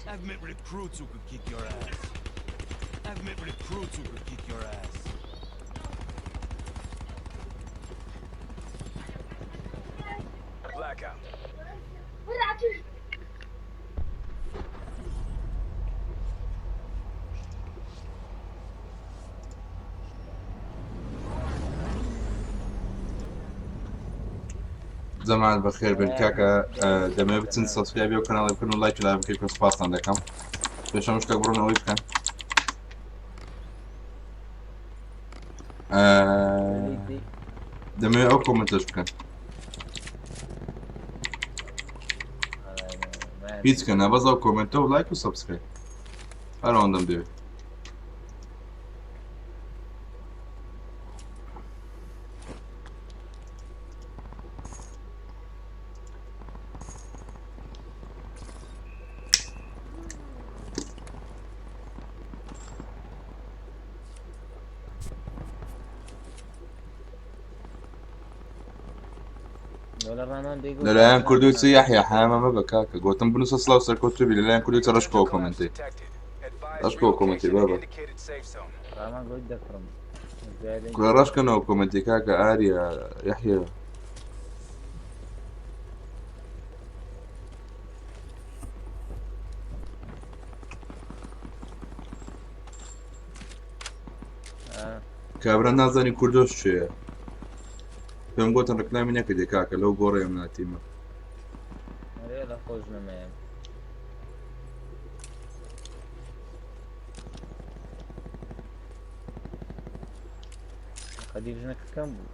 I've met recruits who could kick your ass. I've met recruits who could kick your ass. Blackout. جەماعەت بەخێر بن کاکە دەمەوێت بچن subscribe ی ئەو کەناڵی بکەن و لایکی لای بکەیت کە سوپاستان دەکەم پێش هەموو شتێک بڕۆن ئەوەی بکەن دەمەوێت ئەو comment ەش بکەن هیچ کەنە بەس ئەو comment ە و لایک و subscribe هەر ئەوەندەم دەوێت. لەلایەن کوردوی چ یاحیا حامە مەبە کاکە گوتم بنووسە سڵاو سەرکەوتوبی لەلایەن کوردوی چ ڕەشکەوە comment ی ڕەشکەوە comment ی بابە کوڕە ڕەشکەنەوە comment ی کاکە ئاریا یاحیا کابرا نازانی کوردۆش چێە پێم گوتن ڕکلامی نەکردی کاکە لەو گۆڕێ ئەم ناتیمە لە خۆش نەمایە. قەدیر ژنەکەکەم بوو.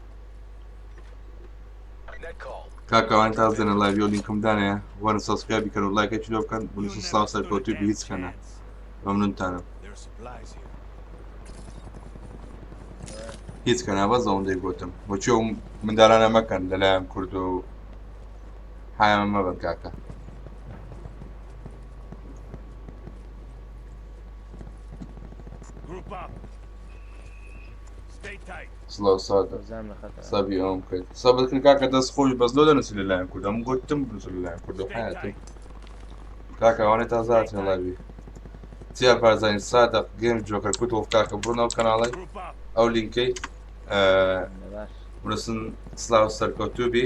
کاکە ئەوان تاز دێنە live ی و لینکم دانێ وەرن subscribe ی کەن و لایکێکی لۆ بکەن بنووسن سڵاو سەرکەوتوو بی هیچ کەنە مەمنونتانم. هیچ کەنا بەس ئەوەندەی گوتم بۆچی ئەو مندارانە مەکەن لەلایەن کورد و حایان مەبن کاکە. سڵاو سادە sub ی ئەوم کرد sub ت کرد کاکە دەست خۆش بەس لۆ دەنووسی لەلایەن کورد ئەم گوتم بنووسە لەلایەن کورد و حیاتم کاکە ئەوانەی تازە هاتنە live ی چیا بارزانی سادق گەیم جۆکەر کوت کاکە بڕۆن ئەو کەناڵی ئەو لینکەی بنووسن سڵاو سەرکەوتوو بی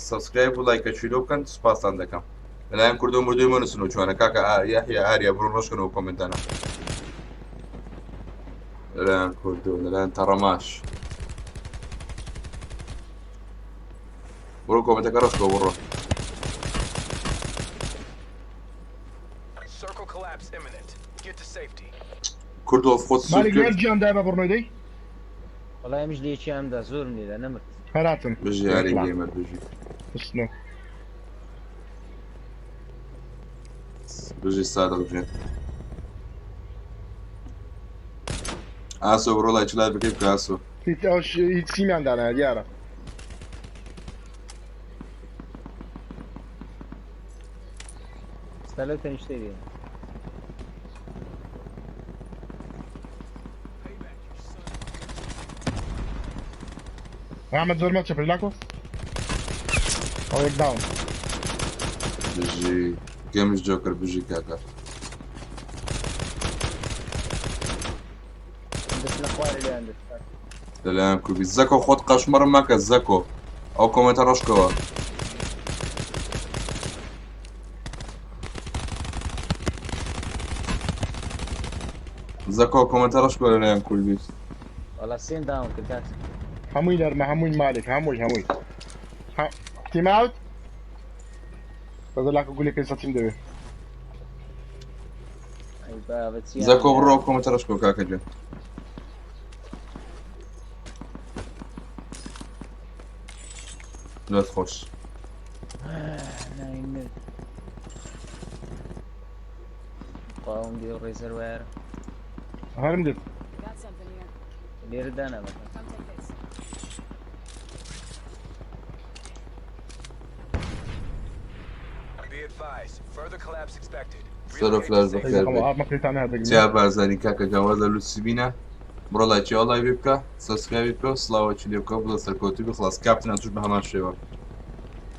subscribe و لایکە چی لۆ بکەن سوپاستان دەکەم لەلایەن کوردۆ مردوی مەنووسن و چۆنە کاکە یاحیا ئاریا بڕۆن ڕەشکەنەوە comment انە لەلایەن کوردۆ لەلایەن تەڕەماش بڕۆ comment ەکە ڕەشکەوە بڕۆ. کوردۆ خۆت سوور مالک کرد. لەر گیان دای بە بڕنۆی دەی. وەڵای ئەمیش لێکی ئەمدا زۆرم لێدا نەمرد. هەراتم. بژی ئاری گەیمەر بژی. بسنۆ. بژی سادق گیان. ئاسۆ بڕۆ لایکی لای بکەی بکە ئاسۆ. هیچ ئەوش هیچ سیمیان دانایە دیارە. ئێستا لەو تەنیشتەی دێن. ئەحمەد زۆر مەچە پێش لاکۆ. ئەو یەک down. بژی گەمش جۆکەر بژی کاکە. دەست لە خوارێ لێیان دەست. لەلایەن کوردی زەکۆ خۆت قەشمەڕم مەکە زەکۆ ئەو comment ە ڕەشکەوە. زەکۆ comment ە ڕەشکەوە لەلایەن کوردی. وەڵا سێن down کرد کاک. هەمووی نەرمە هەمووی مالک هەمووی هەمووی. team out. بەزە لاکۆ گولی پێ سەتیم دەوێ. ئەی بابە چیان زەکۆ بڕۆ ئەو comment ە ڕەشکەوە کاکە گیان. دەست خۆش. ناوی مرد. قاوم دێ و ڕێزەروایەرە. هەرم دێت. لێرە دانا بەکە. سەرۆ فلاش بەخێر بێی. چیا بارزانی کاکە گیان واز لە لوسی بینە بڕۆ لایکی ئەو live ی بکە subscribe ی بکە و سڵاوەکی لێ بکە بڵێ سەرکەوتوو بی خڵاس کاپتن ئەتوش بە هەمان شێوە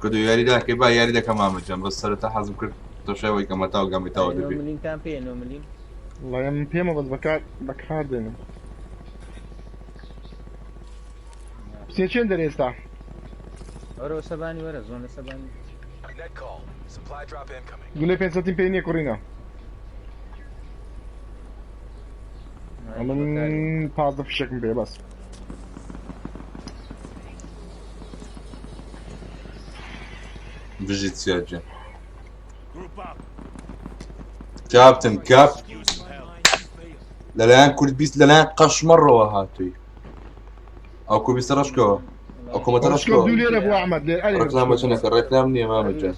کە دوو یاری داکەی با یاری دەکەم مامە گیان بەس سەرەتا حەزم کرد تۆشەوەی کە مەتاو گەمی تاو دەبی. ملینتان پێ 9 ملیم. وەڵای من پێمە بەس بەکار دێنم. سێ چێن دەرێ ئێستا؟ وەرە سەبانی وەرە zone ە سەبانی. Net call. Supply drop incoming. گولەی پێنج پێ نییە کوڕینە. من 15 فشێکم پێ بەس. بژیت سیاجە. کاپتن کاپ لەلایەن کورد 20 لەلایەن قەشمەڕەوە هاتووی. ئەو کو بیستە ڕەشکەوە. ئەو کۆمەتە ڕەشکەوە. دوو لێرە بوو ئەحمەد لێرە ئەرێ. ڕێکلامە چەنەکە ڕێکلام نییە مامە جان.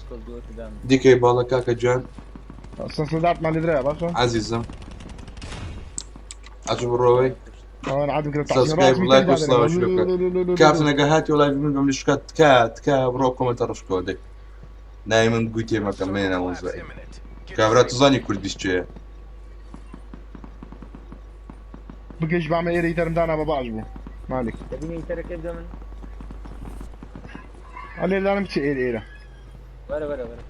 دیکەی باڵە کاکە جان. سەنسەداتمان لێ درایە باشە؟ عەزیزم. ئەچ بڕۆوەی. ئەوان عادم کرد subscribe like و سڵاوش بکە. کاپتنەکە هاتی وڵای من بەم شکات تکا تکا بڕۆ کۆمەتە ڕەشکەوە دەی. ناوی من گوی تێمەکە مێنە Collapse وەزای. imminent. Get کابرا to تو safe زانی کوردیش چێە. بگەیش بامە ئێرەی تەرم دانا بە باش بوو. مالک. دەبینی تەرەکە بدە من. ئەلێ دانم بچێ ئێرە ئێرە. وەرە وەرە وەرە.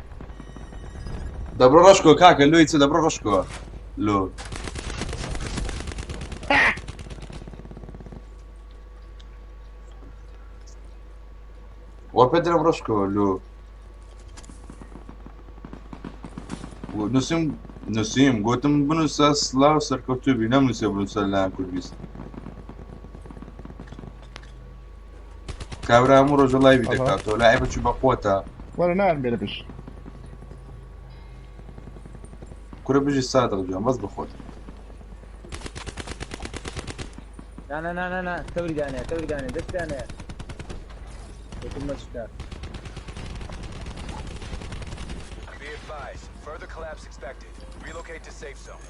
دەبڕۆ ڕەشکۆ کاکە لۆی چ دەبڕۆ ڕەشکۆ. لۆ. وە پێ درم ڕەشکۆ لۆ. نووسیم نووسیم گوتم بنووسە سڵاو سەرکەوتوو بی نەمنووسێ بنووسە لەلایەن کورد 20. کابرا هەموو ڕۆژە live ی دەکاتەوە لایبە چوو بە قوتە. وەرە نارم بێرە پش. کورە بژی سادق جوان بەس بخۆت. نا نا نا نا نا تەوری دانێ تەوری دانێ دەست دانێ. وتم مەچکە. Be advised. Further collapse expected. Relocate to safe zone.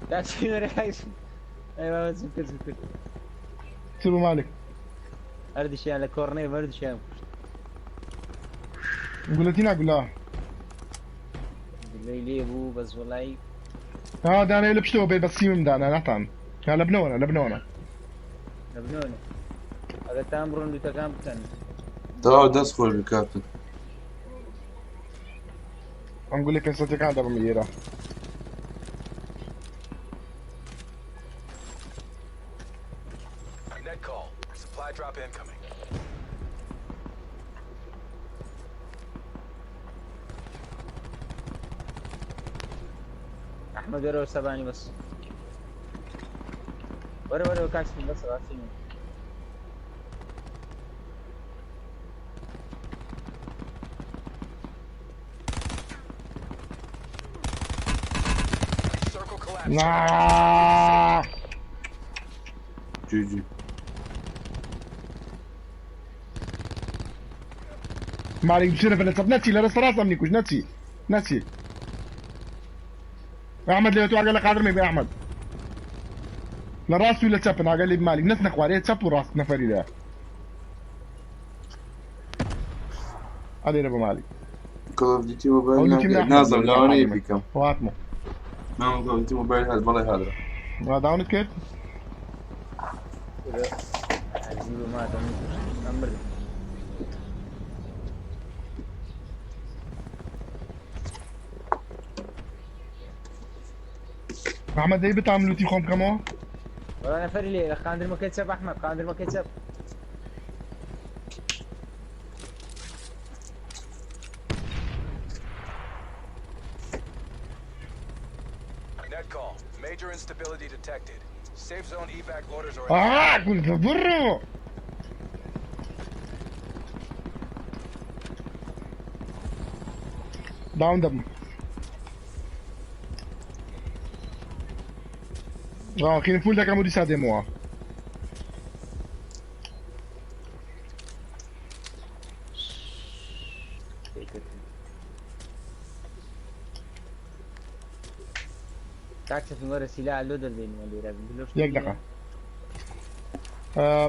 کاچی وەرە کاچی. ئەی بابە چم کرد چم کرد. چ بوو مالک؟ هەردووشیان لە کۆڕنەی هەردووشیان کوشت. گولەتی نا گولە. گولەی لێ بوو بەس وەڵای. ها دانێ لە پشتەوە بێ بە سیمم دانا ناتان. ها لە بنەوەنە لە بنەوەنە. لە بنەوەنە. ئەگەر تام بڕۆن دووتەکان بکەن. تەواو دەست خۆش بی کاپتن. ئەم گولەی پێنج سەتەکان دەبم ئێرە. Net call. Supply drop incoming. ئەحمەد وەرەوە سەبانی بەس. وەرە وەرەوە کاچی بەس ڕاستی من. Circle collapse. نا GG. مالک بچێنە بە لەسەر نەچی لە ڕاستە ڕاست ئەمنی کوش نەچی نەچی. ئەحمەد لێ تو ئاگە لە قادرمێ بێ ئەحمەد. لە ڕاست و لە چەپن ئاگە لێ مالک نەچنە خوارێ چەپ و ڕاست نەفەری لێ. ئەلێرە بە مالک. Call of Duty Mobile ئەو لوتی من ئەحمەد نازم لێرە لەوانەیە قادرمێ. بیکەم. واتمە. نام Call of Duty Mobile هات بەڵێ هادرە. وا down ت کرد؟ عەزیب مات ئەمنی کوشت. ئەم مردم. ئەحمەد دەی بتام لوتی خۆم بکەمەوە؟ وەڵا نەفەری لێ لە خاندرمەکەی چەپ ئەحمەد خاندرمەکەی چەپ. Net call. Major instability detected. Safe zone evac orders are in. ئا گول بڕۆ. down دەبم. خین full دەکەم و دیسا دێمەوە. کاک سەفین وەرە سیلا لۆ دەردەین لێرە. یەک دقە.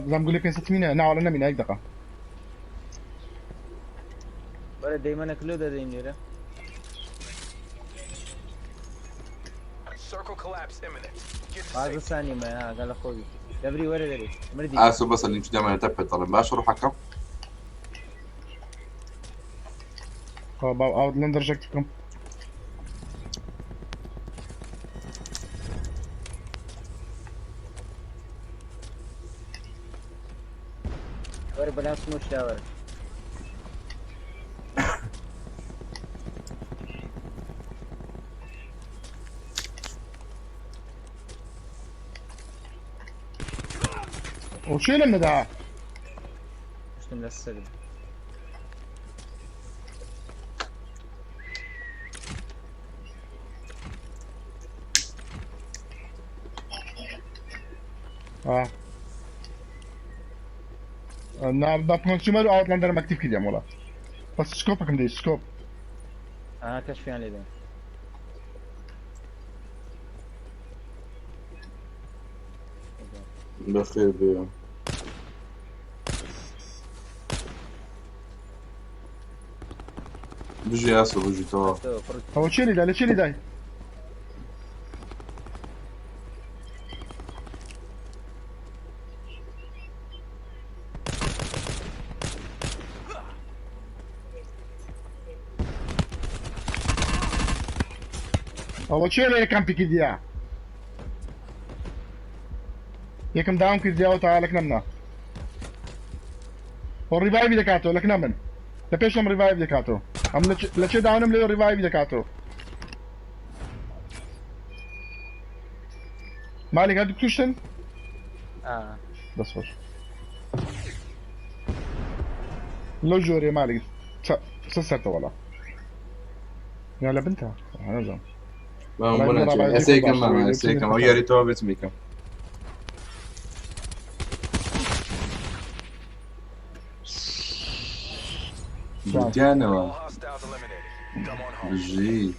بزانم گولەی پێنج سەد مینە ناوەڵە نەمینە یەک دقە. وەرە دەیمەنەک لۆ دەردەین لێرە. Circle collapse. Collapse imminent. Get to 15 safety. سانی مە ئاگا لە خۆی دەبری وەرە دەری مردی ئاسۆ بەسە لینکی دەمانە تەپێت دەڵێم باشە ڕوحەکەم. با ئاوتلەندەر ژەکت بکەم. وەرە بەلام سمۆک دا وەرە. و چێ لەم نەدا؟ شتم لە سەر. آه. نا بە کۆنسیومەر و ئاوتلەندەرم ئەکتیڤ کردیان وەڵا. بەس سکۆپەکەم دەی سکۆپ. ئا کەشفیان لێ دەین. بەخێر بێ. بژی ئاسۆ بژی تەواو. تۆ پڕ ئەوە چێ لێدا لە چێ لێدای؟ ئەوە چێ لە یەکەم پی کردیا؟ یەکەم داوم کردیاوە تا لەک نەمنا. و ڕیڤایڤی دەکاتەوە لەک نەمن. لە پێشم ڕیڤایڤ دەکاتەوە. ئەم لە چێ داونم لێ ڕیڤایڤی دەکاتەوە. مالک هەردوو توشتن؟ ئا دەست خۆش. لەو جۆرێ مالک سە سەرتە وەڵا. یا لە بنتە؟ نازانم. بەم وەڵای بۆ من ناچێ. ڕابازی ئێستا خۆ یەکەم باشتر ماما وێ ئێستا لێ یەکەم ئەو بچم. یاری تەواو بێتم یەکەم. جوان. بردیانەوە. All hostiles eliminated. Come on home. بژی.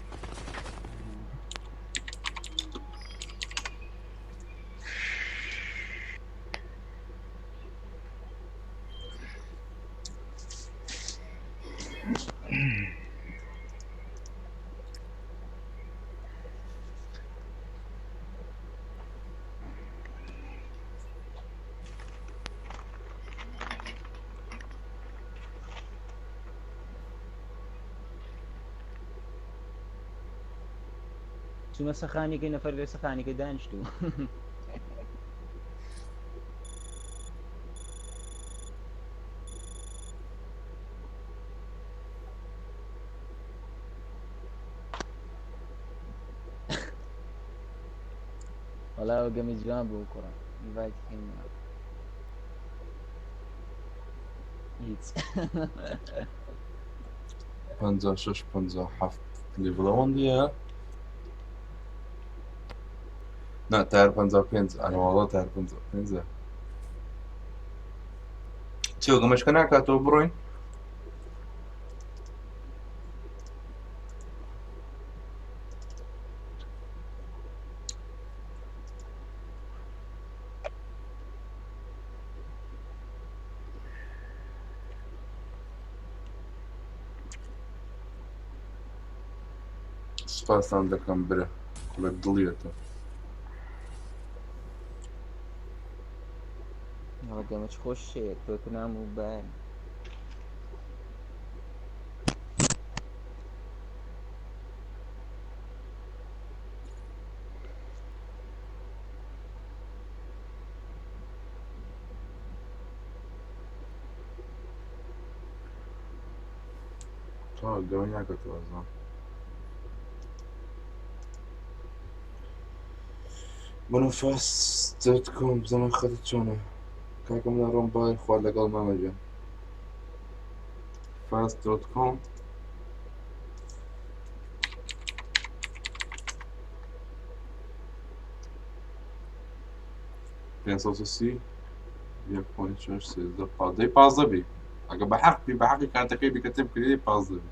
چوومە سەخانێکی نەفەر لێ سەخانێکە دانیشتوو. وەڵا ئەو گەمی جوان بوو کوڕە. ئینڤایت کەین. هیچ. 56 57 لێڤڵ ئەوەندەیە؟ نا تار 55 ئەنە وەڵا تار 55. چی گەمەشکە ناکاتەوە بڕۆین؟ سوپاستان دەکەم برا لە دڵیەتە. وەڵا گەمەچ خۆش شێ تۆتنام و بایەن. تەواو گەمە ناکاتەوە ئەزان. بنو فاست دوت کۆم بزانم خەتت چۆنە. کاکەم لە ڕۆم بای خوا لەگەڵ مامە گیان. فاست دوت کۆم 530 1.6 13 دەی 15 بی. ئەگە بە حەق بی بە حەقی کارتەکەی بی کە تێ بکردی 15 بی.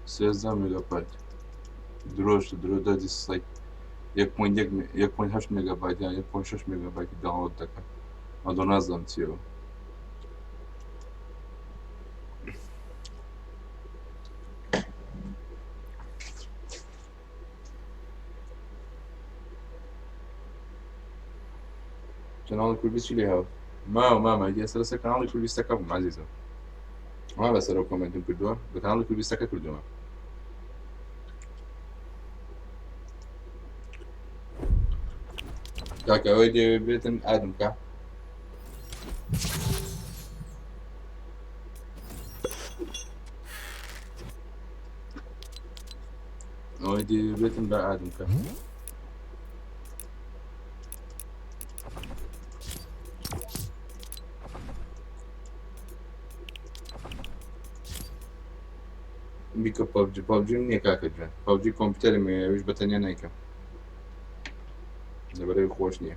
13 مێگابایت. درۆش درۆ دەردی سەگ. 1.1 1.8 مێگابایت یان 1.6 مێگابایتی داونلۆد دەکەن. ئەدۆ نازانم چیەوە. کەناڵی کوردی چی لێ هاو ماوە مامە ئێستا لەسەر کەناڵی کوردیستەکە بووم عەزیزم ما لەسەر ئەو کۆمێنتم کردووە بە کەناڵی کوردیستەکە کردووە. کاکە ئەوەی دەیەوێت بێتن ئادم کە. ئەوەی دەیەوێت بێتن بە ئادم کە. بیکە پەبجی پەبجیم نییە کاکە گیان پەبجی کۆمپیوتەرم هەیە ئەویش بە تەنیا نایکەم لەبەرەوەی خۆش نییە.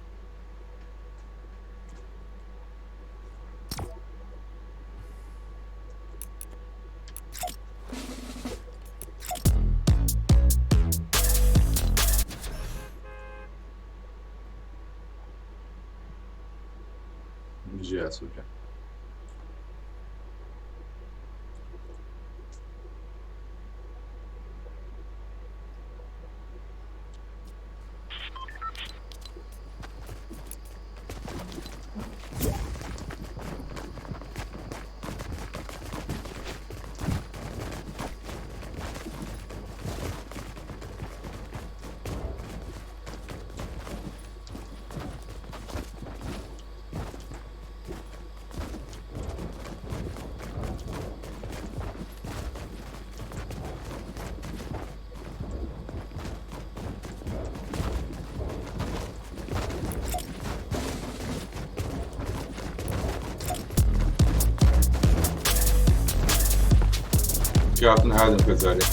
بژی ئاسۆ گیان. کاپتن هادم کە جارێ.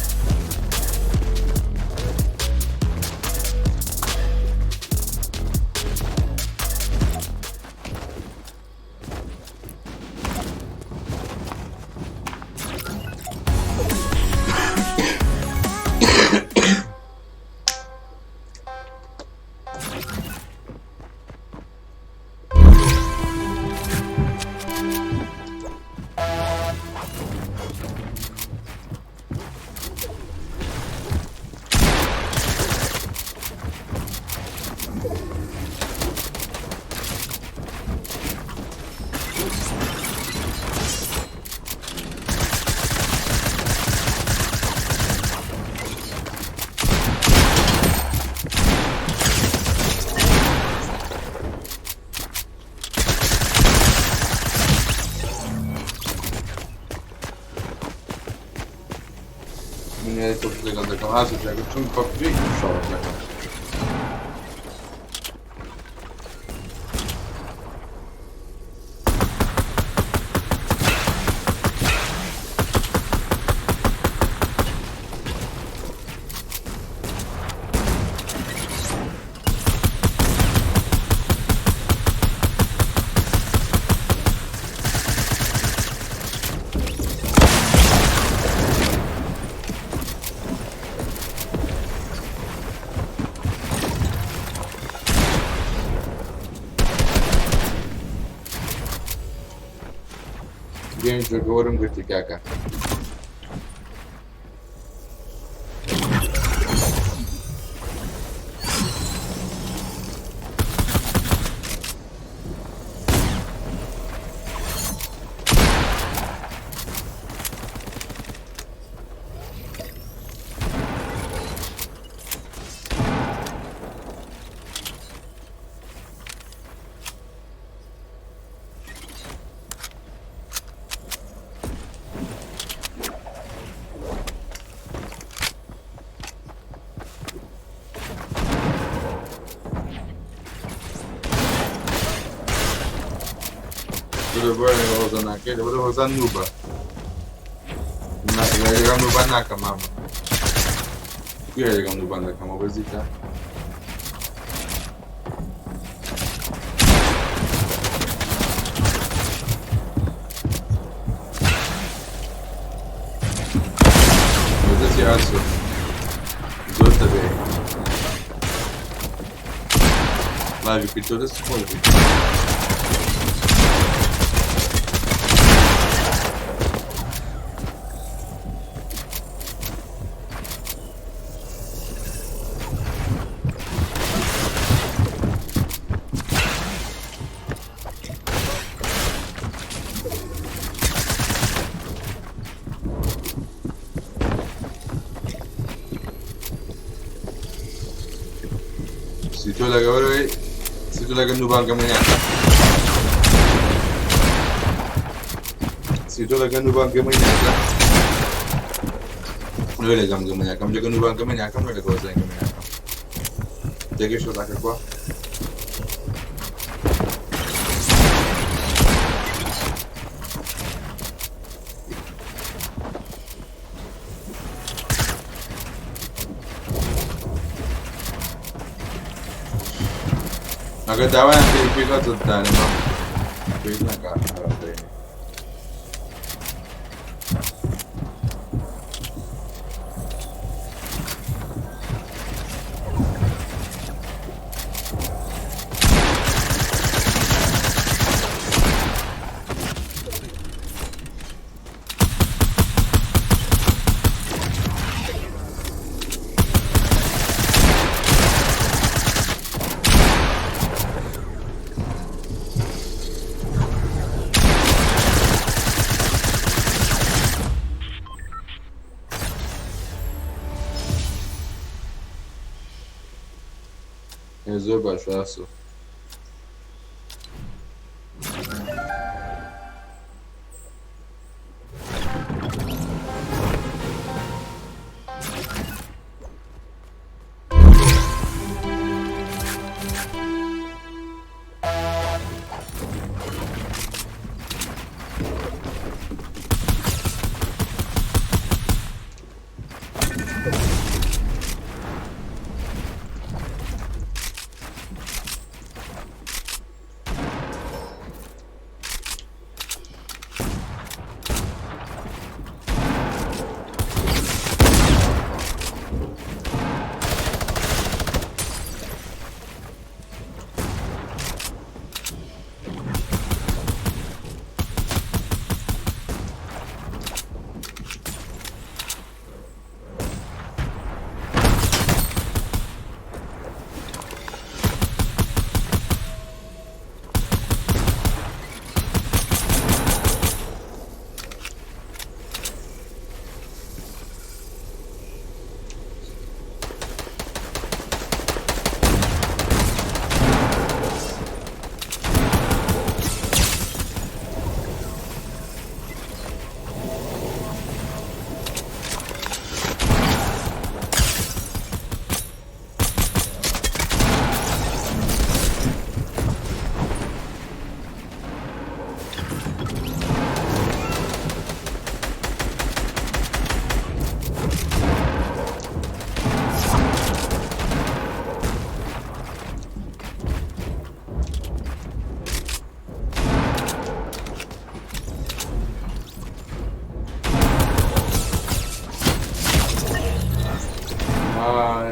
من یاری تۆپ لەگەڵ دەکەم ئاسۆ جاگە چون پەبجی شەڕت دەکەم. گەیم جۆگەوەرم گرتی کاکە. هۆزان ناکەی لەبەر هۆزان نوبە لەگەڵ نوبان ناکەم مامە کوێ لەگەڵ نوبان دەکەمەوە بەزیتە. بەدەستی ئاسۆ زۆر تەبیعی لاوی کردۆ دەست خۆش بی. سیتۆ لەگەوەرەوەی سیتۆ لەگە نوبانگەمە ناکە سیتۆ لەگە نوبانگەمەی ناکە لێ لەگەم گەمە ناکەم لەگە نوبانگەمە ناکەم لە لەگە وەزانگەمە ناکەم تێگەشت وەزعەکە کوا؟ ئەگەر داوایان پێ پێ دانێ پێویست ناکا خراپ. زۆر باشە ئاسۆ.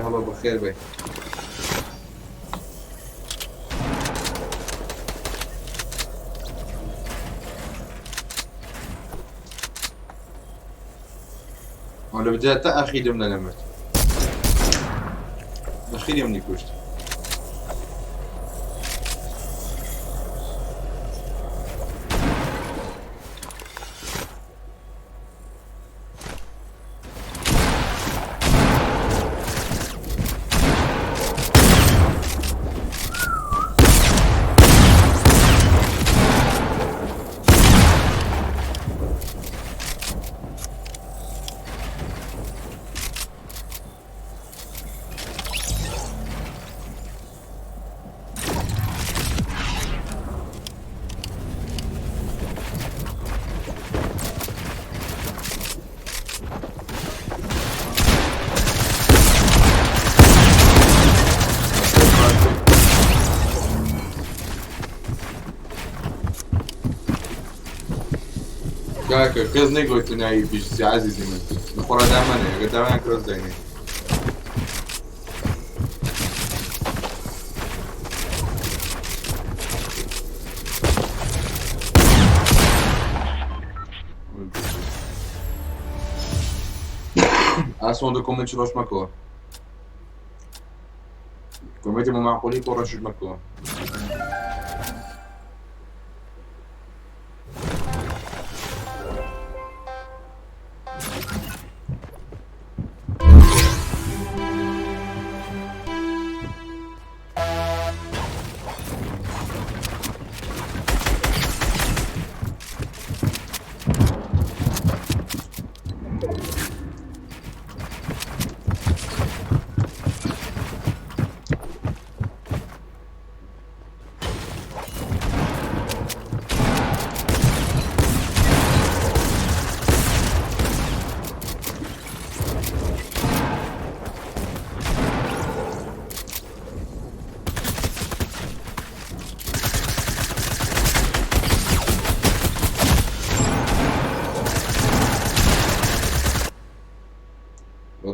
هەڵۆ بەخێر بێ. ولا بداية تا أخير من لمت أخير يوم كوشت. کاکە کەس نەیگۆتە ناوی بیشتی عەزیزی من لە دامانێ ئەگەر داوایان کرد داینێ. ئاسۆن دە کۆمنتی ڕۆژ مەکەوە، کۆمنتی معقولی بۆ ڕەشت مەکەوە.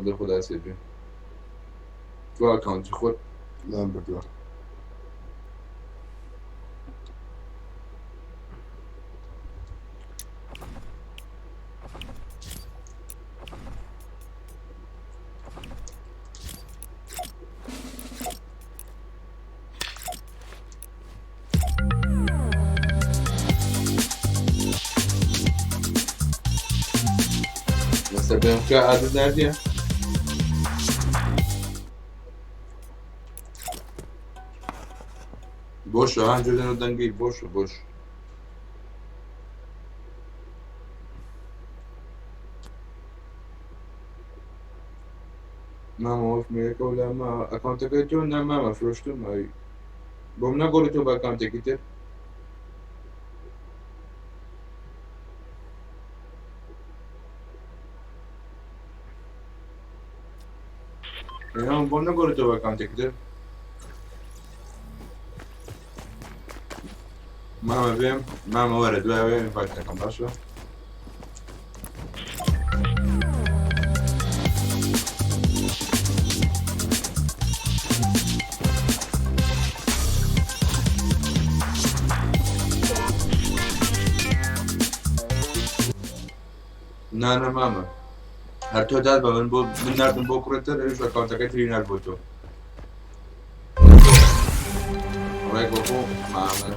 لە خۆدا سێ تۆ ئەکاونتی خۆت لام بردووە. لەسەر بێمکە ئادت ناردیە؟ بۆشە هان جۆدەن و دەنگی بۆشە بۆش. مامە وەف مێیەکە و لا ما ئەکاونتەکەی تۆ نا مامە فرۆشتم ئەوی بۆم نەگۆڕی تۆ بە ئەکاونتێکی تر. بۆم نەگۆڕی تۆ بە ئەکاونتێکی تر. مامە بێم مامە وەرە دوای وێ ئینڤایت دەکەم باشە. نا نا مامە هەر تۆ داد بە من بۆ من ناردم بۆ کوڕێتر ئەویش ئەکاونتەکەی تری نارد بۆ تۆ ڕێک وەکو مامە.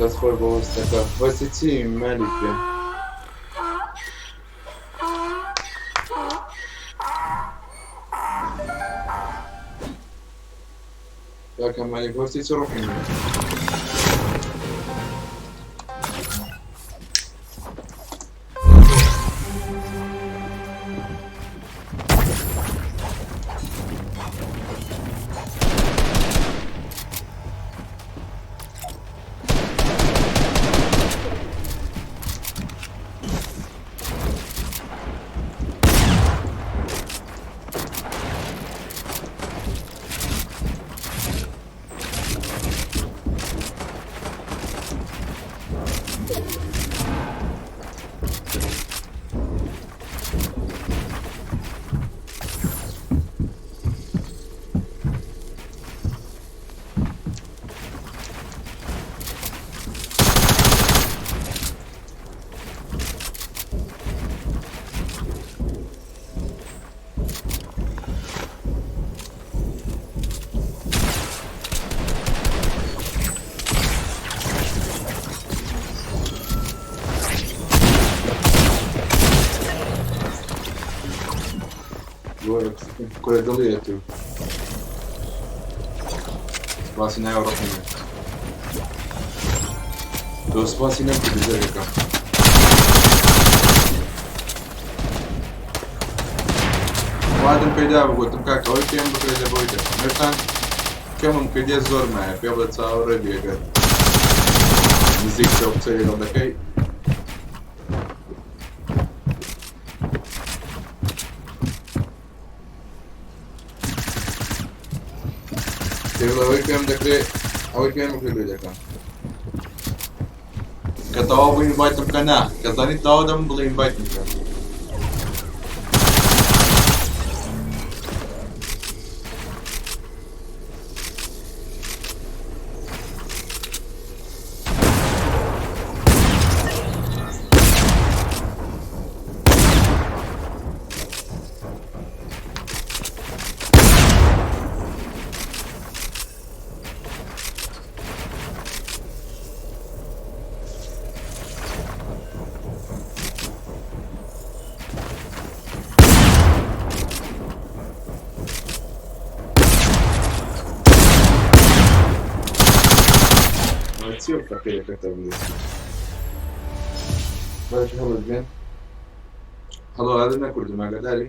دەست خۆش بۆ وەستەکە. وەستی چی مالیک بێ؟ کاکە مالیک وەستی چ ڕۆحی من؟ کورە دڵی تو سپاسی ناوی ڕقم تۆ سپاسی نەکردی زەرەکە. وادم پەیدا بوو گوتم کاکە ئەوەی پێم بکرێت لە بۆی دەکەم هێشتان کەمم کردیە زۆر مایە پێ بڵێ چاوەڕێ بی ئەگەر نزیک تۆ قسەی لەگەڵ دەکەی. پێ بڵێ ئەوەی پێم دەکرێت ئەوەی پێم بکرێت لێ دەکەم. کە تەواو بوو invite م بکە نا کە زانی تەواو دەم بڵێ invite م بکە. چی ئەو تەقیەکەتە بوو؟ باش هەڵت بێن هەڵۆ ئادە نەکردم ئاگاداری.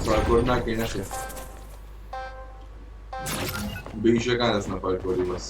پارکۆر ناکەی نەخێر بەیشەکان دەستنە پارکۆری بەس.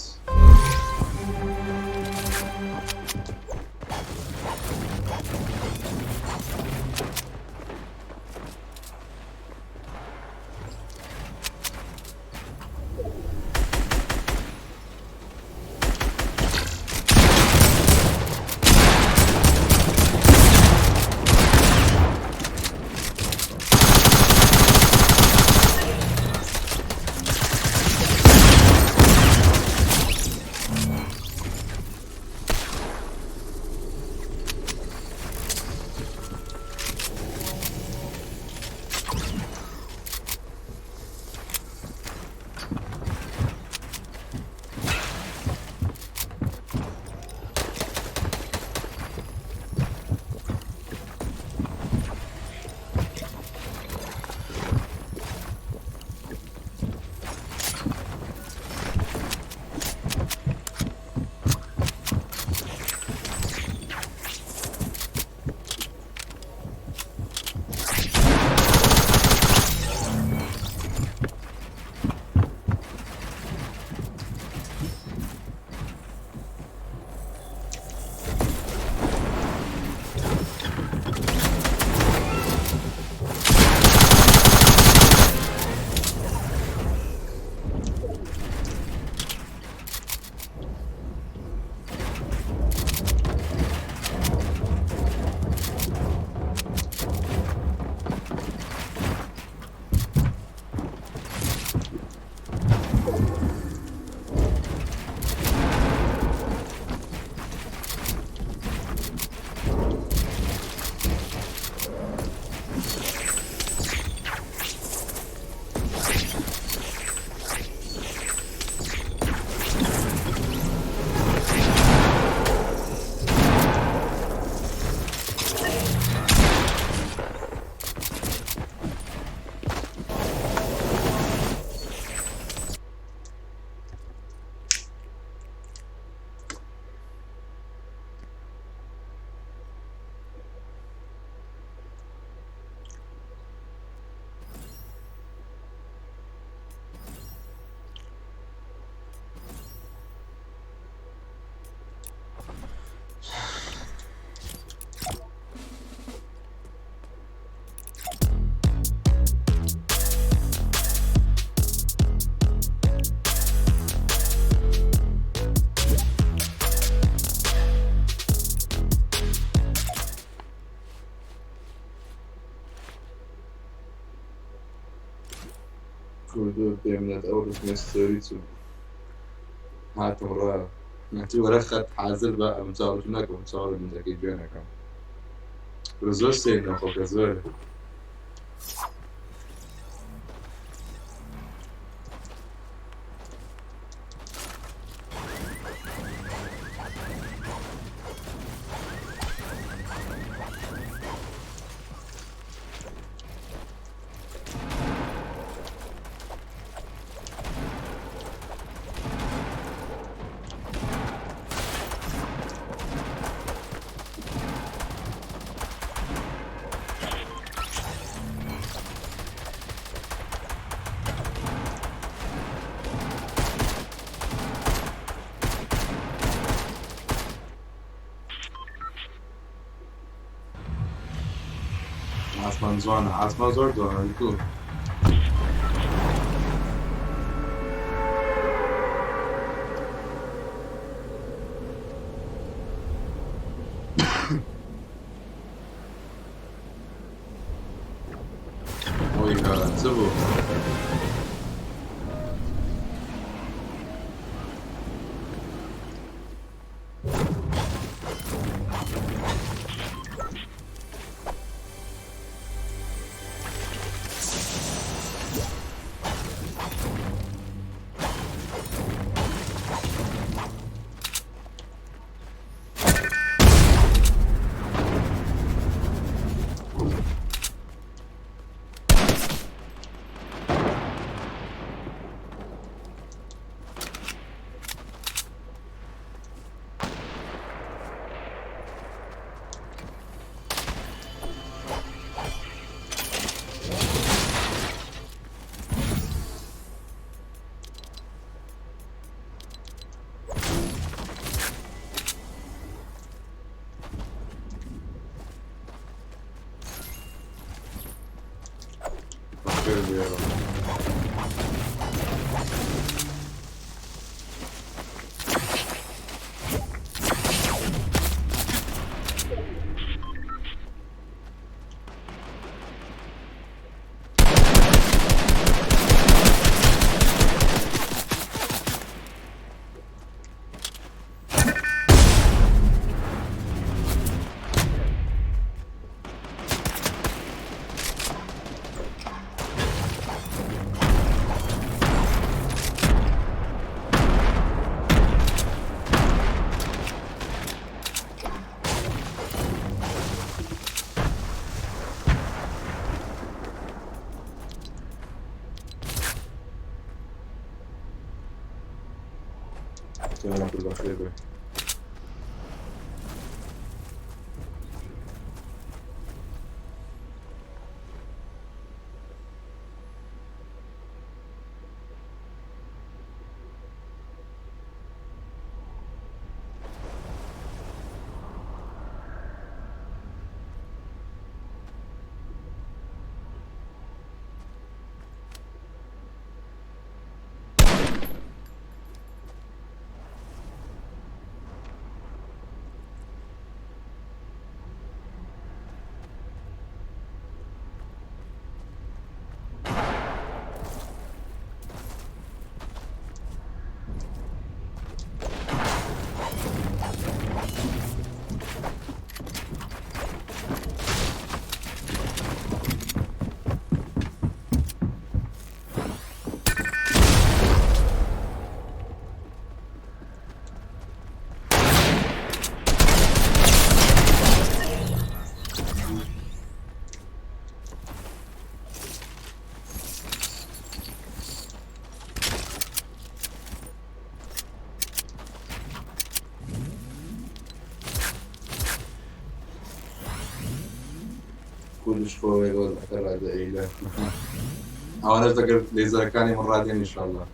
کوردۆ پێم نەت ئەو ڕسمە ستۆری چوو. هاتم ڕا وتی وەرە خەت حازر بە ئەم چاوەڕێ ناکەم چاوەڕێ من دەکەی گوێ نەکەم برۆ زۆر سەیر نەخۆکە زۆر. ئاسمان جوانە ئاسمان زۆر جوانە کو. ئۆی چ بوو؟ بەخێر بێەوە. بەخێر بێ. كل شوي وضع ادعي ئەوانەش دەگەر لێزەرەکانی من ڕادێن ئینشاءاللە.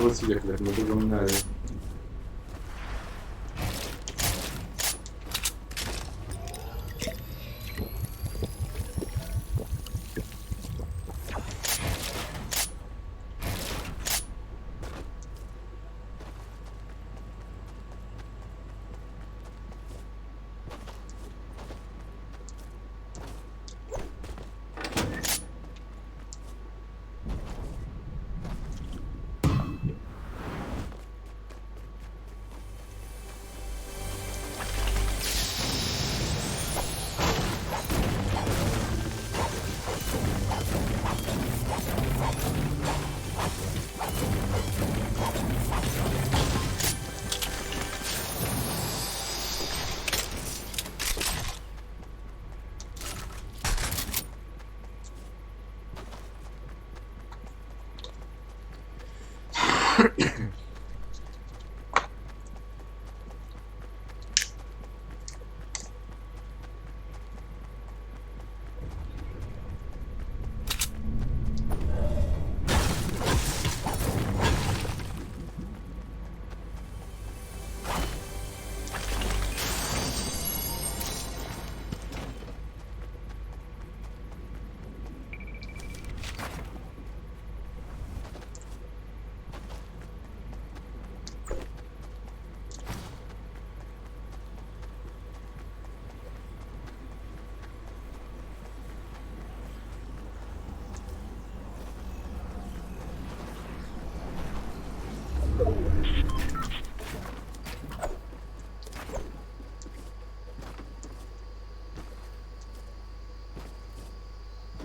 تۆ چی دەکرێت مەگەر بە من ناوێ.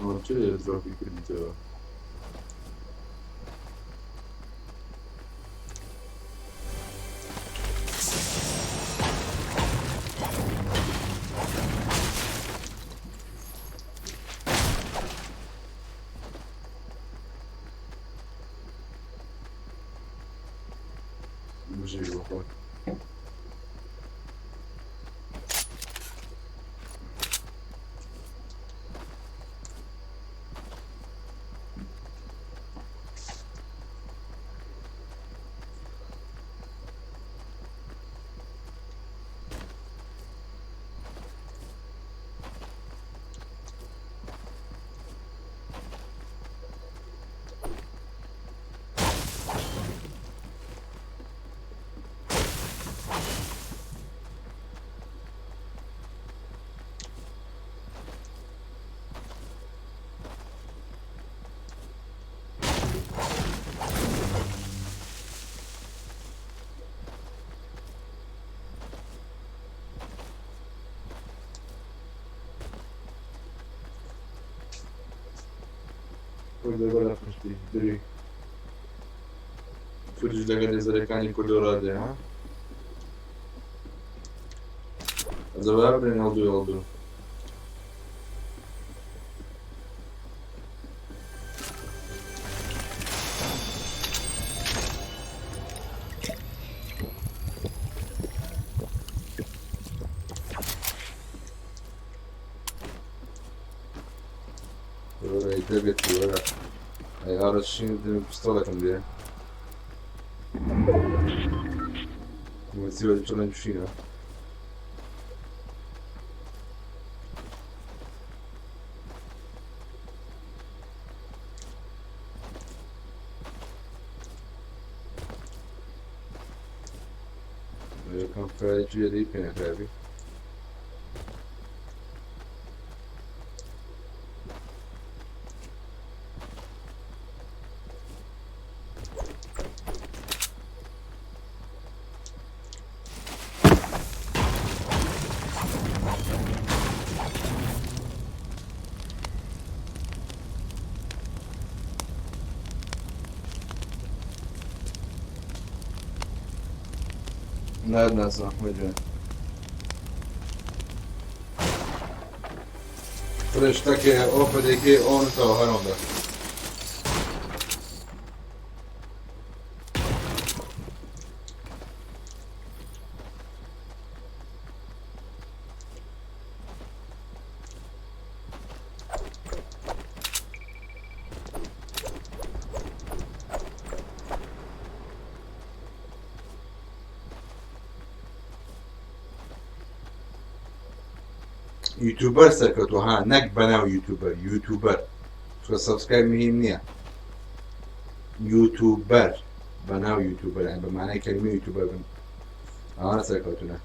ئەوە چ درۆپی کردیتەوە؟ بژی بۆ خۆت. کوردە بەرە پشتی دری کوردیش لەگەل لێزەرەکانی کوردۆ ڕادێ ها ئەجەبا برێن هەڵدوو هەڵدوو. وەرە دەبێت وەرە ئەی ئارە شین پستۆڵێکم دێ وەچی چڵێن شینە. یەکەم فرای جوێ پێ نەکرابی. ناسم ئەحمەد جان. ترێ شتەکێ ئۆفە دەکێ ئۆن تەوە هەرۆندە. یوتوبەر سەرکەوتوو ها نەک بەناو یوتوبەر یوتوبەر چونکە subscribe مهم نییە یوتوبەر بەناو یوتوبەر یان بە مانای کەلمەی یوتوبەر بن ئەوانە سەرکەوتونە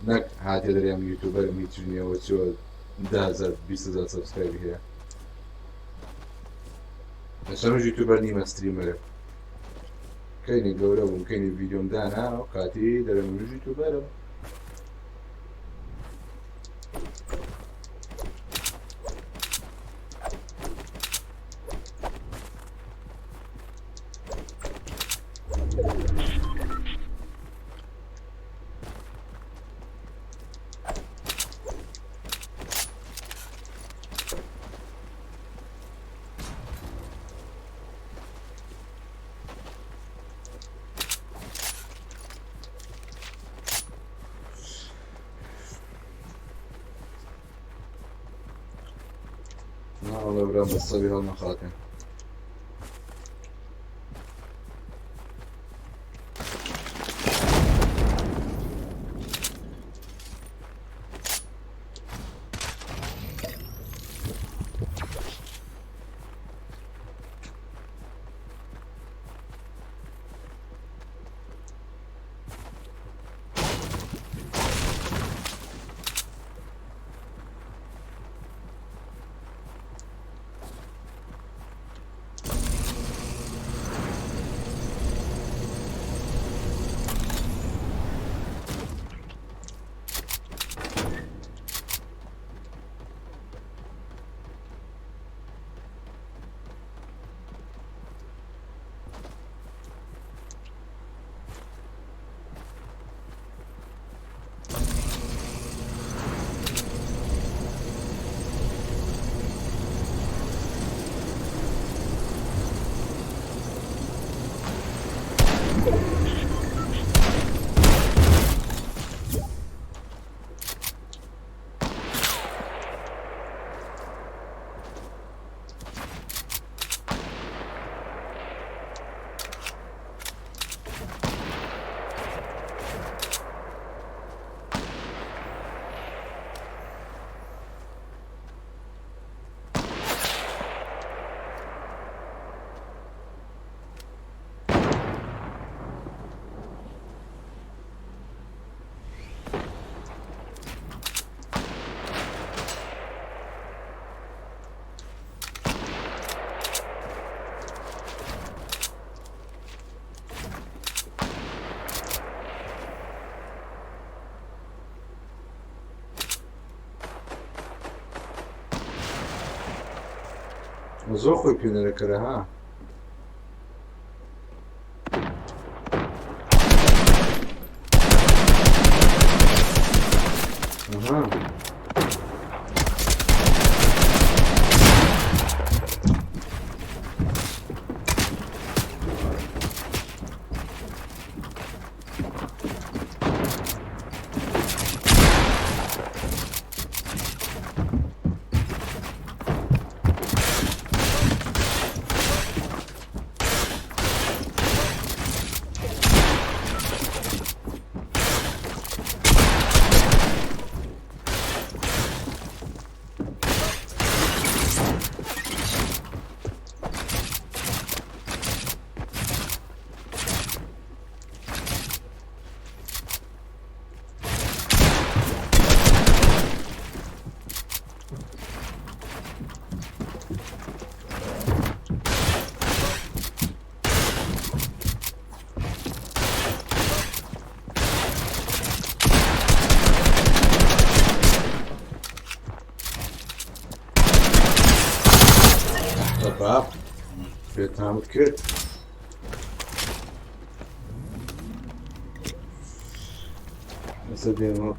نەک هاتێ دەرێم یوتوبەرم هیچ نییەوە چوە 10,000 20,000 subscribe ی هەیە ئێستا منش یوتوبەر نیمە streamer ە کەینی گەورە بووم کەینی ڤیدیۆم دانا و کاتی دەرم منش یوتوبەرم. ناوەڵە برام بە سەبی هەڵنەخاتێن. زۆر خۆی پێ نەرەکەرە ها. ئەها. باب پێتامت کرد. لەسەر دێمەوە.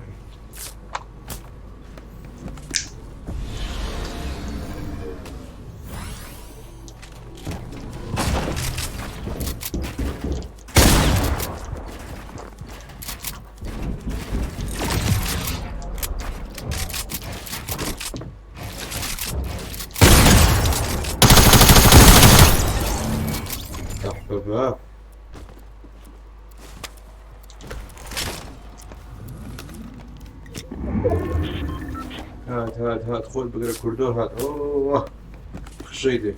باب. هات هات هات خۆت بگرە کوردۆ هات ئۆوە خشەی دێ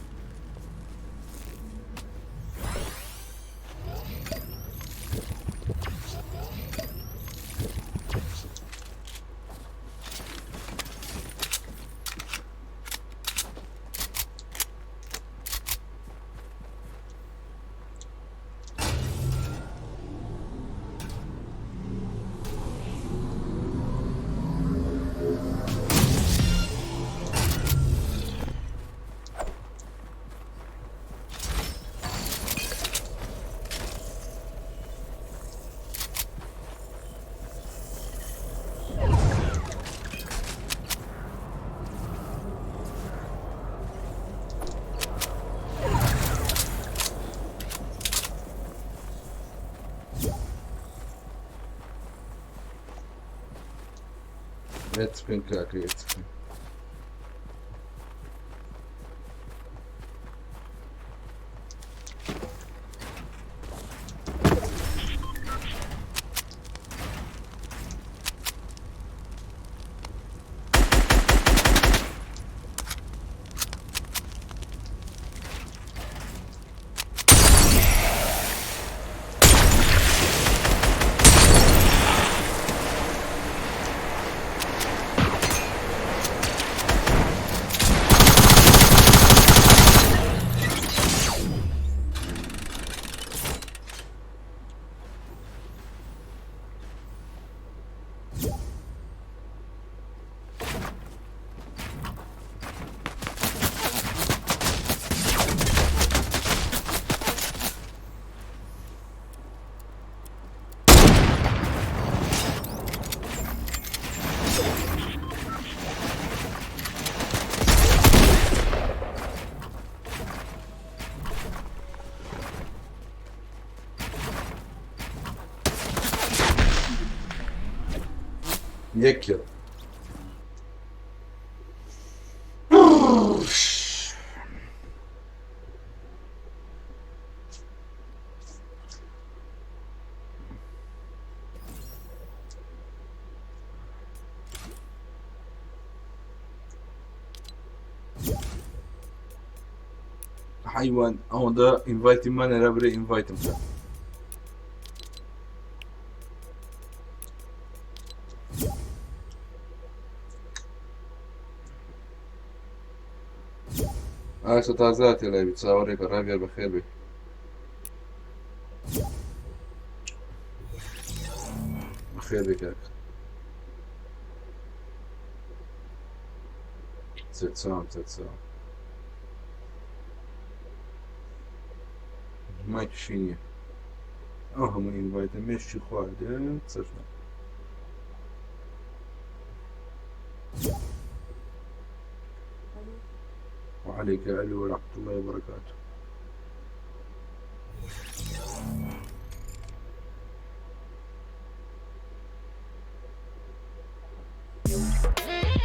بکەن کاکە یەک بکەن. یەک کیڵ. حیوان ئەوەندە ئینڤایتی مانەرە برێ ئینڤایتم بکە. ئاشە تازە تێ لای چاوەڕێکە ڕابیار بەخێر بێ. بەخێر بێ کاک. سەرچاوم سەرچاوم. مایکشی نییە. ئەو هەموو ئینڤایتە مێشکی خواردن چەشنە. وعليك ألو ورحمة الله وبركاته.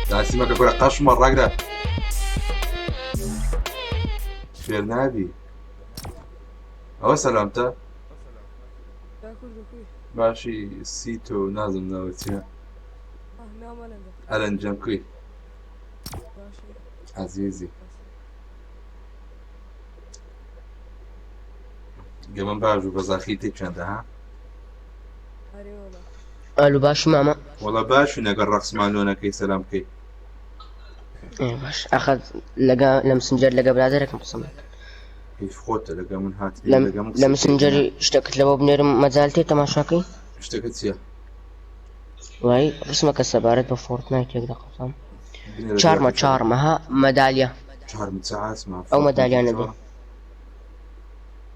داسیمەکە کورە قەشمە ڕاگرە فێر نابی ئەوە سەلامتە باشی سیتۆ نازم ناوە چییە ئەلەنجەم کوی عەزیزی گەمەم باش بوو بەزاخی تێکیان دا ها. ئالو باشی مامە. وەڵا باشین ئەگەر ڕەقسمان لۆ نەکەی سەلام بکەی. ئێ باش ئەخە لەگە لە مسنجەر لەگە برادەرەکەم قسەم کرد. کەیف خۆتە لەگە من هاتنی لەم لەگە من لە قسەی مسنجەری کردنە. شتەکت لەوە بنێرم مەجال تێ تەماشاکەی. شتەکە چییە؟ وای ڕسمەکە سەبارەت بە فۆرتنایت یەک دەقە بزانم. بنێرە چارمە دواتر سەلام. چارمە ها مەدالیا. چارمە چ عاسمە ئەو فۆرتنایتی مەدالیانە بێ. چۆن؟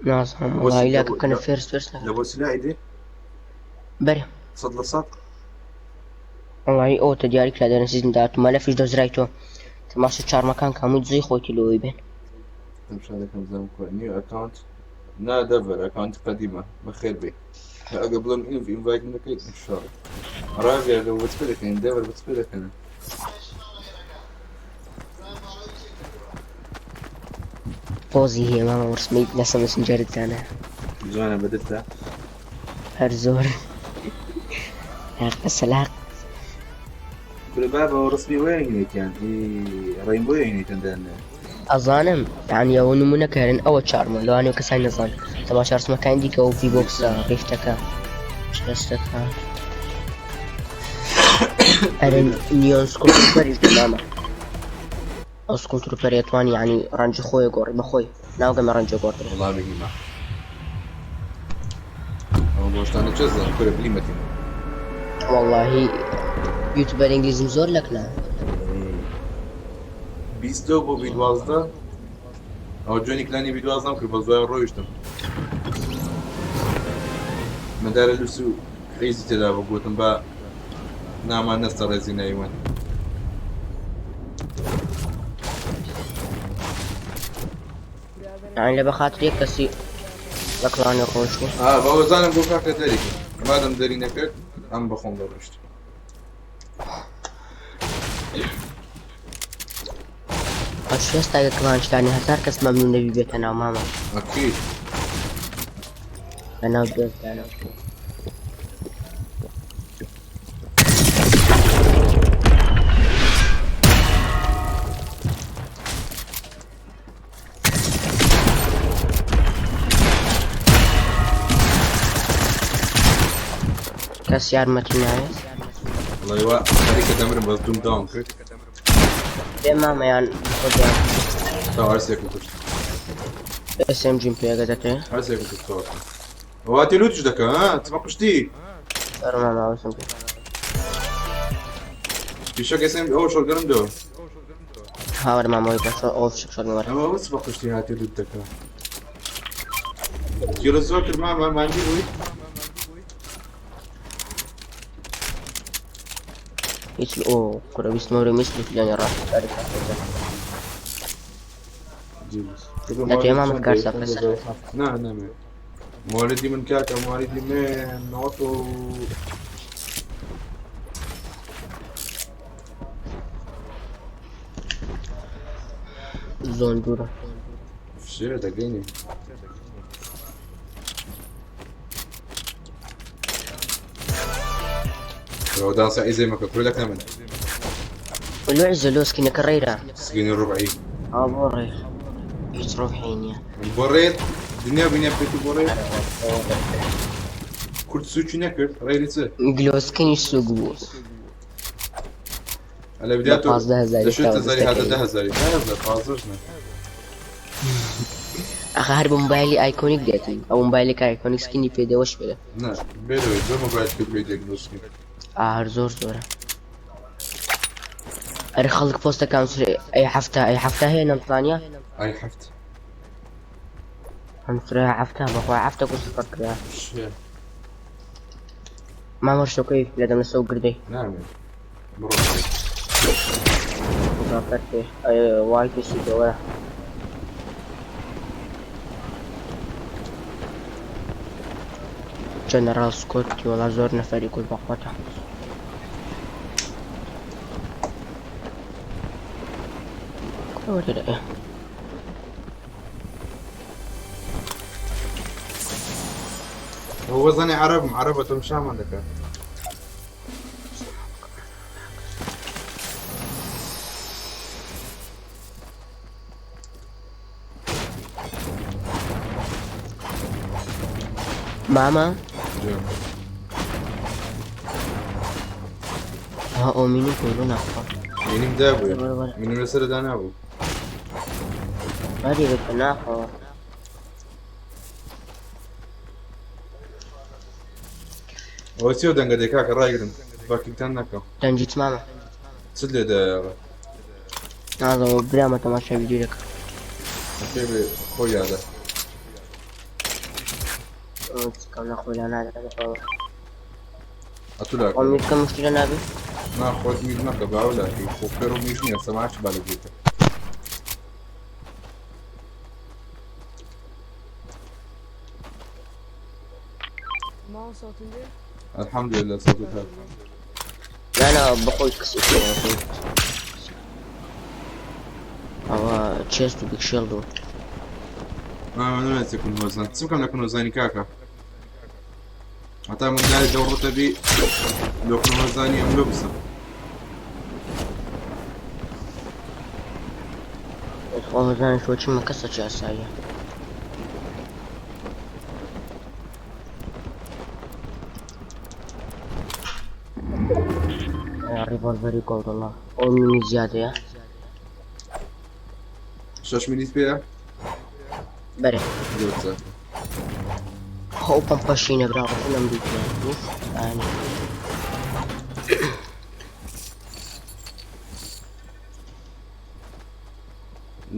نازانم لە بۆ وەڵی لە لاکە بۆ بکەنە لە فێرس فێرس لە نەکرد. بۆ سلاحی دێ؟ بەرێ. 100%؟ وەڵی ئەوە تە دیاری کرا دەرن سیزن داهاتوو مەلەفیش دۆزرایتەوە. تەماشا چارمەکان کە هەمووی دزی خۆیتی لۆی بێن. تەمشا دەکەم بزانم کوێ نیو ئەکاونت نا دەڤەر ئەکاونتی قەدیمە بەخێر بێی. ئەگە بڵێم ئینڤ ئینڤایتم دەکەیت ئینشاڵڵا. ڕاڤیار لە بەچ پێ دەکەین دەڤەر بەچ پێ دەکەنە. پۆزی هەیە مامە ورسمەی لەسە مسنجەرت دانا. جوانە بەدرتە؟ هەر زۆر. هەق بەسەلاق. کورە بابە ئەوە ڕسمی وەیە هینێتیان ئی ڕەینبۆیە هینێتیان دانێ. ئەزانم یانی ئەوە نمونە کەرن ئەوە چارمە لەوانەیە کەسانی نەزان تەماشا ڕسمەکانی دیکە و ڤی بۆکسە ڕیفتەکە چێستەکە ئەرێ نیۆن سکوڵ تروپەریش دەمامە ئەو سکوڵ تروپەرێ توانی یانی ڕەنجی خۆی گۆڕی بەخۆی ناوگەمە ڕەنجە گۆڕدرێ. وەڵامی هیما ئەوە گۆشتانە چێ زانم کورە بلیمەتی من. وەڵاهی یوتوبەر ئینگلیزم زۆر لەکنە. 20 لەو بۆ بی 12 ئەوە جوێنی کلانی بی 12 کرد بە زوای ڕۆیشتم مدارە لوس و حیزی تێدا بوو گوتم با نامان نەستە ڕێزی نایوان. یانی لە بەخاتر یەک کەسی لە کڵانی ڕۆشتی. ئا بەوەزانم بۆ کاکە دەری کرد مادەم دەری نەکرد ئەم بەخۆم دەڕۆشت. ئەو شێستا کڵانشتانی هەزار کەس مەمنون نەبی بێتە ناو مامە. ئەکید. لە ناو دۆستانە. کەس یارمەتی ناوێت؟ وەڵای وا خەریکە دەمرم بەس دوم داوم کرد. بێ مامەیان خۆیان. تا هەرسێکم کوشت. SMG م پێگە دەکەی؟ هەرسێکم کوشت تەواو. واتی لوتش دەکە ها چما کوشتی؟ سەر مامە ئەوسم پێ. پیشەک SMG ئەوە شۆتگەنم دەوە. هاوار مامەوەی بەشۆ ئەو شۆتگەن وەرە. ئەوە چما کوشتی هاتی لوت دەکە. کیلو زۆر کرد مامە ماندی بووی؟ هیچ ئۆ کورە ویستمەوە میست لە ڕاست دەتوێ مامە کار سەر نا نامێ موالیدی من کاکە موالیدی من نەوەت و زۆن دوورە. فشێرە دەگەینێ. لو دانسا زي ما كنت لك من ولو عزة لو سكينة كريرة. سكينة ربعي. اه بوري هیچ ڕۆحی نییە. بۆڕێت دنیا بینە پێت بۆڕێت کورد سوچی نەکرد ڕێری چ؟ گلۆسکینی سوک بوو. على بدايته 15,000 لە هەزاری هاتە دەستەکەی. 10,000 10,000 پازدەش نە. ئەخە هەر بە مۆبایلی ئایکۆنیک دێتن ئەو مۆبایلێک ئایکۆنیک سکینی پێدەوەش بێ. نا بێرەوەی زۆر مۆبایل کرد پێ دێک نووسکی. ئا هەر زۆر زۆرە. ئەرێ خەڵک پۆستەکان سرێ ئەی هەفتە ئەی هەفتە هەیە نەمتوانیە؟ ئەی هەفت. هەم سرێ هەفتە بەخوا هەفتە کوشت فەکرە. شێ. مامە شتۆکەی لە دەم لەسەر گردەی. نامێ. بڕۆ. مسافرتي واي تي سي دورة. جنرال سكوت ولا زور نفر يقول بقوته. كل هو زاني عرب عربة تمشى ما عندك. ماما ها ئۆمینی کۆلو ناخوا. مینیم دابوو. وەرە وەرە. مینیم لەسەر دانابوو. هەری بێت ناخەوە. ئەوە چیەوە دەنگە دێ کاکە ڕایگرن باکیتان نەکەم. دەنگی چ مامە؟ چت لێ دایەوە؟ نازانم برامە تەماشای ڤیدیۆیەکە. پێ بێ خۆی یادە. چکەم نەخۆی لا نادە بەخۆوە. ئەتو لاکە. خۆم میت کەم مشکلە نابی؟ نا خۆت میت مەکە باو لاکەی خۆ پێڕ و میش نییە سەماچ با لە گوێتە. الحمد لله صوتك هذا. لا لا بەخۆی کەسی ئەوە چێست و بیکشێڵ و ما نایەت کون هۆزان چ بکەم لە کون هۆزانی کاکە هەتا منداری دەوڕەتە بی لۆ کون هۆزانی ئەم لۆ بسم. خۆزان شۆچمە کەسە ئاساییە. ڕیڤۆلڤەری گۆڵدڵە ئەو منی زیادەیە. 6 منیت پێیە؟ بەرێ. زۆر. خۆ ئەو پەمپەشینە برا ڕقم دیتیە. ئانی.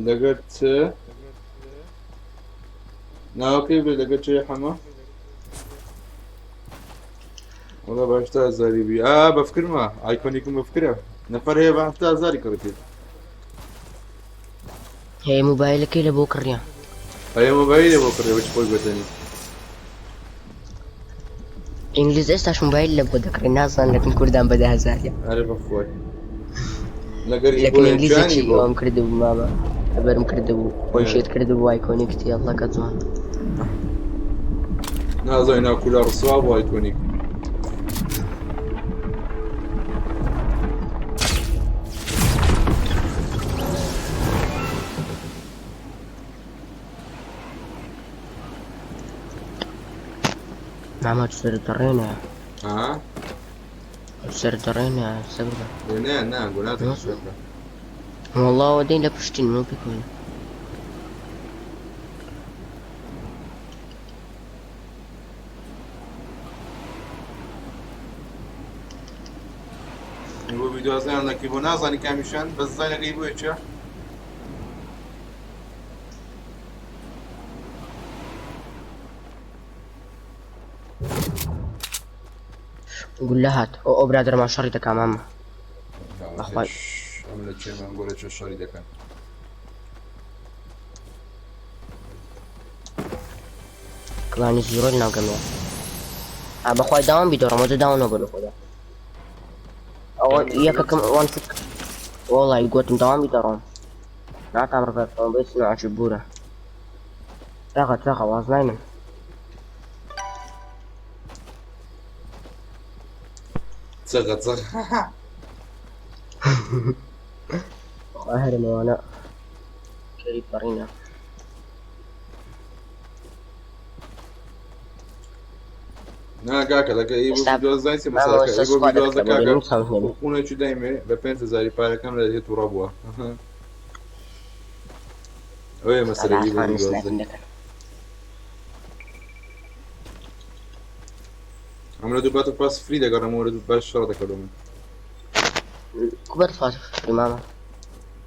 لەگەر چ ناوەکەی بێ لەگەر چێ حەمە؟ وەڵا بە 80 هەزاری بی. ئا بەفکرمە ئایکۆنیکم بەفکرە نەفەر هەیە بە 70 هەزاری کڕی. هەیە مۆبایلەکەی لە بۆ کڕیە. هەیە مۆبایلێ بۆ کڕی وەچ خۆی بەتەنی. ئینگلیز ئێستاش مۆبایل لە بۆ دەکڕی نازان لەکن کوردان بە 10 هەزاریە. ئەرێ بەخۆی لەگەر لەکن ئیبۆ ئینگلیزێکی جوانی بۆ ئەوم کردبوو مامە لەبەرم کردبوو خۆی شێت کردبوو ئایکۆنیکتی ئەڵڵا کە جوان. نازای ناکولا ڕسوا بۆ ئایکۆنیک. مامە سەر دەڕێنە. ها. سەر دەڕێنە سەبر بە. نا نا گۆنات. والله ودين لە پشتین من پێکەوە. بۆ ویدیۆزیان لەکی بۆ نازانی کامیشان بەس زانەکەی بۆ چیە؟ گولە هات ئەو ئەو برادەرمان شەڕی دەکا مامە. بەخوای. ئەم لە چێمان گۆرە چێ شەڕی دەکەن. کلانی زیرۆ لەناو گەمەیە. ئا بەخوای داوام بیدۆڕم ئەوجا داوام نەبوو لە خۆدا. ئەوە یەکەکەم وان شت وەڵی گوتم داوام بیدۆڕم. ناتام ڕزار بێت نوعەکی بوورە. چاخە چاخە واز ناینم. چەغە چەغە. بەخوای هەرمەوانە کەری پەڕینە. نا کاکە لەگە ئی بۆ ئێستا ویدیۆزای چی مامە مەسەلەکە ئێستا ئی بۆ سوپا ویدیۆزە دەکەم بۆ کاکە دێنم چاوم هێنێ. خونێکی دایمێ بە 5 هەزاری پارەکەم لە هێت تووڕە بووە. ئەوەیە مەسەلە ئی بۆ ئەلعافان ویدیۆزە. سنایپم دەکەن. ئەم لە دوو باتل پاس فری دەگەڕێمەوە لە دوو باش شەڕ دەکەم من. کو بەر فاس فری مامە؟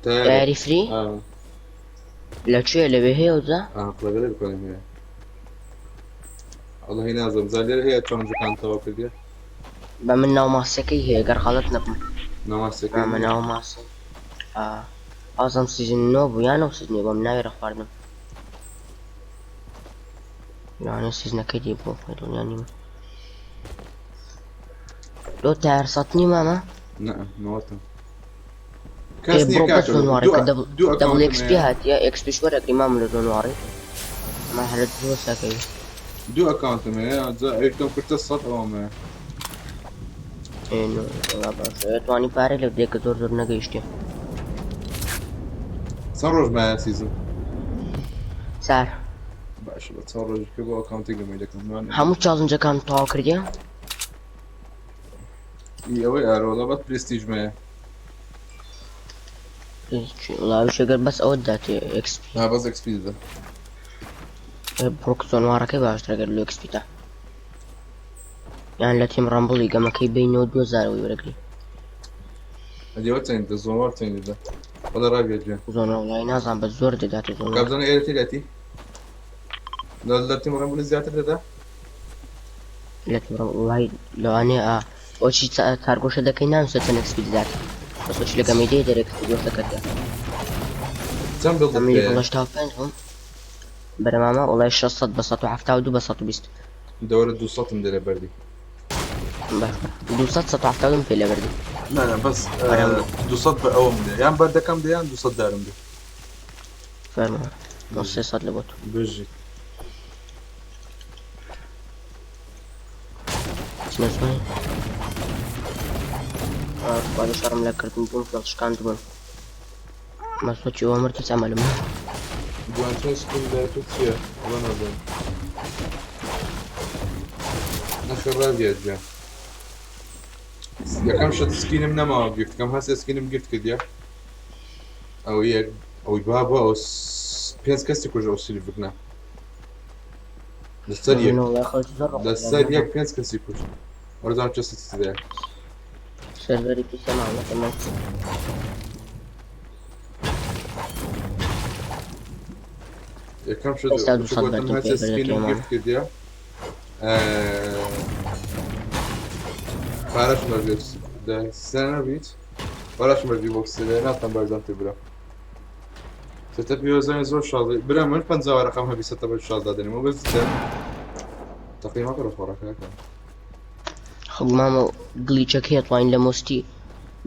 تایارێک. تایاری فری؟ ئا. لەکوێ لەوێ هەیە ئەوجا؟ ئا قڵەگەلێ بکەم هەیە. والله نازم زان لێرە هەیە چۆنجەکان تەواو کردیە؟ بە من ناو ماسەکەی هەیە گەر غەڵەت نەبم. ناواسەکەی مامە نییە. ناو ماسە. ئا ئازم سیزن 9 بوو یان 9 سیزنێ بۆم ناوێرە خواردم. لەوانەیە سیزنەکەی دی بۆ خۆی دڵنیا نیم. لۆ تایەر سەد نی مامە؟ نا نەوەتم. ئێ کەس نییە بڕۆ بەس کاکە زۆنوارەکە دوو دوو دەبڵ ئەکاونتم ئێکس پی هەیە. هاتیە ئێکس پیش وەرەگری مامە لە زۆنواری. ما هەرە زۆر ساکەوی. دوو ئەکاونتم هەیە جا ئەوێکم کردە 100 ئەوەم هەیە. ئێ نۆ وەڵا باشە توانی پارەی لە بدەیە کە زۆر زۆر نەگەیشتێ. چەند ڕۆژ مایە سیزن؟ سار. باشە بە چەند ڕۆژێکە بۆ ئەکاونتێک گەمەی دەکەم. هەموو چاڵنجەکان تەواو کردیە؟ ئی ئەوەی ئارە وەڵا بەس پرستیژم هەیە. وەڵا ئەویش ئەگەر بەس ئەوە داتێ ئێکس پی. نا بەس ئێکس پی دەدا. بڕۆ زۆنوارەکەی باشترە گەر لۆ ئێکس پی تا. یان لە تیم ڕەمبڵی گەمەکەی بینەوە 2000 وەرەگری. ئەدی ئەوە چەند دە زۆنوار چەند دەدا؟ وەڵا ڕابیە گوێ. زۆنوار وەڵای نازانم بەس زۆر دەداتێ زۆنوار. کابزانە ئێرە تێداتی؟ لە تیم ڕەمبڵی زیاتر دەدا؟ لە تیم ڕەمبڵ وەڵای لەوانەیە ئا ئەوچی چارگۆشە دەکەی نانووسە چەند ئێکس پی دەدات. بەس ئەوچی لە گەمەی دێ دەرێ ئێکس پی دۆسەکەتە. چەند بڵدت ئەمە پێیە؟ 85 بووم. بەرە مامە وەڵای 600 بە 172 بە 120. دەوەرە 200م دێ لە بەردی. باشە 200 172 پێ لە بەردی. نا نا بەس بەرەم 200 بە ئەوەم دێ یان بەردەکەم دێ یان 200 دارم دێ. فەرموو 300 لە بۆ تۆ. بژی. چنە جوانی. خوا شەڕم لە کردن بووم فێڵ شکاند بوون. مەسۆچی ئەوە مرد هیچ ئەمەلم جوانترین skin لای تۆ چییە؟ وەڵا نازانم. نەخێر ڕازیە گیان. یەکەم شت skin م نەماوە gift کەم هەستێ skin م gift کردیە ئەو یەک ئەوی بابا ئەو پێنج کەسی کوژ ئەو سیلڤکنا لەسەر یەک لەسەر یەک پێنج کەسی کوشت وەرزان چه سیستەیە سێرڤەری پیسە ماوەتە من. یەکەم شت ئێستا 200 گوتم بەردم هەستێ پێ skin م بەردەکەی gift کردیە پارەشم بەردێت سێنە بیت پارەشم بەردی بۆ سێ ناتەم بەرزانتر برا setup ی وەزانی زۆر شازە برا من 50 ورقەم هەبی setup شازدا دەنێمەوە بەس دەم تەقیمە بڕە خۆڕەکەکە خۆ مامە گلیچەکەی ئەتوانین لە مۆستی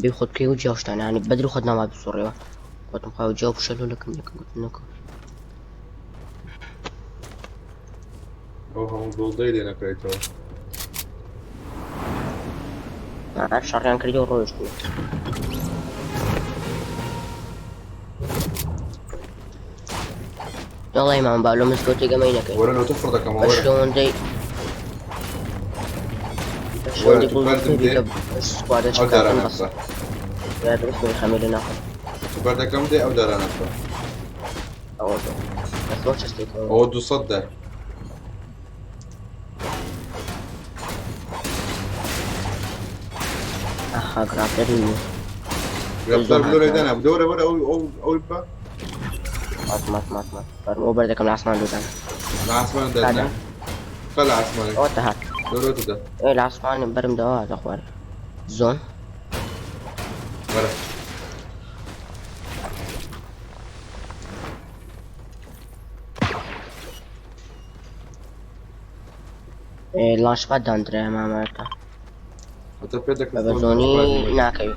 بێ خۆت بکەی و جیاوشتان یانی بەدر خۆت ناما بسوڕێەوە گوتم خوا جیاو بشەلۆ لەکەم لەکەم گوتم نەکەم. ئەو هەموو گۆڵدەی لێ نەکرێتەوە. شەڕیان کردی و ڕۆیشتن. وەڵی مام با لۆ مزگەوتێک ئەمەی نەکەین. وەرە لۆ تۆ فڕ دەکەمەوە وەرە. بەشەوەندەی وەرە بەشەوەندەی تو بەردم دێ سکوادە ئەو دارانە بەس بخە. خەمێ لە ناخۆ. تو بەردەکەم دێ ئەو دارانە بخە. ئەوە بەس بۆ چەستێکەوە. ئەوە 200 دار. ئەها گراپەری نییە. گرفتار لۆ لێدانا بوو وەرە وەرە ئەو ئەو ئەو بە مات مات مات مات فەرموو ئەو بەردەکەم لە ئاسمان دوودان. لە ئاسمان دادنا خە لە ئاسمانێک ئەوە تەهات. لۆ تدا. ئێ لە ئاسمان بەرم داوە هاتە خوارێ. زۆن وەرە ئێ لانشپاد داندرایە مامەکە. هەتا پێ دەکەم بە بە زۆنی ناکەوی.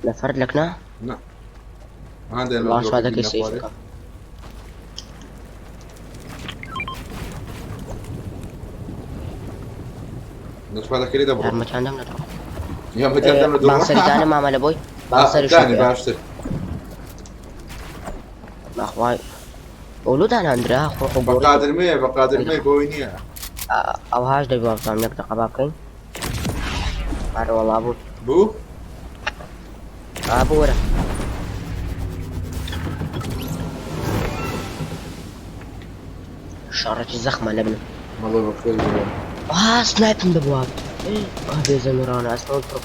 لە فەرد لەکنا نا هەندێک لە لانشپادەکەی دۆخی سەیف نەخوارێ بکە. نەخوارەکەی لێ دەبڕۆ یارمەتیان دەم لە دڕۆ. یارمەتیان دەم لە دڕۆ بانسەری دانە مامە لە بۆی بانسەری دانێ باشتر. بەخوای ئەولو داناندرا خۆ خۆ بە گۆڕی. قادرمەیە بە قادرمەیە بۆی نییە. ئەوهاش دەبی وابزانم یەک دەقە با بکەین. ئەرێ وەڵا بوو. بوو؟ ئا بوو وەرە. شەڕێکی زەخمە لە بنم. مەڵێ بە خێر بێ. ئا سنایپم دەبوو. ئا بێزەمیرانە ئەستا پڕ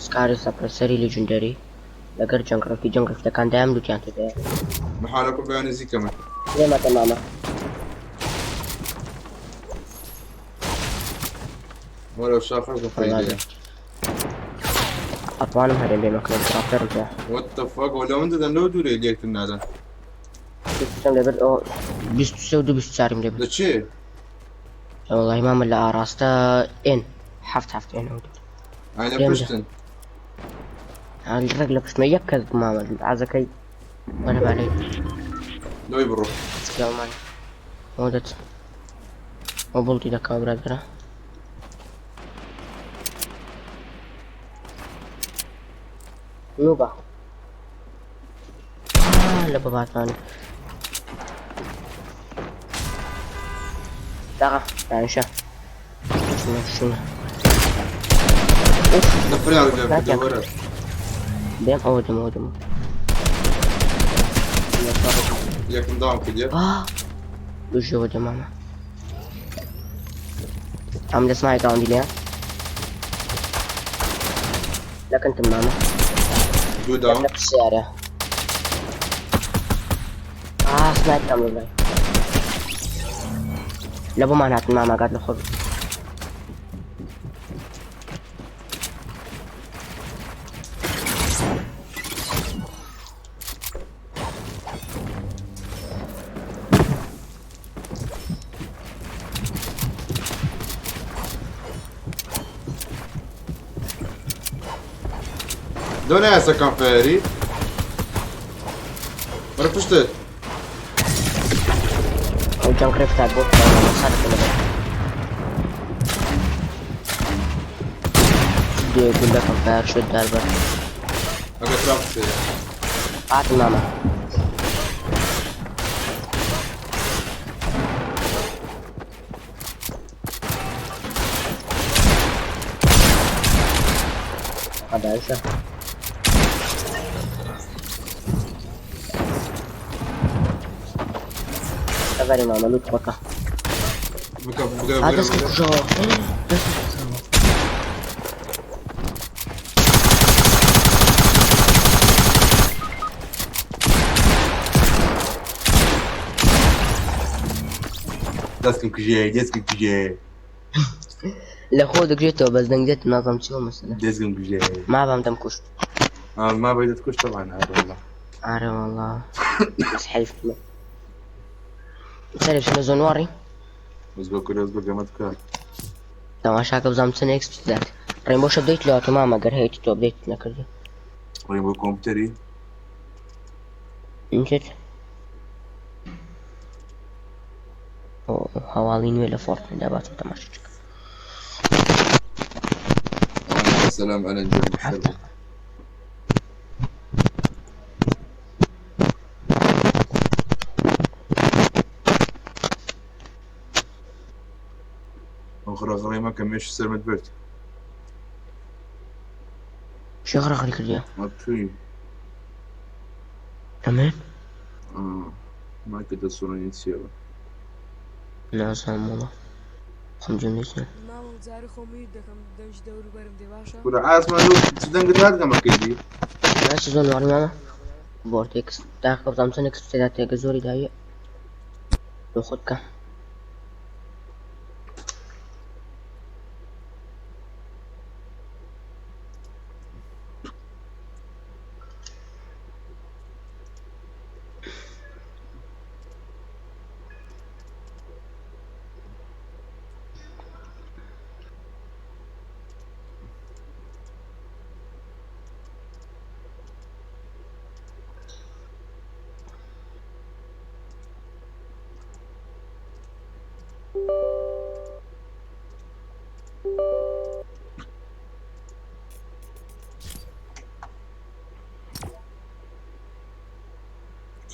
سکاری سەپرەسەری لێجندەری لەگەر جەنگڕەفتی جەنگڕەفتەکان دایم لوتیان تێدایە. محالەکە بەیان نزیکە من. لێمەتە مامە. وەرە شاخەش بە وەڵا فەیدەیە. ئەتوانم هەرێم بێمە کە گراپتەرم پێ. What the fuck ولا من دەدەن لەو دوورێ لێکتر نادەن. 23 لەبرد ئەو 23 و 2 24 لەبرد. لە چێ؟ وەڵی مامە لە ئاراستە ئێن حەفت حەفت ئێن ئەو دوو. ئای لە لێم پشتن. ڕێک لە پشتمە یەک کەس بوو مامە عازەکەی وەرە بالەی. لۆی بڕۆ. سکێڵمان. ئەوە دەچ. ئەو بڵتی دەکا برادەرە. نوبە. لە باباتانی. داغا دانیشە. شونە شونە. نەفریان لێ ناکەم. وەرە. دێم ئەوە دەم ئەوە دەم. یەکم داوام کردیە. بژەوە دەمامە. ئەم دەسمای گاوندی لێ. لەکنتم مامە. دوو داوم. لە پرسیارە. ئا سنایپرم لەبرای. لە بۆمان هاتن مامە گات لە خۆ. لۆ نایاسەکان فەیەری؟ وەرە پشتت. ئەو جەنگ ڕێفتا بۆ سەرەکە لەبەر دوێ گولەکەم فایەر شوت داربەر. ئەگە ترامپ سێ. هاتم مامە. هذا ئەفەرین مامە لوت خۆکە. بکە بکە ها بکە دەستم بکە. کوژەوە دەستم کوژەوە. دەستم کوژێ دەستم کوژێ. لە خۆ دەگرێتەوە بەس دەنگ دێت نازانم چی مەسەلە. دەستم کوژێ. ما بام دەمکوشت. ما بيدت كوش طبعا هذا والله. ئارە والله بس حەیف سەرێ بچینە زۆنواری. بس بكل بس بقى ما تكار. تەماشاکە بزانم چەند ئێکس دات. ڕێنبۆش ئەپدەیت لەواتە مامە گەر هەیە تۆ ئەپدەیت نەکردی. ريمو كمبيوتري. نچێت هەواڵی نوێ لە فۆرتنایت باتم تەماشا بکەم. السلام على نجوم الحلوة. أخرى غريمة كميش سرمت برد. شو غرغري کردیە؟ ما بتشوي. تمام. آه ما كده الصورة نسيبها. نازانم وەڵا خۆم جێم لێ مامە جارە خۆم میوت دەکەم دەنگی دەوروبەرم دێ باشە. كورة عاصمة لو تدنق هذا ما كدي. ناچ زۆنواری مامە بۆرتێکس داخە بزانم چەند ئێکس تێدا تێگە زۆری داویە لۆ خۆت بکە.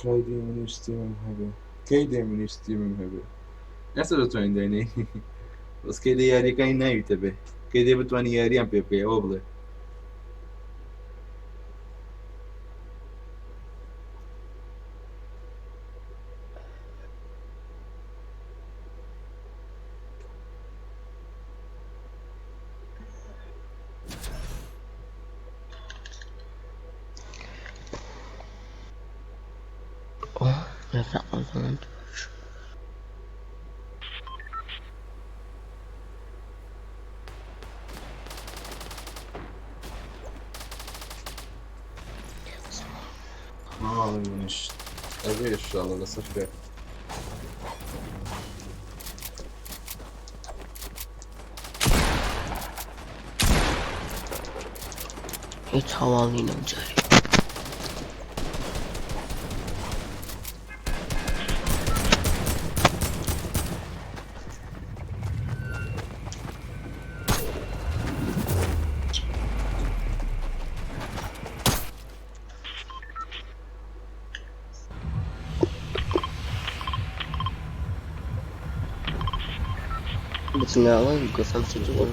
كايدي من اشتي من هبي كايدي من اشتي من هبي ئێستا دەتوانین داینێ بەس کەی یاریەکانی ناویتە بێ کەی دێ بتوانانی یاریان پێ بکەی ئەوە بڵێ. ئۆه نەفرەت ئەوزانم. ماڵی منیش ئەبێ ئینشاڵڵا لەسەر خێر. هیچ هەواڵی نەم جارێ. بچنەوە گۆفەم چ بوو.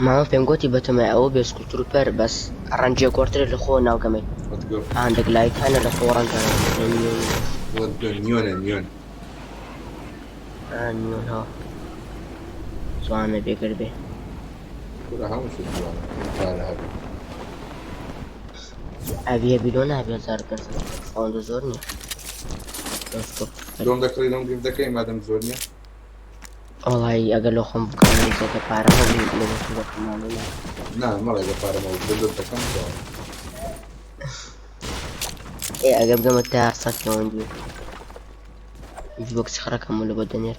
مامە پێم گوتی بەتەمای ئەوە بێ سکولتروپەر بەس ڕەنجێ گۆڕترە لە خۆ ناوگەمەی. Let's go. هەندێک لایت هەنە لە خۆ ڕەنگە. Let's go. نیۆنە نیۆن. نیۆن ها جوانە بێگەر بێ. کورە هەموو شت جوانە پارە هەبێ. ئەبیە بیلۆ نابێ 1500 ئەوەندە زۆر نییە. لۆم دەکڕی لۆم گرفت دەکەی مادەم زۆر نییە. وەڵی ئەگەر لە خۆم بکەم زیاتر پارە هەبوو لە بۆ دەکەم. نا مەڵێ لە پارەمەوە بردت دەکەم تەواو. ئێ ئەگەر بگەمە تا 100 پەیوەندی بۆکس خڕەکەم و لە بۆ دەنێر.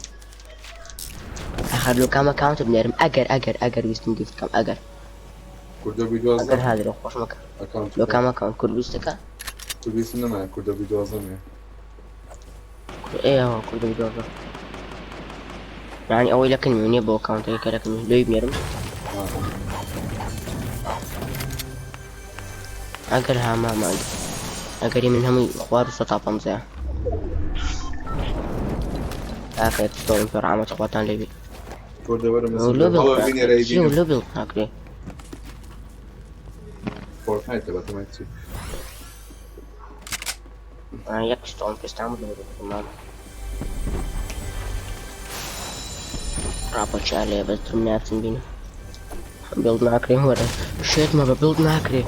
ئاخر لۆ کام ئەکاونت بنێرم ئەگەر ئەگەر ئەگەر ویستم gift کەم ئەگەر کوردە بی دوازدە ئەگەر هادرە خۆش مەکە ئەکاونت لۆ کام ئەکاونت کورد ویستەکە کورد ویستم نەمایە کوردە بی دوازدەم هەیە. ئێوە کوردە بی 12 یعنی ئەوەی لە کنمی نییە بۆ ئەکاونتەکە کە لە کنمی لۆی بنێرم ئەگەر هامامان ئەگەری من هەمووی خوار و سەتا پەنجایە کاکە پستۆڵم پێ ڕامەت خواتان لێبی کوردە وەرە لۆ مەسەلەن هەڵە بینێرە چی بینم لۆ بڵ ناکرێ فۆرتنایتە بەتەمای چی یەک پستۆڵم پێستان لۆ بڵ ڕاپۆچیا لێ بەس درم ناچن بینم بڵد ناکرێ وەرە شێت مەبە بڵد ناکرێ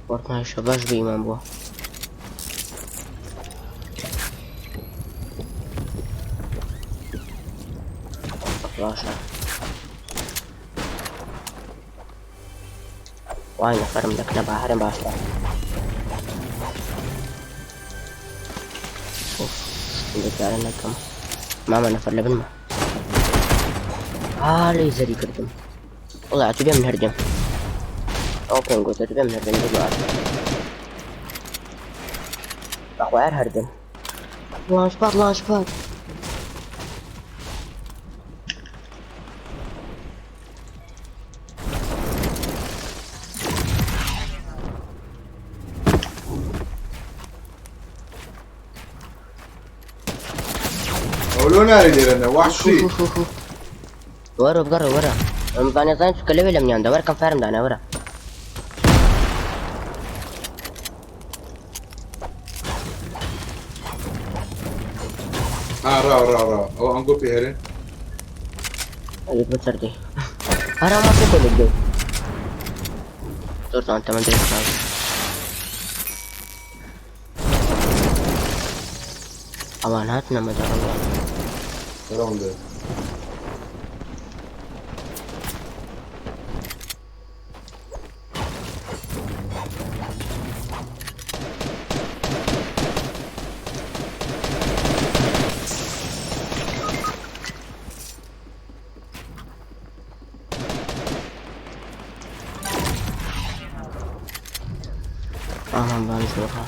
فۆرتنایشە باش بە ئیمان بووە باشە وای نەفەرم دەکنە با هەرم باشە ئۆف دەکارە نەکەم مامە نەفەر لە بنمە ئا لێی زەری کردم وڵا ئەتو بێم هەردەم ئەو پێم گوت ئەتو بێم هەردەم دەگوات بەخوا هەر هەردەم ڵانچ پاد ڵانچ پاد ئەو لۆ ناری لێرە وەحشی وەرە بگەڕێ وەرە ئەم زانێ زانێ چونکە لەوێ لە منیان دا وەرە کەم فارم دانا وەرە ها ڕا ڕا ڕا ئەو ئەنگۆ پێ هەرێ ئەوێ بەسەر دێ هەرا ما پێ لێک دێ زۆر جوان تەمەن درێژ کراوە. ئەوان هاتنە مەدەڕەوە ڕاوم دێ ئامان بان زۆرە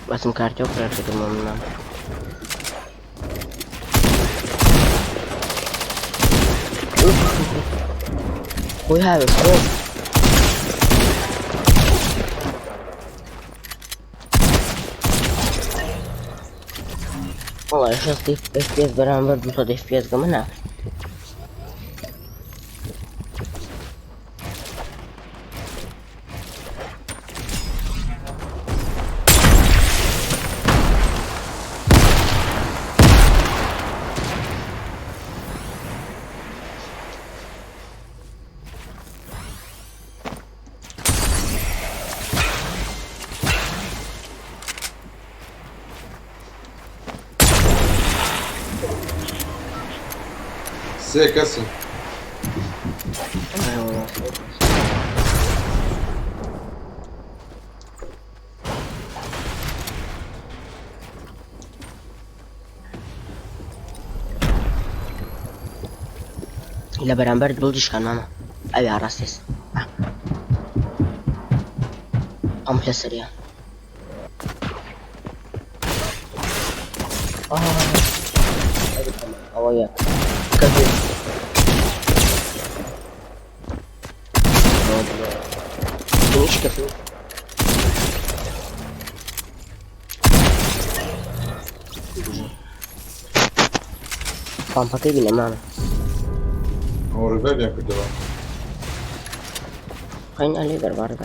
بەسم کارتەوە پرەکردمەوە منام خۆی هاوێ خۆ وەڵا 60 FPS بەرامبەر 200 FPS گەمە ناکرێت. سێ کەسن ئای وەڵا. لە بەرامبەر بڵدیشکان مامە ئەوێ ڕاستێس ئەم لەسەریە ئەوە یەک کەس هیچ کەس پامپەکەی بینە مامە ئەو ڕیڤایڤیان کردەوە خەین ئەلێ دەربارە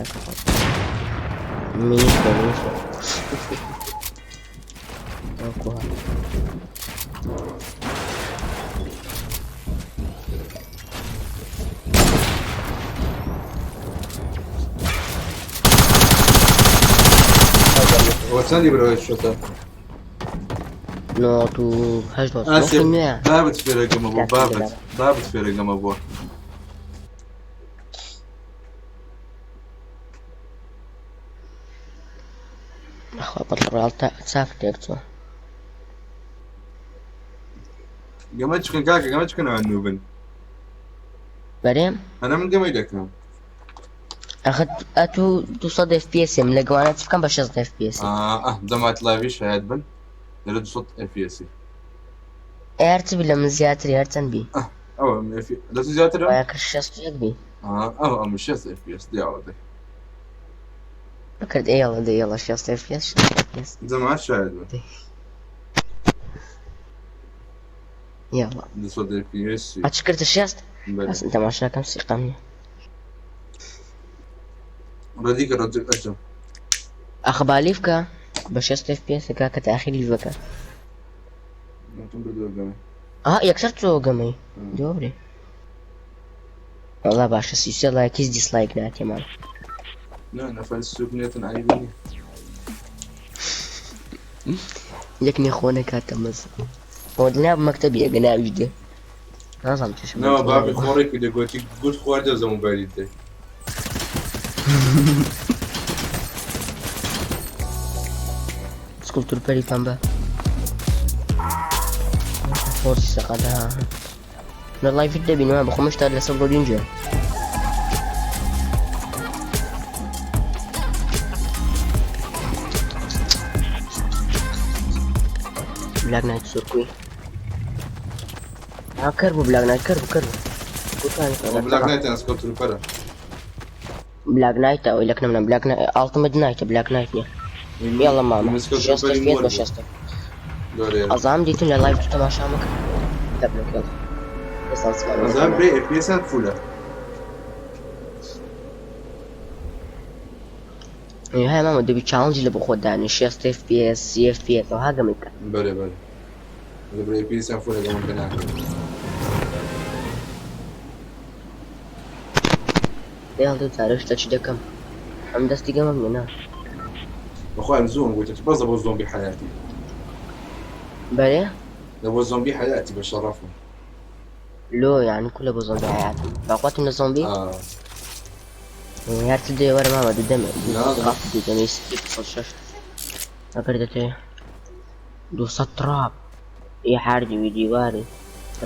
منیش بە منیش بە وەکو هات. ئەوە چەندی برەوە شۆتە 98 ئاسێ نوێیە. بابت فێرەگەمە بۆ کاتی بابت دەدات. بابت فێرەگەمە بۆ. بەخوا بەتڵ ڕۆیاڵ تا چاک تێک چووە. گەمە چکن کاکە گەمە چکن ئەوان نوبن. بەرێ؟ ئەنا من گەمەی دەکەم. ئەخە ئەتوو 200 FPS م لە گەوانە چ بکەم بە 60 FPS. ئاه دەمات لاڤی شایەت بن لە 200 FPS. ئێ هەر چ بی لە من زیاتری هەر چەند بی. ئەوە اف لە تو زیاترە؟ وایە کرد 61 بی. ئەوە ئەم 60 FPS دیاوە دەی. بکرد ئێ یاڵا دەی یاڵا 60 FPS 60 FPS. دەمات شایەت بن. یاڵا. 200 FPS. ئەچ کردە 60؟ بەلێ. ئەسن تەماشاکەم سیقەم نییە. ڕەدیکە ڕەدیک ئەچم. ئەخە با لیف بکە بە 60 FPS کاکە تاخیر لیف بکە. ناتم بردووە گەمەی. ئا یەکسەر چۆ گەمەی. دۆبرێ. وەڵا باشە 33 لایک هیچ دیسلایک ناتێمان. نا نەفەر سوک نێتن عەیبی نییە. یەک نێ خۆ نەکاتە مەز. خۆ دڵنیا بم مەکتەبی ئەگە ناویش دێ. نازانم چێشم نەوە بابی خۆڕێکی دەگۆتی گوت خواردە زە مۆبایلی دەی. سکولتور پەری پەمبە. فۆرسی سەقەتە ها. لە لایفت دەبینەوە بەخۆم شتا لەسەر ڕۆدینجە. بلاک نایت سۆرکوی. ها کەر بوو بلاک نایت کەر بوو کەر بوو. ئەوە بلاک نایت یان سکۆ تروپەرە. بلاک نایت ئەوەی لەکنە منە بلاک نایت ئاڵتمت نایتە بلاک نایت نییە. یاڵا مامە سکۆ 60 تروپەری FPS مۆر بە بوو. 60. دۆرێ. ئەزام دیتم لە لایف تو تەماشا مەکە. دەبلۆک یاڵا. ئێستا سمانە. ئەزان برێ FPS یان فولە. هاي ماما دەبی چاڵنجی لە بۆ خۆت دانێ 60 FPS 30 FPS ئەوها گەمەی بکە. بەرێ بەرێ. لە برێ FPS یان فولە گەمەکە ناکەم. دەیاڵ دو جارە شتە چی دەکەم. ئەم دەستی گەمەم نییە نا. بەخوا زۆم گوتت بەس بۆ زۆمبی حیاتی. بەرێ؟ لە بۆ زۆمبی حیاتی بە شەڕەفم. لۆ یعنی کولە بۆ زۆمبی حیاتم. باقواتم لە زۆمبی؟ ئا. هەر چ دێ وەرە مامە دوو دەمێ. نا. دوو دەمێ سی سەد شەش. ئەگەر دەتێ 200 تراب. ئێ حاردی وی دیواری. 6.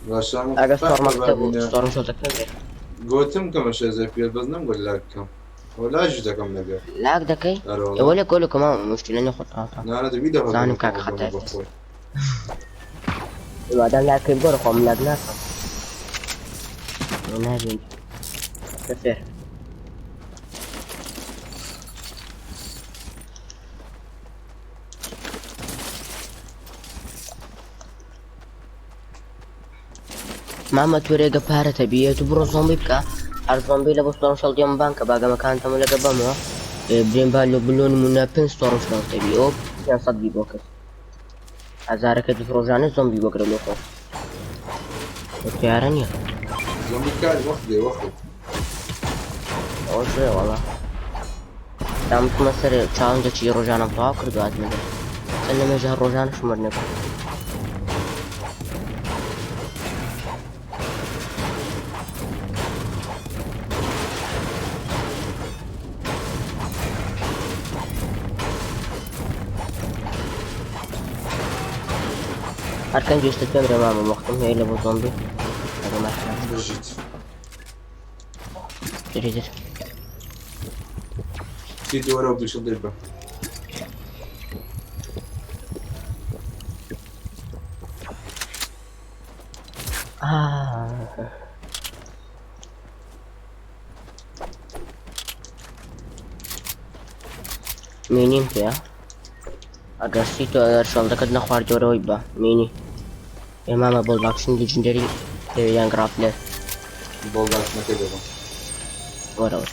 باشە ئەگەر ستۆرمەکە بوو ستۆرم شۆتەکە بێ. گوتم کەمە شێز FPS بەس نەمگوت لاگ کەم. وە لاژیش دەکەم لەگەر. لاگ دەکەی؟ ئەرێ وەڵا. ئێوە لە گۆلە کەما مشکلە نیە خۆت ئاتا. نا نا دەبی دەبە زانم کاکە خەتای مادام لاگ کەی بگۆڕە خۆم لاگ ناکەم. نابین. بەفێر. مامە تۆ رێگە پارەتە بیە تو بڕۆ زۆمبی بکە هەر زۆمبی لە بۆ ستۆرم شەڵ دیێم بانکە باگەمەکانتەمە لەگە بەمەوە برێن با لۆ بلۆ نمونە 5 ستۆرم شەڵ تەبی ئەو 500 بی بۆ کرد هەزارەکە دوو ڕۆژانە زۆمبی وەگرە لۆ خۆ تیارە نییە. زۆمبی کار وەخت دێ وەخت. ئەوە زۆرە وەڵا. دام بکەمە سەر چاڵنجە چی ڕۆژانە تەواو کردو هاتمە دەر. چەند لە مێژە ڕۆژانە شمەر نەبوو. هەرکەن گوێشتت پێم رێ مامە وەختم هەیە لە بۆ زۆمبی. ئەگە ماشا. بژیت. دەری دەر. سیتی وەرە و دووشە دەی بە. آه. مینیم پێیە ئەگەر سی تۆ ئەگەر شۆڵدەکەت نەخواردۆرەوەی بە مینی ئێمامە بۆڵ باکسن لیجندەری یان گراپلەر. بۆڵ باکسنەکەی دەبم. وەرەوە.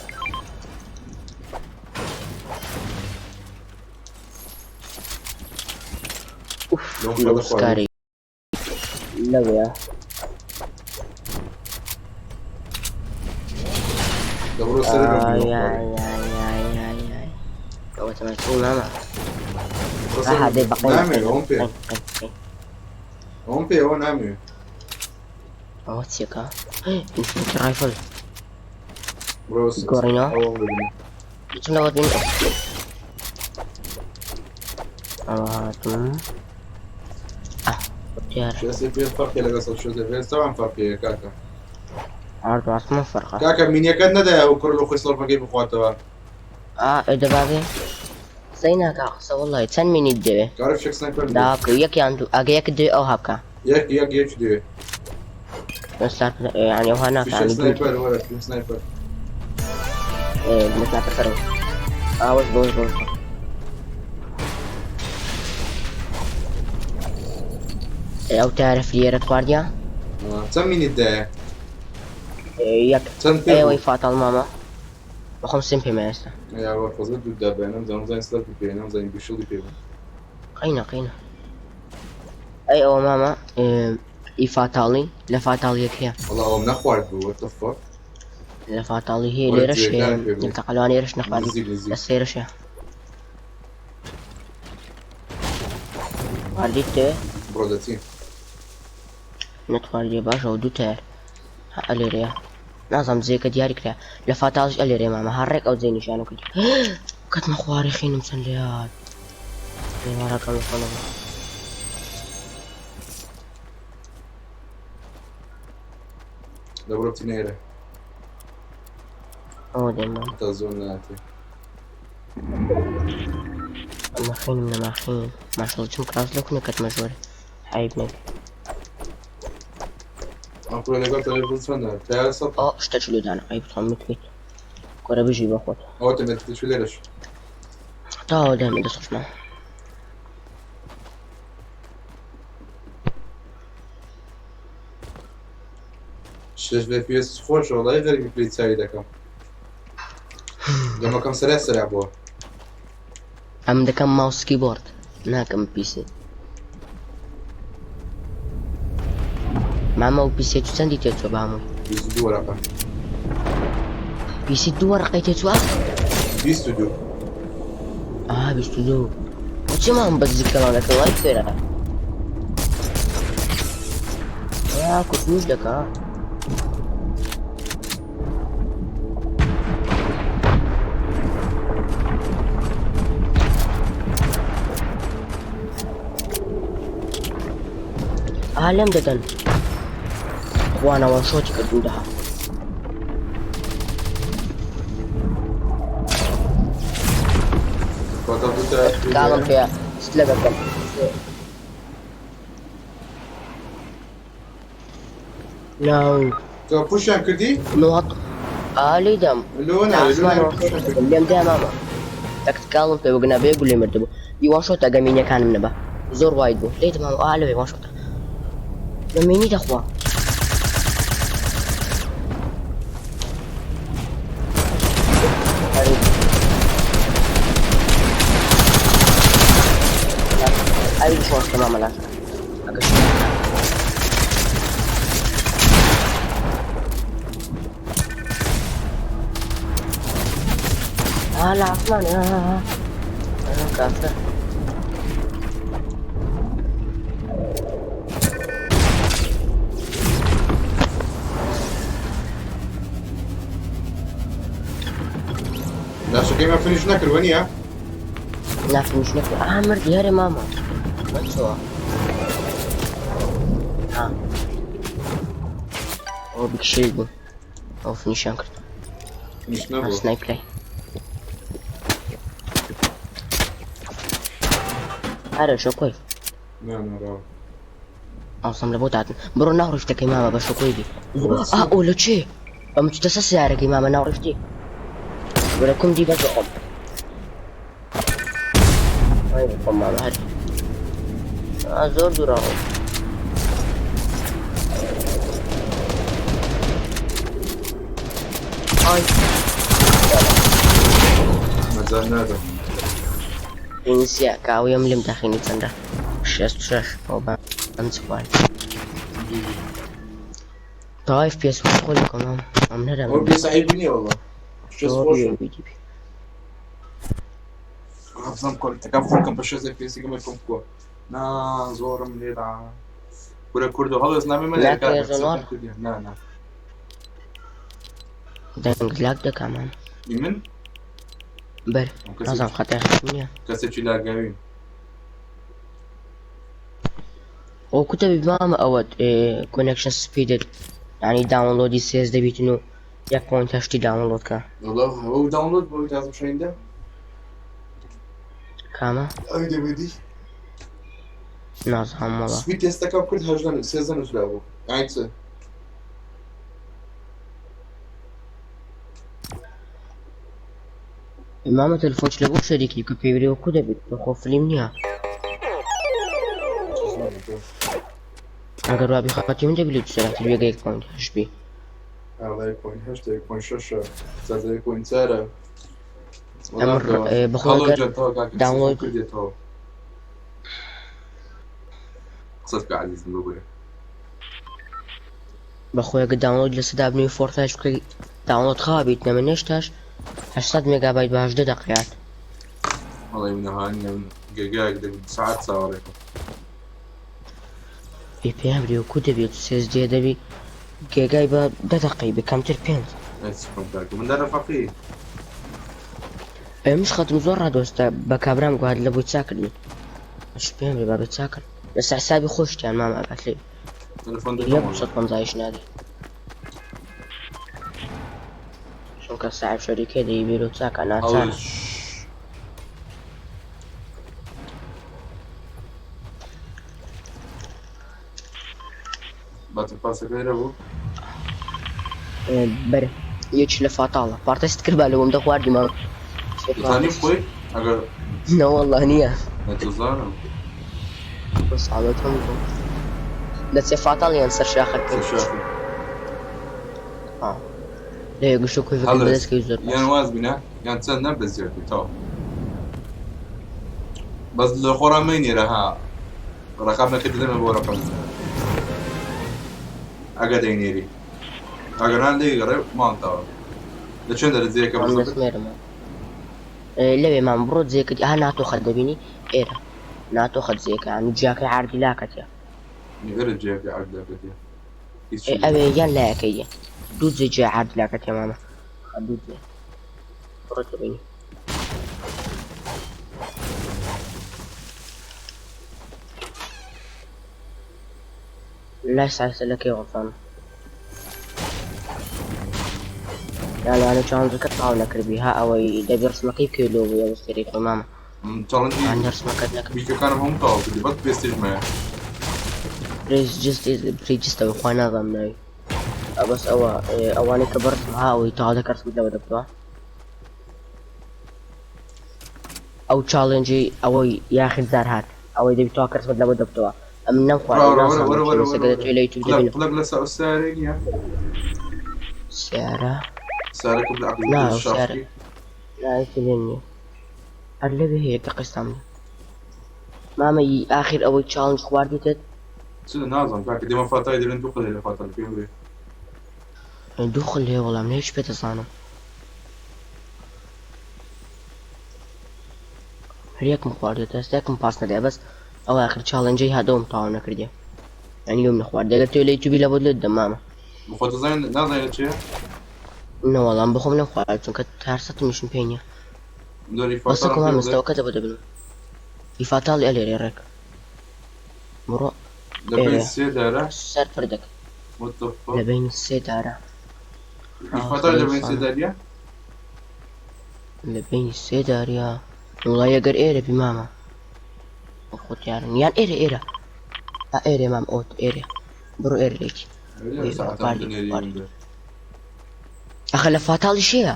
ئوف لەو لەو خۆ دەخوارد. سکاری لەوەیە. دەبڕۆ سەر لەو ئای بیرۆ ئای خوارد. ئای ئای ئای ئای. ئۆتۆماتیکی مامە ئەها دەی بەقەی نامەوێ ئەوم پێ قەی قەی قەی ئەوم پێ ئەوە نامەوێ. ئەوە چیەکە؟ infinity rifle. بڕۆ گۆڕینەوە؟ ئەوە ببینە. بچم لەوە بین. ئەوە هاتم. ئاه دیارە. شێست پێ فەرقی لەگەڵ 160 پێ تەوان فەرقی هەیە کاکە. ئارد ئاسمان فەرقە. کاکە مینیەکەت نەدایە ئەو کوڕە لە خۆی سڵفەکەی بخواتەوە. ئا ئێ دەبابێ. قسەی ناکا قسە وەڵی چەند مینیت دەوێ؟ کارە فشەک sniper دەوێ. داوا بکە یەک یان دوو ئەگە یەکت دەوێ ئەوها بکە. یەک یەک یەک دەوێ. يعني ئەوها ناکا فشەک يعني دوو sniper وەرە فشەک sniper. ئێ sniper فەرموو. ئاوەش بۆش بۆش. ئەو تارە فلیێرە خواردیە؟ چەند مینیت دایە؟ یەک. چەند پێ ئێوەی بوو؟ فاتاڵ مامە. بەخۆم سێم پێمە ئێستا. یا وە خۆزگە دوو دابایە نەمزانم زانی سڵفی پێ نەمزانی بیشڵی پێ بوو. قەینە قەینە. ئەی ئەوە مامە ئی فاتاڵی لە فاتاڵیەک هەیە. وەڵا ئەوم نەخوارد بوو what the fuck. لە فاتاڵی هەیە وەرە لێرەش هەیە. جوێکانم پێ بوو. تەقەلوان لێرەش نەخواردی. نزیک نزیک. لە سێرەش هەیە. خواردیت دەوێ؟ بڕۆ دەچین. نەتخواردیە باشە و دوو تایەر. ها ئەلێرەیە. نازانم جێیەکە دیاری کرا. لە فاتاڵیش ئەلێرەیە مامە. هەر ڕێک ئەو جێی نیشانە کردی. کەتمە خوارێ خینم چەند لێهات. لێوارەکەم لە خۆنەوە. لە بڕۆ بچینە ئێرە. ئەوە دێم مامە. تا زۆر ناتێ. ئەمە خینم نەماخین. ماشەڵ چم کراس لە کونە کەتمە ژۆرێ. عیب نەبێ. ئەم کوڕە لەگەڵ تەلەفۆن چۆنە؟ تایە سەد. ئەو شتە چلو دانا. ئەی بتوانم متبیت. کۆرە بژی بۆ خۆت. ئەوە تەمێت چ لێرەش. تاوە دێمە دەست خۆشمە. شش بێ پێ خۆشە وەڵای غەریبی پێی چاوی دەکەم. دەمەکەم سەرا سەرا بووە. ئەم دەکەم mouse keyboard ناکەم PC. مامە ئەو PC تو چەندی تێچووە بە هەمووی؟ 22 وەرەقە. PC دوو وەرەقەی تێچووە؟ 22. ئا 22. بۆچی مام بە زیکەڵانەکە وای فێرە؟ یا کوتنیش دەکا. ئا لێم دەدەن. خوانەوە شۆتی کردم دەها. کۆتا دوو تایە کاڵم پێیە شت لەگەڵ بکەم. ناو. تۆ پوشیان کردی؟ نوات. ئا لێی دام. لۆ ناوێ لۆ ناوێ پوشیان کردی. لێم دا مامە. تەکتیکاڵم پێ بگنا بێ گولێ مردبوو. ئی وان شۆتە گەمینەکانم نەبا. زۆر واید بوو. لێی دام ئا لەوێ وان شۆتە. گەمینی دەخوا. ئەوی شۆڕ مامە لاش. ئەگە آه لا عثمان آه آه كافر. لاشەکەی مە finish نەکرد وەنیە؟ لا finish نەکرد. ئا مردی هەرێ مامە. مەچۆ. ها. ئەوە بکشێت بوو. ئەو finish یان کرد. finish نەبوو. snipe لای. هەرە شۆکۆی. نا نا ڕاو. ئەوسم لە بۆ داتن. بڕۆ ناو ڕیفتەکەی مامە بە شۆکۆی بی. ئا ئەو لە چێ؟ ئەم چتە سە سیارەکەی مامە ناو ڕیفتی. وەرە کوم دی بەس بخۆم. ئای بخۆم مامە هەر. ئا زۆر دوورە ڕۆ. ئای. مەجال نادەم. ئینسیا کاویم لێم داخینی چەندە؟ 66 ئەو بە ئەم چ خوارد. تەواوی پێس خۆ لەکەم ئەم نەرەم. ئەو پێ سعیب نییە وەڵا. شەست خۆشە. حەفزەم کۆلتەکەم خۆکەم بە شێزە پێسیکەمە کۆم بکووە نا زۆرم لێدا کورە کوردۆ هەڵێز نامێ مەنێرە لاک کاکە ڕێزەنوار قسەکەم کردیە نا نا دەنگ لاک دەکا مام ئی من بەر ئەم نازانم کەسێکی خەتای خەتم نییە کەسێکی لاگاویم ئەو کوتە بی مامە ئەوەت کۆنێکشن سپیدت یعنی داونلۆدی سێز دەبیتن و یەک پۆینت هەشتی داونلۆد کە والله هەوە داونلۆد بۆ تازم شەیندا کامە ئەوی دەبێتی نازانم وەڵا سپی تێستەکەم کرد هەژدە سێزدە نووسرا بوو یانی چ مامە تەلفۆن لە بۆ شەریکی کە پێویرەوە کو دەبێت بەخۆ فلیم نییە ئەگەر وابی خەتی من دەبی لە سەراتر بێگە یەک پۆینت هەشت بی ئاڵای پۆینت هەشت یەک پۆینت شەشە زیاتر یەک پۆینت چارە ئەمە وەڵام دەوە بەخۆ هەڵۆ ئەگەر جان تەواو کاکە قسە خۆم داونلۆد کردێتەوە قسە بکە عەزیزم ببورە بەخۆی ئەگەر داونلۆد لە سەدا بنوی فۆرتنایت بکەی داونلۆد خوا بیت نەمە نێشتاش 800 مێگابایت بە 18 دقیقات وەڵی منەهانی ئەم گەگایەک دەبی سەعات چاوەڕێکم بێ پێیان بری و کو دەبێت سێز دێ دەبی گێگای بە دە دقەی بە کەمتر پێنج ئەی چ بکەم کاکە من دارە فەقیر ئێمش خەتم زۆر ڕادۆستە بە کابرام گوهات لە بۆی چاکردنی مش پێم بێ بابێ چاکن لەسەر حسابی خۆشتیان مام ئاگات لێ تەلەفۆن دەکەم یەک وەڵا 250 نادی چونکە ساحب شەریکە دەی بیرۆ چاکە هەڵۆ ناچارە باتر پاسەکە لێرە بوو بەرە یەکی لە فاتاڵە پارتەست کرد با لەوەم دەخواردی مام دەتوانی بخۆی ئەگەر نەوەڵڵا نییە نەتوزانم بەس عادەتم بوو لە چێ فاتاڵیان سەر شاخەکە سەر شاخی لێ گشت کوێ هەڵێز بەدەستکەی زۆر باش یان واز بینە یان چەند نەبەزیات تەواو بەس لە خۆڕا مەینێرە ها ڕقم نەکرد دەمە بۆ ڕقم ئەگە دەینێری ئەگەران لێ گەڕێ مانتەوە لە چێن دەرەجەیەکە مام بزەبت دەستمێرمە لەوێ مام بڕۆ جێکت ها ناتۆ خەت دەبینی ئێرە ناتۆ خەت جێکە ینی جیاکەی عردی لاکەتە ئێرە جێیەکە عەرد لاکەتێ هیچ نییە ئەوێ یان لایەکەیە دوو جێ جێ عرد لاکەتە مامە دوو جێ بڕۆ دەبینی لای سایسەلەکەی غەڵتان یانە چاڵنجەکە تەواو نەکردبی ها ئەوەی دەبی ڕسمەکەی بکەی لۆ بوو ئەوە سەری خۆی مامە چاڵنجی یان ڕسمەکەت نەکرد بیکەکانم هەموو تەواو کردی بەس پێستیش مایە پرێجست پرێجستەوە خوا نازانم ناوی بەس ئەوە ئەوانەی کە بەڕسم ها ئەوەی تەواو دەکە ڕسمت لەوە دەبتەوە ئەو چاڵنجی ئەوەی یاخر زار هات ئەوەی دەبی تەواو کە ڕسمت لەوە دەبتەوە ئەمن نەمخوارد وەرە وەرە نازانم وەرە چی وەرە بەسە وەرە گەدە وەرە توێ لە یوتیوب قلق دەبینم قلق لەسەر ئەو سیارەی نییە سیارە سیارەکە بالعقل نا ئەو سیارە شاخی نا هیچ لێ نییە هەر لەوێ هەیە دەقستان مامە ی ئاخر ئەوەی چاڵنج خواردیتت چ نازانم کاکە دێمە فاتای دەبێن دوو قلێ لە فاتان پێم بێ دوو خل هەیە وەڵام لە هیچ پێ دەزانم هەر یەکم خواردێت ئێستا یەکم پاس نەدایە بەس ئەو ئاخر چاڵنجەی هادەوم تەواو نەکردیە یعنی لۆم نەخوارد دەگەر تۆ لە یوتیوبی لە بۆت لێت دەم مامە بخۆ دەزانین نازانین لە چیە نەوەڵام بخۆم نەخوارد چونکە تارسەتمیشم پێ نییە دۆری بەسە فاتانم کۆ پێ بڵێ مامەستەوەکە دەبۆ دەبنم ئیفاتاڵی ئەلێرێ ڕێک بڕۆ لە بین ئێرە سێ دارە سەر پردەکە What the لە fuck بینی سێ دارە فاتای لە بین سێ ئاخرین داریە لە بینی سێ داریا وڵای ئەگەر ئێرە بی مامە خۆتیارن یان ئێرە ئێرە ئا ئێرە مام ئۆت ئێرە بڕۆ ئێرە لێکی ئێرە ساعتان خواردی دەنێری خواردی من بێ ئەخە لە فاتاڵیش هەیە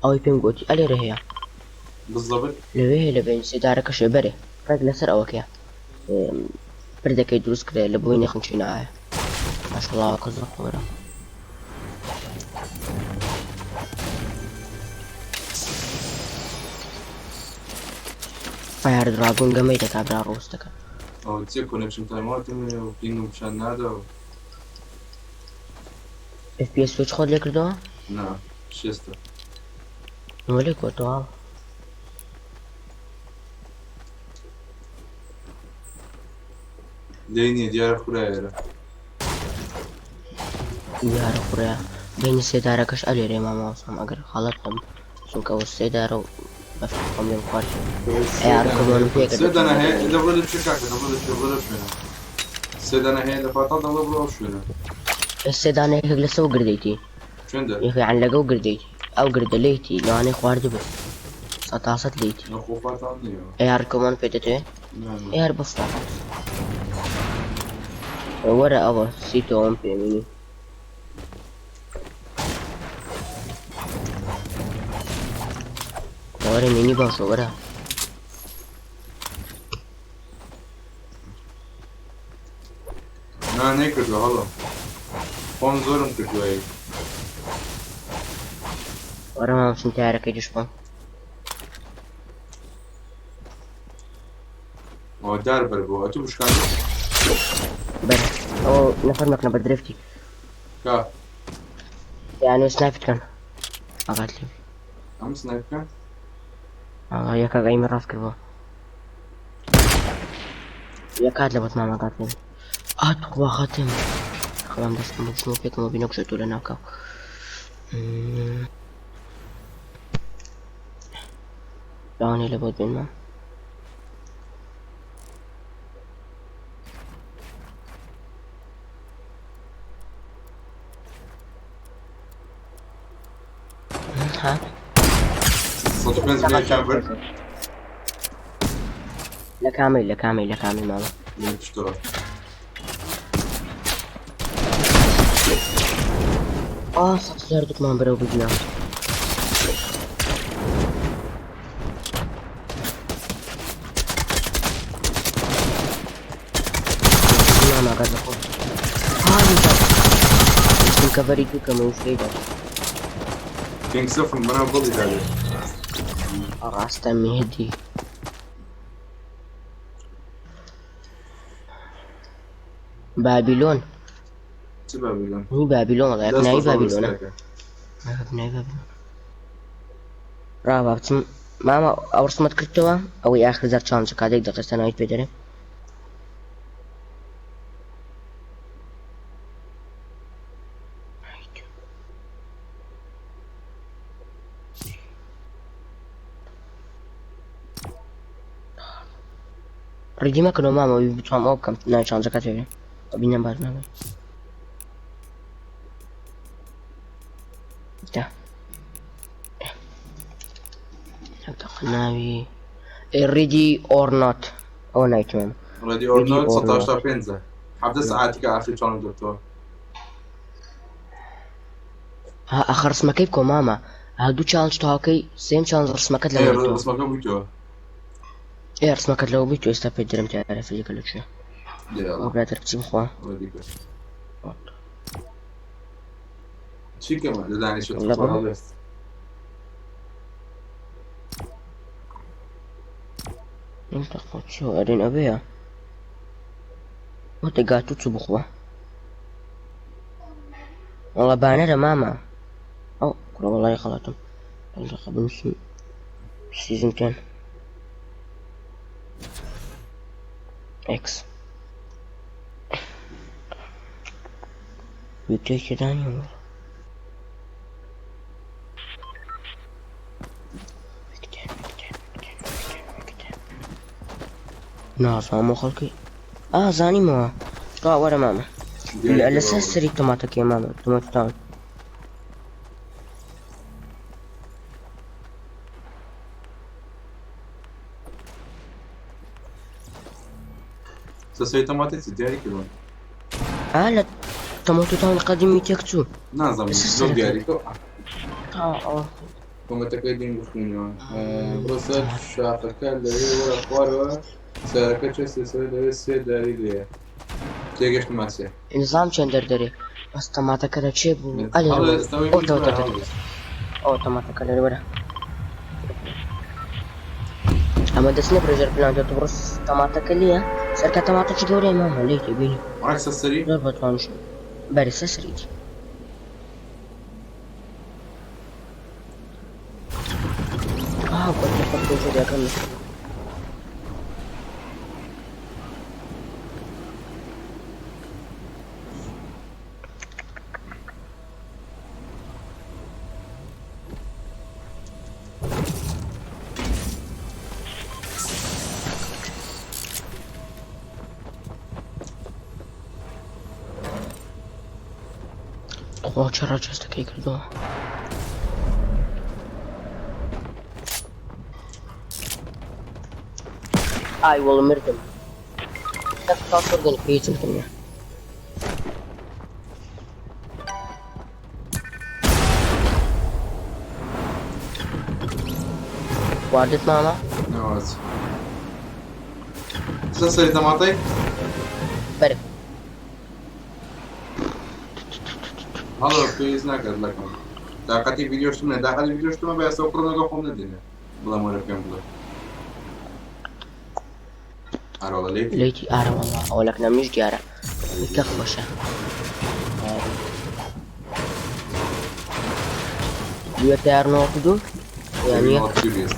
ئەوەی پێم گوتی ئەلێرە هەیە بالضبط لەوێ هەیە لە بین سێدارەکەشێ بەرێ ڕێک لەسەر ئەوەکەیە پردەکەی دروست کرێ لە بۆی نەخنچینە ئایا ماشەڵڵا زۆر خۆرە فایەر دراگۆن گەمەی دەکا برا ڕۆست دەکا ئەوە چیە کۆنێکشن تایماتم هەیە و پینگم پیشان نادا و FPS سویچ خۆت لێ کردەوە نا شێستە نۆ لێ کۆتەوە. لێی نییە دیارە خورایەرە. دیارە خورایە بینی سێدارەکەش ئەلێرێ مامۆستام ئەگەر خەڵەت بم چونکە ئەوە سێدارە و بەفکر خۆم لێم خوارد ئەیار کۆمۆنم پێ کرد سێ دانە هەیە لە بڕۆ لە چێ کاکە لە بڕۆ لە چێ بڕۆ لە شوێنە سێ دانە هەیە لە پاتاڵ دەڵێ بڕۆ ئەو شوێنە. سێ دانە یەکێک لەسەر و گردەیتی چەندە؟ یەکێک لەگەڵ گردەیتی ئەو گردە لێیتی لەوانەیە خواردبێ سەتاسەت لێیتی. نەخۆ پاتاڵ نییە. ئەیار کۆمۆن پێ دەتەوێ؟ نا نا. ئەیار بەفرە. وەرە ئەوە سیتەوەم پێ مینی. وەرە مینی باشە وەرە. نا نەیکردووە هەڵۆ خۆم زۆرم کردووە. وەرە مامۆستا تارەکەی دشبم. ئەوە دار بەر بووە ئەتوو بشکاند. بەر ئەوە نەفەرمەکنە بە درفتی. کا یانێ سنایپت کەن ئاگات لێ. ئەم سنایپ کەن؟ ئاوا یەکە ئەیمە ڕاست کردەوە. یەکات لە بەت ماماگات لێ. ئا تخوا خەتم. خەڵام دەستم بۆ بچمەوە پێکەمەوە بینە کوشێت تۆ لە ناوکاو. لەوانەیە لە بۆت بێنمە. ها 105 ملیۆن برد. لە کامی لە کامی لە کامی ماڵە. لێم پشتەوە. ئا 100,000 دوکمان بەرەو ببینە. ماما قاعد اخوي هذا كفري كم وفيدا. بينج صفر بەناو گوڵی داوێ. ڕاستە مهدی. بابیلۆن. چ بابیلۆن؟ هی بابیلۆن وڵای دەست ناوی خۆش بابیلۆنە. بەڕێزتەکە. ناوی بابیلۆن. ڕا بچم ماما ئەو ڕسمەت کردەوە ئەوەی ئاخر جار چانجە کاتێک دەقێستە ناویت پێ دەرێ. ڕیدی مەکەنەوە ماما بتوانم ئەو بکەم ناوی چانجەکەت پێ بێ. بینم باش نابێ. دا. ناوی ڕیدی ئۆر نۆت ئەوە نایتمم. ڕێدی ئۆر Ready نۆت or not. 185 حەڤدە سەعاتی کە ئاخری چاڵم دەبتەوە. ها ئاخر ڕسمەکەی بکۆ ماما. ها دوو چاڵنج تەواوکەی سێم چاڵنج ڕسمەکەت ئێ لەوە بیتەوە. ڕسمەکە بوویتەوە. ئێ ڕسمەکەت لەوە بیتەوە ئێستا پێت دەرم تیارە فلیکە لە کوێ. دێڵە. ئەو برادەر بچی بخوا. ڕێدی کرد. چی کەمە لە دانیشت لە بڕۆ. هەڵوێست. تەخوا چۆ ئەرێن ئەبەیە. وتە گاتوو چوو بخوا. وەڵا بانەرە ماما. ئەو کوڕە وەڵای خەڵاتم. دەقە بنووسم سیزن 10 ئێکس. ویکتێکی تێدا نییە وەڵا. نازانم خەڵکی. ئا زانیمەوە. ئا وەرە ماما. لەسەر سەری تۆماتەکەی ماما تۆماتە تاون. سەسەری تەماتە چی دیاری کردوون؟ ئا لە تۆماتە تاون قەدیمی تێک چوو. نازانم لەسەر زۆر سەرەکەی. دیاری کرد. ئا ئەوە. کۆمەتەکەی دین بخوێنەوە. بڕۆ سەر شاخەکە لەوێ وەرە خوارەوە. سەرەکە چێ سێ لەوێ سێ داری لێیە. تێگەشتم ماسێ. نظام چەند دەردەرێ. بەس تەماتەکە لە چێ بوو؟ ئەلێ هەڵێ وەرە. ئێستا ئەو تەوە تەوە هەڵێ. ئەو تەماتەکە لێرە وەرە. ئەمە دەست نەبڕێ ژێر پلان تۆ بڕۆ تەماتەکە لێیە. سەرکە تەماتەکی گەورەیە ماما لێی تێبینی. ڕێک سەر سەری؟ زۆر بەتوانش. بەرێ سەر سەریتی. ئا گۆتم خۆم پێ دەکەم. خۆ چ ڕەجەستەکەی کردووە. ئای وەڵ مردم. تا شۆردن هیچم نییە. خواردت مامە؟ نەواز. سە سەری تەماتەی؟ بەرە. هەڵۆ پێویست ناکات لەکەم. تاقەتی ڤیدیۆشتم نیە، تاقەتی ڤیدیۆشتمە بە ئێستا کوڕم لەگەڵ خۆم نەدێنێ. بڵێم وەرە پێم بڵێ. ئارۆڵە لێتی. لێتی ئارە وەڵا ئەوە لەکنە منیش دیارە. کە خۆشە. دوێ تەیار نۆ دوو یان یەک؟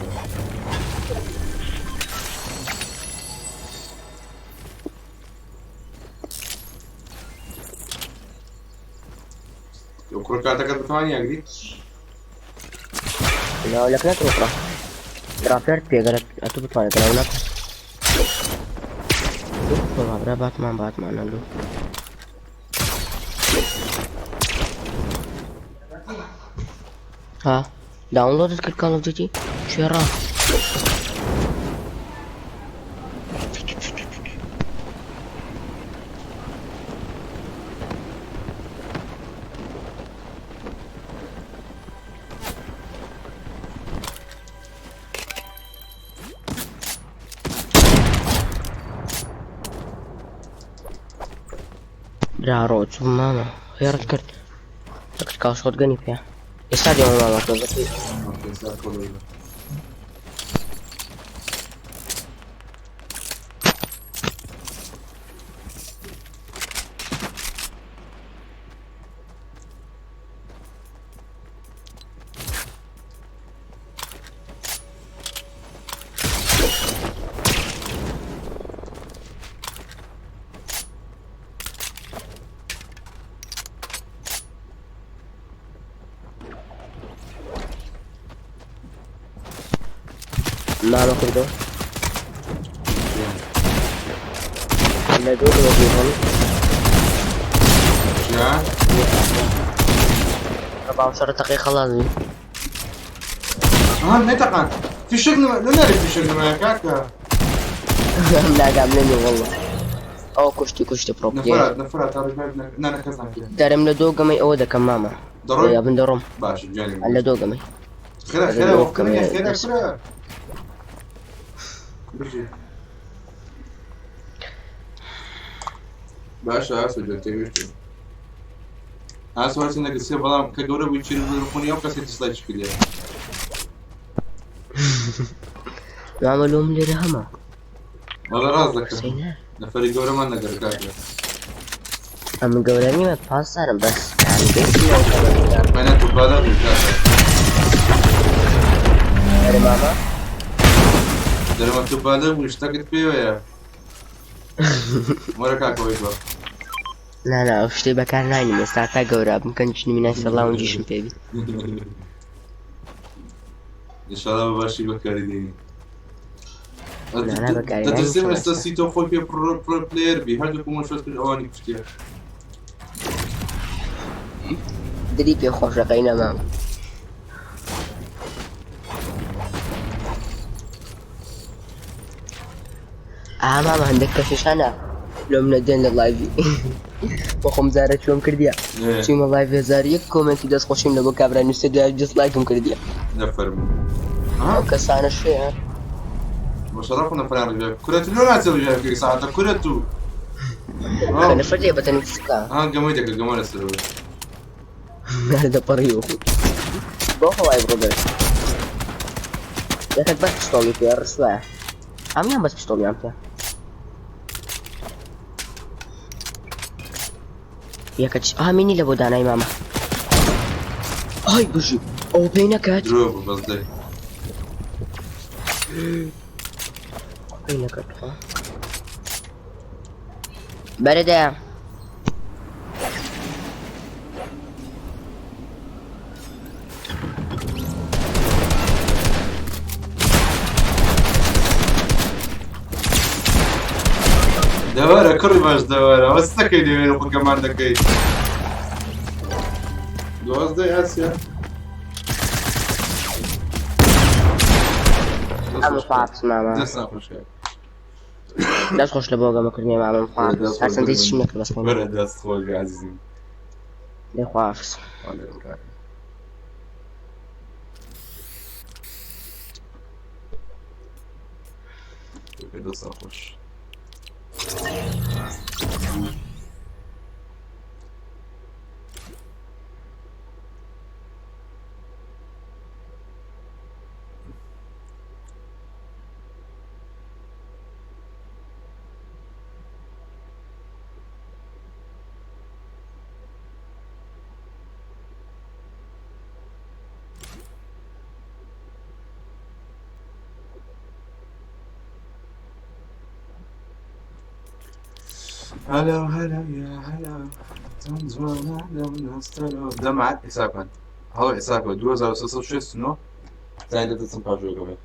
کوڕ کاتەکەت بتوانی یاگری؟ لا لك لا تروح راپێرت پێگەرە ئەتو بتوانێت لەو نەکە. وەڵا برا باتمان باتمانە لو. ها داونلۆدت کرد Call of Duty؟ شێڕا. برا ڕۆ چوو مامە خێڕت کرد. لەکرد کاڵ شۆتگەنی پێ. ئێستا دێمە مامە تۆ بەتی. مامە کردو. لە دوو دۆزی هەم. چیا؟ 24 دقیقە خلاص بی. ها نەتەقان. فیشەک نما لە نارێ فیشەک نمایە کاکە. ناگام لێ والله. ئەو کوشتی کوشتی پرۆ. نەفرات نەفرات تا ڕژمێر نا نا کەس ناکرێ. دەرم لە دوو گەمەی ئەوە دەکەم مامە. دەڕۆی؟ یا من دەڕۆم. باشە گیانی من. لە دوو گەمەی. خێرا خێرا وەختە خێرا کورە. بژی. باشە ئاسۆ جان تێگەشتم. ئاسۆ هەرچەندە گرسیە بەڵام کە گەورە بووی چیر خۆنی ئەو کەسێ دیسلایکی کردیە. مامە لۆم لێرە هەمە. وەڵا ڕاست دەکەم. سەینە. نەفەری گەورەمان نەگەر کاکە. ئەمن گەورە نیمە پاسارم بەس. مەنە تو بالا بووی کاکە. ئەرێ مامە؟ دەرمە تو بالا بووی شتەکەت پێوەیە. وەرە کاکە وەی بە. نا نا ئەو شتەی بەکار ناینم ئێستا تا گەورە بم کەنج نمینای سەڵاونجیشم پێ بی. ئینشاڵڵا بە باشی بەکاری دێنی. نا نا بەکاری ناینم دەترسم ئێستا ئێستا. سیتۆ خۆی پێ پرۆ پلەیەر بی هەردوو مۆشەت کرد ئەوانی کوشتیە. دری پێ خۆشەکەی نەمام. ئا مامە هەندێک کەشیشانە لۆم نەدێن لە لایڤی. بەخۆم زارە چۆم کردیە. چوومە لایڤ 1001 کۆمێنتی دەستخۆشیم لە بۆ کابرا نووسێ دوای دیسلایکم کردیە. نەفەرموو. ئەو کەسانە شەیە. بەشەڕەف نەفەران ڕژێ. کورە تو لۆ ناچێ ڕژێ بکەی ساعتە کورە تو. نەفەر لێ بەتەنی سکا. ها گەمەی دەکرد گەمە لەسەرەوە. دەپەڕی وەخۆ. بۆ خۆی بڕۆ دەرێ. یەکەک بەس پشتۆڵی پێ ڕسوایە. هەموویان بەس پشتۆڵیان پێ. یەکەچ ئامینی لە بۆ دانای مامە. ئای بژی ئەو پێی نەکات. درۆ بوو بەس دەی. پێی نەکات. بەرە دەیە. دەوەرە کوڕی باش دەوەرە وەستەکەی لێوێ خۆ گەمان دەکەی. 12 ئاسیا. ئەم خواحافظ مامە. دەستان خۆش کاک. دەست خۆش لە بۆ گەمەکردنی مامە خواحافظ. دەست خۆش هەرچەند بێ. هیچ نەکرد بەس خۆم. بەرە دەست خۆش بێ عەزیزم. لێ خواحافظ. خوا لەگەڵ کاکە. دەستان خۆش. هلا هلا يا هلا دەمات حسابکەن هەڵ حسابکە 2369 تای لە دەستم پاژۆگەمێ.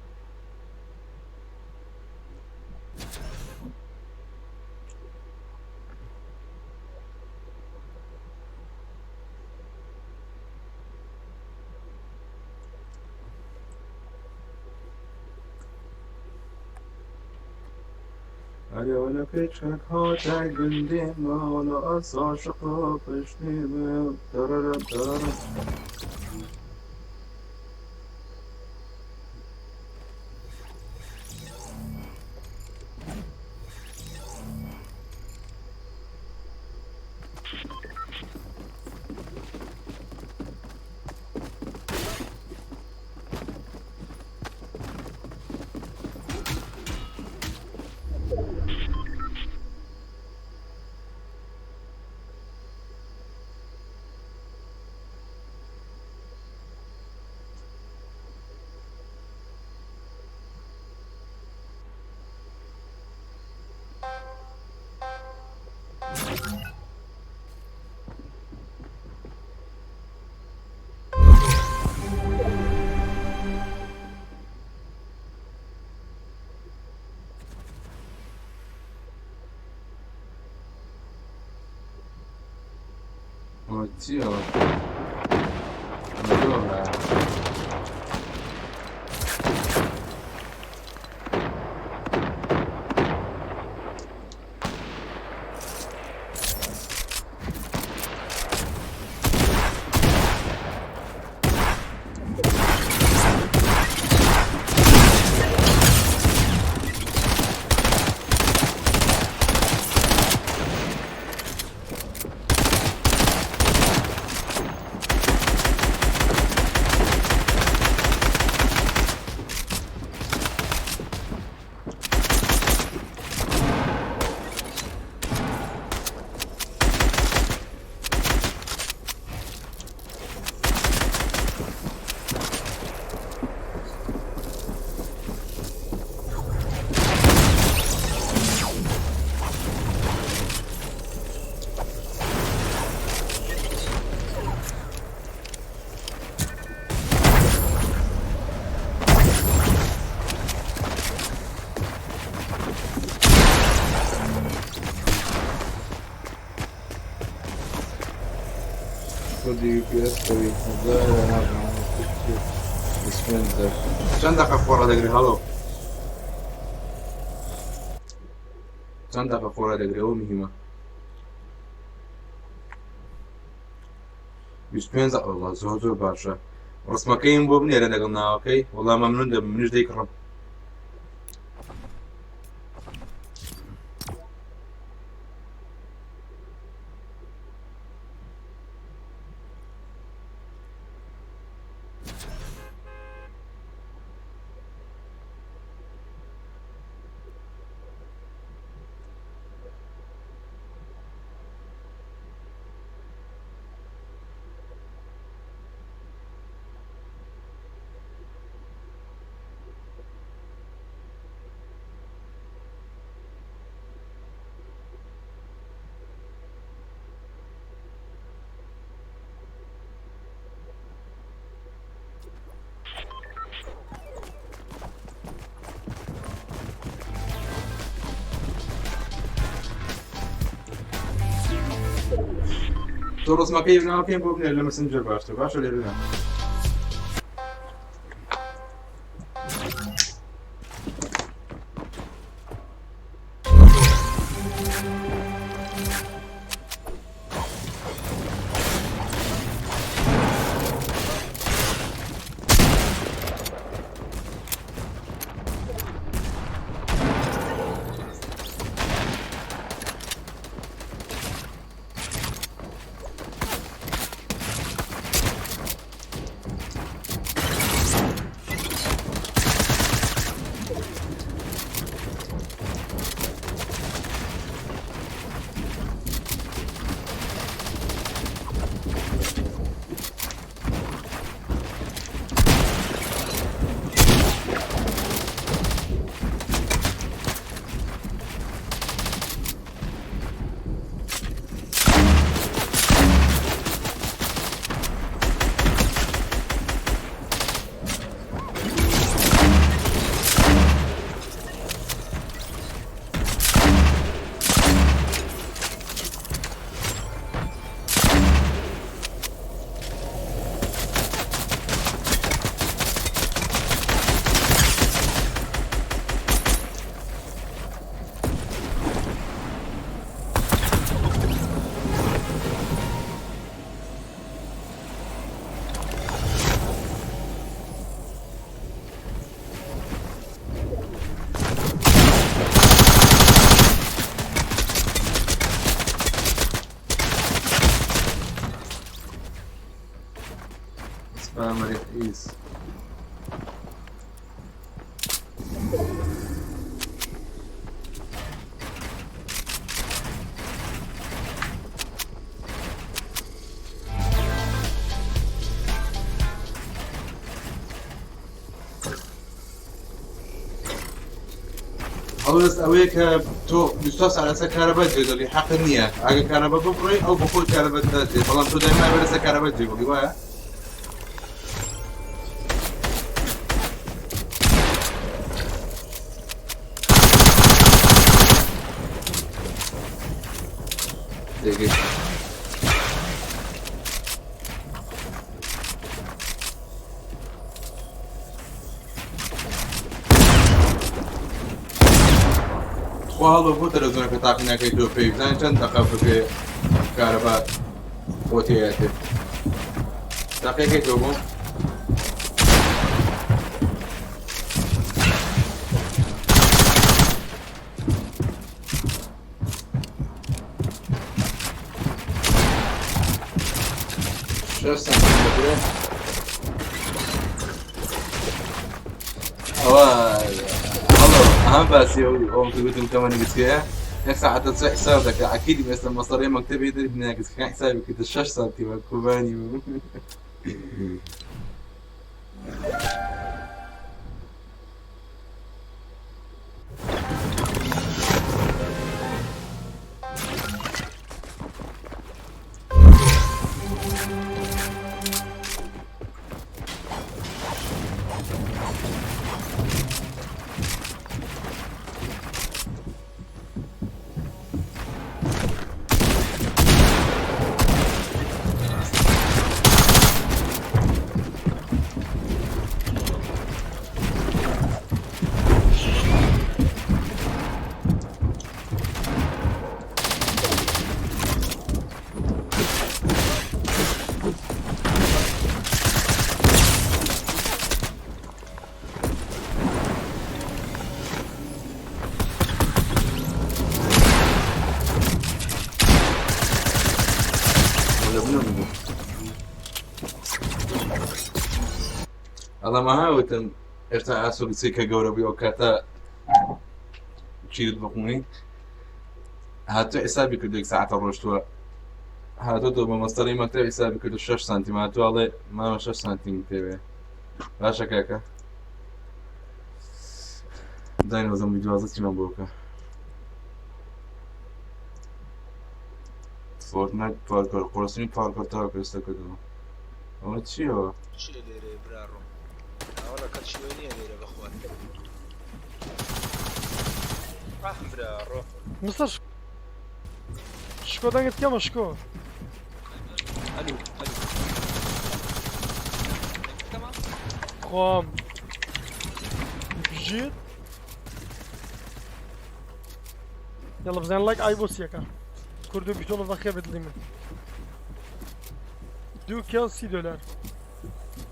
ئەرێ وەلە پێچەک هاتە گوندێ ماڵە ئاساشق پشتێ دەرەرە دەرە. ئەوە چییە؟ ئەمە زۆرە. خودی UPS قوی چەند دقە خۆڕە دەگری؟ هەڵۆ چەند دقە خۆڕە دەگری؟ ئەوە مهمە. 25 دقە. وەڵا زۆر زۆر باشە. ڕسمەکەیم بۆ بنێرە لەگەڵ ناوەکەی، وەڵا مەمنون دەبم، منیش دەیکڕم. تۆ ڕسمەکەی ناوەکەیم بۆ بنێر لە مەسنجەر باشتر باشە لێرە نا. Spammer is. ئەوەست ئەوەیە کە تۆ 24 ساعت لەسەر کارەبا جێ دەڵی حەق نییە ئەگە کارەبا ببڕی ئەو بەخۆی کارەبا دەدات بەڵام تۆ دایما ئەبێ لەسەر کارەبا جێ بڵی وایە؟ تێگەیشتم. خوا هەڵۆ بۆ تەلەڤزیۆنەکە تاقی ناکەیتەوە پێی بزانین چەند دەقە بەپێ کارەبا بۆ تێیەتێ تاقیەکەیتەوە بۆ شەش سانتیمەترە ئەوە هەڵۆ ئەم باسی ئەو ئەوم کە گوتم تەمەنی گچکەیە یەک ساعەتە چ حساب دەکا ئەکیدی ئێستا مەسەڕی مەکتەبی دەری بنیا گچکەکان حسابی کردە 6 سانتیمە کوبانی بوو. ئەڵێم ئەها وتم ئێستا ئاسۆ کچێک کە گەورە بووی ئەو کاتە چیرت بخونی هاتوو حسابی کرد یەک ساعتە ڕۆشتووە هاتۆ تۆ بە مەستەری مەکتەب حسابی کرد 6 سانتیم هاتوو ئەڵێ مامە 6 سانتیم پێوێ باشە کاکە داین وەزم دوازدە چیمان بۆ بکە فۆرتنایت پارکۆر قورسترین پارکۆر تاوەکو ئێستا کردووە ئەوە چییەوە؟ چیە لێرە براڕۆ ئەوەڵە کەس شوێ نییە لێرە بەخوات ئاه براڕۆ مستەر شکۆ دەنگت کەمە شکۆ. ئەلو ئەلو خۆم بژیت يلا بزين لايك اي بوس یەکە کوردو بیتۆڵە بەخێر بێت دڵی من دوو کێڵ سی دۆلار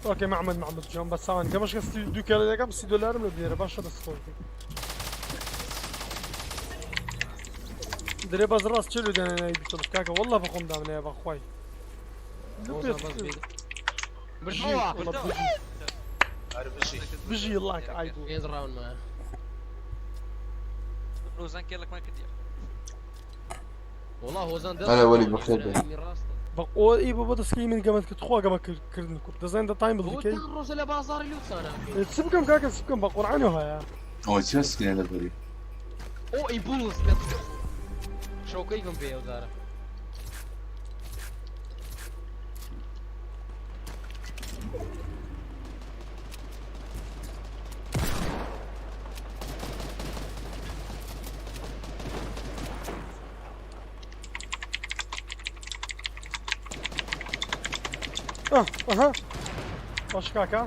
ئۆکەی محمد محمد جان بە ساوان گەمەش کە دوو کێڵ دەکەم سی دۆلارم لە بنێرە باشە دەست خۆش بێ درێ بەس ڕاست چێ لۆ دانێنای بیتۆڵ کاکە والله بەخۆم دامنایە بەخوای بردەوە بژی لاک ئای بوو پێنج ڕاوند مایە ڕۆزان کێڵێکمان کردیە وەڵا هۆزان دەست ئەرێ وەلی بەخێر بێ. بەقۆ ئی بۆ بۆ دەستکەی من گەمەت کرد خوا گەمە کردن کوڕ دەزانین دە تایم بڵکەی ڕۆژە لە بازاڕی لوتسانە چ بکەم کاکە چ بکەم بە قورعانەوە هەیە ئەوە چیە سکینە لەبەری ئۆ ئیمپوڵس شەوکەی بم پێ ئەو جارە ئەها باش کاکە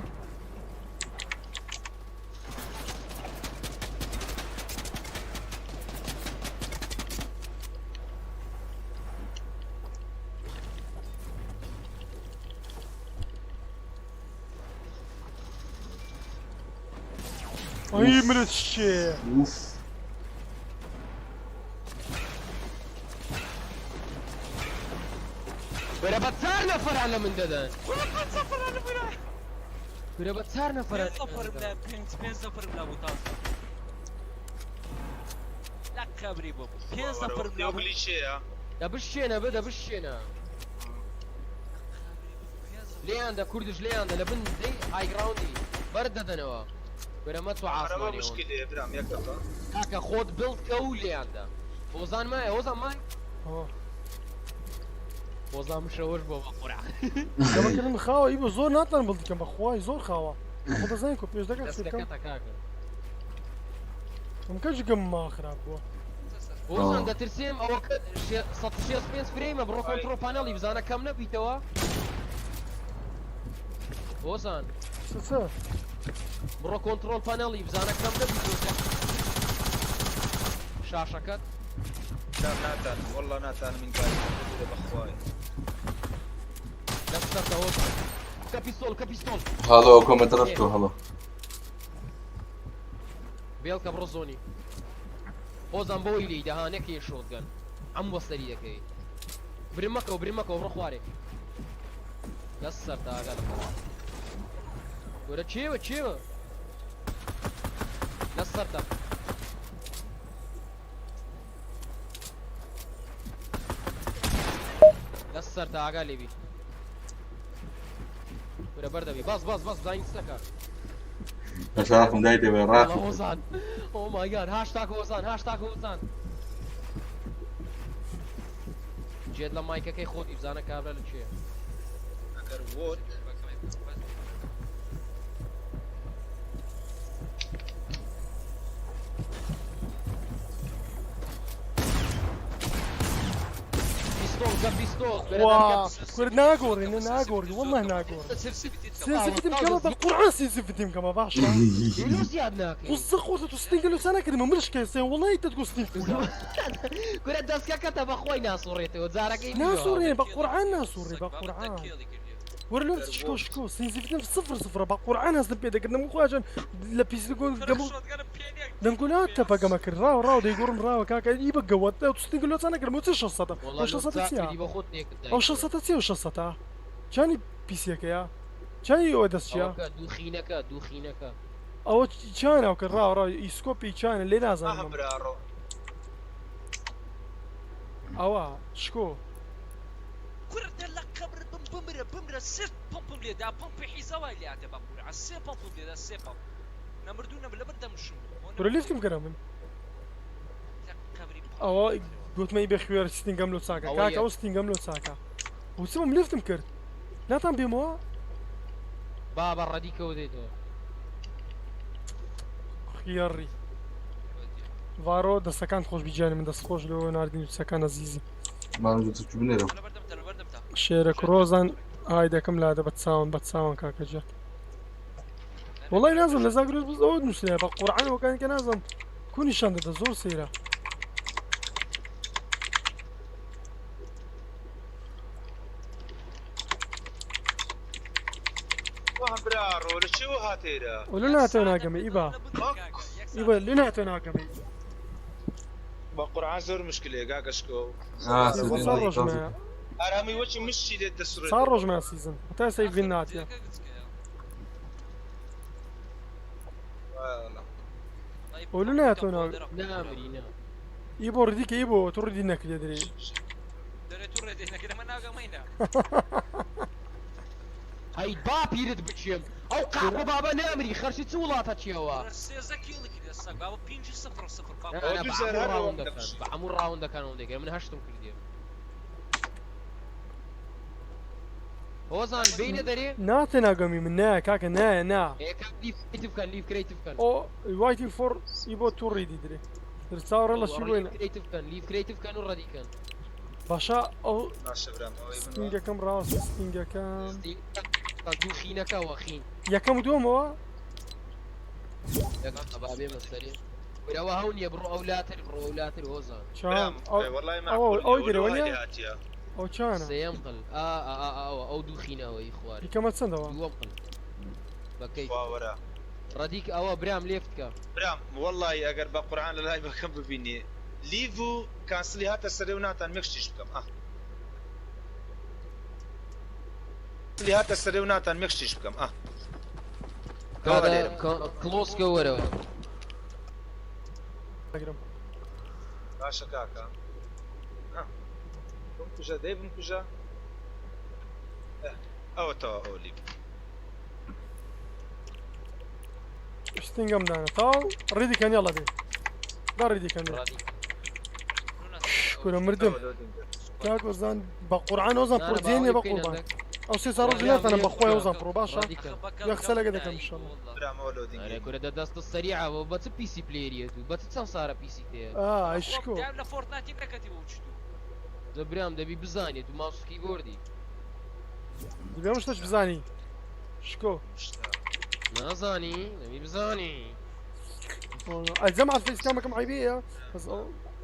ئەی مرت شێ ئوف وەرە بە چار نەفەران لە من دەدەن کورە بە چار نەفەران پێنج نەفەرم لە پێنج پێنج نەفەرم لە بوو تازە لە قەبری بۆ بوو پێنج نەفەرم لە بوو دە بشێنە بە دە بشێنە لێیان دە کوردش لێیان دە لە بن دەی هایگراوندی بەرد دەدەنەوە کورە مەچۆ عاسمانی کاکە خۆت بڵد کە و لێیان دە هۆزان مایە هۆزان مای هۆزان مشەوەش بۆ بە قورع گەمەکردن خاوە ئی بۆ زۆر ناتوانم بڵد بکەم بەخوای زۆر خاوە خۆ دەزانین کۆ پێش دەکات چ بکەم دەستەکەتە کاکە ئەم کەش گەم خراپ بووە هۆزان دەترسێم ئەوە کە 165 فرەیمە بڕۆ کۆنترۆل پانێڵی بزانە کەم نەبیتەوە هۆزان چ بڕۆ کۆنترۆل پانێڵی بزانە کەم نەبیتەوە شاشەکەت ناتان والله ناتان من قال بەخوای دەستەکە هۆزان کە پیستۆل کە پیستۆل هەڵۆ کۆمێنت ڕەش بکەوە هەڵۆ بێڵکە بڕۆ زۆنی هۆزان بۆی لێی دەها نەکەی شۆتگەن ئەم وەسەری دەکەی برمەکەوە برمەکەوە بڕۆ خوارێ دەست سەر تاگە وەرە چێوە چێوە دەست سەرتە دەست سەرتە ئاگا لێبی وەرە بەردەبی بەس بەس بەس زین سەکە بەشارەکم دای دەبێ والله ڕاست هۆزان ئۆ مای گاد هاشتاگ هۆزان هاشتاگ هۆزان جێت لە مایکەکەی خۆتی بزانە کابرا لە کێیە ئەگەر وۆت پیستۆل کە پیستۆل وا کورد ناگۆڕی نە ناگۆڕی والله ناگۆڕی سێنسیڤیتیم کەمە بە قورعان سێنسیڤیتیم کەمە باشە لۆ زیاد ناکەی قوزە خۆتە تو ستینگە لۆ نەکردمە مرشکە سێ وڵی تەتگو ستین فولە کورە دەستکەکەتە بە خۆی ناسوڕێتەوە جارەکەی ناسوڕێ بە قورعان ناسوڕێ بە قورعان وەرە لۆ شکۆ شکۆ سێنسیڤیتیم صفر صفرە بە قورعان هەستم پێ دەکردم خواجان لە پیسی گەمە دەمگو ناتەپە گەمە کرد ڕاو ڕاو دەیگۆڕم ڕاوە کاکە ئی بە گەوەت تو ستینگە لۆ نەکردم چ 600 ئەو 600 چییە ئەو 600 چییە ئەو 600 چانی پیسیەکەیە چانی ئەوە دەست چییە دووخینەکە دووخینەکە ئەوە چانە ئەو کە ڕاو ڕاو ئیسکۆپی چانە لێ نازانم براڕۆ ئەوە شکۆ کوردە لە قەبر بم بمرە بمرە سێ پەمپم لێدا پەمپی حیزەوای لێاتێ بە قورعە سێ پەمپم لێدا سێ پەمپ نەمردوو نەم لەبەر دەمشم تۆ لیفتم کەرە من قەبری ئەوە گوتمەی بێ خوێر ستینگەم لۆ چاکە ئەوە کاکە یەک. ئەو ستینگەم لۆ چاکە وچم لیفتم کرد ناتان بێمەوە بابە ڕەدیکەوە دێتەوە خیاڕی ڤارۆ دەستەکان خۆش بیجانی من دەست خۆش لەوە ناردنی قسەکان ئەزیزی مانجو تچ بنێرم لەبەردەمتە لەبەردەمتە شێرە کوڕۆزان ئای دەکەم لادە بە چاوان بە چاوان کاکە جا وڵی نازم لە زاگرۆس بز ئەوە نووسرا بە قورعان وەکان کە نازم کو نیشان دەدە زۆر سەیرە. برا ڕۆ لە چێوە هاتێرە؟ ولو ناتۆ ناگەمە ئیبا ئیبا لو ناتۆ ناگەمە بە قورعان زۆر مشکلەیە گاگەشکۆ. آه سال ڕۆژ مایە. ئارامی وەچی مشتی لێت دەسڕێت. سال ڕۆژ مایە سیزن هەتا سەیڤین ناتیە. ولو ناتۆ ناگە نامری نا. ئیبۆ ڕدیکە ئیبۆ تۆ ڕدی نەکرێ درێ. دەرێ تو ڕێدی نەکرێ ئەمە ناگەمەینە. هەی با پیرت بچێم ئەو قاپە بابا نامری خەرچی چ وڵاتە چیەوە؟ سێزە کیڵی کردە سەگ بابا پێنج سفر سفر بابا. نا، نا، بە هەموو ڕاوندەکان بە هەموو ڕاوندەکان ئەوم دەکرد من هەشتم کردێ. هۆزان بینە دەرێ؟ ناتێ ناگەمی من نایە کاکە نایە نا. ئێ کاک لیف کرێتیڤ بکەن لیف کرێتیڤ بکەن. ئۆ وایتینگ فۆر ئیبۆ تو ڕیدی درێ در چاوەڕێ لە چی بۆینە. لیف کرێتیڤ بکەن لیف کرێتیڤ بکەن و ڕەدی کەن. باشە ئەو باشە برام ئەوەی من ستینگەکەم ڕاوەستە ستینگەکەم دوو خینەکەوە خین. یەکەم و دووەمەوە. یەکەم با بێمە سەرێ. کورەوە هەو نییە بڕۆ ئەو لاتر بڕۆ ئەو لاتر هۆزان. چان وەڵای ئەو ئەو درەوە نییە؟ ئەو چانە؟ سێیەم قل ئا ئا ئا ئەوە ئەو دوو خینەوەی خوارد. یەکەمە چەندەوە؟ دووەم قل. بەکەی. واوەرە. ڕەدیک ئەوە برام لێفت کە. برام وەڵی ئەگەر بە قورعان لە لای بەکەم ببینێ لیڤ و کانسلی هاتە سەرێ و ناتان مێخشتیش بکەم ئا لی هاتە سەرێ و ناتان مێخشتیش بکەم ئا کڵۆس کە وەرەوە. ئەگرم. باشە کاکە بمکوژە دەی بمکوژە ئەوە تەوا ئەو لیڤ ستینگەم دانا تاو ڕیدی کەن یاڵا بێ دا ڕیدی کەن کورە مردم کاک ئۆزان بە قورعان ئۆزان پڕ دێنێ بە قوربان ئەو سێ چار ڕۆژ ناتانم بە خۆی ئۆزان پڕ باشە یا قسە لەگە دەکەم ئینشەڵڵا. ئەرێ کورە دە دەستە سەریعە بە چ پیسی پلێریەت و بە چ چەند سارە پیسی تێ؟ ئا ئەشکۆ. دام لە فۆرتنایتی نەکەتی بۆ چتو. دە برام دەبی بزانێت و ماوس و کیبۆردی. دەبێ ئەم شتەش بزانی شکۆ. نازانی دەبی بزانی. ئەلزەم على الفيس كامكم عيبية بس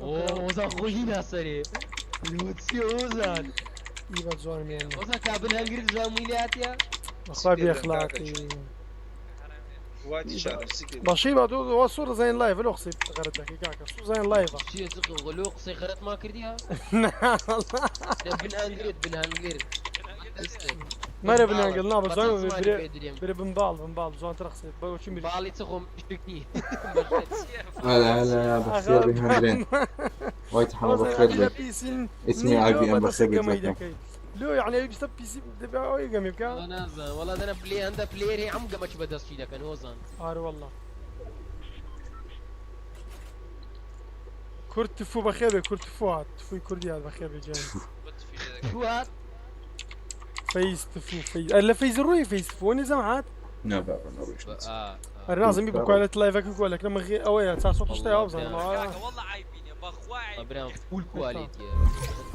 ئۆزان خۆی ناسەرێ. لوتسی ئۆزان. ئیبا جوان میێنە. ئۆزان کابل هەنگرت زاموی لاتیە؟ بەخوا بێ ئەخلاقی. باشی با وا سوور زین لايف لو قسەی غەرت دەکەی کاکە سوور زین لايفە. چیە زق غلو قسەی غەرەت ما کردیە؟ بن هەنگرت بن هەنگر. مەرە بنانگل نا بە جوان برێ برێ بنباڵ بنباڵ جوانتر قسەی بە چی میری. باڵی چ خۆم شتێک هلا هلا بخير بهندرين وايد حنا بخير لك اسمي اي بي ام بخير لك لو يعني بيستب بيسي دەبێ ئەوەی گەمی بکە. نازانم وەڵا دەنە پلێ هەندە پلێری ئەم گەمەچ بەدەستی دەکەن هۆزان. ئارە والله. کورد تفو بەخێر بێ کورد تفو هات تفوی کوردی هات بەخێر بێ گیان. شو هات؟ فەیز تفو فەیز لە فەیز ڕووی فەیز تفو نزام هات؟ نا بابا نەڕۆیشت. ئەرێ نازم بی بکوالێت لایڤەکە گۆلەکە مغی ئەوەیە 400 شتای وابزانم. والله عیبینە بەخوا عیب. برام فول کوالێتیە.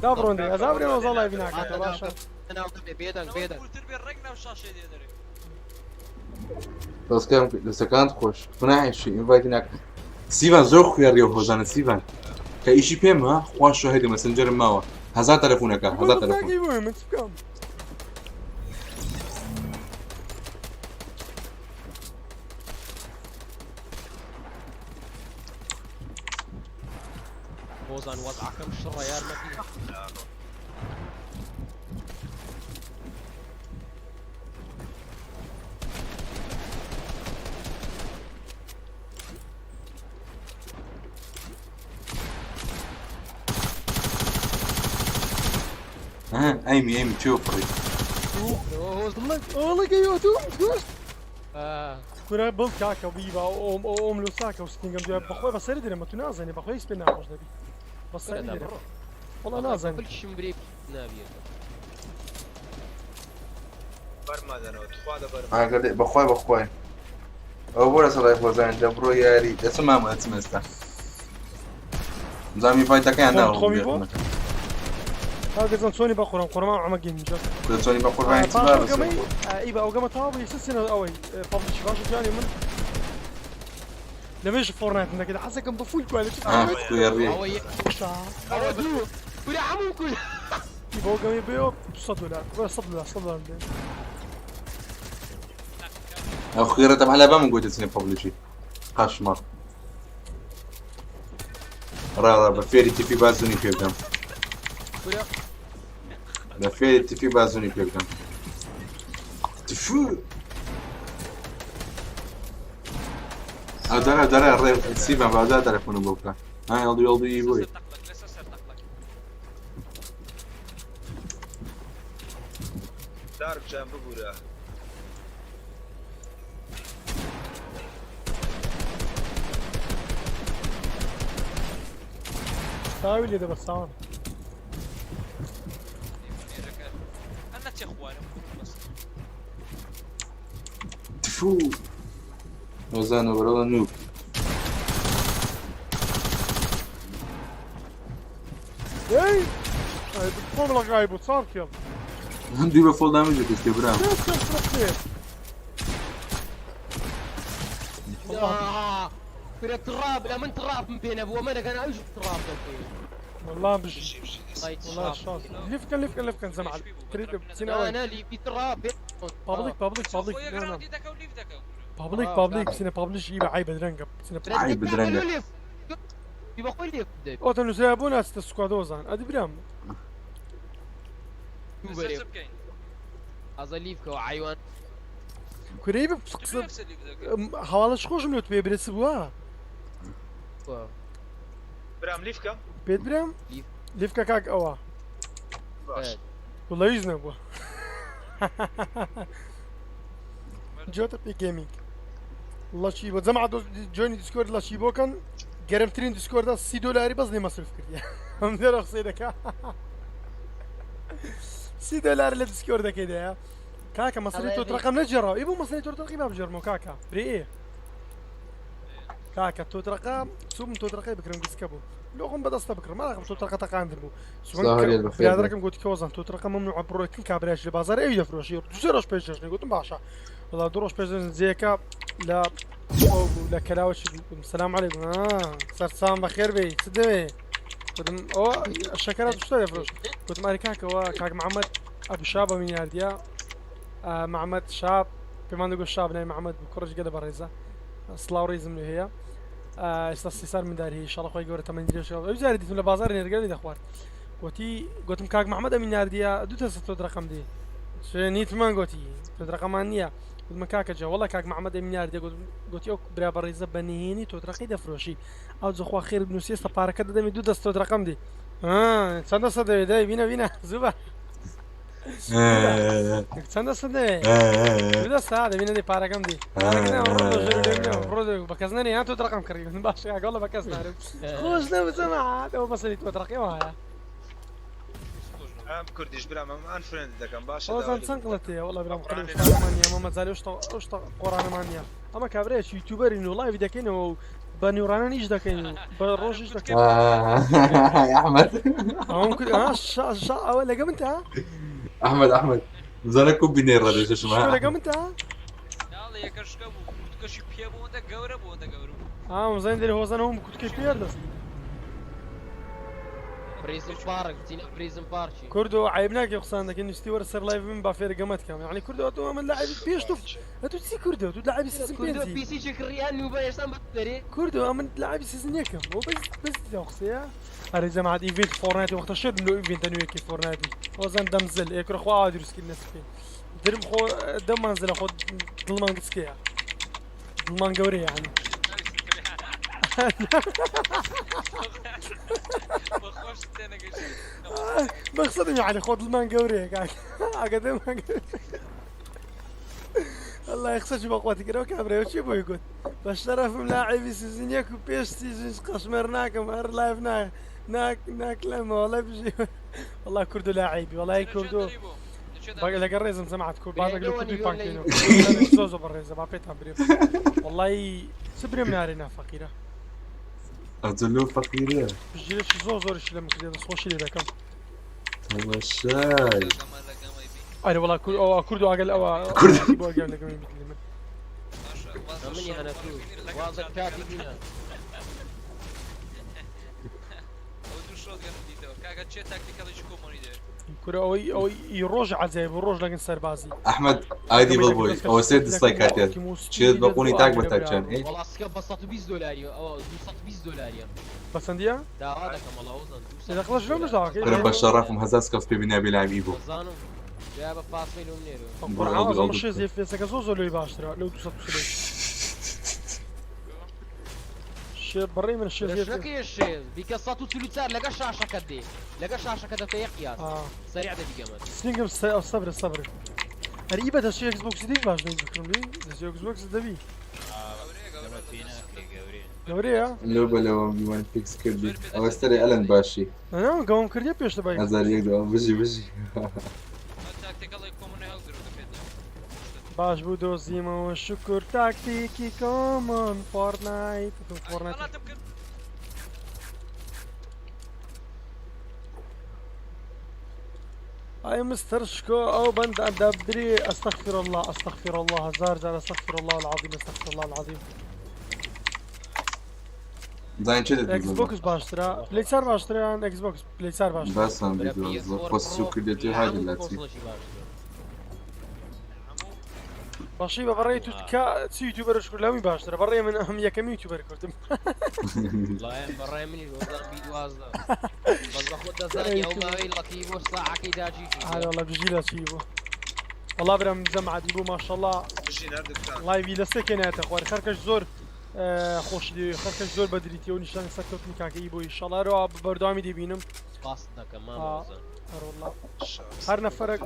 دابڕۆن دەی ئەزابرێ وەزا لایڤ ناکاتەوە باشە. بێدەنگ بێدەنگ. پولتر بێ ڕێک ناو شاشەی دێ دەرێ. دەستکەم دەستەکانت خۆش گوناحێکی ئینڤایتی ناکە سیڤان زۆر خوێڕیە هۆزانە سیڤان کە ئیشی پێمە خوا شاهیدە مەسنجەرم ماوە هەزار تەلەفۆنەکە هەزار تەلەفۆن. من چ بکەم؟ هۆزان وەزعەکەم شڕە یارمەتی. ها ئەیمی ئەیمی چێ فڕی والله گەیوە تو گوشت. کورە بڵ کاکە بیبا ئۆم ئۆم لۆ ساکە و ستینگەم دوای بەخۆی بەسەری درێمە تو نازانی بەخۆی هیچ پێ ناخۆش دەبی بەسەری درێ والله نازانی. بلکشم برێ نابێت. بەرمادەنەوە تخوا دەبەرم. ئاگەر بەخوای بەخوای ئەو بۆ لەسەر لای خۆزان دەبڕۆ یاری دەچم مامە دەچم ئێستا زامی فایتەکەیان ناوە خۆمی بۆ؟ کاکە جان چۆنی بە قورئان قورمان عەمە گەیمینگ جا. کورە چۆنی بە قوربانی چ پاش بابە ئەو گەمەی سەر ئەی بە ئەو گەمە تەواو بوو یەکسەر سێنە ئەوەی پەبڵیشی باشە جانی من لەمێژ فۆرنایتم دەکرد حەزەکەم بە فول کوالێتی ئاه خوێڕی. ئەوە یەک باشە ئەوە دوو کورە هەموو کورە. ئی بەو گەمەی بێەوە 200 دلار 100 دلار 100 دلار بدەن. ئەو خوێڕە تەبعەن لە بەمن گوتە چنێ پەبڵیشی قەشمەڕ. ڕا ڕا بە فێری تفی بازونی پێ بدەم. کورە بە فێری تفی بازونی پێ بدەم. تفو. ئەو دەرە دەرە ڕێ سیڤان بە ئەو تەلەفۆنم بۆ بکە. ها یەڵدو یەڵدو ئی بۆی. لەسەر تەقلەک لەسەر سەر تەقلەک. دارک جان ببورە. تاوی لێ دەبە ساوان. ئەنە چێ خوارم بەس. تفو. نۆزانە بەرەڵە نوب. ئەی خۆم لە غای بوو چاڕ کێڵ. دوی بە فۆڵ دامێجی کرد کێ برام. کورە تڕاب لە من تڕاپم پێ نەبوو ئەمە دەکەن ئەویش تڕاپ دەکەی. والله بش والله شاز ليف كان ليف كان ليف كان زمع كريت سين نا اوي نا لیفی تڕاپ بابليك بابليك بابليك خۆ یەک نا نا ڕاوندی دەکە و لیف دەکە و بابليك بابليك سينا بابليش يبقى عيب درنجا سينا عيب درنجا. بەخۆی لێف بدەی. اوتن نوسرا بونا است سكوادوزان ادي برام دوو لەسەر بەرێ چ بکەین؟ ئازە لیف کەوە عیوان. كريب چ لەسەر لیف دەکەین؟ حوالش خوشم لوت بێ برس بوا برام لیف کەم بيت برام ليف. ليف كاك اوا باش والله يزنا بوا جوتا بي جيمنج الله شي بو زمع جويني ديسكورد الله شي بو كان گەرمترین دیسکۆردا سی دلاری بەس لێ مەصرف کردی ئەم دەرە قسەی دەکا سی دلار لە دیسکۆردەکەی دایە کاکە مەسەلەی تۆ ڕقم نەجێڕاوە ئی بۆ مەسەلەی تۆ ڕقی با بجێڕمەوە کاکە برێ ئێ کاکە تۆ ڕقا سوم تۆ ڕقی بکرم گسکە بوو لۆخم بەدەستە بکڕم ماڵەکەم تۆ ڕقە تەقاندن بوو سڵاو بەخێر بێ. برادەرەکەم گوتی کەوەزان تۆ ڕقە ممنوع بڕۆیتن کابراش لە بازار ئەوی دەفرۆشی دوو ڕۆژ پێش جەژنی گوتم باشە وەڵا دوو ڕۆژ پێش جەژن جێیەکە لە ئەو بوو لە کەلاوەشی بوو گوتم سلام عەلەیکم سەرسام بەخێر بێی چ دەوێ گوتم ئەوە شەکەرات شتە دەفرۆشت گوتم ئەرێ کاکەوە کاک محەممەد ئەبو شاب ئەمین ناردیە محەممەد شاب پێمان دەگوت شاب ناوی محەممەد بوو کوڕێکی گەلە بەڕێزە سڵاو ڕێزم لێ هەیە ئێستا سیسار منداری هەیە ئینشاڵڵا خۆی گەورە تەمەنی درێژ کات. ئەو جاری دیتم لە بازاڕی نێرگەلی دەخوارد گوتی گوتم کاک محەممەد ئەمین ناردیە دوو تەسە تۆ ڕقم دێ نیتمان گوتی تۆ ڕقەمان نییە گوتم کاکە جا وەڵا کاک محەممەد ئەمین ناردیە گوتی ئەو برا بەڕێزە بە نهێنی تۆ ڕقی دەفرۆشی ئەو جەخوا خێر بنووسی ئێستا پارەکە دەدەمی دوو دەست تۆ ڕقم دێ چەند دەستە دەوێ دای بینە بینە زوو بە چەند دەستە دەوێ دوو دەستە دەبینە دێ پارەکەم دێ ڕۆ بە کەس نەنێ یان تۆ ڕقم کڕی باشە کاکە بە کەس نارم خۆش نەبوو جەماعەت ئەوە مەسەلی تۆ ڕقی وایە ئەم کوردیش برام ئەم ئەنفرێند دەکەم باشە ئەوزان چەند قڵەت هەیە وەڵا برام قڕێشمان نییە ئەمە مەجالی ئەو شتە قۆڕانەمان نییە ئەمە کابرایەکی یوتیوبەرین و لایڤ دەکەینەوە و بە نیوڕانان ئیش دەکەین و بە ڕۆژیش دەکەین. ئەحمەد ئەوم کرد ئەوە لەگە من تا ئەحمەد ئەحمەد زانە کو بینێ ڕەدێ شما لەگە من تا ناڵێ یەکە شکە بوو کوتکەشی پێ بوو ئەوەندە گەورە بوو ئەوەندە گەورە بوو. ئا زین دەری هۆزانەوەم کوتکەی پێ دەست پریزم پارک بچینە پریزم پارکی. کوردۆ عیب ناکەی قسان دەکەی نووستی وەرە سەر لایڤ من با فێرە گەمەت کەم یعنی کوردۆ تۆ ئەمە لاعبی پێش تۆ ئەتو چی کوردۆ تو لاعبی سیزن کوردۆ پێنجی پیسی چی کڕیان نوبە ئێستا بەری کوردۆ ئەمن لاعبی سیزن یەکەم بۆ بەس بەس ئەو قسەیە ئەرێ جەماعەت ئیڤێنت فۆرنایتی وەختە شێت لۆ ئیڤێنتە نوێیەکەی فۆرنایتی وەزان دەمزل ئێکرە خوا ئاوا دروست کرد نەسپین درم خۆ دەممان زلە خۆ دڵمان گچکەیە دڵمان گەورەیە یعنی بەخۆش تێنەگەیشت. مەقسەدم یعنی خۆ دڵمان گەورەیە کاک ئاگە دەمان گەورەیە. الله قسەشی بە قوتی کردەوە کابرایەوە چی بۆی گوت بە شەرەفم لاعبی سیزن یەک و پێش سیزنش قەشمەر ناکەم هەر لایڤ نا ناک ناکلەمە وەڵای بژی والله کوردو لاعبی وەڵای کوردو لەگەڵ ڕێزم جەماعەت کورد بازێک لە کوردی پانکەینەوە زۆر زۆر بەڕێزە با پێتان برێم وەڵای چ برێم نارێ نافەقیرە ئەجلو فەقیرە پشتگیرێکی زۆر زۆریشی لەم کردێ دەستخۆشی لێ دەکەم. تەماشای ئەرێ وەڵا کورد ئەوە کورد و ئاگەل ئەوە کورد. بۆ گەم لەگەمی بیدلی من باشە واز لە منی شەڕ هەنە تو بەڕێ لەگەڵ وازە چاتەکە کاتی بینە ئەو دوو شۆتگەنم دیتەوە کاکە چێ تاکتیکەڵێکی کۆمۆنی دەوێت کورە ئەوەی ئەوەی ئی ڕۆژ عەجایب و ڕۆژ لەگەن سەربازی ئەحمەد ئایدی گەمەی بڵ دەکرد بۆی دەستکە ئەوە سێ لەکن دیسلایک هاتێت واقعی موسکی چێت بە لێت قوونی بۆ تاک بە ئاگرە تاک چیان برا ئێ وەڵا سکە بە 120 دۆلاریە ئەوە 220 دۆلاریە بەسەندیە داوا دەکەم وەڵا وەزان لەقڵەش 220 لەو دۆلار مژداوەکەی کورە بە شەڕەفم هەزار سکەف پێ بینابی لایم ئی بۆ دەزانم جا بە پاسەی لۆم نێرۆ بڕۆ قورعان ئەو ئەزەمە دوو شێز فێسەکە زۆر زۆر لۆی باشترە لەو 240 شێ بڕی من شێز شەکەی شێز بیکە 144 لەگە شاشەکەت دێ لەگە شاشەکە دەتە یەک قیاس سەریع دەبی گەمەت سنگم سەبرە سەبرە ئەری ئی بە دەستی ئێکس بۆکس دەبی باش نەی بکڕم لێ دەستی ئێکس بۆکس دەبی لەمە پێ ناکرێ گەورەیە. گەورەیە لەو بەلەوە میوان فیکس کردی ئەوە سەرێ ئەلەن باشی نا گەوم کردیە پێشتە بای هەزار یەک دەوە بژی بژی تاکتیکەڵی کۆمۆنی هەڵگرەوە پێت باش بوو دۆزیمەوە شکر تاکتیکی کۆمۆن فۆرتنایت فۆرتنایت غەڵەتم کرد ئای مستر شکۆ ئەو بەند دەبدرێ ئەستەغفر الله ئەستەغفر الله هەزار جار ئەستەغفر الله العظیم ئەستەغفر الله العظیم زانین چێ ئێکس دەدۆزمەوە بۆکس باشترە پلی چار باشترە یان ئێکس بۆکس پلی چار باشترە باسان برا بیدۆزە PS4 خۆ سوو Pro کردێتی لە هادی هەموو لاچی کۆنسڵێکی باشترە باشی بە بەڕێ تو کە چی یوتیوبەرش کرد لەمی باشترە بەڕێ من ئەم یەکەمی یوتیوبەر کردم وڵایان بەڕای منیش وەزان بی دوازدە بەس بە خۆت دەزانی ئەو ماوەی لەتی بۆ ساعەکەی داگیر هذا والله بژی لە چی بوو والله برام جەماعەتی بوو ماشەڵڵا بژین هەردووکتان ڵایڤی لە سێ کێنایەتە خوار خەرکەش زۆر خۆشی دەوێ خەرکەش زۆر بەدریتیەوە نیشانی سەرکەوتنی کاکە ئی بۆ ئیشەڵا هەروە بە بەردەوامی دەبینم سپاست دەکەم مامۆزە هەروەڵا هەر نەفەرەک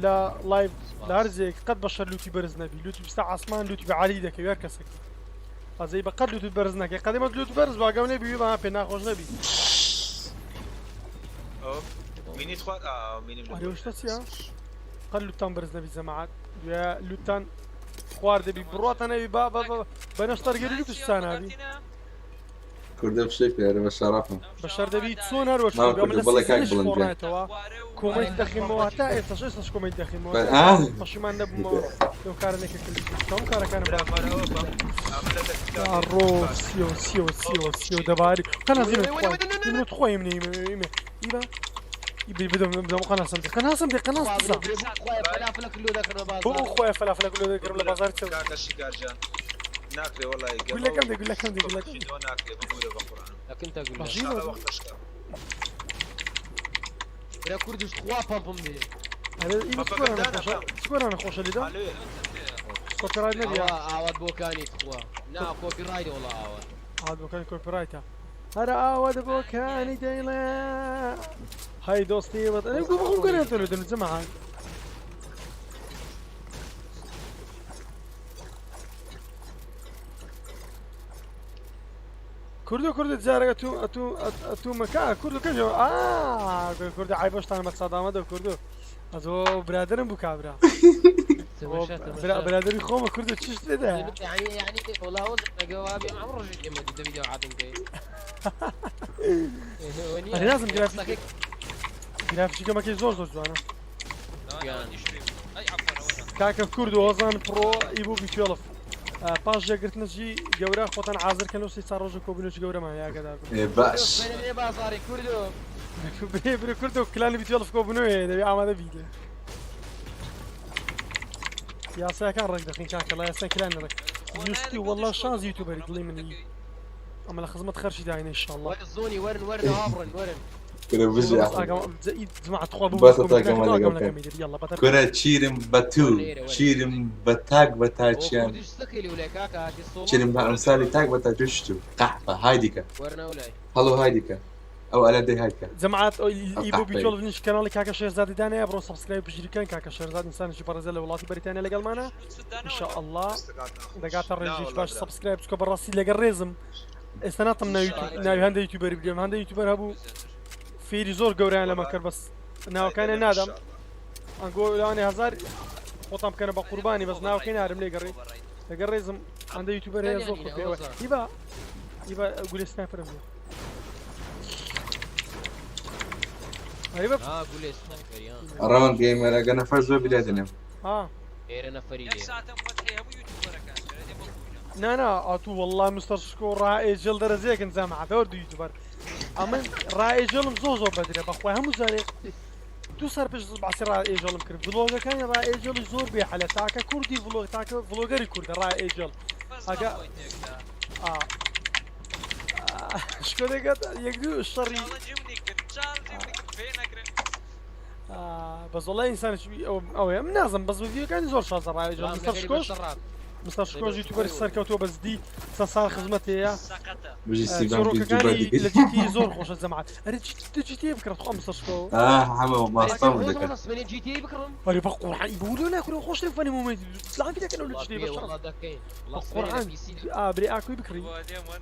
لە ڵایڤ لە هەر جێیەک قەت بەشەر لوتی بەرز نەبی لوتی بستە عاسمان لوتی بە عالی دەکەوی هەر کەسێک ئەزەی بە قەت لوتت بەرز نەکەی قەدەمەت لوت بەرز باگەم نەبی بە پێ ناخۆش نەبی ئەو مینیت خوارد ئا مینیم ئەرێ شتە چییە قەت لوتتان بەرز نەبی جەماعەت دوێ لوتتان خوار دەبی بڕواتان نەبی با بە بە نەشتەرگەری لوتشتان نابی کوردە فشەی پێرە بە شەڕەفم بەشەر دەبی چۆن هەر وەچ مامە من کوردە لە بەڵێ کاک سیزنش بڵند گیان فۆڕنایتەوە کۆمەنت دەخیمەوە تا ئێستاش ئێستاش کۆمەنت دەخیمەوە تا ئا پەشیمان نەبوومەوە لەو کارە نەکە کردم هەموو کارەکانم برا باش مارەوە بە ئەمە لە یا ڕۆ سیۆ سیۆ سیۆ سیۆ دەباری قەناس ئیمە تخوای ئیمە تخوای ئیمە ئیمە ئیمە ئیبا ئیبی بدەم بدەم قەناسم دێ قەناسم دێ قەناس بزا خوایە فەلافلە کلۆ دەکڕم لە بۆ بازاڕ خوایە فەلافلە کلۆ دەکڕم لە بازاڕ چەو کاکە شیکار جان ناکرێ وەڵی گەمە گولەکەم دێ گولەکەم دێ گولەکەم دێ شیدەوە ناکرێ ببورە بە قورئان لەکن تە گولە باشی ئینشاڵڵا وەختەشکە برا کوردش خوا پەمپم دێ ئەرێ ئیمە چ پەپەکە گۆرانە دانا خۆشە چ گۆرانە خۆشە لیدا ئالوێ کۆپی ڕایت نەبیە ئەوە ئاوات بۆکانی تخوا نا کۆپی ڕایت وەڵا ئاوات ئاوات بۆکانی کۆپی ڕایتە هەر ئاوات بۆکانی دەیڵێ هەی دۆستی وەت ئەرێ گو بخۆم گەرێن تۆ لە دەم جەماعەت کوردو کوردو جارەکە تو ئەتو ئەتو مەکە کوردو کەژ ئا کوردو عیبەشتان بە سادامە دە کوردو ئەزۆ برادرم بوو کابرا تەماشا تەماشا برادری خۆمە کوردو چشت لێدە يعني يعني والله وزن جوابي عمر رجل إما دبي دو عادم كي ئەرێ نازم گرافیک گرافیکی گەمەکەی زۆر زۆر جوانە ئەی عەفوەن ئەوە نا کاکە کورد و هۆزان پڕۆ ئی بوو بیتوێڵف پاش یەکگرتنەکی گەورە خۆتان حاضر کەن و سێ چار ڕۆژە کۆبوونەوەکی گەورەمان هەیە ئاگادار بن ئێ باش بێنە بازاڕی کوردو برێ برێ کوردۆ کلانی بیتوێڵف کۆبوونەوە هەیە دەبێ ئامادە بیت یاساکان ڕێک دەخین کاکە ڵا یاسای کلانی ڕێک یوستی والله شانز یوتیوبەری دڵی منی ئەمە لە خزمەت خەرشی داینە ان شاء الله وەرە زۆنی وەرن وەرن ئاوا بڕن وەرن کورە بژی بەس ئەحمەد ئاگام جماعە تخوا ببوو باسە کۆمێنت تاکەمە ناکەم لەگەڵ ئاگام بکەن لەکەم میدر یاڵا بەتەر کورە چیرم بە تو وەرن ئێرە وەرن چیرم بە تاک بە ئەوە تاچیان کوردیش سەکەی لەولای کاکە هاتی سۆڵۆ چیرم بە ئەمسالی تاک بە تاچ شتو قەحپە هایدیکە وەرنە ئەولای هەڵۆ هایدیکە ئەو ئەلەندەی هایدکە جەماعەت ئەو ئی بۆ قەحپەی بیتۆڵ نیش کەناڵی کاکە شێرزادی دانایە بڕۆ سبسکرایب پشتگیری کاکە شێرزاد ئینسانێکی بەڕێزە لە وڵاتی بەریتانیا لەگەڵمانە لوتفت ان شاء داناوە الله دەستەکانتان خۆش دەگاتە نا ڕێژێکی وەڵا باش برا سبسکرایب چکە بەڕاستی لەگەڵ ڕێزم ئێستا ناتم ناوی ئینشاءاللە ناوی هەندە یوتیوبەری بگرم هەندە یوتیوبەر هەبوو زیاتر فێری زۆر گەورەیان لەمە وەڵا کرد بەس ناوەکانیان ئایدەنەم نادەم ئینشاءاللە ئەنگۆ لەوانەیە هەزار خۆتان بکەنە بە ئەرێ قوربانی بخۆ بەس بە ناوەکەی ڕای نارم بخۆ لێگەڕێ بە ڕای لەگەڵ ڕێزم هەندە یوتیوبەر هەیە زۆر تەنیان خۆ نینە پێوە هۆزان هیبا هیبا گولێ سنایپەرم بێ. ئەی بە ها گولێ سنایپەری ها ڕەوەند گەیمەر ئەگە نەفەر زۆر بی دادەنێم. ها ئێرە نەفەری یەک لێ. ساتەم فەتحی هەموو یوتیوبەرەکان کرد دێ بۆ کوینە. نا نا ئاتو والله مستەر شکۆ ڕائێجل دەرەجەیەکن جامعە دەوەر دوو یوتیوبەر ئەمن ڕائێجلم زۆر زۆر بەدرە بەخوای هەموو جارێ دوو سەر پێش باسی ڕائێجلم کرد ڤلۆگەکانی ڕائێجلی زۆر بێ حەلە تاکە کوردی ڤلۆگ تاکە ڤلۆگەری کوردە ڕائێجل بەس ئەگە ناخۆی تێکدا. ئا شکۆ دەگات یەک دوو شەڕی چاڵنجی منی کرد چاڵنجی منی کرد پێ نەکرێ. بەس وەڵای ئینسانێکی ئەوەیە من نازم بەس ڤیدیۆکانی زۆر شازە ڕائێجل بەڵام مستەر لەگەری شکۆش بەسەر ڕات. مستەر شکۆش یوتیوبەری سەرکەوتووە بەس دی چەند ساڵ خزمەت هەیە سەقەتە. بژی سیڤان بیست چیرۆکەکانی دووبەر لە جیتی زۆر خۆشە جەماعەت ئەرێ جیتی بکڕە خوا مستەر شکۆ ئاه حەمە ئەرێ ماستام هۆزە دەکەن. وەڵا سمێنێ جی تی ئەی بکڕم. ئەرێ بە قورعان بولو ناکرێ خۆشترین فەنی مۆمێنت لەعام دەکەن لە وەڵا جیتی پێ بە شەڕ وەڵا دەکەین. بە وەڵا سمێنێ لە قورعان پیسی ئا برێ ئاکۆی بکڕی بۆ دێم وەن.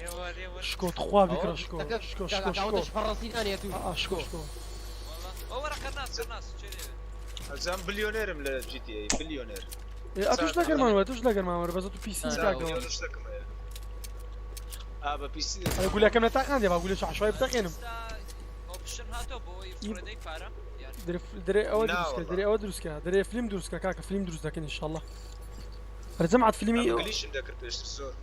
ئێوە دێم وەن. شکۆ تخوا ئەوە بکڕە شکۆ دەکە شکۆ شکۆ شکۆ ئەوەتەش فەڕەنسی دانێ تو. ئا شکۆ شکۆ وەڵا ئەو وەرە قەرناس قەرناس چێ دێ. ئەزام بلیۆنێرم لە جی تی ئەی بلیۆنێر. ئەتوش لەگەرمان وە توش لەگەرمان وەرە بەس تو پیسی کاکەوە شتەکەم هەیە. ئا بە پیسی ئەرێ گولەکەم لە تاقان دێ با گولە شعشوای بتەقێنم ئێستا ئۆپشن هاتۆ بۆ ئەوەی فڕێدەی پارە یان درێ درێ ئەوە نا دروستکە والله. درێ ئەوە دروستکە درێ فیلم دروستکە کاکە فیلم دروست دەکەن ئینشاڵڵا ئەرێ جەماعەت فیلمی ئەمە گلیشم دەکرد پێشتر زۆر.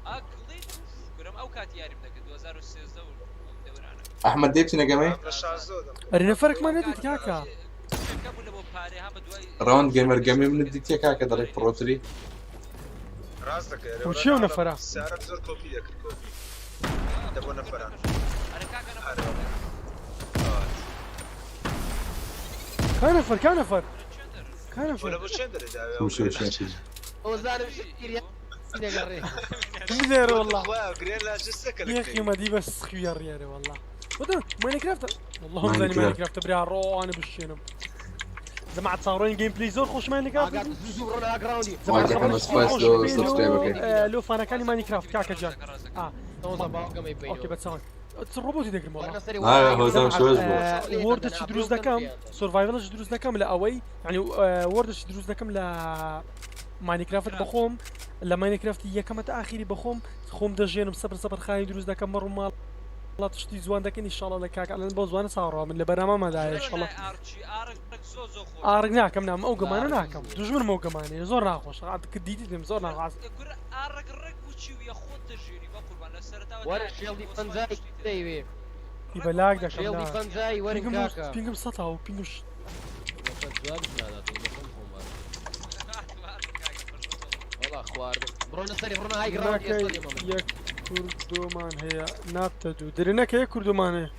ئا گڵیت کورم ئەو کات یاریم دەکرد 2013 و ئەو دەورانە. ئەحمەد دێ بچینە گەمەی؟ ئەم لە شازدە دەم. ئەرێ نەفەرێکمان نەدیت کاکە کێکە بوو لە بۆ پارێ ها بە دوای ڕەوەند گەیمەر گەمەی منت دیتیە کاکە دەڵێ پڕۆتری؟ ڕاست دەکەی ئەرێ و وەڵا چیە ئەو ناڵم نەفەرە؟ سارەم زۆر کۆپی دەکرد کۆپی. دە بۆ نەفەران. ئەرێ کاکە ئەرێ نەفەر وەڵا. کا نەفەر کا نەفەر کا وە نەفەر لە بۆ چێن دەرێ داوێ ئەو وشێ گرێ وشێ. لاچێ. ئۆزانم شکریان دەگەڕێ. بنێرە والله خوا گرێ لاچێ سەکە لە یەخی مەدی بەس خوێ ڕێرە والله وەدە ماینکرافت والله هم زانی ماینکرافت. ماینکرافت برا ڕۆانە بشێنم جەماعەت چاوەڕێن گەیم پلی زۆر خۆش ماینکرافت ئاگات زوو زوو بڕۆنە ئاگراوندی. جەماعەت واجەکەم خەبەر بە سپاس خۆش لۆ بێ لۆ سبسکرایبەکەی. لۆ فانەکانی ماینکرافت کاکە جان ئا تۆزە باوکەمەی ئۆکێ بینەوە. بە چاوان چ ڕۆبۆتی دەگرم والله وەرنە سەری آه، وەرنە هۆزان ئاگراوندی. شۆش بوو. وۆردەچی دروست دەکەم سۆرڤایڤڵش دروست دەکەم لە ئەوەی یعنی وۆردەچی دروست دەکەم لە ماینکرافت بەخۆم لە ماینکرافتی یەکەمە تا ئاخیری بەخۆم خۆم دەژێنم سەبر سەبر خانی دروست دەکەم مەڕ و ماڵ شتی جوان دەکەن ئینشاڵڵا لە کاک ئەلەن بۆ زوانە چاوەڕوان من لە بەرنامەمادایە ئینشاڵڵا ئارچی ئارک زۆر زۆر خۆش. ئارک ناکەم نام ئەو گەمانە ناکەم دوژمنم ئەو گەمانەیە زۆر ناخۆشە دیدیتم زۆر ناخۆش کورە ئارک ڕێک بوو چی و یە خۆت دەژێنی بە قوربان لە سەرەتاوە وەرە تا شێڵدی بۆ سواری پەنجای شتی تر. دەیوێ. ئی بەلاک دەکەم شێڵدی نا. پەنجای وەرن پینگم کاکە. پینگم سەتا و پینگم لەسەر جوابیش ناداتەوە بەخۆم خۆم بارم. وەڵا خواردم. بڕۆنە سەری بڕۆنە های گراوندی ناکەی ئێستا دێمە من. یەک کوردۆمان هەیە نابتە دوو درێ نەکە یەک کوردۆمان هەیە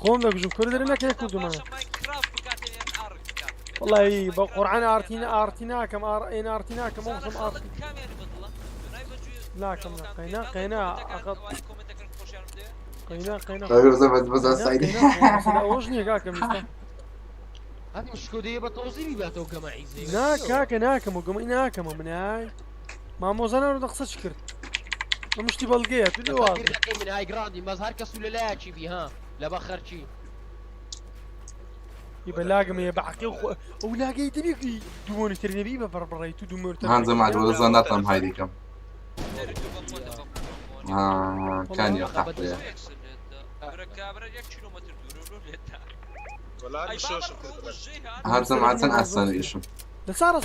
خۆم دەگوژم کورە درێ نەکە یەک کوردۆمان هەیە باشە ماینکرافت بکاتێ یان ئارک بکات. والله بە قورعان ئارتی ئارتی ناکەم ئار ئێن ئارتی ناکەم ئەو زانە خۆم خەڵک ئارتی کامیان بەدڵە؟ دونای بەجوێ ناکەم نا قەینا قەینا ئەخە ئەوانی کۆمێنتەکەن خۆشیان بدێ. قەینا قەینا ئەگەر زەبەت بەس قەینا سعیدی. قەینا مەسەلە ئەوەش نییە کاکەم ئێستا هاتم شکۆ دەیە بە تۆزیبی باتەوە گەمە عیزەی. نا کاکە ناکەم و گەمەی ناکەمە منای مامۆزا ناڕۆ دە قسە چ کرد ئەم شتی بەڵگەیە تو لێ واز بیر دەکەی من های گراوندی بەس هەر کەس و لە لایەکی بی ها لە بە خەرچی. ئی بە لاگم هەیە بە عەقڵ خۆ ئەو لاگەی دەبی دوو مۆنیتەر نەبی بە بڕبڕەی تو دوو مۆنیتەر هان جەماعەت وەڵا زان ناتوانم های دیکەم. آه كان يا قحطية. کورە کابرا یەک کیلۆمەتر دوورە لۆ لێتا. وەڵا ئەی شۆشم بابە کرد. ڕوو ژێ هات. هان جەماعەت چەند ئاسانە ئیشم. لە سارە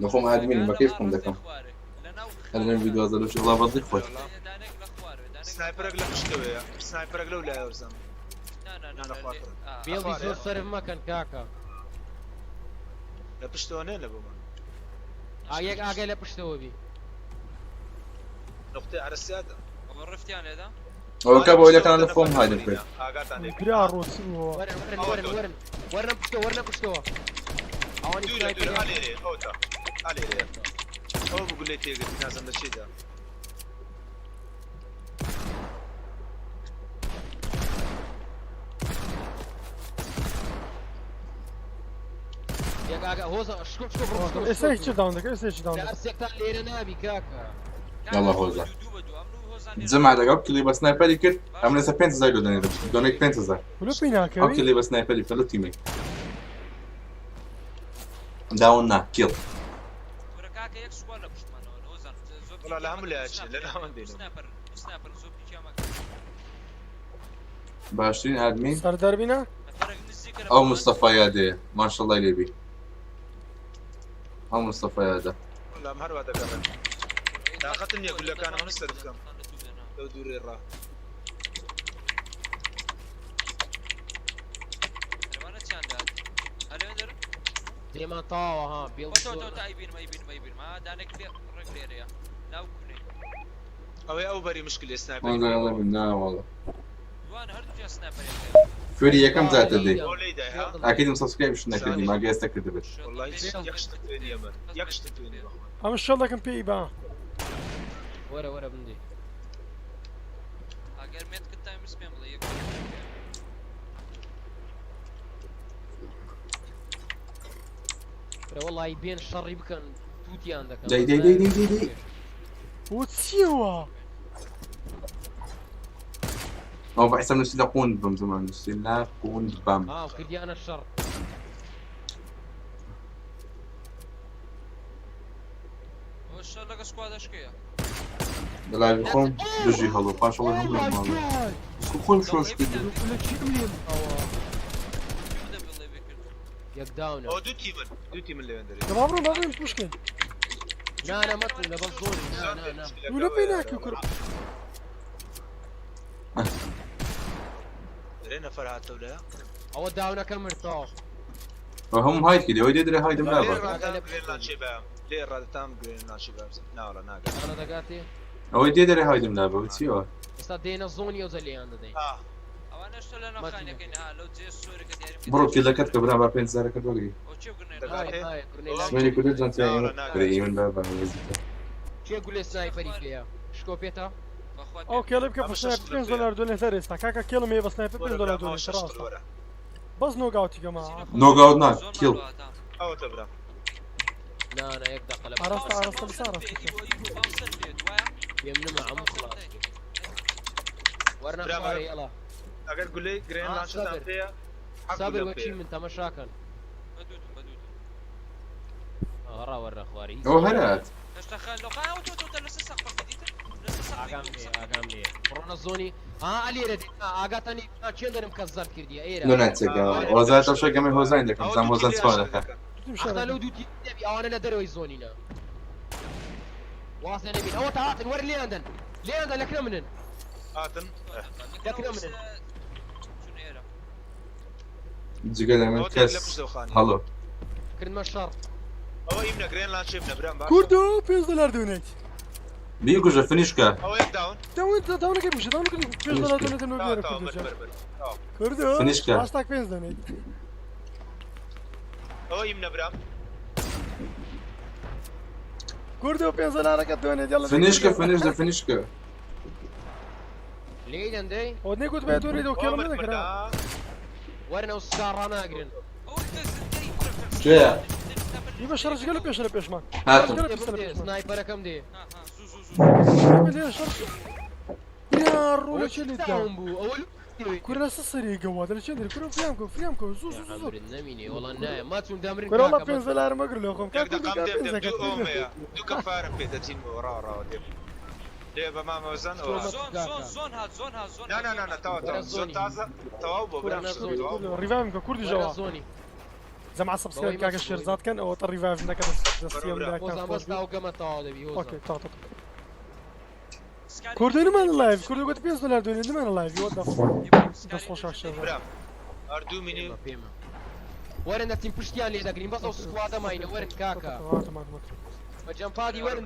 لەخۆم ئادمینم بە کەیفم دەکەم. خوارێ. لەناو هەر ڤیدیۆ زەلوش الله بەدڵی خۆت. دانێک لە خوارێ دانێک لە سنایپەرێک لە پشتەوەیە سنایپەرێک لەو لایەوە زەم. نا نا نا نا لە خوارێ. بێڵی زۆر سەرف مەکەن کاکە. لە پشتەوە نێ لە بۆمان. ئا یەک ئاگای لە پشتەوە بی. نقطەی عەرەسیادە. ئەوە ڕفتیان لێدا؟ ئەوە کە بۆ لەکان لە خۆم های دەکرێت. ئاگاتان لێ بی. برا ڕۆچی بووە وەرن وەرن وەرن وەرن وەرنە پشتەوە وەرنە پشتەوە. ئەوانی دوورە دوورە سنایپەریان. ئالێرێ ئەوتا ئالێرێ. ئەو بوو گولەی تێگرتی نازم لە چیدا. یەک ئاگا هۆزە شکۆ شکۆ بڕۆ شکۆ ئێستا هیچ داون دەکە ئێستا هیچ داون لە دەکە ئەرسێکتان لێرە نابی کاکە. يلا هۆزە. دوو بە دوو ئەمن و هۆزان جەماعەت لەگەڵ کلی بە سنایپەری کرد ئەم لەسەر 5000 لۆ دەنێرم. دۆنێک 5000. ولو پێی ئەو ناکەوی کلی بە سنایپەری بکە لۆ تیمێک. داون نا کیڵ. کورە کاکە یەک سوپا لە پشتمانەوە هۆزان زۆر وەڵا لە هەموو لایەکی لە ناوەندینەوە. سنایپەر سنایپەر زۆر پیکیا مەکە. باشترین ئادمین سەردار بینە ئەو مستەفا یادەیە ماشەڵڵای لێبی ئەو مستەفا یادە. وەڵام هەروا دەگەڕێم تاقەتم نییە گولەکانم هەموو سەرف بکەم لەو دوورەی ڕا. لەوانە چیان دات هەلێن دەرن دێمان تەواوە ها بێڵ تۆ تۆ تا ئەیبینم ئەیبینم ئەیبینم ها دانێک لێ ڕێک لێرەیە ناو کونەی ئەوەی ئەو بەری مشکلێ سنایپەری مانگای ئەڵێ من نا والله دوان هەردووکیان سنایپەریان هەیە. کوێری یەکەم جاتە دێی بۆ لێی دای ها ئەکیدم سەبسکرایبشت نەکردی ماگە ئێستا کردبێت. والله هیچ یەک شتم پێ نییە من یەک شتم پێ نییە بەخوا. ئەمە شەڵەکەم پێی با. وەرە وەرە بندێ. ئەگەر مێت کرد تایمز پێم بڵێ یەک برا وەڵی بێن شەڕی بکەن توتیان دەکەن. دەی دەی دەی دەی دەی دەی. بۆ چیەوە؟ ئەو بە حساب نووسی لە قوند بم زمان نووسی لە قوند بم. ها کردیانە شەڕ. ئەوە شەڕ لەگە سکوادەشکەیە. لە لایڤی خۆم دژی هەڵۆ پاش ئەوەی هەموو لە ماڵێ. خۆم شۆش کردی. لە کێم لێم ئەوە؟ یەک داونە. ئەوە دوو تیمن دوو تیمن لەوێن دەرێ. دەبا بڕۆ با بڕۆین پوشکەین. نا نا مەتن لەبەر زۆری نا نا نا. لە پێی ناکە کورە. دەرێ نەفەر هاتەو لە ئەوە داونەکە مرد تەواو. ئەو هەموو هاید کردی ئەوەی دێ درێ هایدم لێ نابا. ڕادام گرێن لانچێ بام لێ ڕادەتام گرێن لانچێ بام ناوەڵا ناگەم. دانە دەگاتێ. ئەوەی دێ دەرێ هایدم نابا چیەوە؟ ئێستا دێنە زۆنی ئەو لێیان دەدەین. ئەوانەش تۆ لە ناوخانەکەین ها لەو جێ سوورەکە دیاریم بڕۆ کیلەکەت کە برا با پێنج هەزارەکەت وەگری. ئەو چێ گرنێ دەگاتێ؟ سمێنی کوردی جان تیا ئێمە برێ ئیمن با با وەزیتە. کێ گولێ سنایپەری پێیە؟ شکۆ پێتە؟ ئەو کێڵی بکە بە سنایپەر 5 دلار دۆنێتەر ئێستا کاکە کێڵم هەیە بە سنایپەر 5 دلار دۆنێتەر ڕاستە بەس نۆگاوتی گەمە نۆگاوت نا کیڵ. ئەوەتە برا. نا نا یەک دەقە لە ئاراستە ئاراستە لەسەر ئاراستە پێم نما هەموو خلاص وەرنە برا خوارێ یەڵا. ئەگەر گولەی گرێن ها، لانچتان سەبر. پێیە حەق سابر گولەم وەچی پێیە. من تەمەشاکەن. بەدووتم بەدووتم. ڕا وەرە خوارێ. ئەو هەرات. هێشتا خە لۆقا ئەو تۆ تۆ لەسەر سەقفەکە دیتن لەسەر سەقفی ئاگام لێ ئاگام لێ بڕۆنە زۆنی ها ئەلێرە دێ ئاگاتانی چێن دەرم کە زەرد کردیە ئێرە لۆ ناچێکەوە. وەزارەت ئەو شەکەمەی هۆزان دەکەم زام هۆزان چوار دەکا. ئەختا لەو دوو تیپ نەبی ئەوانە لە دەرەوەی زۆنینە واز لێ نەبین ئەوە تا هاتن وەر لێیان دەن لێیان دەن لەکنە منن هاتن لەکنە منن جگە لە من کەس هەڵۆ. کردمە شەڕ ئەوە ئیمنە گرێن لانچێ بنە برام باشە. کوردۆ 5 دلار دۆنێت. بیکوژە فنیش کە. ئەوە یەک داون. داون داونەکەی بکوژە داونەکەی 5 دلار دۆنێت نۆ تاو بێرە تاو کوردۆ بەر جان. بەر بەر. تاو. کوردۆ فنیش کە. هاشتاگ 5 دۆنێت. ئەوە ئیمنە برام. کوردۆ 5 دلارەکە دۆنێت یاڵا. فنیش کە فنیش دە فنیش کە. لێی دەن دەی ئەوە نەگوت بە دۆنێت ئەو کێڵم نەدەکرا. وەرنە و سکاڕا ناگرن کێیە؟ ئیمە شەڕ جگە لە پێش لە پێشمان. هاتم. جگە لە پێش لە پێشمان. سنایپەرەکەم دێ ئێمە لێرە شەڕ یا ڕۆ لە چێ لێت دا؟ داون بوو ئەوە کورە لەسەر سەری گەوادە لە چێ دەری کورە فریام کە فریام کە زوو زوو زوو. عەمرت نەمینێ وەڵا نایە ماچوون دامرن کورە وەڵا کاکە 5 دلار مەگر لە خۆم یەک کاکە دەقەم دێم دێم پێنجەکە دوو ئەوم هەیە دوو کەفارم پێ دەچین بۆ ڕاوە ڕاوە دێم لێ بە مامەوەزان ئەوە زۆن زۆن زۆن هات زۆن هات زۆن نا نا نا نا تەواو تەواو زۆن تازە تەواو بۆ برام شتم تەواو بۆ. ڕیڤایڤم کە کوردی ژەوە زۆنی جەماعە سبسکرایب کاکە شێرزاد کەن ئەوە تە ڕیڤایڤ دەکە دەستیم داکان هۆزان بەس تاو گەمە تەواو دەبی هۆزان ئۆکەی تاو تاو کوردی نمان لایڤ کوردی گوت 5 دلار دۆنێت نمان لایڤ وات ذا فاک دەست خۆش کاک شێرزاد برام هەر دوو مینی پێمە وەرن دەچین پشتیان لێ دەگرین بەس ئەو سکوادە ماینە وەرن کاکە بە جەمپادی وەرن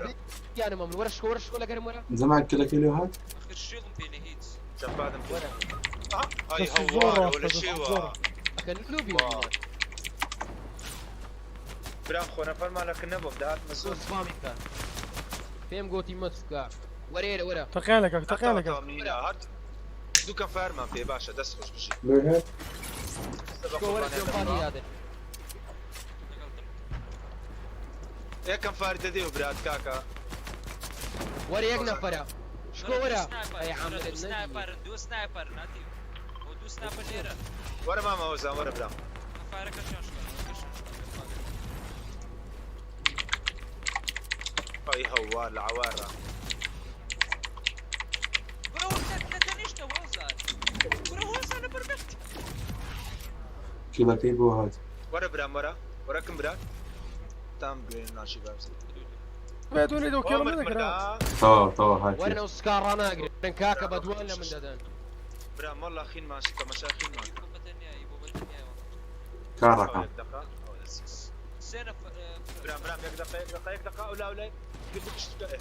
دیانم ئەمن وەرە شکۆ وەرە شکۆ لەگەرم وەرە زەمان کلەکەی لێ هات؟ ئەخر شیڵم پێ نە هیچ جەمپادم پێ ئای دەستی زۆر هەوار ڕاستە ئەوە لە دەستی شێوە زۆر ئەکە لوبی برام خۆ نەفەرمان لەکن نەبووم دەهاتمە زۆر سپامی بکە پێم گۆتی مەچووکە وەرە ئێرە وەرە تەقیان لەکە تەقیان لەکە تەواو منینا هەر دوو کەفارمان پێ باشە دەست خۆش بژی لێ هات؟ شکۆ وەرە جەمپادی دادێ یەکەم فاری دەدێ و برات کاکە وەرە یەک نەفەرە شکۆ وەرە ئەی عەمرت دوو نەبی سنایپەرن دوو سنایپەرن هاتی ئەو دوو سنایپەر لێرە وەرە مامە هۆزان وەرە برام فارەکەشیان شکان ئەوەکەشیان شکان ئەی هەوار لە عەوارە کورە لە تەنیشتە هۆزان کورە هۆزان کیڵەکەی بۆ هات. وەرە برام وەرە وەرەکم برا تام گوێ ناشی بابزی. بێتونی دو کێڵم نەدەکرا. تەواو تەواو هاتیە. وەرنە و سکا ڕاناگرن کاکە بە دوان لە من دەدەن. برام والله خینمان شی تەماشا خینمان. کاڕەکەم. برام برام یەک دقە یەک دقە یەک دقە ئەولا ئەولای گرت شت بکە.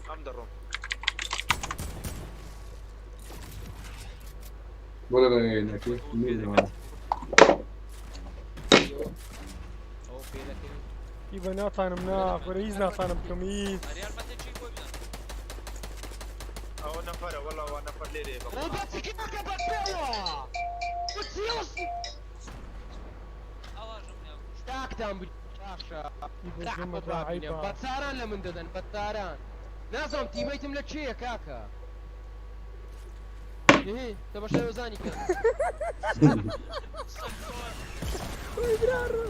ئەم دەڕۆم. بۆ لە نەکەی نوور ئیبە ناتانم نا کورە هیچ ناتانم بکەم هیچ. ئەوە نەفەرە وەڵا وا نەفەر لێرەیە بە ئەو بەچی کاکە بە پێوە بچی تاکتان باشە بەچاران لە من دەدەن بەچاران نازانم تیمەیتم لە کێیە کاکە تەماشای وەزانی کە. وی برارە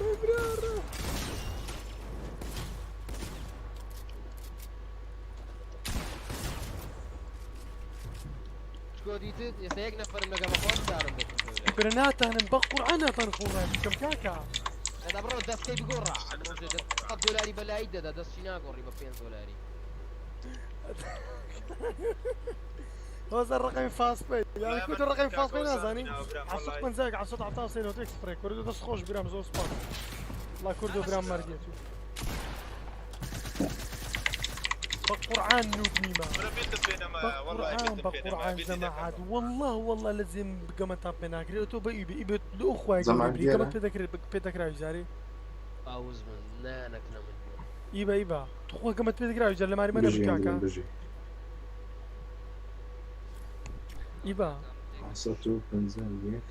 وی برارە. شکۆ دیتت ئێستا یەک نەفەرم لەگەڵ بەخۆم دارم بۆ کورە ناتانم بە قورعان ناتانم خۆ ڕای بکەم کاکە. دەدا بڕۆ دەستکەی بگۆڕە ڕۆژێ 100 دۆلاری بەلایی دەدا دەستی ناگۆڕی بە 5 دۆلاری. هۆزە ڕقمی فاست پێی یانی کوتە ڕقمی فاست پێی نازانی 750 773 نۆت ئێکسپرێ کوردۆ دەست خۆش برام زۆر سوپاس ڵا کوردۆ برام مەرگێت بە قورعان نوب نیمە بە قورعان بە قورعان جەماعات والله والله لەزیم بگەمەتان پێ ناکرێت تۆ بە ئیبێ ئیبێ لۆ خوای گەمەت پێ دەکرێت پێ دەکراوی جارێ ئاوز من نانەکنە من ئیبە ئیبە توخوا گەمەت پێ دەکراوی جار لە ماری مەنە کاکە ئیبا 751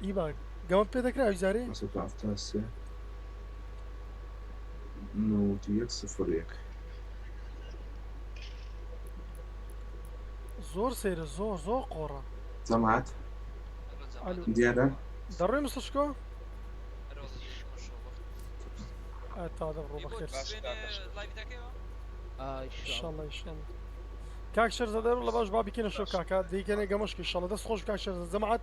ئیبا گەمەت پێ دەکراوی جارێ 773 91 01. زۆر سەیرە زۆر زۆر قۆڕە. جەماعەت ئەلو دیارە؟ دەڕۆی مستەر شکۆ؟ تا دەبڕۆ بەخێر. ئینشاڵڵا ئینشاڵڵا. کاک شێرزادە لە باش با بیکەنە شۆ کاکە دەیکەنە گەمەشکی ئینشاڵڵا دەست خۆش کاک شێرزاد جەماعەت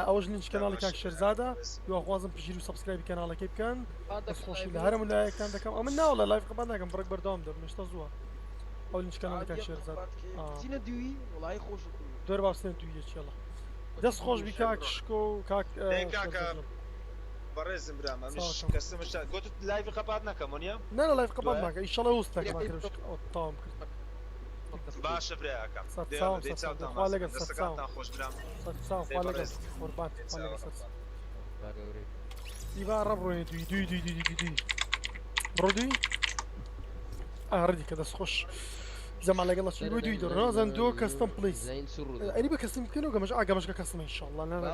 ئەوەش لینکی کەناڵی کاک شێرزادە هیواخوازم پشتگیری و subscribe ی کەناڵەکەی بکەن دەست خۆشی لە هەرم لایەکتان دەکەم ئەمن ناوەڵە live قەبات ناکەم بڕێک بەردەوام دەبم هێشتا زووە ئەو لینکی کەناڵی کاک شێرزاد چینە دووی وڵی خۆش دوێر با بچینە دووی یەکێڵە دەست خۆش بی کاک شکۆ و کاک کاکە بەڕێزم برام ئەمش کەسم گوتت live قەپات نەکەم وەنیە؟ نا نا live قەپات ناکە ئیشەڵە وست دەکەم تەواوم کرد. باشە برایەکەم سەرچاوم سەرچاوم خوا لەگەڵ سەرچاوم دەستەکانتان خۆش برام سەرچاوم خوا لەگەڵ قوربان خوا لەگەڵ سەرچاوم ئیوا ڕە بڕۆینە دوی دوی دوی دوی دوی دوی بڕۆ دوی ئاڕدی کە دەست خۆش زەمان لەگەڵ چی بۆ دوی دەڕۆ نازانم دۆ custom please ئەری بە custom بکەنەوە گەمەش ئا گەمەشکە custom ئینشاڵڵا نا نا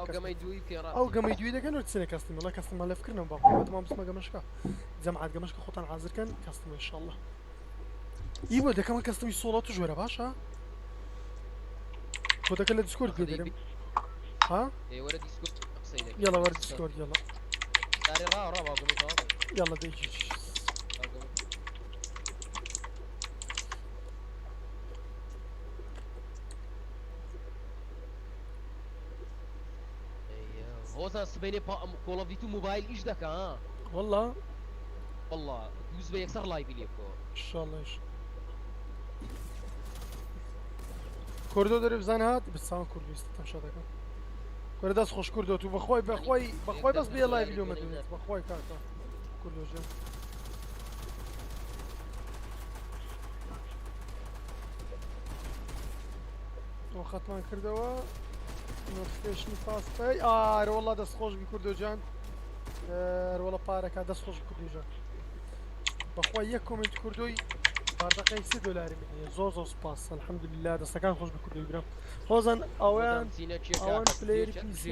ئەو گەمەی دوی دەکەن و چنە custom وڵا custom لە فکرنەوە با خۆ بسمە گەمەشکە جەماعەت گەمەشکە خۆتان حازرکەن custom ئینشاڵڵا ئی بۆ دەکەمە custom ی solo توش وەرە باشە کۆدەکە لە Discord پێ دەرم ها یاڵا وەرە Discord یاڵا یاڵا دەیجی هۆزان سبەینێ Call of Duty mobile ئیش دەکا ها والله والله دووز بە یەکسەر live ی لێ بکەوە ان شاء الله کوردۆ دەرێ بزانە هات بسان کوردی ئێستا تەمشا دەکەم کورە دەست خۆش کوردۆ تو بەخوای بەخوای بەخوای بەس بێ live لۆ مەدونێت بەخوای کاکە کوردۆ ژیان ئەو خەتمان کردەوە notification فاست پەی ئارە وەڵا دەست خۆش بی کوردۆ جان ئەروەڵە پارەکە دەست خۆش کوردۆ جان بەخوای یەک comment کوردۆی پاردەقەی 3 دۆلاری من هەیە زۆر زۆر سوپاس الحمدلله دەستەکان خۆش بی کوردۆی برام هۆزان ئەویان ئەوان player PC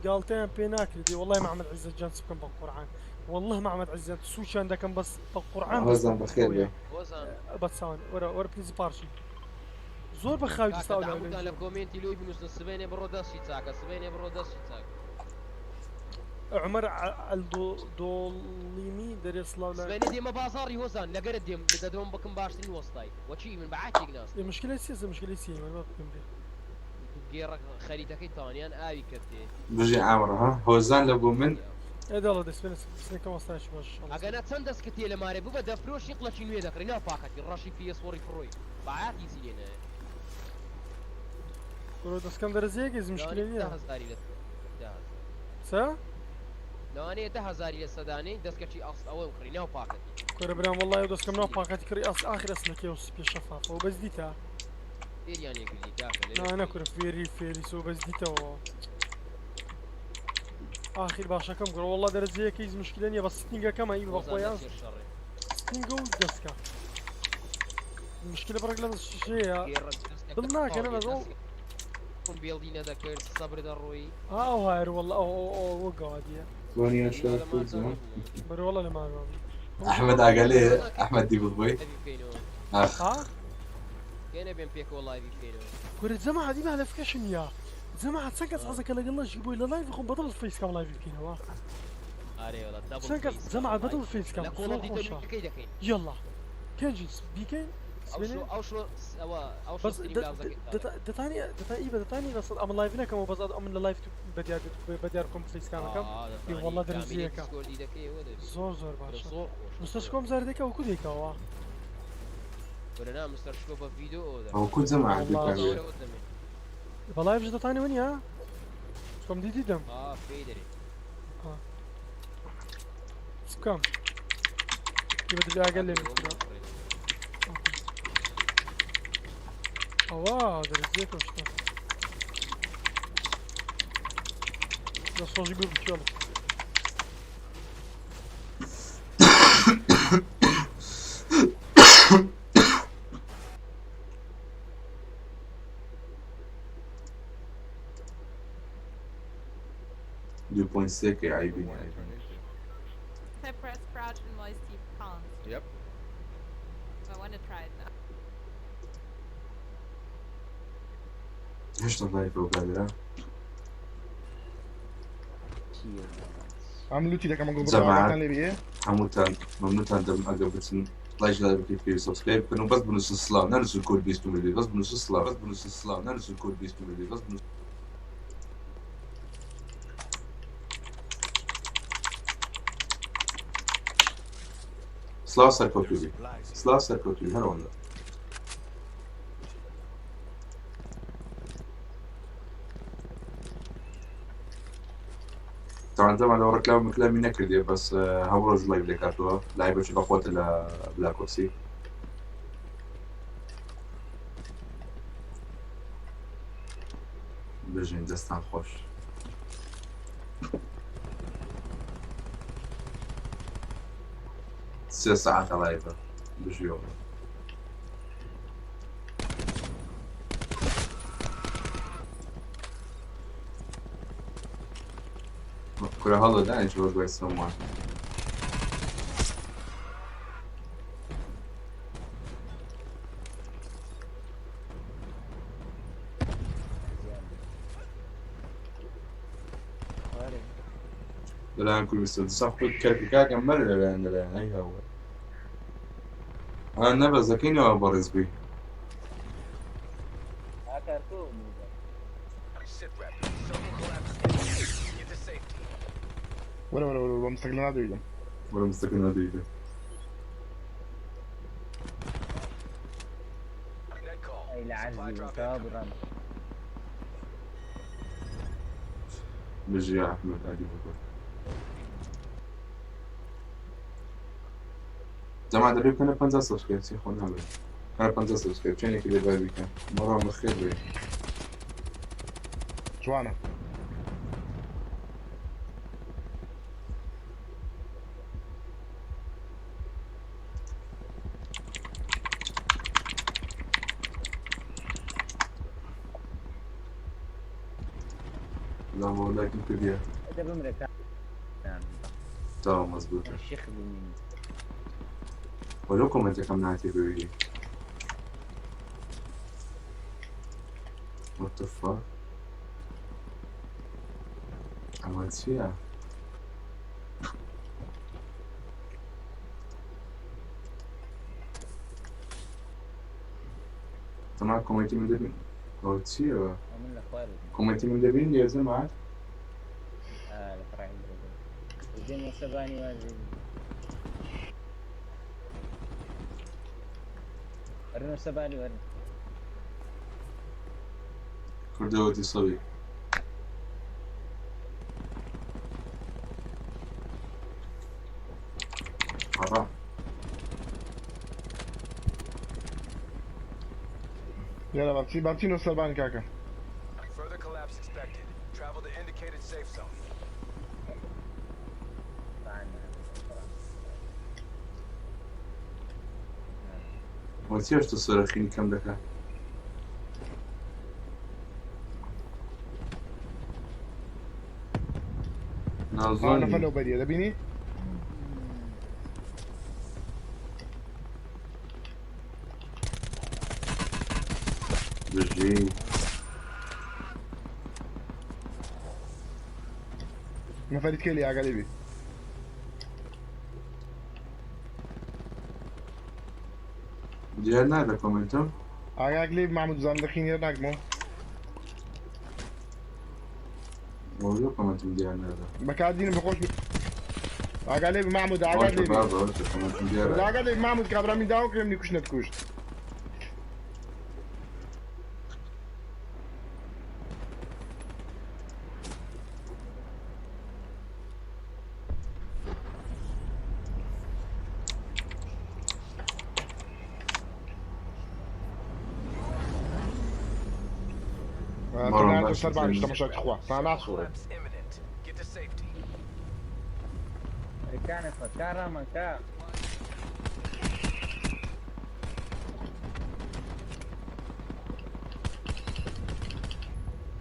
گاڵتەیان پێ ناکرێت وەڵای محمد عزت جان چ بکەم بە قورعان والله محمد عزت سوچیان دەکەم بەس بە قورعان هۆزان بەخێر بێ بەچاوان وەرە وەرە please پارچی زۆر بە خاوی دەستا لە comment ی لۆی بنووسن سبەینێ بڕۆ دەستی چاکە سبەینێ بڕۆ دەستی چاکە. عومەر ئەلدۆڵیمی دەرێ سڵاو لە سبەینێ دێمە بازاڕی هۆزان لەگەرت دێم دەدەم بکم باشترین وەستای وەچی من بە عاتێک ناس ئێ مشکلەی چیە سە مشکلەی چیە من با پێم بێ. گێڕە خەریتەکەی تاوانیان ئاوی کەتێ. بژی عامر ها هۆزان لە بۆ من. ئێ دەڵێ دەسپێنە سنەکە وەستایکی باش ئینشاڵڵا. ئەگەنا چەند دەسکت تێ لە مارێ ببە دەفرۆشی قڵەکی نوێ دەکڕی نا پاکەتی ڕەشی پیس وەڕی پڕۆی بە عات هیچی لێ نایە. کورە دەسکەم دەرەجەیەک هیچ مشکلە لەوانەیە نییە. 10 هەزاری لە 10 هەزار. چە؟ لەوانەیە 10 هەزاری لە سەدانەی دەسکەکی ئەس ئەوە بکڕی ناو پاکەتی. کورە برام وەڵای ئەو دەسکەم ناو پاکەتی کڕی ئەس ئاخر ئەسلەکەی ئەو سپیە شەفافە و بەس دیتە. فێریان لێ کردی کاکە لەوێ نا نا کڕی. کورە فێری فێری سۆ بەس دیتەوە. ئاخر باشەکەم کورە وەڵا دەرەجەیەکە هیچ مشکلە نییە بەس ستینگەکەمە ئی هۆزان بەخۆیان دەچێ شەڕێ. ستینگە و دەسکە. مشکلە بڕێک لە شەیە گێڕە دەسکەکە دڵ ناکەنە تەواو بەس ئەو دەسکە کون بێڵدی نەدەکرد سەبر دەڕۆی. ئاو هایر والله ئەو ئەو ئەو وەک گەوادیە. بۆنیە لە شار مارتان زمان. نەبوو. بەرە والله لە ماروان. ئەحمەد ئاگالێ ئەحمەد دیبل بۆی لايڤی بکەینەوە. ئاخ ها؟ کێ نەبێن پێکەوە لايڤی بکەینەوە. کورە جەماعەت ئیمە لە فکەشن یا جەماعەت چەند کەس حەزەکە لەگەڵ لەشی بۆی لە live خۆم بەدڵ facecam live ی بکەینەوە. ئارێ وەڵا double چەند کەس face جەماعەت بەدڵ live. facecam لە زۆر کۆڵ دیتە خۆشە. لوتکەی دەکەین. یەڵا پێنجی بیکەین ئەو سبێنێ شۆ ئەو شۆ ئەوە ئەو شۆ بەس stream لازەکەی دەتانی دەتانی ئیبە دەتانی بەس ئەمە live نەکەمەوە بەس ئەمن لە live بەدیار بەدیار کۆم facecam ەکەم آه ئی دەتانی والله کامیرەی دەرەجەیەکە Discord ی دەکەی ئەوە دەبی. زۆر زۆر کورە باشە. زۆر خۆشە مستەر کورە. شکۆم زار دەکە وەکو دەیکەوە. کورە نا مستەر شکۆ بە ڤیدیۆ ئەوە ئەو دەکات. کو جەماعەت والله کامێرە ئەوە دەمێ. بە live ش دەتانی ونیە؟ شکۆم دیدی دەم. آه پێی دەرێ. آه. چ بکەم؟ ئیبە دەبێ ئاگەر لێ ئەوە بکرا. بکڕێت. ئەوە دەرەجەیەکە شتە. دەستخۆشی بوو بکێڵە. 2.6 عیبی عیبی. I press crouch and voice keep counts. Yep. I want to try it now. هێشتا live ە برادەرە. ئەم لوتی دەکەم گۆ جەماعەت بڕاتان لێ بێ. هەمووتان مەمنونتان دەبم ئەگەر بچن like live بکەن پێ subscribe بکەن و بەس بنووسن سڵاو نەنووسن کورد بیست و بێ بەس بنووسن سڵاو بەس بنووسن سڵاو نەنووسن کورد بیست و بێ بەس بنووسن سڵاو سەرکەوتوو بی سڵاو سەرکەوتوو بی هەر ئەوەندە. طبعا طبعا لو ڕێکلام ڕێکلامی نەکردێ بەس هەموو ڕۆژ live دەکاتەوە live ەکی بەخۆتە لە Black Ops ی بژین دەستان خۆش. 3 ساعتە live ە بژیەوە. کورە هەڵۆ دانیش بۆ دوای سەموان. لەلایەن کوردستان سەخت کەرکی کاکە مەر لەلایەن ئەی هەوە ئا نەبەزەکەینەوە بەڕێز بی. Sit rep. Circle collapse imminent. Get to safety. وەرە وەرە وەرە بە مستەقل نادەویدم. وەرە مستەقل نادەویدم. Net call. ئەی لە Supply عەرزی drop بوو incoming. بڕام. بژی ئەحمەد عەلی بکە. جەماعەت دەبێ بکەنە 50 subscribe چی خۆ نابێت بکەنە 50 subscribe چێنێکی لێ بای بیکەن مەڕام بەخێر بێ. جوانە. لا بۆ لایکم کردیە. دە بمرە کا. تەواو مەزبوطە. شيخ بمين. وەلو comment ەکەم ناتی ببینی. What the fuck? ئەمە چییە؟ تەما کۆمێنتی من دەبین ئەوە چییەوە من لە خوارد کۆمێنتی من دەبین لێ جەماعەت لە فڕعی دێمە سەبانی وازی وەرنە سەبانی وەرن کوردەوەتی سەوی ئەڕا یالا بابچی بابچینەوە سەربانی کاکە Further collapse expected. Travel to indicated safe zone. ئەوە چییە شتە سۆرەخینی کەم دەکا ئەو نەفەر ناوزۆنی لەو بەریە دەبینی بژی نەفەری تکێ لێ ئاگا لێ بی دیار نابێ کۆمێنتم ئاگاک لێ محمود بزانم دەخینێ ناکمەوە ئەوە کۆمێنتم دیار نابێ بەکاردینم بەخۆش ئاگا لێ بی محمود ئاگا باشە لێ بی بابە باشە کۆمێنتم دیارە ئاگا لێ بی محمود کابرا من داوە کرێم منی کوشت نەتکوشت بەڕۆم تەنها باشە سەربانیش زێنی تەمەشای خوا تا ناسوڕێ Collapse imminent. Get to safety. کانە کا ڕامان کا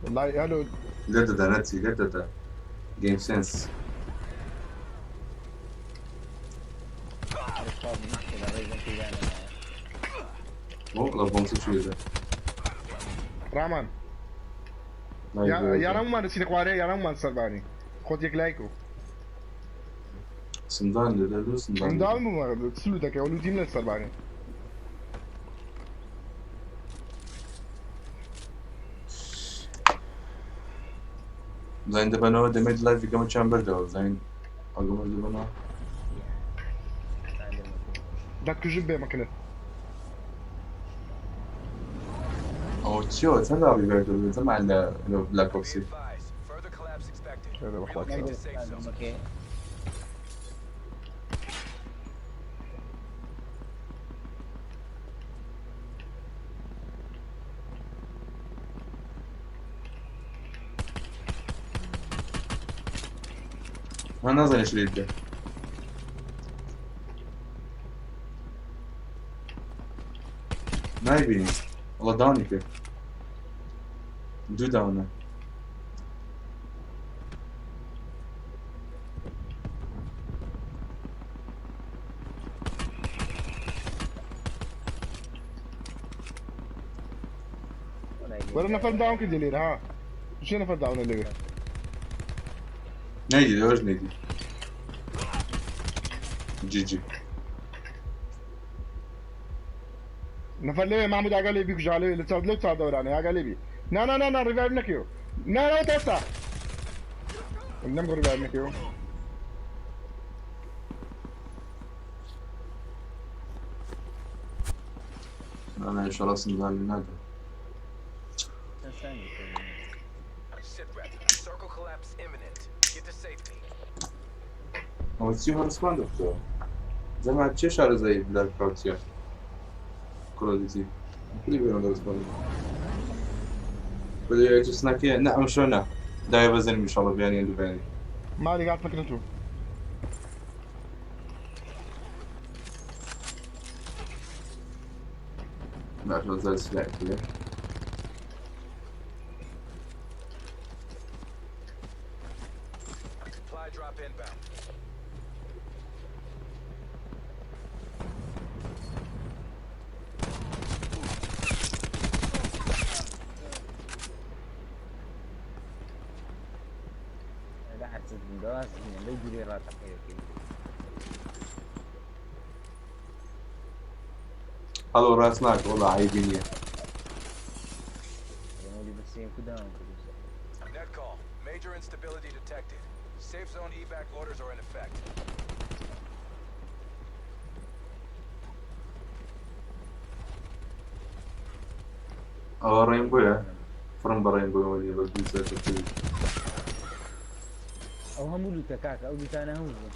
والله هلو لێ دەدا نەچی لێ دەدا گەیم سێنس بۆ لە بۆمسی چوێ ڕامان یانەممان دەچینە خوارێ یانەممان سەربانی خۆت یەک لایک و سندان لێ لە سندان منداڵ بووم سلو دەکەی ئەو لوتیم لە سەربانی زین دەبەنەوە دەمێت لایڤی گەمە چیان بردەوە زین ئەگەمە دەبەنەوە دەتکوژم بێ مەکەنت ئەوە چیەوە چەند ڕابی بردەوە زەمان لە بلاک Be ئۆپسی advised. Further collapse expected. هذا بخوا Relocate to safe zone. من نازانێت لێ بدە نایبینی وەڵا داونی کرد دوو داونە وەرە نەفەر داون کردی لێرە ها چێ نەفەر داونە لەوێ نەیدی لەوەش نەیدی جی جی نەفەر لەوێ محمود ئاگا لێ بیکوژا لەوێ لە چاو لەو چاو دەورانە ئاگا لێ بی نا نا نا نا ڕیڤایڤ نەکەیەوە نا نا تاستا نەمگۆ ڕیڤایڤ نەکەیەوە نا ئینشاڵڵا سندان لێ نادەم Sit rep. Circle collapse imminent. Get to safety. ئەوە چی هەڕسمان دەفتەوە زەمان چێ شارەزایی بلاک کاوچیە کۆلۆدیتی کولی بێرم دەرسمان بەێ سناکێ نە ئەم شۆ نە دای بەزن میشەڵە بیانی دوبیانی مالی گات مەکەنت و باشە زار سلاکیە Supply drop inbound. لا حتى دواز لو جري راه تقريبا هەڵۆ ڕاست ناکە وەڵا عیبی نییە. داوام کردو. Net call. Major instability detected. Safe zone evac orders are in effect. ئەوە ڕێنبۆیە فڕم بە ڕێنبۆیەوە نییە بەس دوو سەرکەوتووی. ئەو هەموو لوتە کاکە، ئەو لوتانە هەموو بوون.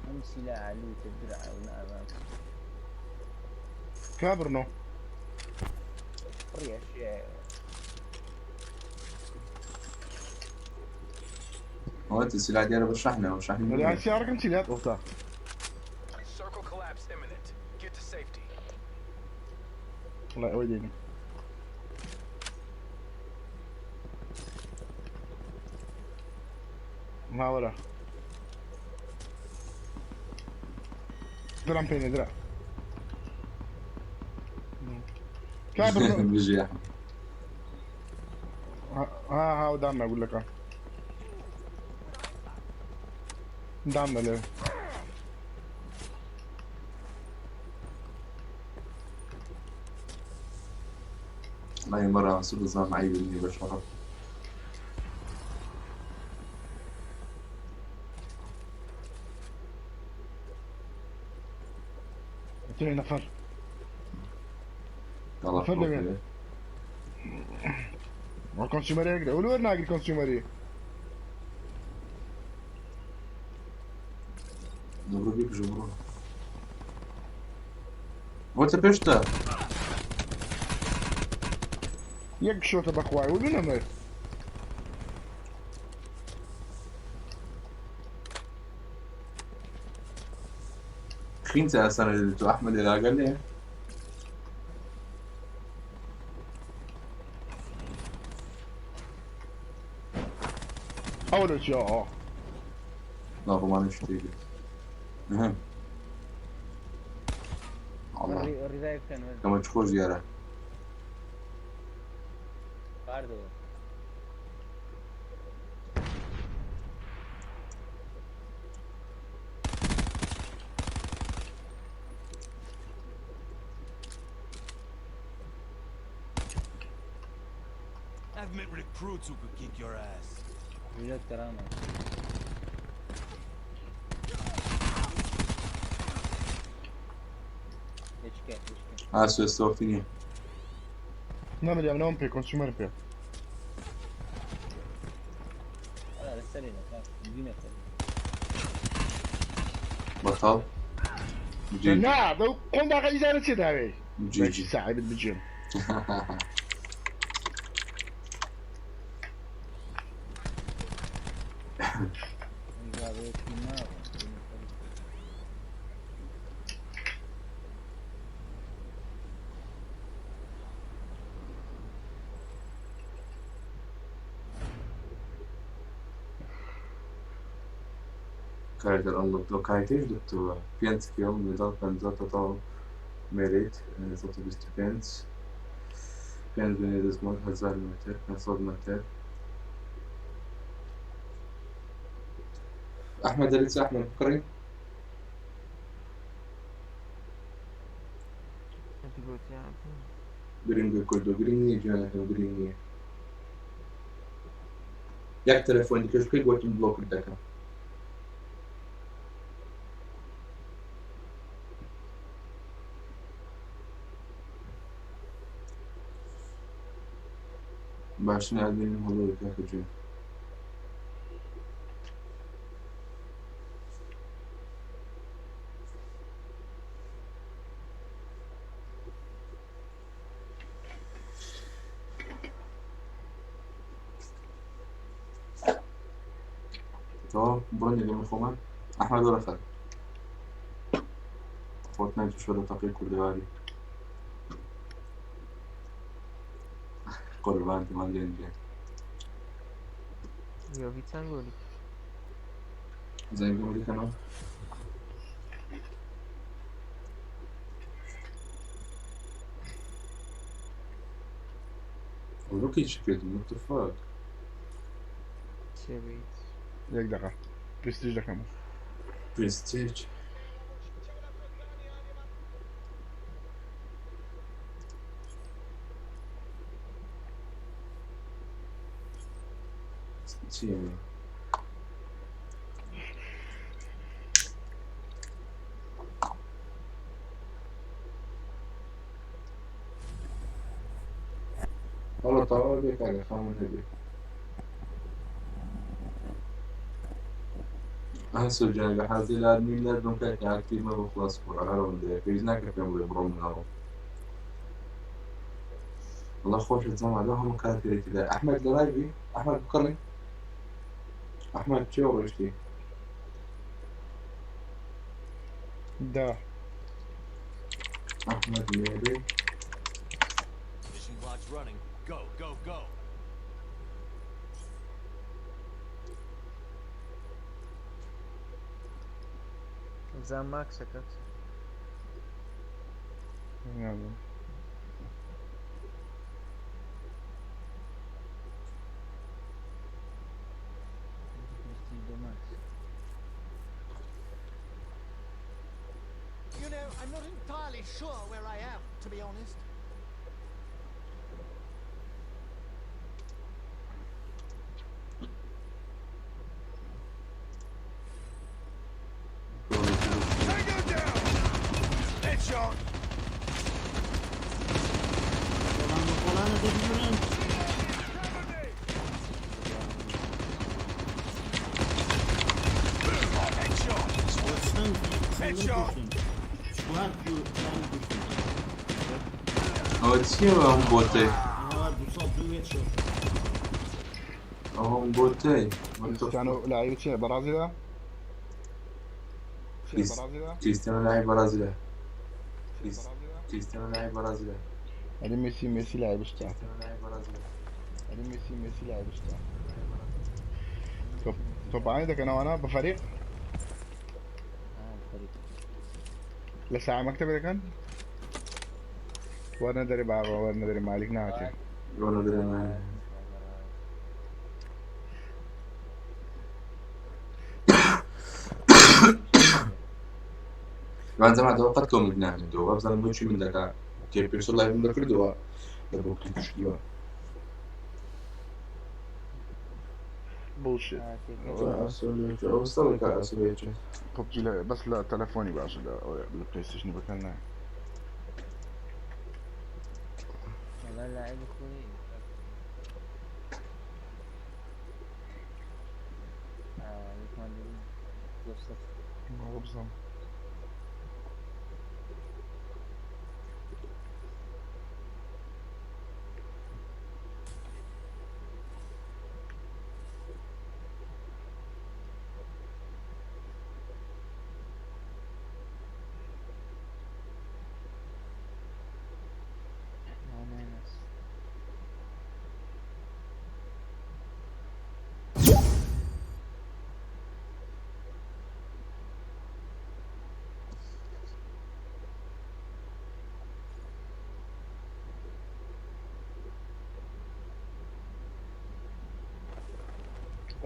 هەموو سیلاحە لوتە درعە و نازانم. كابرنو. فڕیە شێ. ئەوە تسیلا دیارە بە شەحنەوە شەحنی يعني نییە. سيارة كم سيلات قلتها. Circle collapse imminent. Get to safety. والله ويديني. ما ولا درام بيني درع كابرنو. بيجي يا أحمد. ها ها ودعمنا اقول لك، ها دعمنا ليه؟ والله مرة سوق الزمان معي إني بشرب. اثنين نفر. يلا. نفر لوين؟ كونسيومري يقدر ولو ناقل كونسيومري. دبرو بيك جبرو. وانت بيشتا. يك شوطة بخواي ولو نمر. خينت اصلا اللي احمد اللي قال لي. اول شيء لا ما نشتري. مهم. الله. الريفايف كان كما تخرج ديالها. باردو. I've met recruits who could kick your ass. ريلود كرامة. ايش كان ايش كان؟ اه سويستوفتني. نعمل يا نوم بي كونسيومر بي. لا لسه لنا بينا. بطل. جي. لا لو قم بقى إذا نسيت هاي. جي جي. ساعة بالجيم. كاركتر unlocked لو كاركتر دكتور 5 كيل ميدال 50 total merit 125 5 بنيدز 1000 متر 500 متر. احمد لسه احمد بكري. گرنگە کوردۆ گرنگ نییە گیانەکەم گرنگ نییە. یەک تەلەفۆنی کەش بکەیت گوتم بلۆکت دەکەم. باشترین ئەدمینم هەڵۆ کاکە گیان. تەواو بڕۆن لەگەڵ خۆمان ئەحمەد وەرە خەر فۆرتنایت شۆرە تەقی کوردەواری قوربان تمان لێن گیان. یۆڤی چەند گۆلی؟ زەنگم دیکەنەوە. Look at you, what the fuck? چێ بیت؟ یەک دقیقة برستيج دەکەم. برستیج چییە؟ وەڵا تەواو بێ کاکە خەمم نەبێ. هەسۆ گیان لە حەزی لات نیم نەردم کاکە ئاکتیڤ مەبە خوا سپۆڕە هەر ئەوەندەیە پێویست ناکە پێم بڵێ بڕۆ من ئەڕۆم. وەڵا خۆشە جەماعەت لەو هەموو کارکتەرێکی تێدایە. ئەحمەد لە لایڤی؟ ئەحمەد بکڕی؟ ئەحمەد کێ ڕۆیشتی؟ دا. ئەحمەد مێری. Mission clock's running. Go, go, go. زان ماکسەکە. نازانم. You know, I'm not entirely sure where I am, to be honest. Headshot. Headshot. ئەوە چییە ئەم بۆتەی؟ ئەوم بۆتەی كريستيانو لاعب چییە بەڕازیلە؟ چییە بەڕازیلە؟ کریستیانۆ لاعب بەڕازیلە کریستیانۆ لاعب بەڕازیلە ئەرێ مێسی مێسی لاعب شتە ئەرێ مێسی مێسی لاعب شتە تۆپانی دەکەنەوەە بە فەریق لە ساعە مەکتەبێ دەکەن وەرنە دەرێ بابە وەرنە دەرێ مالیک ناچێ وەرنە دەرێ مالیک من زەماتەوە قەت کۆمنت ناهێنێتەوە وابزانم بۆچی من دەکا کێ پێشتر لایڤم دەکردەوە لە بۆ پشتیوە Bullshit. پبجی لە بەس لە تەلەفۆنی باشە لە لە پلەیستەیشنی بەکار نایە. والله لاعب خوي وابزانم.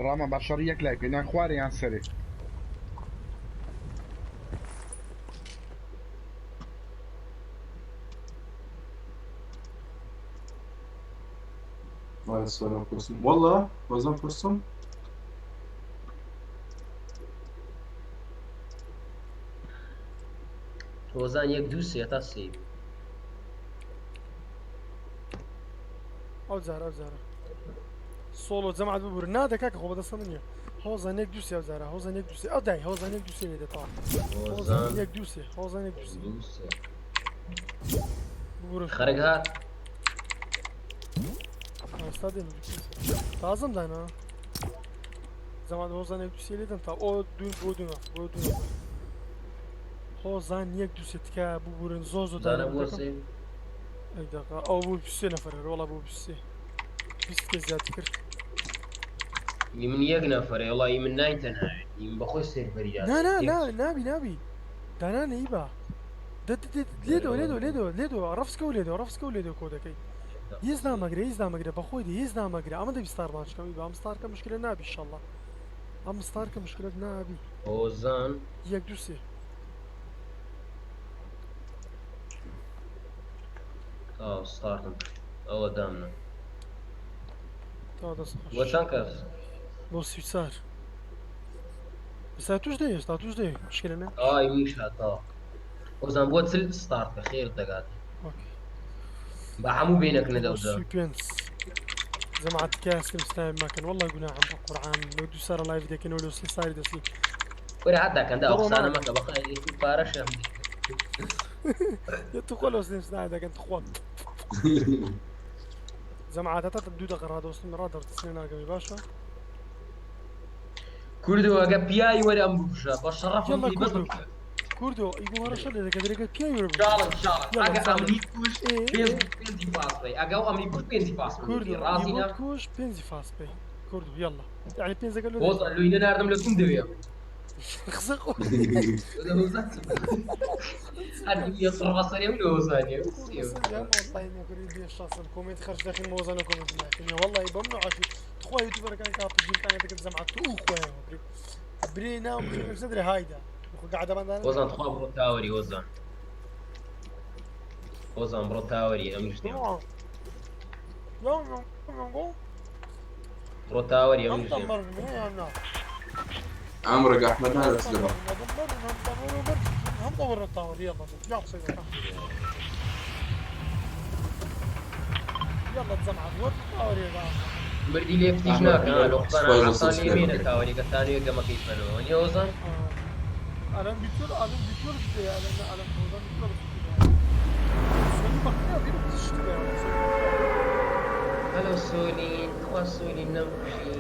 ڕامان با شەڕی یەک لای بکەین یان خوارێ یان سەرێ. والله وەزم پرسم هۆزان یەک دوو سێ تا سێ. ئەو جارە ئەو جارە سۆڵۆ جەماعەت ببورن نادە کاکە خۆ بەدەستە من نییە هۆزان یەک دوو سێ ئەو جارە هۆزان یەک دوو سێ ئەو دای هۆزان یەک دوو سێ لێدە تەواو هۆزان هۆزان یەک دوو سێ هۆزان یەک دوو سێ دوو سێ. ببورن خەرگ هات. ئێستا دێم تازم دانا جەماعەت هۆزان یەک دوو سێ لێدەن تا ئۆ دوو بۆ دوو نەفەر بۆ دوو نەفەر هۆزان یەک دوو سێ تکایە ببورن زۆر زۆر زانە دانا بۆ دەکەم سێ. یەک دەقە ئەو بوو سێ نەفەر هەر وەڵا بوو سێ 20 کەس زیاتر کرد ئی من یەک نەفەرێ وەڵا ئی من نای تەنها ئی من بەخۆی سێرڤەری نا دادەنێم نا تێک نا چوو. نابی نابی دانانە ئیبا دە دە دە لێدەوە لێدەوە لێدەوە لێدەوە ڕەفسکە و لێدەوە ڕەفسکە و لێدەوە کۆدەکەی هیچ نامەگرێ هیچ نامەگرێ بەخۆی دی هیچ نامەگرێ ئەمە دەبی ستار ماچکەم ئیبا ئەم ستارکە مشکلە نابی ئیشەڵڵا. ئەم ستارکە مشکلت نابی. هۆزان. یەک دوو سێ. تاو ستارتم کرد ئەوە دامنا. تا دەست خۆش. بۆ چەند کەس؟ بۆ 34. ئێستا توش دێ ئێستا توش دێ مشکلە نە. ئای منیش هاتەوە. هۆزان بۆ 40 ستارت کە خێرت دەگات. ئۆکەی. بە هەموو بینەکنە بۆ دەوزە. 35. جەماعەت تکایە سلم سنایم مەکەن واللە گوناحم بە قورعان لەو دوو سارە لایڤ دەکەنەوە لەو سێ ساری دەستی. وەرە هەتا کەندە ئەو بڕۆ قسانە ناکەم. مەکە بەخوا پارەشیان يا تخوا لو سلم سنايم دەکەن تخوا. جەماعەت هەتا دوو دەقە ڕادەوەستم ڕادەڕتسنێ ناکەمی باشە. کوردۆ ئەگە پیاوی وەرە ئەم بکوژە بە شەڕەفم يلا بی بەس کوردۆ بکوژە. کوردۆ ئیگۆ هەڕەشە لێ دەکە درێگە پیاوی وەرە بکوژە. شاڵم شاڵم يلا ئەگە سالم. ئەمنی کوشت ئێ پێنج ئێ پێنجی فاس بی ئەگە ئەو ئەمنی کوشت پێنجی فاس من کوردۆ بی ڕازی ئیگۆت نا کوش پێنجی فاس بی کوردۆ يلا يعني پێنجەکە لۆ هۆزان دەکەی. لۆی نەناردم لە کوم دەوێ. خسە خۆ. هەر یە قڕبەسەرێ و لە هۆزانێ. يا والله اني اقول بي الشخص الكومنت خرج داخل موزانه كومنت لكن والله بمنع عشي تخوا يوتيوبر كان كاب تجيب كان يدك زمعة تو خويا برينا ومخي صدري هايدا وخو قاعده بندان هۆزان تخوا بڕۆ تاوەری هۆزان. هۆزان بڕۆ تاوەری ئەمنیش دێم. بڕۆ تاوەری ئەمنیش دێم. عمرك احمد هذا تسلمه. هم دور الطاور يلا يلا سيدي يلا تزمع دور الطاور يا جماعه. مردی لێ فتیش احمد ناکەن لۆ قسانە سپایس عەسان لێ بێنە سلسلة. تاوەری کە تانوێ گەمەکەی بەنەوە نیە هۆزان؟ انا بيتول انا بيتول انا انا انا بيتول سوني بقية بيرو تشتري هەلۆ سۆلین تخوا سۆلین نەمکوژی.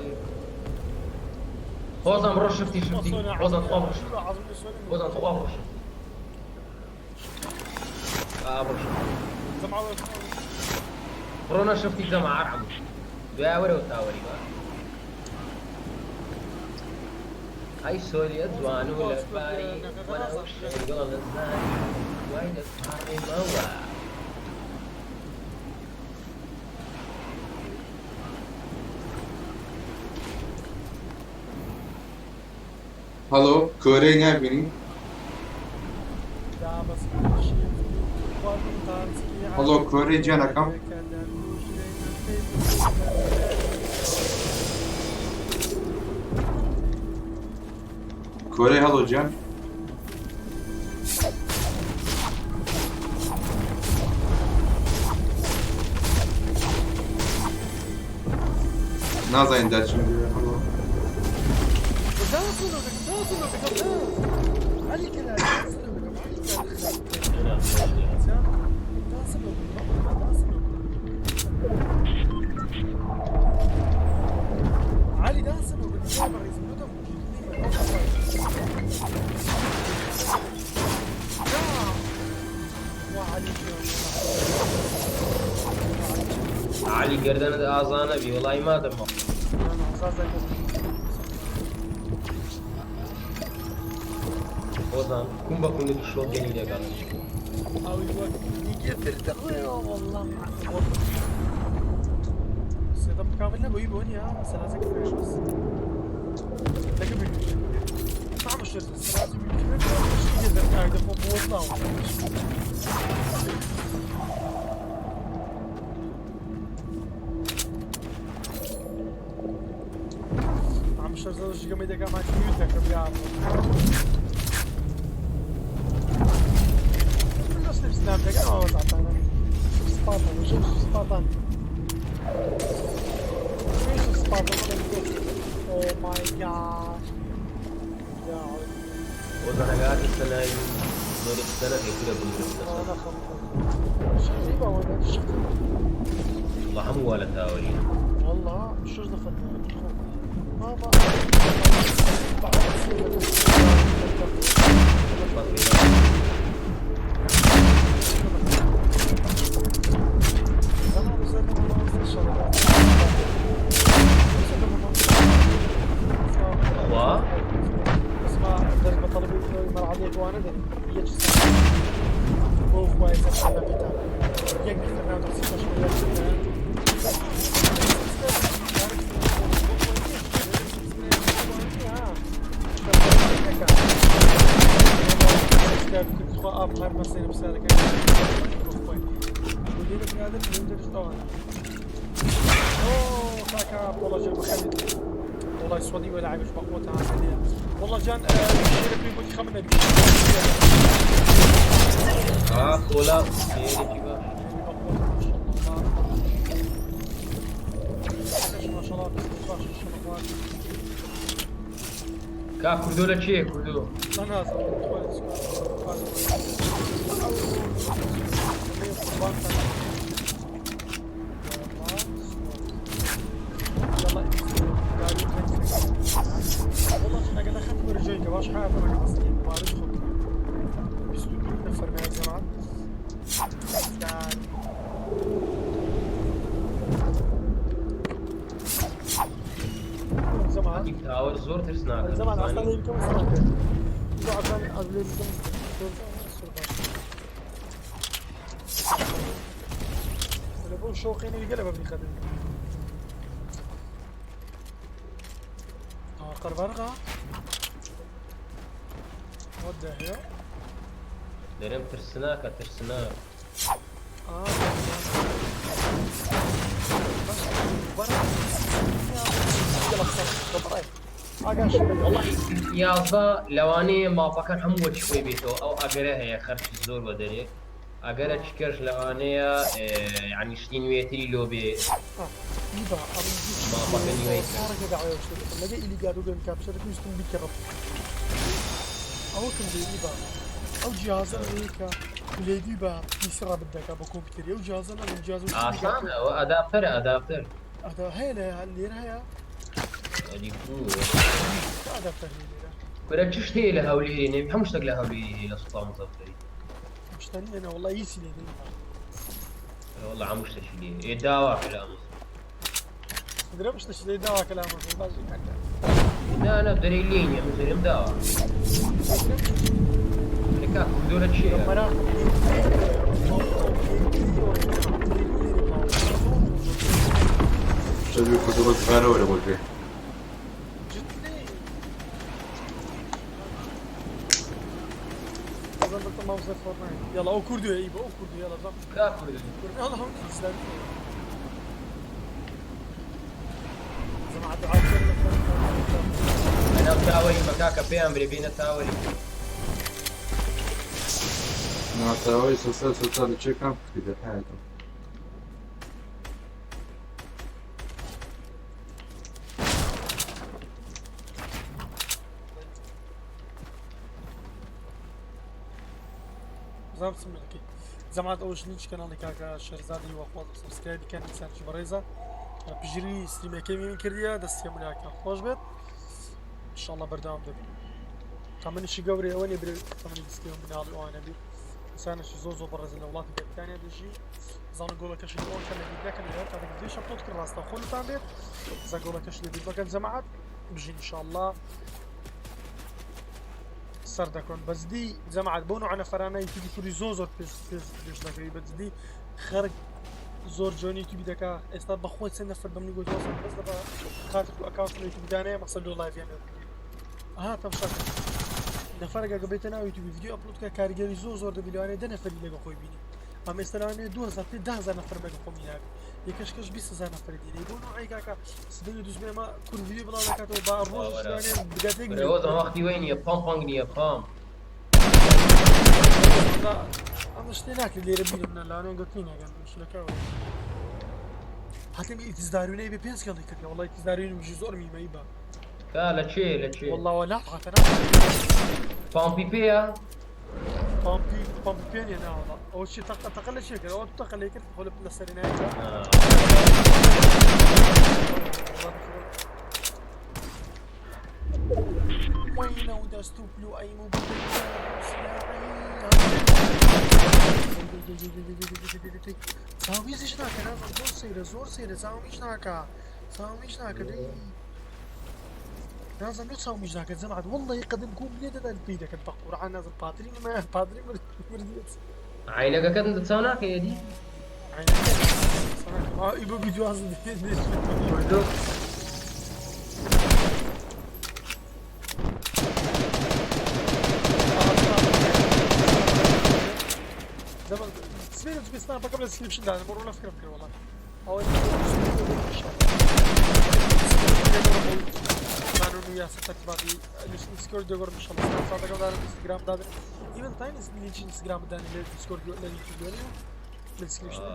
هۆزان بڕۆ شفتی شفتی هۆزان تخوا بڕۆ شفتی هۆزان تخوا بڕۆ شفتی ئا بڕۆ شفتی بڕۆنە شفتی جەماعە عەرعەم دوای وەرەوە تاوەری با. ئەی سۆلیە جوان و لەباری وەنەوە شەنگڵ زانی وای لە پاڕێمەوە. هەڵۆ کۆرەی نابینی؟ هەڵۆ کۆرەی گیانەکەم؟ کۆرەی هەڵۆ گیان؟ نازانین دەرچم دەوێ هەڵۆ. علي داسم عەلی گەردەنت ئازا نەبی وەڵی مادەمەوە. هۆزان کوم بە کوندی شۆتگەنی لەگەڵ. والله سيدم كامل نبوي بونيا سلاسل بس لكن ما عم شرط السلاسل والله عم شرط شي دقا ما تيوتك يا سناب دقا ما وزعت سباطن شوف سباطن ايش سباطن اوه ماي جاد يا هۆزان ئەگاتی سەنای زۆری قسە نەکەی کورە بمرم انا شو غريبة وانا شفت والله هەموو وا لە تاوەری. والله شو دخل ما ما خوا بس ما درج بطلب مرعى وانا يج بو خوای زمان بيتا يك نختار ناو بەسێنە پرسیارەکە خۆی لێرە برادەر لەو دەرش ئەوانە. أوه كاكا والله جان بخلي والله سوادي ولا عايش بقوتها عملية والله جان شيرك بيقول خمنا بيش آه پۆلا شێرێکی باش. ما شاء الله بس باش ان شاء الله. کا کوردۆ لە کێ کوردۆ؟ لا نازل. والله انا قاعد اخذت مرجيكا باش حاجه انا اصلي مبارك خد 22 نفر من الجماعه يعني زمان تاوەر زۆر ترسناکە. زمان اصلا يمكن سنه عشان قبل بو شوقين اللي قلب ابني خدم قربرغة. What the hell؟ دەرێم ترسناکە ترسناک. اه والله 11 لەوانەیە ماپەکان هەموو وەکی خۆی بێتەوە، ئەو ئەگەرە هەیە خەرچی زۆر بە دەرێ. ئەگەرە چکەش لەوانەیە یعنی شتی نوێتری لۆ بێ. يبا ماپەکە نوێی. صار دعوة لقى اللي قالوا لهم كابشر يستم بكرب او كم زي يبا او جهاز امريكا اللي يبا يسرى بدك ابو كمبيوتر او جهاز انا جهاز ئاسانە ئەوە ئەداپتەرە ئەداپتەر. هذا هي اللي هي ئەدی کو ادابتر اللي کورە چ شتێ لە هەولێری نەبی، هەموو شتێک لە هەولێری هەیە لە سوڵتان مزەفەری. مشتاني انا والله يسي لي. والله هەموو شتێکی لێ ئێ داوا کە لە ئەمەزۆن. درا مش تشتري دواء كلامه باشي. نا نا دەرێ لێ نییە، من دەرێم داوا. کاک کوردۆ لە چییە؟ شبيه كتب غيره ولا بوجه. يلا او كردو يا ايبا او كردو يلا زم. کا کوردۆ؟ يلا هم اسلام زعما دعاء. لەناو تاوەری مەکاکە پێیان برێ بینە تاوەری. ناتاوي سلسلة سلسلة تشيكم كده حياتهم. زعما بسم الله زعما اول شيء لينك كانالي كاكا شهرزادي وخواز سبسكرايب كان انسان بريزه بجري ستريمەکەی من کردیە دەستی ملاکە خۆش بێت ان شاء الله بەردەوام دەبین. تەمەنیشی گەورەی ئەوە نیە برێ تەمەنی بیستی و مناڵی ئەوانە بی، ئینسانێکی زۆر زۆر بەڕێزە لە وڵاتی بەریتانیا دەژی. زانە گۆڵەکەشی ئەوە کە لەبیر نەکەن لە کاتێک ڤیدیۆش ئەپلۆد کرد ڕاستەوخۆ لەتان بێت زە گۆڵەکەش لەبیر مەکەن جەماعەت بژین ان شاء الله سەر دەکەن بەجدی جەماعەت بۆ نوعە نەفەرانە یوتیوبی کوردی زۆر زۆر پێش پێش پێش دەکەوی بەجدی خەرک زۆر جۆنی یوتیوبی دەکا ئێستا بەخۆی چەند نەفەر بە منی گوت بەس لە خاتر ئەکاونت یوتیوبی دانەیە مەسەل لۆ لایڤیان ئەها تەمشا نەفەرێک ئەگە بێتە ناو یوتیوبی ڤیدیۆ ئەپلۆد کە کاریگەری زۆر زۆر دەبی لەوانەیە 10 نەفەری لەگە خۆی بینی ئەم ئێستا لەوانەیە 2000 پێ 10000 نەفەر لەگە خۆمی نابی یەکەش کەش 20000 نەفەری دینی بۆ نوعی کاکا سبەینێ دووشەممە ئێمە کورد ڤیدیۆ بڵاو دەکاتەوە با ڕۆژ لەوانەیە بگاتە یەک کورە ئەوە وەختی وەی نییە پامپانگ نییە پام. ئەمە شتێ ناکرێت لێرە بیرم نە لەوانەیە گوتنی ناگەن مشکلەکە حتى ئیتزداروینەی بێ پێنج کەڵی کردی والله ئیتزداروین بژی زۆر میمەی بە. کا لە چێ لە چێ؟ والله ولا حتى پامپی پێیە؟ پامپی پامپی پێ نییە ناوەڵا ئەوە چی تەقە تەقە لە چێ کرد ئەوە تەقە لێ کرد خۆ لە سەری نایە. وين ودستو بلو اي مو چاویزیش ناکە نازم زۆر سەیرە زۆر سەیرە چاومیش ناکە چاومیش ناکە دەی نازم لۆ چاومیش ناکە جەماعەت والله قەدم گوم لێ دەدەن پێی دەکەن بە قورعان نازم پاتری ما پاتری مردیەت. عینەکەکەت چاو ناکە یەدی؟ ئیبە بیجواز کوردۆ سناپەکەم لە description دانێ بۆ ڕوو لە فکرم کرد وەڵا ئەوە قانون و یاسا تەرتیباتی دیسکۆرد دەگۆڕم ئینشاڵڵا سناپچاتەکەم دانێ ئینستاگرام دادێ ئیمن تاین لینکی ئینستاگرام دانێ لە دیسکۆرد لە یوتیوب دوێنێ لە description.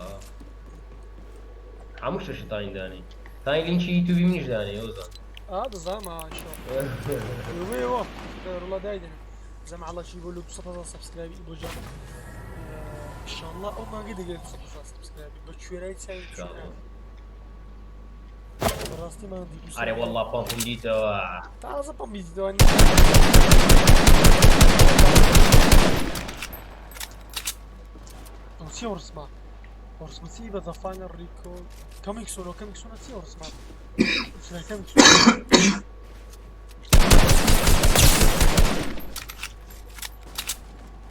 هەموو شتێکی تاین دانێ تاین لینکی یوتیوبی منیش دانێ ئۆزان. اه دەزانم اه ئینشاڵڵا ڕڵا دایدەنێ زەمە عەڵا چی بۆ لۆ 200,000 subscribe ی بۆ جان ئینشاڵڵا ئەو مانگە دەگەێت 200,000 subscribe ی بە کوێرای چاوی کوێرا بەڕاستی ماندی دوو ئەرێ والله pump م دیتەوە. تازە pump ی دیتەوە. ئەو چی ڕسمە ڕسمە چی بە the final recall coming soon coming soon چی ڕسمە coming soon.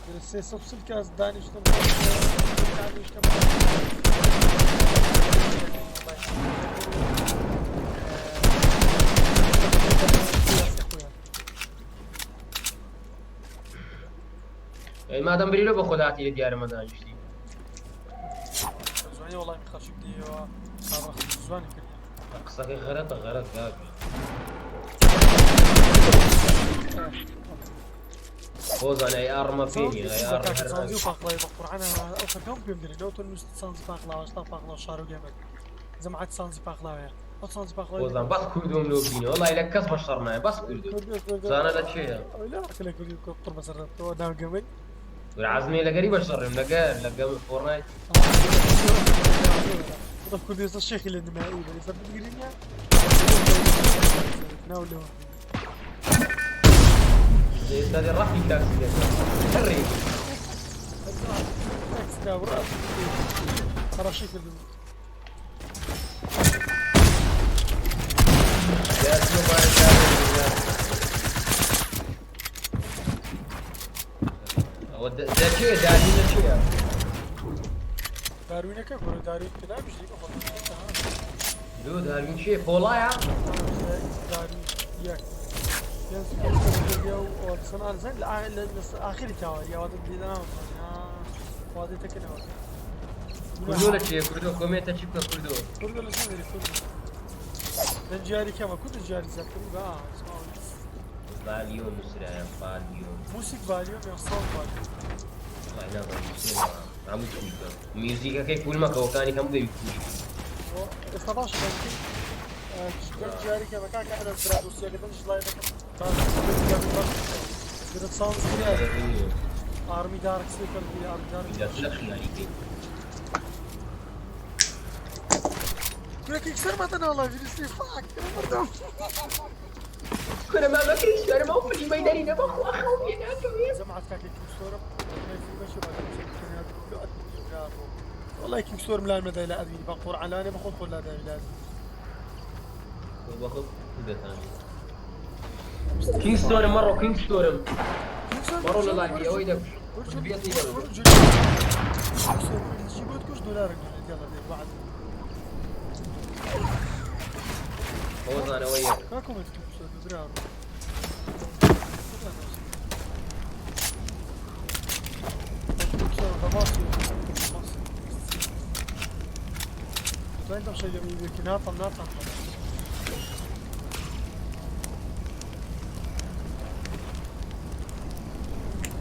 340 کەس دانیشتم دانیشتم. ئەی مادەم بریلۆ بە خۆداتی لە دیارمە دانیشتی. زوانی وەڵامی خەڵکی بدەیەوە زوانی کرد. قسەکەی غەرەتە غەرەت کاکە. خۆزان ئەی ئاڕمە پێ نیە ئەی ئاڕم هەر سانزی و پاقڵای بە قورعان ئەو خەکەم پێم دەرێ لەو تۆ نووست سانزی پاقلاوە شتا پاقلاوە شارۆ گەمەک جەماعەت سانزی پاقلاوەیە ئەو سانزی پاقلاوە. خۆزان بەس کوردۆم لۆ بینە وەڵی لە کەس بە شەڕ نایە بەس کوردۆ زانە لە کێیە. لا لە کوردی قڕ بەسەر تۆ ناو گەمەک. عزمێ لەگەری بە شەڕم لەگەر لەگەم فۆرنایت. طب كردي يصير شيخ اللي نمائي بس بتقرينيا ناو لو ئێستا دێ ڕەفی تاکسی دەکەم هەرێ. تاكسي دابرا ترى شي كردي. ئەوە دەچێ داروین دەچێ. داروینەکە کورە داروین پێنابژی بەخۆ. لۆ داروین چییە پۆڵایە؟ داروین یەک آخری تاوە یاوادە دیدەناوە وادەی تەکەنەوە. کوردۆ لە چیە کوردۆ کۆمێنتە چی بکە کوردۆ؟ کوردۆ لە چێ کوردۆ دەنجاری کەمە کوردە جاری زیاتر بە ڤالیۆ نووسرایە ڤالیۆ موسیک ڤالیۆم یان ساوند ڤالیۆم؟ وەڵای نازانم نووسرایە هەموو پول بکە میوزیکەکەی پول مەکەوەکانی هەموو دەبی پولی. ئێستا باشە جاری کەمە کاکە ئەرە برا دووسیەکە دەنج لای دەکەم ساوند ئارمی دارک سلیپەر ئارمی دارک. لە خیالی کورەکە یەکسەر ماتە ناو لایڤ ریسی فاک مردم. کورە مامە کریستۆرم ئەو فلیمەی دەرینە بەخوا خەوم لێ ناکەوێ. جەماعەت کاکە کینگستۆرم والله کینگستۆرم لام نەدای لە ئەدمین بە قورعان لەوانەیە بە خۆت خۆت لادای لە ئەدمین. بە خۆت دەتانی. کینگستۆرم مەڕۆ کینگستۆرم مەڕۆ لە لایڤی ئەوەی دەکوژ. جيبوت كوش دولارك يلا دير بعد. خۆزان ئەوەی یەک. کاکو من کینگستۆر برا انت مش ناطم ناطم.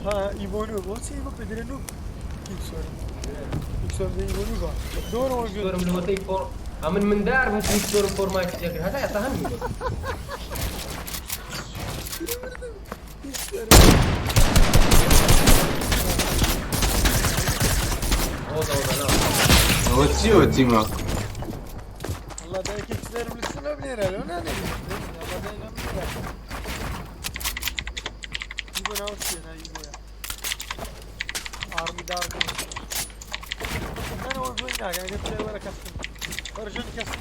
ها ايفونو بۆچی ئیڤۆ پێدرێن و کینگسۆرم کینگسۆرم ئیڤۆنو بە دۆرەوە. کینگستۆرم لەوەتەی فۆر ئەمن مندار بوو کینگستۆرم فۆرمایت دەکرد هەتا ئێستا هەم نیوە. خۆزە وەزە نا. ئەوە چیەوە تیمە؟ والله دایکی کسێرم لە بنێرە لەو نانێ والله دای لەم بنێرە ئیڤۆ ناو چییە ناوی ئیڤۆیە ئارمی دارک. أنا وين ناقة قلت له ولا كسر ورجل كسر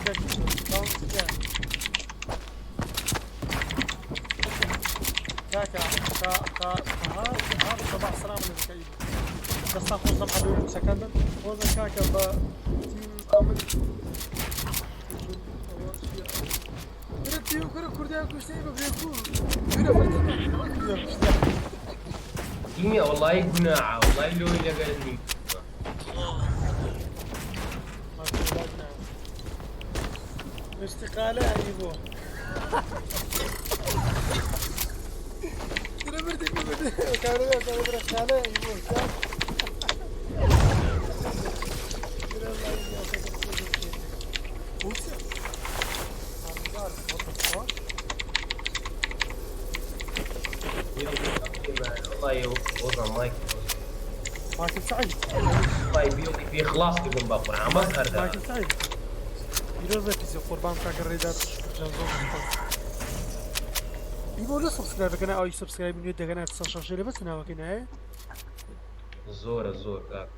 كاكا كا كا ها ها صباح السلام عليكم بس تاخذ زم حبيبي سكندر وزن كاكا ب تيم امن كرة كرة كرديان كشتي ببريكو كرة فرتنا كرديان كشتي تیمێ وەڵی گوناعە وەڵی لۆی لەگەر نیم. استقالة ايبو دري بردي بردي كانوا كانوا خالة ايبو والله وضع مايك مايكل سعيد والله بيومي في خلاص تقوم بقرعة ما هردا مايكل سعيد پیرۆز بێ پیسی قوربان کاکە ڕێدار شکر زۆر سوپاس. ئیبۆ لە subscribe ەکە ئەوی subscribe نوێ دەکەن سە شەشێ لە بەس ناوەکەی نایە زۆرە زۆر کاک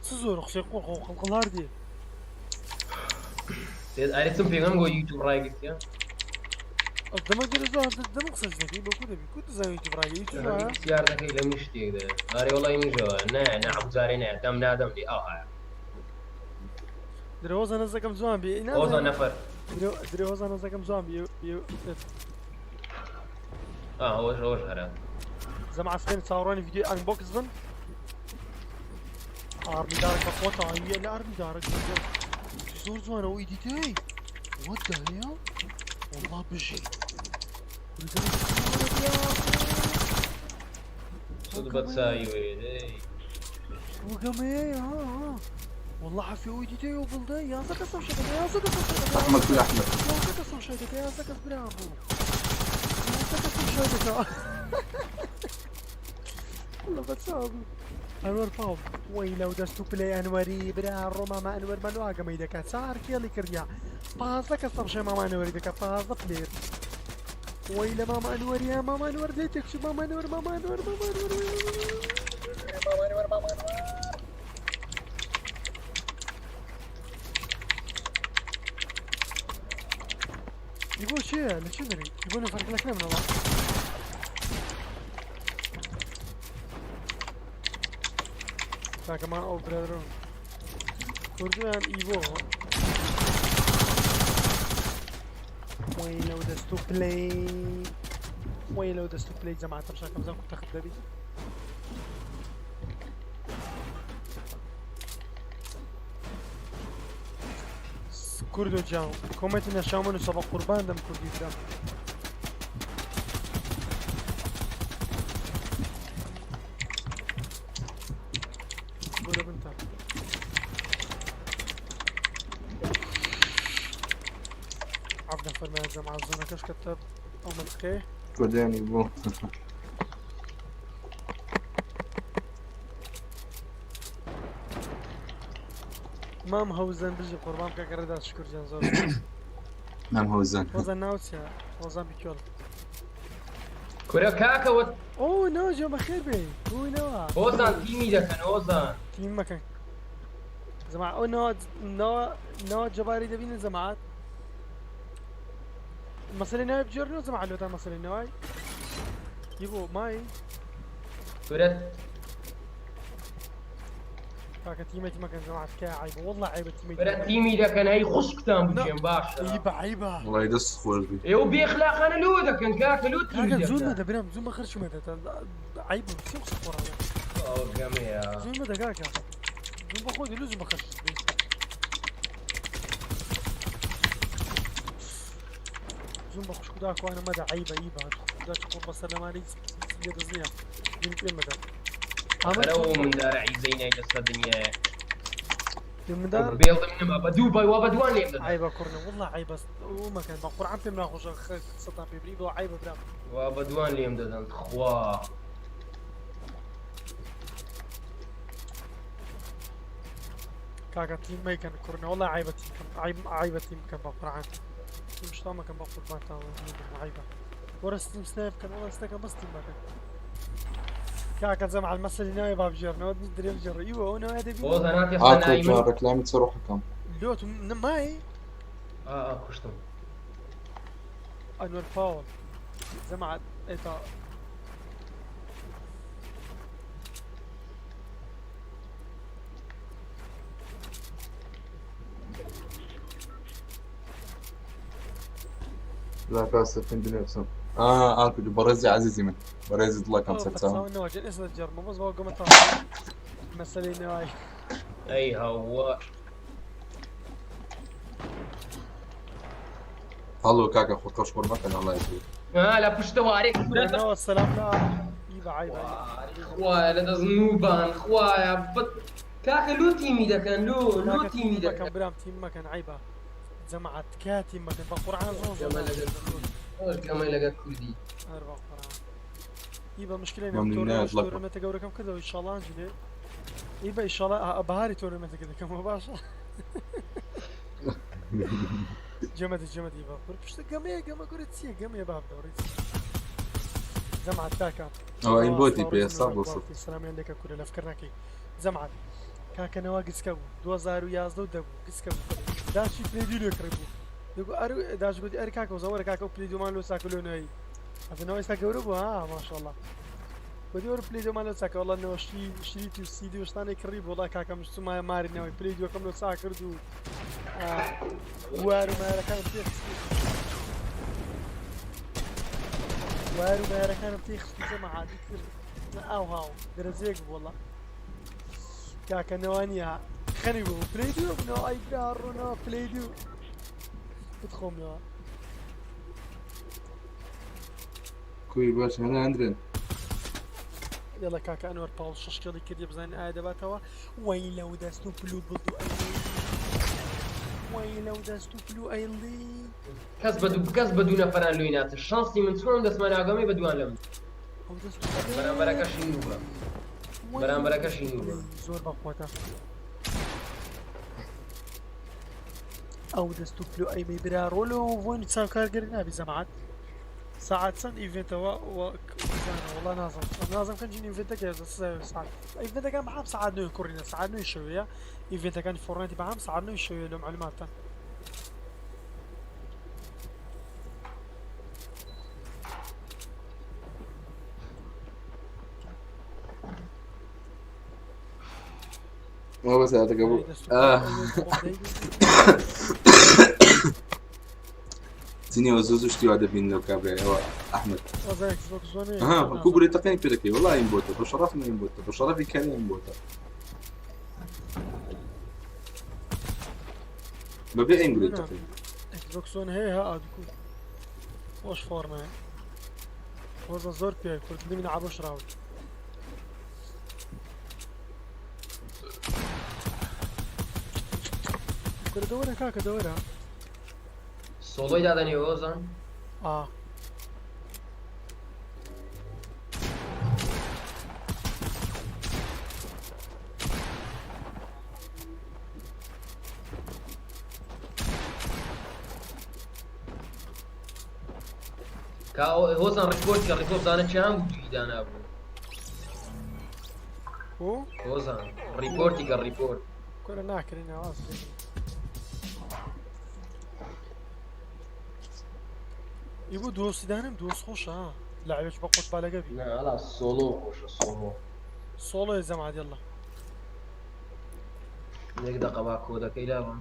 چ زۆر قسەی قۆ قۆ قڵقڵار دێ ئەرێ چم پێگەم گۆ یوتیوب ڕایگرتیە دەمە گەرە زۆر دەمە قسەش دەکەی بۆ کو دەبی کو دەزانی یوتیوب ڕایگە یوتیوب ڕایە؟ پرسیار دەکەی لە من شتێک دەێ ئەرێ وەڵای منیشەوە نە نە عەبجارێ نە دەم نادەم لێ ئەو هایە درێ هۆزە نەزەکەم جوان بێ هۆزە نەفەر درێ هۆزە نەزەکەم جوان بێ ئا ئەوەش ئەوەش هەرە زەمە سبێن چاوەڕوانی ڤیدیۆی unbox بن ئارمی دارک بە خۆتە ئەویە لە ئارمی دارک زۆر جوانە ئەو edit ەی What the hell؟ والله بژی صوت بەچاوی وێ دەی وگەمەیە ها ها والله عافية ويديتي وبلدي يا زكا سوشة يا زكا سوشة احمد كل احمد يا زكا سوشة يا زكا برافو يا زكا سوشة والله بتساوي انور باو وەی لەو دەست و پلەی ئەنوەری برا ڕۆمامە ئەنوەر مەلو ئاگەمەی دەکات چار کێڵی کردیا 15 کەس تەمشای ماما ئەنوەری دەکات 15 player وەی لە ماما ئەنوەریە ماما ئەنوەر لێ تێکچوو ماما ئەنوەر ماما ئەنوەر ماما ئەنوەر ماما ئەنوەر ماما ئەنوەر ئیبۆ چییە لە چی دەری ئیبۆ نەفەرق لەکرێ منەوە کاکەمان ئەو برادرم کوردیان ئیبۆ وەی لەو دەست و پلەی وەی لەو دەست و پلەی جەماعەتم شاکەم زان کو تەخت دەبی کوردۆ جان کۆمێنتی نەشاومن و سەبە قوربان دەم کوردی برام بۆ بنتە عەفنا فەرمایە جەماعە زۆنەکەش کەتە ئەو منطقەیە کوردیانی بۆ مام هەوزەن بژی قوربان بکە گەڕێدا شکر جان زۆر مام هەوزەن هۆزان ناو چیە هۆزان بیکۆڵ کورە کاکەوە ئۆ ناو جۆ بەخێر بێ بووی نەوە هۆزان تیمی دەکەن هۆزان تیم مەکەن جەماعە ئەو ناوە ناوە ناوە جەباری دەبینن جەماعەت مەسەلەی ناوی بگێڕنەوە جەماعەت لۆتان مەسەلەی ناوی یبۆ مای کورە کاکە تیمێکی مەکەن جەماعەت تکایە عەیبە واللە عەیبە تیمێکی برا تیمی دەکەن هەی خوشکتان بکێن باشە عیبە عیبە وڵی دەست خۆش بی ئێوە بێخلاقانە لۆ دەکەن کاکە لۆ تیمی کاکە زۆر دەکەن مەدە برام زۆر مەخرش مەدە عیبە چی قسە خۆڕانە ئەو گەمەیە زۆر مەدە کاکە زۆر بەخۆ دلو زۆر مەخرش زۆر بە خوشک داکوانە مەدە عیبە عیبە خدا چ قوڕ بەسەر لەمانەی لێ دەست نییە زۆر پێ مەدە ئەمەرەوە مندارە عیزەی نای لەسەر دنیایە مندار بێڵدم نەما بە دوو بای وا بە دوان لێم دەدا عیبە کوڕنە والله عیبە ئەو مەکەن بە قورعان پێم ناخۆشە قسەتان پێ بری بڵا عیبە برام وا بە دوان لێم دەدەن خوا کاکە تیم مەیکەن کوڕنە والله عیبە تیم کەم عیب عیبە تیم بکەن بە قورعان تیم شتا مەکەن بە قوربانتان عیبە وەرە ستیم سنایپ بکەن وەڵا ستەکەم بەس تیم مەکەن کاکە جەماعە مەسەلی ناوی با بگێڕنەوە درێ بگێڕ ئیوە ئەو ناوە دەبی هۆزان هاتێ ئاکۆ سەنای جان من ڕێکلامی چ ڕۆحەکەم لۆت مای ئا ئا کوشتم ئەنوەر پاوڵ جەماعە ئێتا لا کاسە بنفسم ئا ئاکۆ بەڕێزی عەزیزی من بەڕێزی دڵەکەم سەرچاوم بەچاو نەوە ئێستا جەرمە بەس باوکەمە تا مەسەلەی نەوای ئەی هەوە. هەڵۆ کاکە خۆ کەش خۆر مەکەن وەڵای بوو. ها لە پشتەوە ئەرێ کورە نەوە سەلام لە ئی بە عیب خوایە لە دەست نوبان خوایە بت کاکە لۆ تیمی دەکەن لۆ لۆ کاکە تیمی تیم مەکەن دەکەن برام تیم مەکەن عیبە جەماعەت تکایە تیم مەکەن بە قورعان زۆر زۆر گەمە لەگەر خۆش گەمە لەگەر کوردی هەر بە قورعان ئی بە مشکلەی نەم مەمنون تۆرنەمەش نایەت لەکم. تۆرنەمەتە گەورەکەم کردەوە ئیشاڵڵا ئەنجلێ ئی بە ئیشاڵڵا بەهاری تۆرنەمەتەکە دەکەمەوە باشە جەمەدی جەمەدی بە قور پشتە گەمەیە گەمە گورە چییە گەمەیە باب دەوڕی جەماعەت کاکە ئەوە ئینبۆتی پێ سەد بۆ سەد. سلامیان لێکە کورە لەفکر نەکەی جەماعەت کاکە نەوا گچکە بوو 2011 و دەبوو گچکە بوو داشی پلی دوو لێ کڕی بوو دەگو ئەر داش گوتی ئەر کاکە وزە وەرە کاکە و پلی دوومان لۆ چاکە لۆ نایی ئەتە نەوە ئێستا گەورە بوو ها ماشاءالله گوتی وەرە پلی دوومان لۆ چاکە وەڵا نەوە شتی شریتی و سیدی و شتانێک کڕی بوو وەڵا کاکە مشتومایە ماری نەوەی پلی دووەکەم لۆ چاک کرد و وار و مارەکانم تێخست وار و مارەکانم تێخست و جەماعەتی کرد ئاو هاو دەرەجەیەک بوو وەڵا کاکە نەوانیە خەنی بوو پلی دوو بوونەوە ئای برا ڕۆنەوە پلی دوو بتخۆمەوە کوی باش هەنا ئەندرێن. یەڵە کاکە ئەنوەر پاڵ شەش کێڵی کردی بزانین ئایا دەباتەوە وەی لەو دەست و پلو بڵد و ئەیڵی وەی لەو دەست و پلو ئەیڵی کەس بە دوو کەس بە دوو نەفەران لۆی ناچێت شانسی من چۆن دەستمان ئاگامی بە دوان لەم ئەو دەست بەرامبەرەکەشی نوبە بەرامبەرەکەشی نوبە زۆر بەقوەتە ئەو دەست و پلو ئەیمەی برا ڕۆلۆ ڤۆن چاوکارگەری نابی جەماعەت ساعت چەند ئیڤێنتەوە وەڵا نازم نازم کەنجین ئیڤێنتەکە ساعت ئیڤێنتەکان بەعام ساعت نوێ کوڕینە ساعت نوێی شەوەیە ئیڤێنتەکانی فۆرنایتی بەعام ساعت نوێی شەوەیە لۆ معلوماتتان ما بس هذا قبل آه. تینەوە زۆ زۆ شتی وا دەبینەوە کابرای ئەوە ئەحمد ها کوگری تەقین پێ دەکەی وەڵا ئیم بۆتە بە شەڕەف ئیم بۆتە بە شەڕەفی کەرێ ئیم بۆتە بەبێ ئیم گری تەقین ئەکسبۆکس وەن هەیە ها ئادکو خۆش فۆرمە خۆزە زۆر پێ کورد من عبش راوت کورە دەوەرە کاکە دەوەرە سۆڵۆی دادەنێ هۆزان ئا کا هۆزان ڕیکۆرد کە ڕیکۆرد زانە چیان بوو دووی دانا بوو هۆزان ڕیپۆرتی کە ڕیپۆرت کورە ناکرێن ئاواز ئی بۆ دۆستی دانم دۆست خۆشە لەعبێک بە قوت بالەگە بی نا سۆڵۆ خۆشە سۆڵۆ سۆڵۆ جەماعەت یەڵا یەک دەقە با کۆدەکەی لابم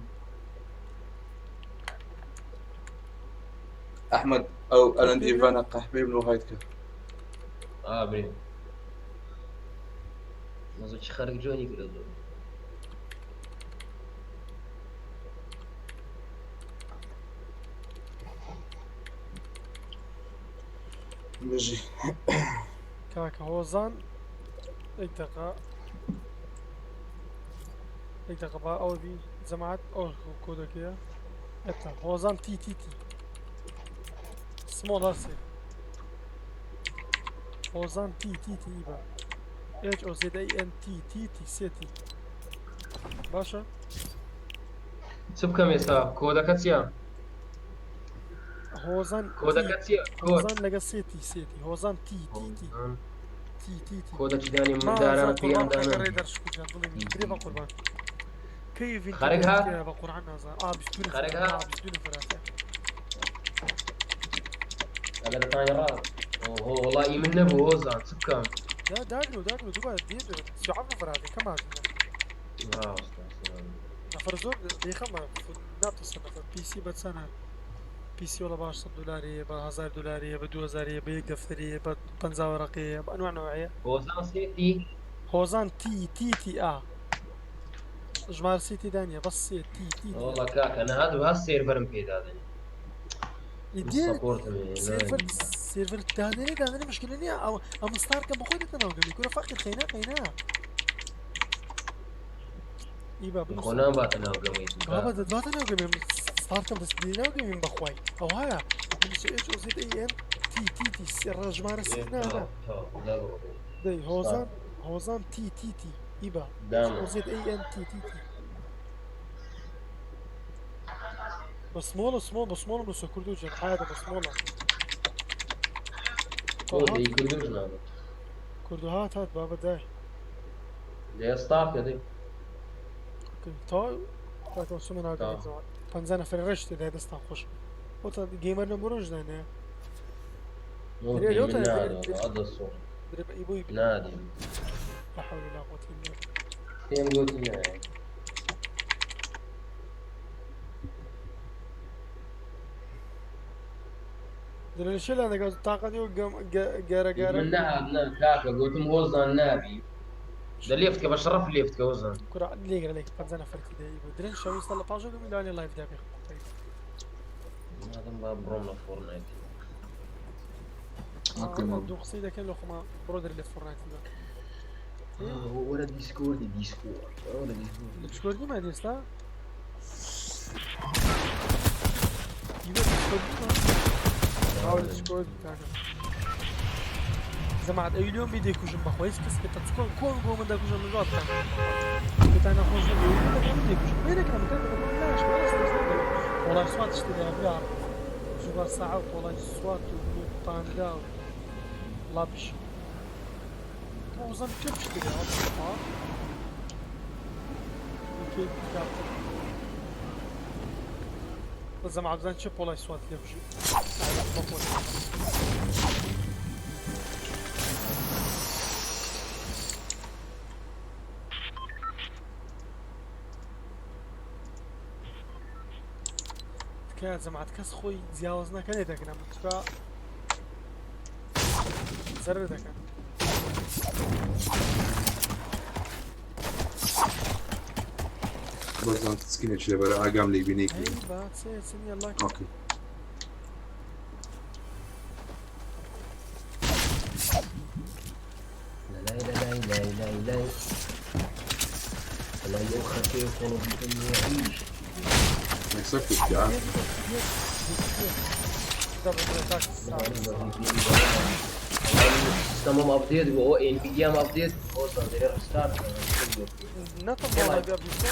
ئەحمد ئەو ئەلەند ئیڤانە قەحبەی من و هایت کرد ئابرێ مەزە چ خەرک جۆنی کرد بژی کاکە هۆزان یەک دەقە یەک دەقە با ئەوە بی جەماعەت ئەو کۆدەکەیە ئێتا هۆزان تی تی تی سمۆڵ هەرسێ هۆزان تی تی تی بە H O Z A N T T T سێ تی باشە چ بکەم ئێستا کۆدەکە چییە؟ هۆزان کۆدەکە چییە؟ هۆزان لەگە سێ تی سێ تی هۆزان تی تی تی تی تی تی کۆدەکی دانی منداران پێیان دانا درێ بە قوربان کەی خەرک هات؟ بە قورعان نازان ئا 22 خەرک نەفەر هات؟ ئا 22 نەفەر هاتیە ئەگەر دەتوانی ڕاست ئۆهۆ وەڵا ئی من نەبوو هۆزان چ بکەم یا داگرو داگرو دووبارە دێ 37 نەفەر هاتیە کەم هاتینە نەفەر زۆر دەیخەمە ناتوسە نەفەر پیسی بە چەنە پیسی وەڵا باش 100 دلاریە بە 1000 دلاریە بە 2000 بە یەک دەفتەریە بە 50 وەرەقەیە بە ئەنواع نەوعەیە هۆزان سێ تی هۆزان تی تی تی ئا ژمار سی تێدا نییە بەس سێ تی تی وەڵا کاکە نەهات و هەر سێرڤەرم پێدادەنی. سەپۆرتم هەیە، سێرڤەر ناوی. سێرڤەر دانێنێ دانێنێ مشکلە نییە ئەو ئەم ستارکە بەخۆی دێتە ناو گەمی کورە فەقیر قەینا قەینا ئیبا خۆ بنووسە نامباتە ناو گەمەی بابا دەتباتە ناو گەمی ستارکەم دەست دێ ناو گەمیم بەخوای ئەوهایە بنووسە H O Z A N T T T ڕژمارە سێ نا نا دەی هۆزان هۆزان T T T ئیبا H O Z A N T T T بە سمۆڵە سمۆڵ بە سمۆڵ نووسە کوردو جن عادە بە سمۆڵە کوردوش نابێت کوردو هات هات بابە دای لێ ستاف کە دەی تا تاکە سمە ناگەێت 50 نەفەر ڕێش تێدا دەستان خۆش بۆتە گەیمەر لە بۆ ژدانە نادیم لا حول ولا قوة إلا بالله پێم گوتی نایە دلێ شێ لە دەگەڵ تاقەتی و گەرە گەرە من نەهات نا کاکە گوتم هۆزان نابی دە لێفتکە بە شەڕەف لێفتکە هۆزان کورە لێگرە لێک 50 نەفەر تێدا بوو درێن شەویستە لە پاژە گەمی لانی لایڤ دابێ نادەم با بڕۆم لە فۆرنایت دوو قسەی دەکەن لە خۆما بڕۆ دەری لە فۆرنایت بە وەرە دیسکۆردی دیسکۆرد وەرە دیسکۆرد دیسکۆردی ما ئێستا ئیوە دیسکۆردی ما دیسکۆردی کاکە زەمات ئەوی لۆم بی دەیکوژم بەخۆی هیچ کەس کە کۆن کۆن بۆ من دەکوژم من ڕاست بکەم نەخۆش نەبێ من دەیکوژم بێ دەکەم کاکە بەخۆم لاش وەڵای سوات شتێ برا زوبا ساعة وەڵای سوات و پاندا و ڵابش وزن كيف تشتري كيف زعما عبد شي بولاي سوات اللي بجي تکایە جەماعەت کەس خۆی جیاواز نەکەنێ دەکەن چکا زەرر دەکەن بەزان سکینێکی لەبەرە ئاگام لێ بینێکی ئەی با چێ چنیە لاک ئۆکەی لای لای لای لای لای لای ئەو خەرکەی خۆڵ يعيش یەکسەر کوشتی ئا سیستەمم ئەپدێت بۆ ئەو ئێنڤیدیام ئەپدێت هۆزان دەرێ ڕستارت نەتم والله بیا بیستە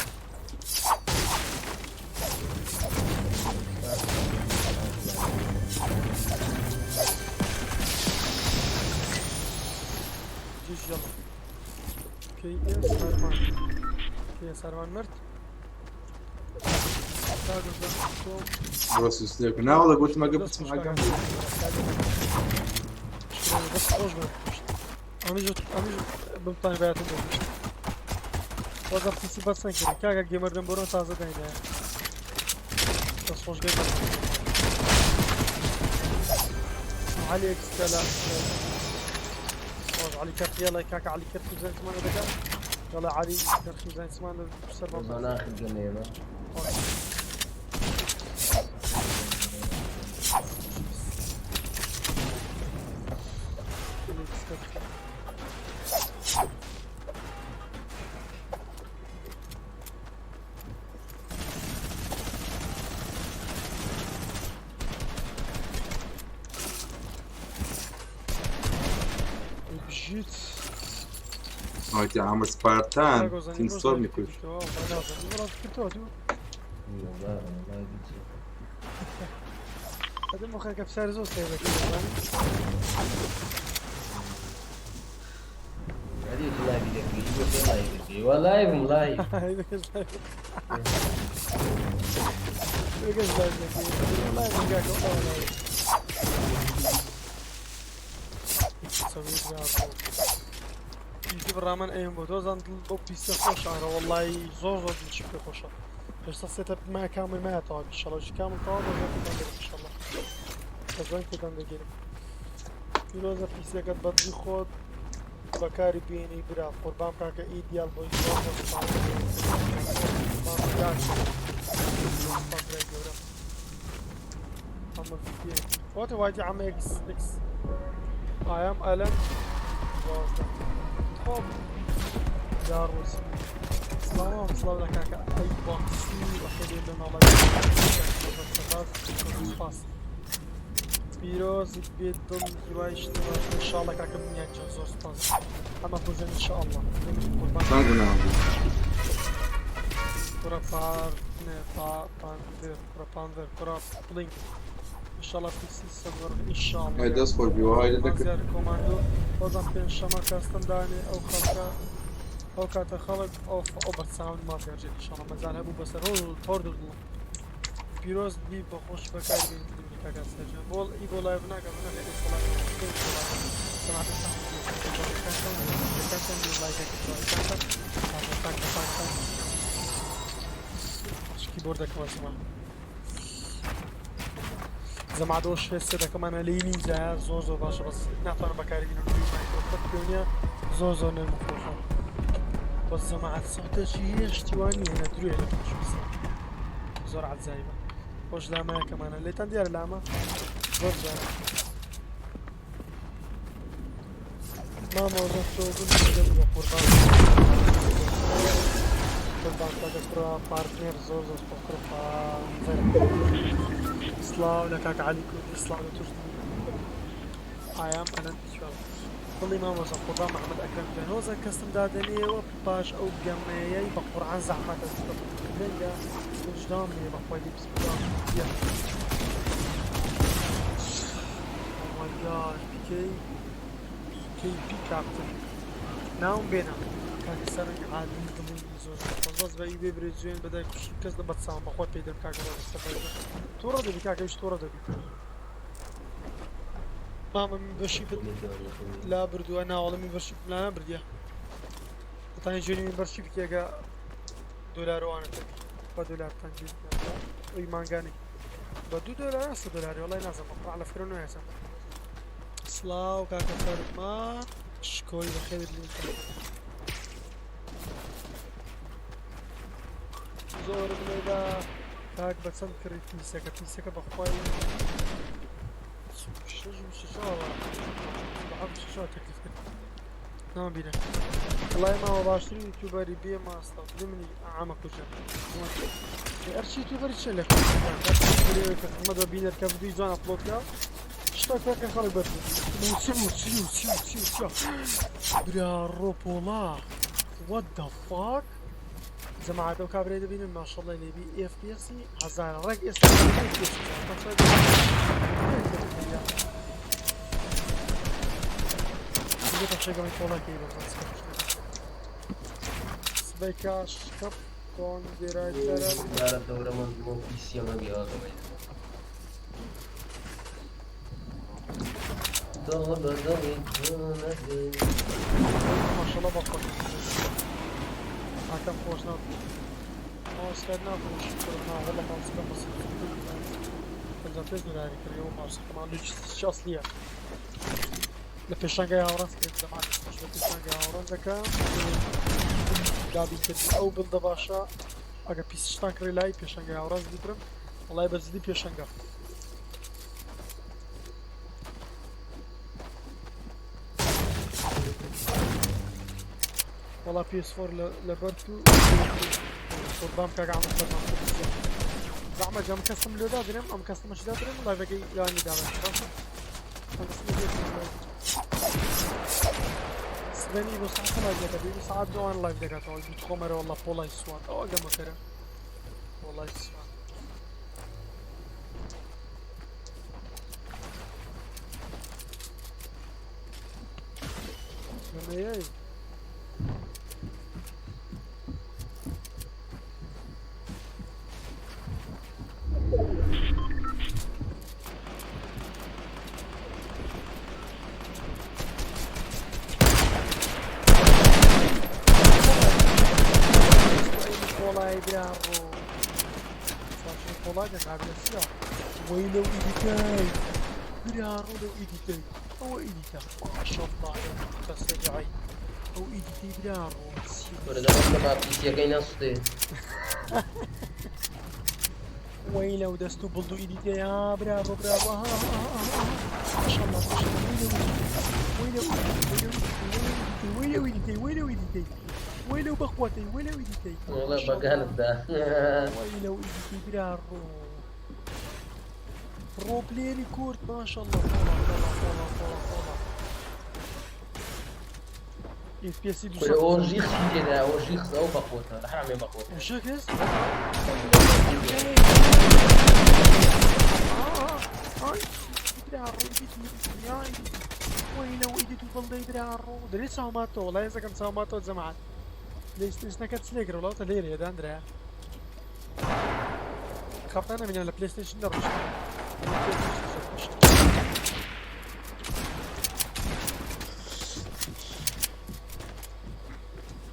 جيش يلا كي اس سارمان كي سارمان مرت بڕۆ سوستێک ناوەڵە گوتم ئەگە بچم ئاگام لێ بس خوش بن ئەمیش ئەمیش بمتوانی بایەتم بۆ وەزە پیسی بەس نەکرد کاکە گێمەر دەم بۆرۆ تازە داینایە بەس خۆش گەیمەر علي اكس لا خوش علي كرت يلا كاكا علي كرت زين سمان دكا يلا علي كرت زين سمان بسر هۆزان ئاخر گەمەیەمە بجيت ئەوەتی ئامە سپارتان تیم ستۆرمی کوشت هذا مخك بسعر زوز هذه لايف دەکەی بۆ لایڤ دەکەی وا لایڤم لایڤ ڕامان ئەم بۆ دۆزان بۆ پیسە خۆشارە وڵی زۆر زۆر دڵشی پێ خۆشە هێشتا سێتە ما کامل مایەتەوە ئینشەڵڵا کامل تەواو ئینشەڵڵا بەزوان پێتان دەگیرم پیرۆزە پیسەکەت بەدڵی خۆت بەکاری بێنی برا قوربان کاکە ئیدیال بۆی زۆر زۆر سوپاس. قوربان کاکە. سوپاس برای گەورەم. حەمە VPN واتە وایتی عەمە ئێکس ئێکس ئایام ئەلەن 12 تخوا یا ڕۆسی سڵاو سڵاو لە کاکە ئەی باکسی بەخێربێن لە ناڵای سپاس پیرۆزت بێت دڵ هیوای شتی باش ان شاء الله کاکە بنیاد جان زۆر سپاس ئەمە پۆزەن ان شاء الله قوربان چەند گوناه بوو کوڕە پارتنێ پا پاندر کوڕە پاندر کوڕە پڵینگ ان شاء الله پیسی سەبر ان شاء الله ئەی دەست خۆش بی وای لێ دەکرد مازیار کۆماندۆ بازم پێنجشەمە کاستم دانێ ئەو خەڵکە ئەو کاتە خەڵک ئۆف ئەو بەساوند مازیار جێ ان شاء الله مەجال هەبوو بەسەر هۆ تۆر دڵ پیرۆز بی بەخۆش بەکار بێنی دڵی کاک ئاسیا جان بۆ ئی بۆ لایڤ ناکەم نەخێر ئێستا لایڤ کیبۆردەکەەوە زمان زەمادەوە شێ دەکەمانە لی نینجایە زۆر زۆر باشە بەس ناتوانم بەکاری بینم مایکرۆفۆن پێ زۆر زۆر نەرم و خۆشە بەس زەماعەت سەوتەکی هێشتیوان نییە نە درێ لە زۆر عەجایبە خۆش لامایە کەمانە لێتان دیارە لامە زۆر جوانە مامۆزە تۆ بن بە قوربان قوربان کاکە کوڕە پارتنێر زۆر زۆر سوپاس کوڕە پانزەر سڵاو لە کاکە عەلی کوردی سڵاو لە تۆش ئایام ئەلەند چوار دڵی مامۆستا قوربان محمد ئەکرەم گیان هۆزە کەسم دادەنێوە پاش ئەو گەمەیەی بە قورعان زەحمەتە دەنگە وجدان نییە بەخوای لێ بسم الله یە Oh my god PK PKP کاپتن ناوم بێنە کاکە سەرنگ عادلی دڵی زۆر زۆر بەس بە ئی بێ برێ جوێن بەدای کوشت کەس لە بەتسام بەخوا پێی دەم کاکە ڕۆژ توڕە دەبی کاکە هیچ توڕە دەبی مامە من بەشی لا بردووە ناوەڵە من بەشی لا نەبردیە دەتانی جوێنی من بەشی بکێگە دۆلاروانە بە دۆلارتان جوێن ئەوی مانگانی بە دو دۆلار سە دۆلاری وڵی نازم بەقڕع لە فرە نوێزم سڵاو کاکە فەرمان شکۆی بەخێوت لین زۆرم لێدا کاک بە چەند کڕی پیسەکە پیسەکە بەخوای شەش و شەشەوە بە حەفت شەشەوە تەکلیف کرد ناوم بینە وڵای ماوە باشترین یوتیوبەری بێ ماستە و منی عامە کوژە ئەرچی یوتیوبەری چێ لە کە خزمەت بە بینەر کە ڤیدیۆی جوان ئەپلۆد کە شتەکە خەڵک بەر چی و چی و چی و چی و چی برا ڕۆپۆڵا What the fuck جەماعەت ئەو کابرای دەبینن ماشەڵڵای لێبی ئێف پی ئێسی هەزارە ڕێک ئێستا سبەی کاش کەپ کۆن گێرایتەرە دارە دەورەمەند بۆ پیسیەمە بیاگەوەی دڵ بە دڵی تۆ نەبێ. ماشەڵڵا بەخوا ئاکەم خۆش ناو ماوسکار ناخۆش نا وەڵا ماوسەکەم بەس 55 دۆلاری کڕیەوە ماوسەکەمان لۆجستیکی ئەسلیە لە پێشانگای هاوڕان کرد زەمان لە پێشانگای هاوڕان دەکەم دابین کردی ئەو بڵدە باشە ئەگە پیسشتان کڕی لای پێشانگای هاوڕان بیکرم وەڵای بە جدی پێشانگا وەڵا PS4 لەبەر تو قوربان کاک عەمر فەرمان زەحمە جا ئەم کەسم لۆ دادرێم ئەم کەسمەش دادرێم لایڤەکەی لانی دابن باشە سبەنی بۆ ساعت لایڤ دەکات بی ساعت دوان لایڤ دەکاتەوە بیت خۆمەرە وەڵا پۆڵای سوات ئەوە گەمەکەرە وەڵای سوات گەمەیەی پۆڵای برا ڕۆ پۆڵا دەکات لە چیا وەی لەو ئیدیتەی برا ڕۆ لەو ئیدیتەی ئەوە ئیدیتە ماشەڵڵا ئیدیتە سەریعی ئەو ئیدیتەی برا ڕۆ کورە دەمەکە با پیسیەکەی نەسوتێ. وەی لەو دەست و بڵد و ئیدیتێ ها برافۆ برافۆ ها ها ها ها ها ماشاءالله ماشاءالله وەی لەو وەی لەو ئیدیتەی وەی لەو ئیدیتەی وەی لەو بەخوەتەی وەی لەو ئیدیتەی والله بەگانت دا. وەی لەو ئیدیتەی برا ڕۆ ڕۆ پلێری کورد ماشاءالله فۆڵا فۆڵا فۆڵا فۆڵا فۆڵا اف بي اس کورە ئۆژی خسی تێدا ئۆژی خس ئەو بەقوتە لە حرامێ بەقوتە وشكز وين وإيدي بلدي برا دري ساماتو والله إذا كان ساماتو جماعة ليش ليش نكت سليكر والله تليري يا داندرا خفت أنا من البلاي ستيشن درش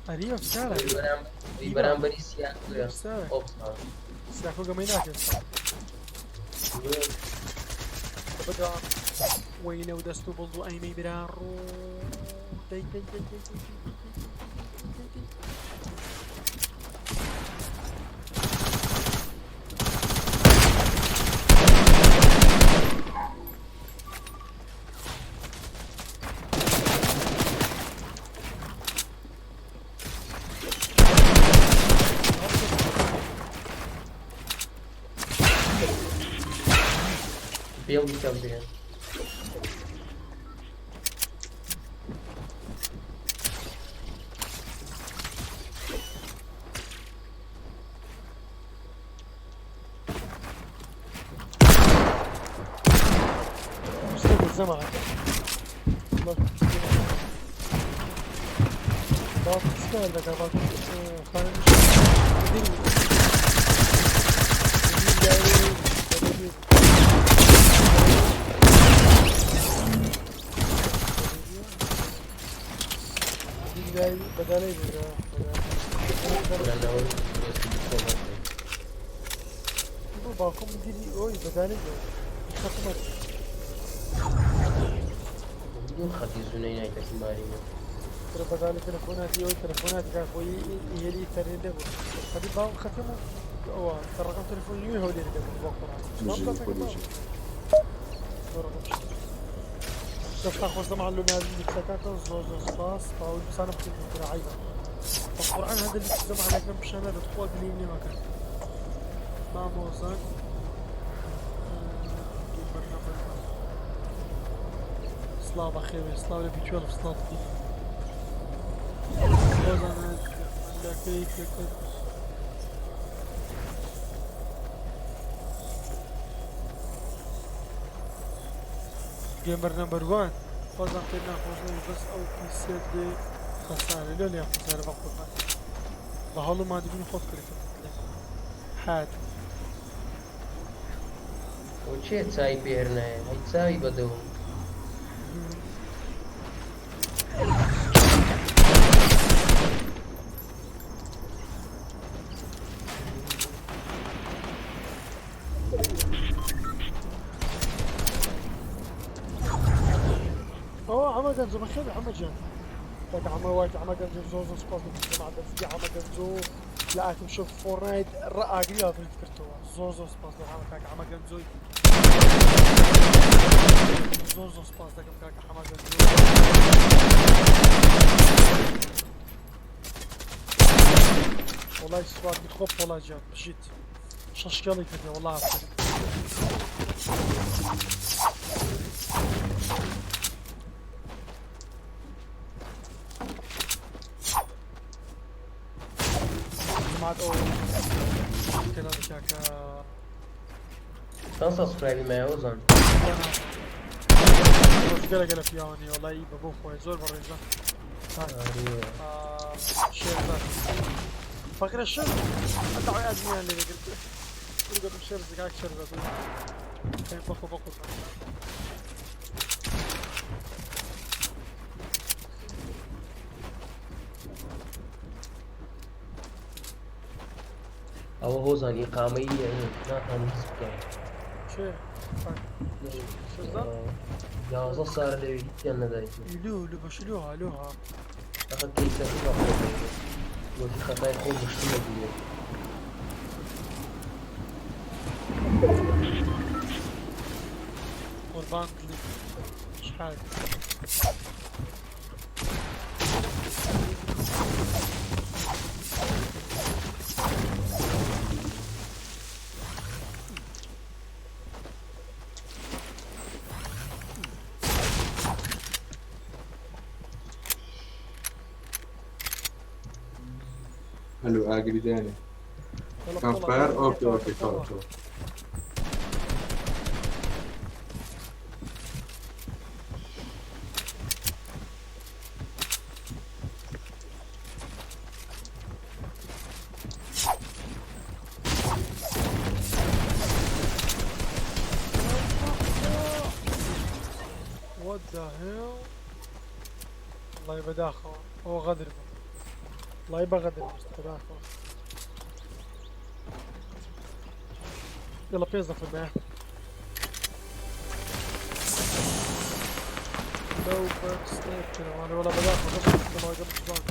أريو سارة بەرامبەری سیاکۆیە سارة ئۆپسا سیاکۆ گەمەی ناکرد بدأ ويلو دەست و بڵد و ئەیمەی برا ڕۆ دەی دەی دەی دەی دەی دەی دەی دەی. بێڵی کەم بێ مستقبل زمان باقي سكال لك باقي خانم بدالي باكم ديري اوي بدالي خطمت دوو خەتی زونەی نایتەکی مارینە ترى بدالي تلفوناتي اوي تلفوناتي كان خوي هي اللي ترى دبو خدي باو ختمو او ترى رقم تليفوني هو اللي دبو بيجي كل شيء. دەستا خۆش دەمان لە نازی قسەکانتان زۆر زۆر سپاس باوەی بسانە بکەین ترى عیبە بە قورئان هەندە لە زەمانەکەم پیشانە دەتخوا گلیم نێمەکە مامۆزان سڵاو بەخێوێ سڵاو لە بیچۆڵ سڵاو بی خۆزانە لەکەی پێکرد گەمەر نەمبەر وان خۆزان پێ ناخۆش نەبی بەس ئەو پیسێت لێ خەسارە لێ لێ خەسارە بە قوربان بە هەوڵ و مادبوونی خۆت کرد حات ئەو چێ چای پێهرنایە هەی چاوی بەدەوم ئەوە عەمە گەنجۆ بەخێر عەمە گیان کاکە عەمە وایت عەمە گەنجۆ زۆر زۆر سوپاس دەکەم جەماعەت دەستی عەمە گەنجۆ لە ئاتم شۆ فۆرنایت ڕە ئاگری ئاپریت کردەوە زۆر زۆر سوپاس دەکەم عەمە کاکە عەمە گەنجۆی زۆر زۆر سوپاس دەکەم کاکە حەمە گەنجۆ وڵای سوپاس خۆ پۆڵا گیان بژیت شەشکێڵی کردێ وەڵا ئافەرین. جماعة ئەو کەلامی کاکە چەند سەبسکرایبی مایە ئۆزان گەلە گەلە پیاوانی وەڵای بە بۆ خۆی زۆر بەڕێزە شێرزاد فەقرە شەر ئەدعای ئادمیان لێ دەگرت گوتم شێرز کاک شێرزاد بەخۆ بەخۆ ئەوە هۆزان ئیقامەی ناتوانم هیچ بکەم چێ شێرزاد 11 سارە لەوێ هیچیان نەدایت لو لو بەش لوها لوها فقط کەیسەکە بەخۆ گوتی خەتای خۆم مشتمە بووێ. باندلي شحال هلو ئاگری دانێ يلا كان طلع، فاير طلع، اوكي طلع، اوكي طلع. تمام تمام What the hell الله يبقى داخل هو غدر به. الله يبقى غدر به، داخل يلا بيز نفر معاه لو باك سنيب انا ولا بداخل بس ما قبل شباك.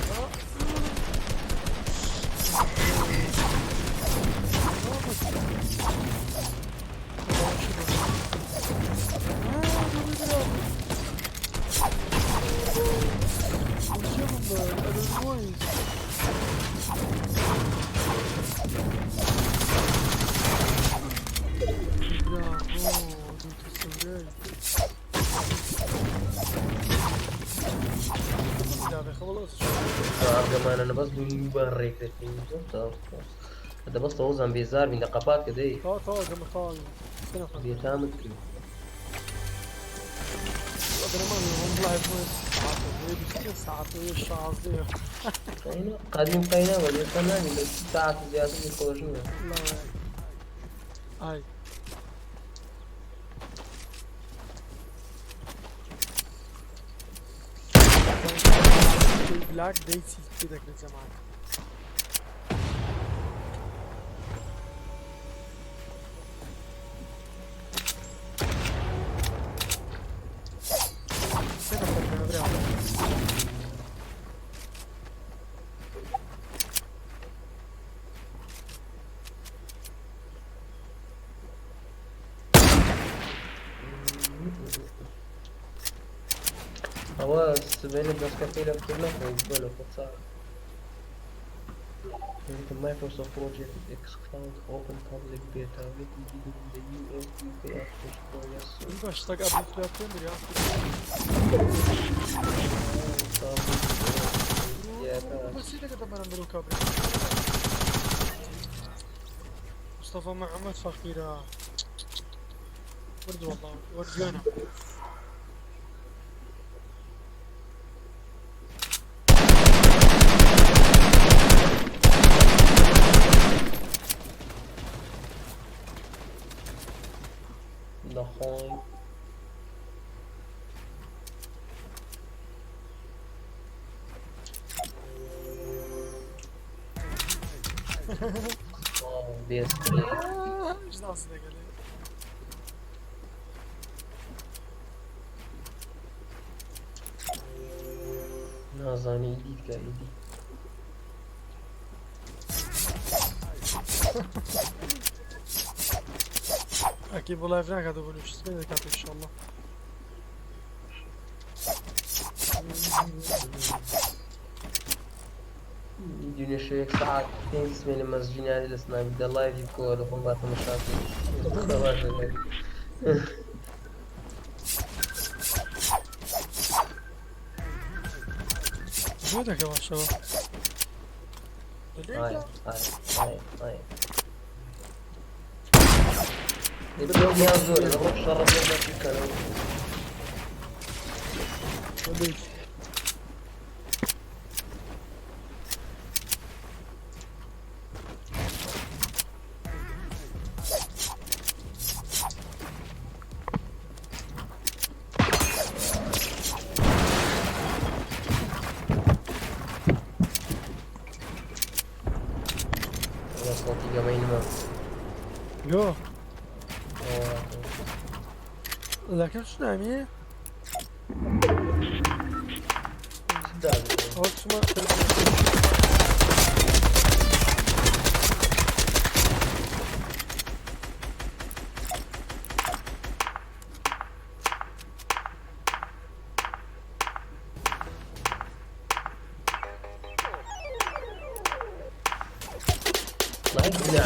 ئەگەمانە بەس دووان ڕێک دەکەین زۆر تاو. دە بەس تەوزان بێزار بین لە قەپات کە دەی طاو طاو قبل طاو سنة بێتامت کرد قبل ما والله ساعات ويا الشعر قەینا قەدیم قەینا بە ئێستا نابی لە ساعت زیاتر خۆش نییە لا هاي بلاك ديتي كده كده معاك سنة فرق بريعة. ئەوە سبێنێ دەستکەکەی لە بکرد نەخۆی بۆ لە خۆت The Microsoft Project xCloud Open Public Beta will be in the US, UK, and Australia soon. ينفعش تلقى قبل ثلاثين ريال. بس إذا قدم أنا ملوك أبري. مصطفى محمد فقيرة ورد والله ورجونا. دەخۆین بێستری ايش ناقص لك عليه؟ نازانی ئیدی کە ئیدی اكيد والله فناك هذا بلوش سبين ذكرت ان شاء الله. دوێنێ شەوێک سەعات پێنج سمێ لە مەسجینانی لە سناوی دە لایڤی بکەوە لە خۆم با تەمەشا بکەم. جودك يا شباب. ئای ئای ئای ئای دەبێت زۆر لە شەڕە بکەنەوە. لە سەڵتی گەمەی نما. جو لكن شنو عمي؟ هو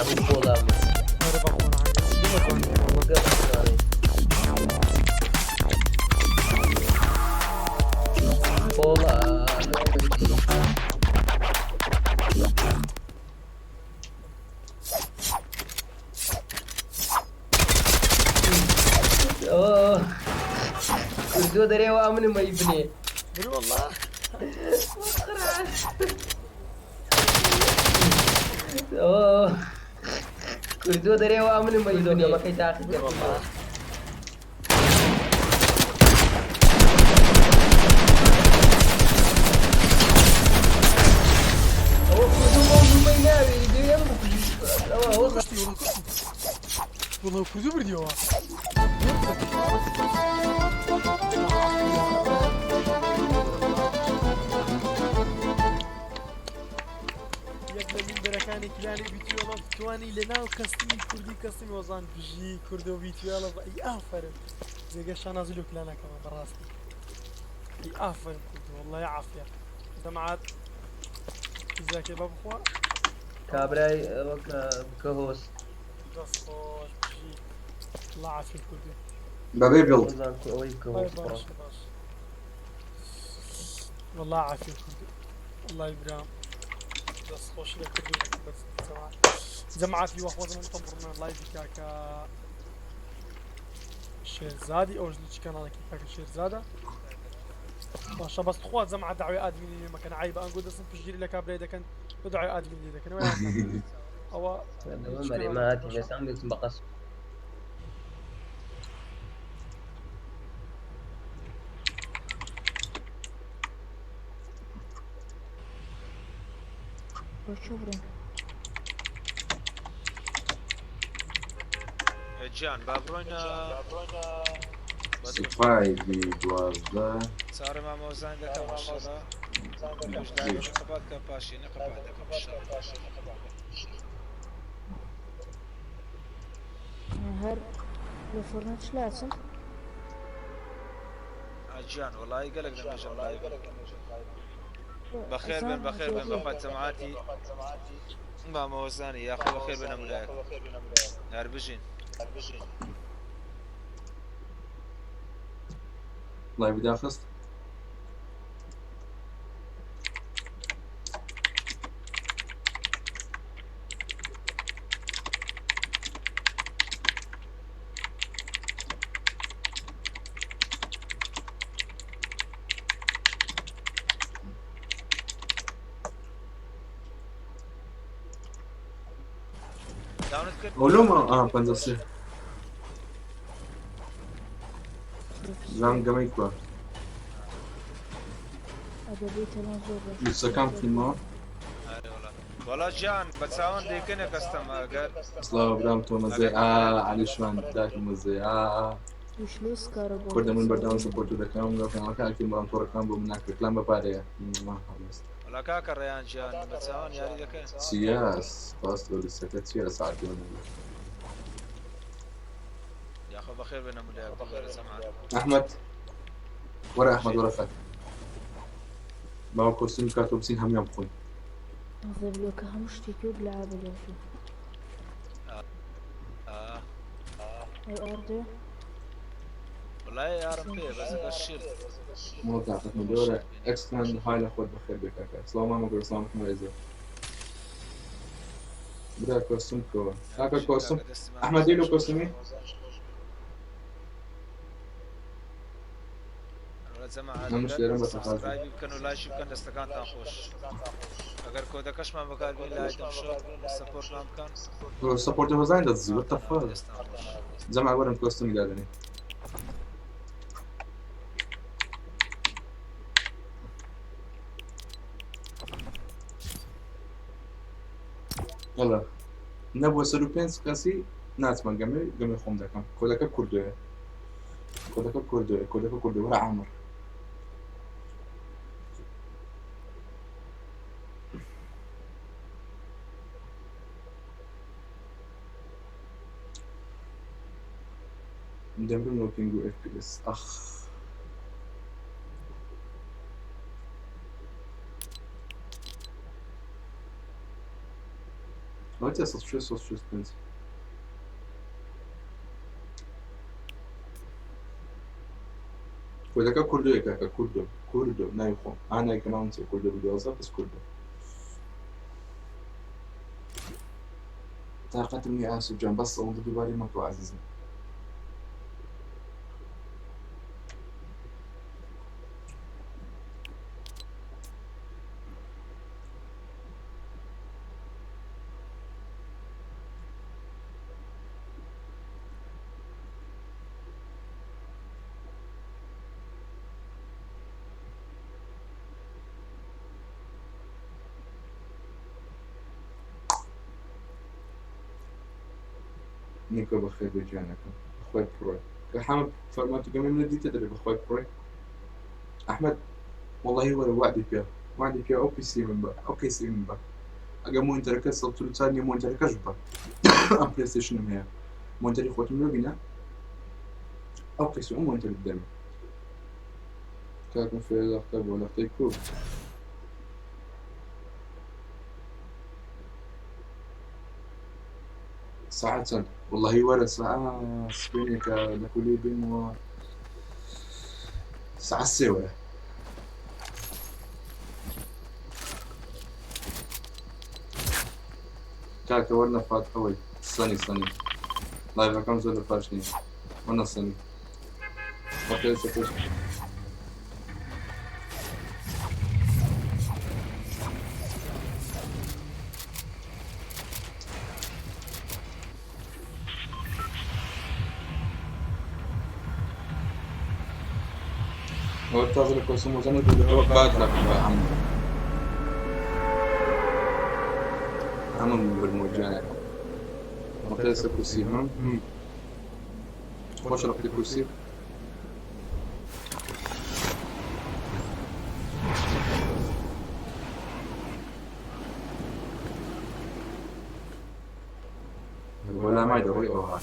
بوو پۆڵا من. ئەرە بە قورعان پۆڵا ئۆه کوردۆ دەرێ وا منم ئەی بنێ. برو والله. ئۆه کوردۆ دەرێ وا منم ئەی بنێ. گەمەکەی تاقی کردەوە. ئەوە کوردۆ بەو نومەی ناوێری دەوێ ئەم بکوژی. ئەوە ئەوە کوشتی وەڵا کوشتی. وەڵا کوردۆ بردیەوە. یەک لە مینبەرەکانی کلانی بیتوێڵەف توانی لە ناو کەستمی کوردی کەستمی وەزان بژی کوردۆ بیتوێڵەف ئەی ئافەرم جێگە شانازی لۆ کلانەکەمە بەڕاستی ئەی ئافەرم کوردۆ واللە عافیە دەمعات پیزاکەی بە بخوا. کابرای ئەوە کە بکە هۆست. دەست خۆش بژی اللە عافیەت کوردۆ. بەبێ بڵد. هۆزان کو ئەوەی بکە ئەی هۆست بڕۆ. باشە باش واللە عافیەت کوردۆ واللە برام دەست خۆش لە کوردۆ بەس جەماعەت جەماعەت هیوا خۆزم من تەم بڕمە لایڤی کاکە شێرزادی ئەوش لە چ کەناڵێکی کاکە شێرزادە باشە بەس تخوا جەماعەت داوای ئادمینی لێ مەکەن عەیبە ئەنگۆ دەستن پشتگیری لە کابرای دەکەن و داوای ئادمین لێ دەکەن وەیان ئەوە ئەوە چ مەرێ ما کەناڵێکی هاتین باشە ئێستا ئەم گەیشتم بە قەس. بۆ کوێ بڕۆین؟ گیان با بڕۆینە سوپای بی 12. چاڕێ مامۆزان دەکەم ئەشەڵا 23. قەپات کە پاشێنە قەپات دەکەم ئەشەڵا. هەر لە فۆرنەت شلاچم. گیان وەڵی گەلک لەمێژەم لای بەخێر بن بەخێر بن بەخوای جەماعەتی مامۆزانی یاخۆ بەخێر بن هەموو هەر بژین. لایڤ داخست. داونت کرد؟ ئەو لۆمە ئا 53 زام گەمەی کووە. ئەدەبیەتی ئەڵێن زۆر باشە. لیستەکان بخینمەوە. ئەرێ وەڵا وەڵا گیان بە چاوان دەیکەنە کەستەم ئەگەر سڵاو برام تۆ مەزەی ئا عەلی شوان داکی مەزەی ئا کوردە من بەردەوام سپۆرت دەکەم لەو کەناڵەکە ئەکتیم بەڵام تۆڕەکان بۆ من ناکرێت کلام بە پارەیە هەڵوێست. وەڵا کاکە ڕێیان گیان بە چاوان یاری دەکەن. چییە سپاس لۆ لیستەکە چییە لە سەعات دوو نەبوو. یاخۆ بەخێر بێن هەموو لایەک دووبارە جەماعەت. ئەحمەد وەرە ئەحمەد وەرە خەت باوە کۆستیم بکاتەوە بچین هەموویان بخۆین. زەبلۆکە هەموو شتێکی وەک لەعابە لێهاتوو. ئا ئەی ئاردێ؟ وەڵای ئارم پێیە بەس ئەگەر شیڵد مۆڵ تاقەتمە بەوەرە ئەکسکان های لە خۆت بەخێر بێ کاکە سڵاو مامە گەورە سڵامت مەرێزە برا کۆستم بکەوە کاکە کۆستم ئەحمەد دێ لۆ کۆستمی وەڵا جەماعەت ئەمش ئەگەر لێرەم بە تەقازی سبسکرایبی بکەن و لایکی بکەن دەستەکانتان خۆش ئەگەر کۆدەکەشمان بەکاربێن لە ئایتم شۆپ سەپۆرتمان بکەن سەپۆرتی هۆزان دەزی what the fuck جەماعە وەرن کۆستمی دادەنێ يلا نەبووە سەر و پێنج کەسی ناچمە گەمێ گەمێ خۆم دەکەم کۆدەکە کوردۆیە کۆدەکە کوردۆیە کۆدەکە کوردۆ وەرە عامر دەمرم لۆ پینگ و FPS ئەخ Давайте 106, 165. کۆدەکە کوردۆیە کاکە کوردۆ کوردۆ ناوی خۆم ئا ناوی کەناڵم چیە کوردۆ 12 بەس کوردۆ تاقەتم نییە ئاسو جان بەس ئەوەندە دووبارەی مەکەوە ئازیزم. نیکۆ بەخێر بێ گیانەکەم بەخوای پڕۆی کە حەمە فەرماتی گەمەی منە دیتە دەبێ بەخوای پڕۆی ئەحمەد وەڵی وەرە وعدی پێ وعدی پێ ئەو پیسی من بە ئەو کەیسی من بە ئەگە مۆنتەرەکە 144 نیە مۆنتەرەکەش بە ئەم پلەیستەیشنم هەیە مۆنتەری خۆتم لۆ بینە ئەو کەیسی ئەو مۆنتەر بدەمێ کاکم فێر لەختە بۆ لەختەی کو ساعت چەند واللهی وەرە ساعە سپێنێکە لە کولی بێمەوە ساعت سێ وەرە کاکە وەرنە فات ئەوەی سەنی سەنی لایڤەکەم زۆر لە پاش نییە وەرنە سەنی بەخێر سەپێش هو تازە لە کۆسم وزەنە بعد لە عم عم بالموجانة مقياس كرسي هم خوش رقم كرسي ولا ما يدري أو هاي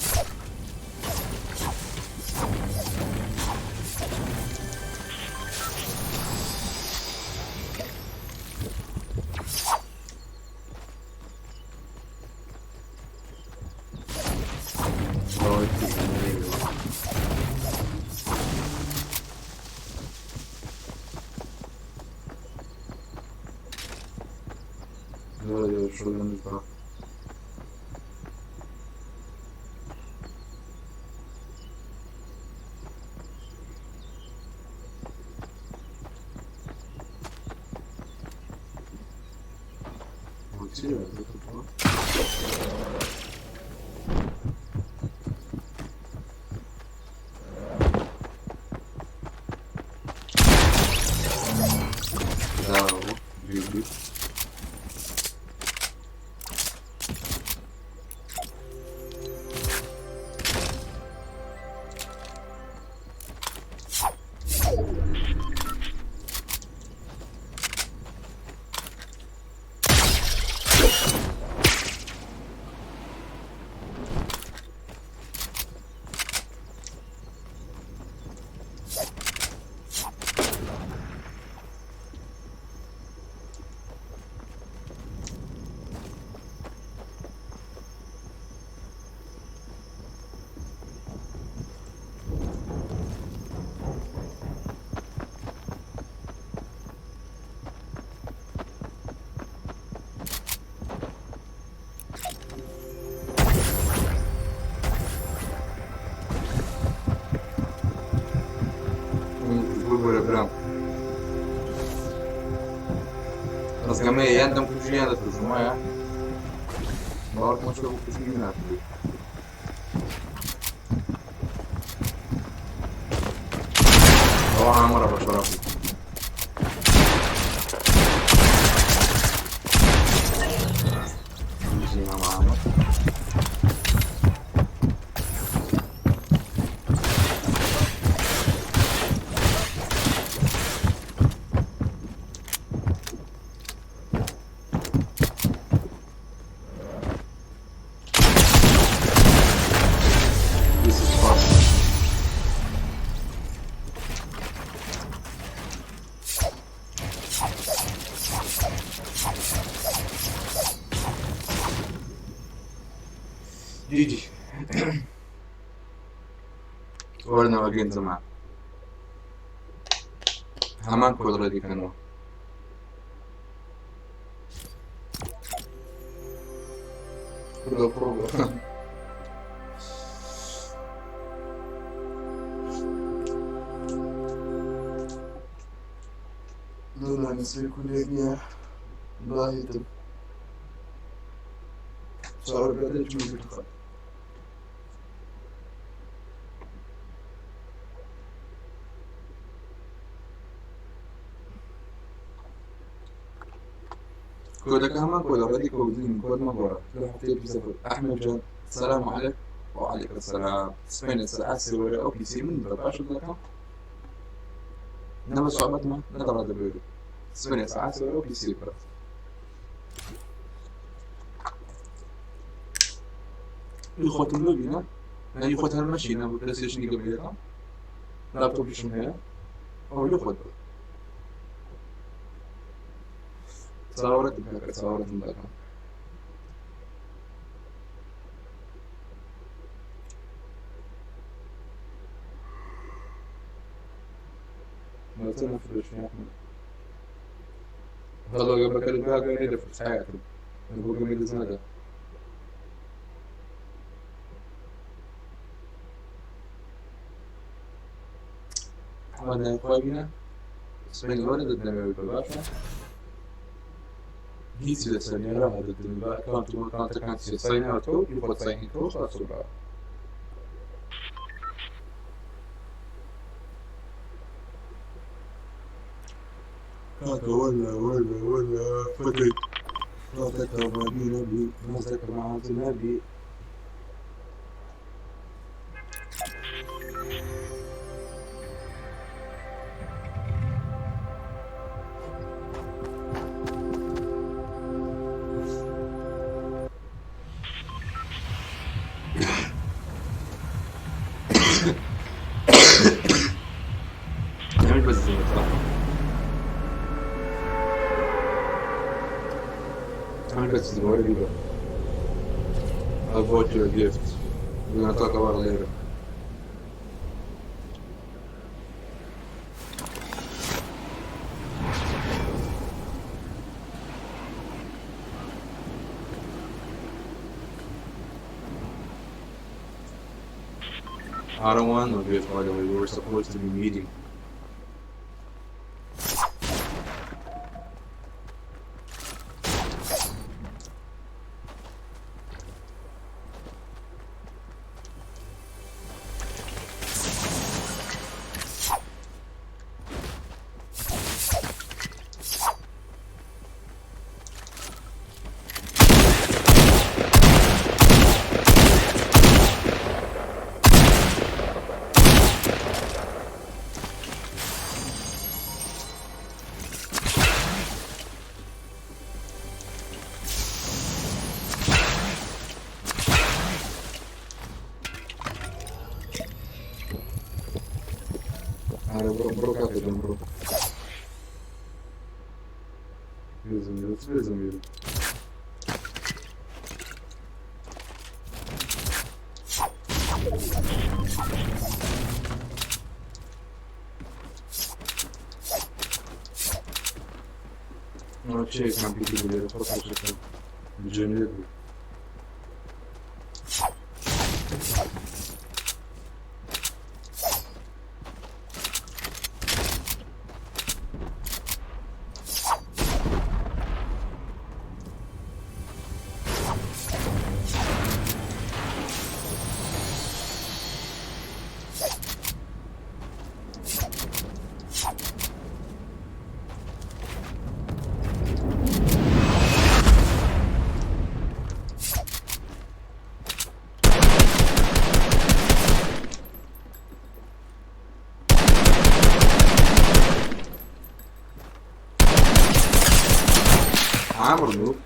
ببورە برام ڕزگەمەیە یان دەمکوژی یان دەتکوژم وایە باوەڕکەم چۆ بکوژنی ناکوژی ئەوە ئامڕە بە شەڕەفی بژی مامە ئامڕ This is fast. جی جی وەرنەوە گەنجەمان هەمان کۆد ڕێدیکەنەوە. کوردە پڕ بوو. نەزانم سێ کولێک نییە باهێتم چاوەڕێ دەچم بخەم. کۆدەکە هەمان کۆدە ڕێدی کۆدین کۆد مەگۆڕە لە هەفتەیەکی زەفر ئەحمەد جان سلام عليك وعليك السلام سبحان ساعة سوى أو بي سي من باش دەکەم نەمە صعبتما نەدەڕا دەبێت سبحان ساعة سوى أو بي سي برات یخۆتم لۆ بینە یعنی خۆت هەر مەشینە بۆ پلەیستەیشنی گەورەکەم لاپتۆپیشم هەیە ئەوە لۆ خۆت بە چاوەڕێتم کاکە چاوەڕێتم دەکەم ما فرش يا أحمد هذا قبل كل باقي ندفع حياتي نبغى قبل زنقة أحمد خوابنا سبين ولد الدنيا باشا هیچی لەسەر نێرە هەدەدن بە ئەکاونت و ئەکاونتەکان چیە ساینەوە تۆ خۆت ساین کەوە خلاص بڕا کاکە ولا ولا ولا فكري راسك نبي ناسك مع نبي نعمل بس زي بصراحة عامل بس زي ما بيبقى I bought you a gift. We're gonna talk about it later. I don't want no gift, by the way. We were supposed to be meeting. ئارە بڕۆ بڕۆ کاکە جان بڕۆ بێزم بێ چ بێزم بێ ئەوە چیە کامپیوتەر لێرە خۆ خۆشەکە جێم لێ بوو عامر نوب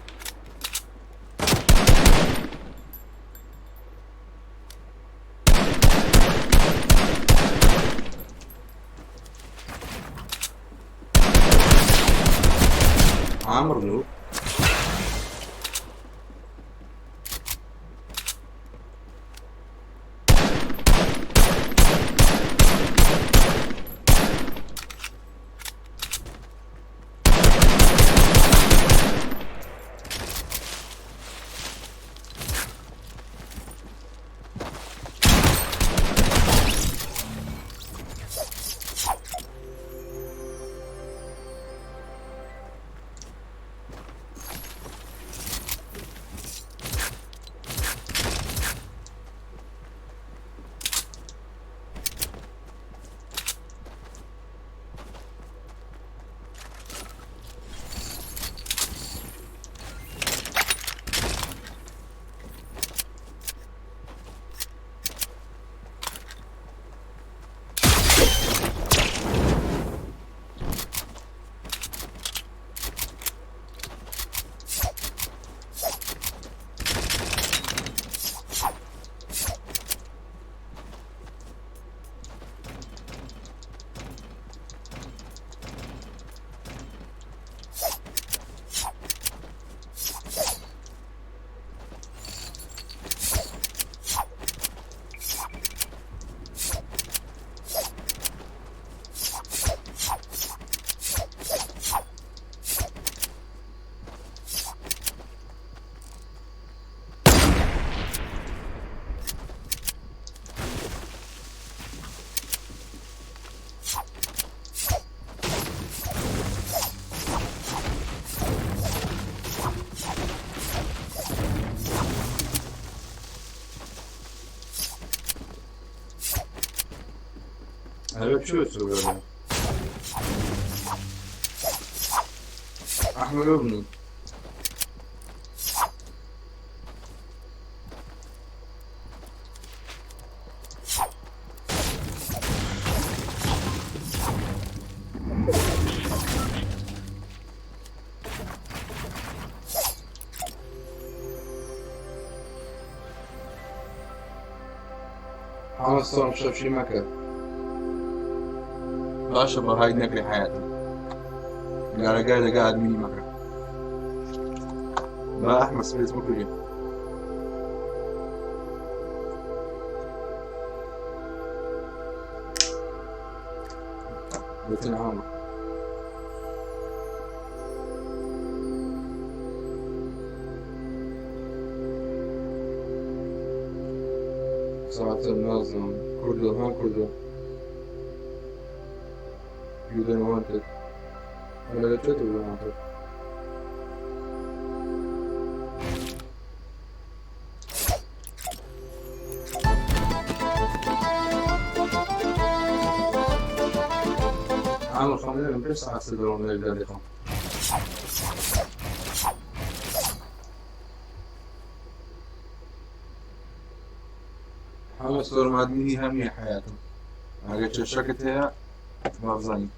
عامر نوب. ئەوێ چۆ چۆ ئەحمەد بنی حەمە سۆم شەفشی مەکە باشە بە های نەکرێ حیاتم گارەگای لەگە ئادمینی مەکە با ئەحمە سپێس بکوژێ گوتن عامە ساعتە نازم کوردۆ ها کوردۆ You don't want it. ولا لا you don't want it. عامل خمير من بس على سدرون اللي خم حمد صور مادني همي حياته أنا شكت هي ما بظني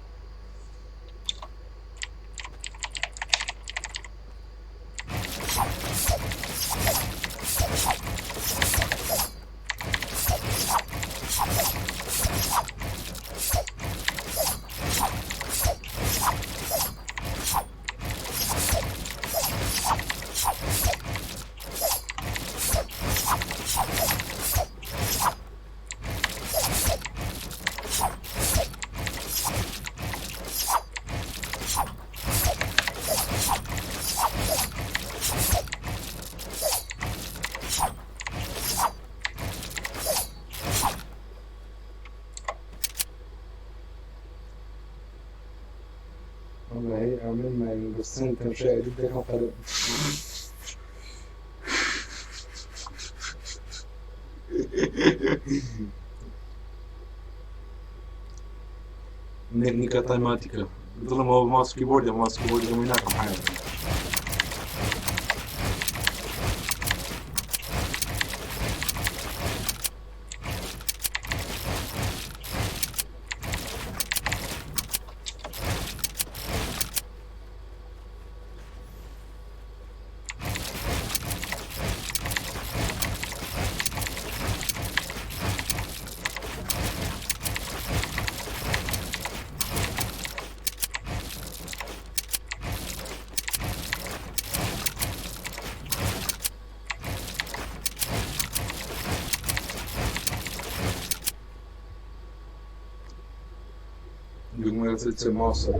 والله عمل ما بس انت مش قادر قلب نيكا تايماتيكا ظلم هو ماوس كيبورد ماوس كيبورد هناك حاجة دوگمە ماوسە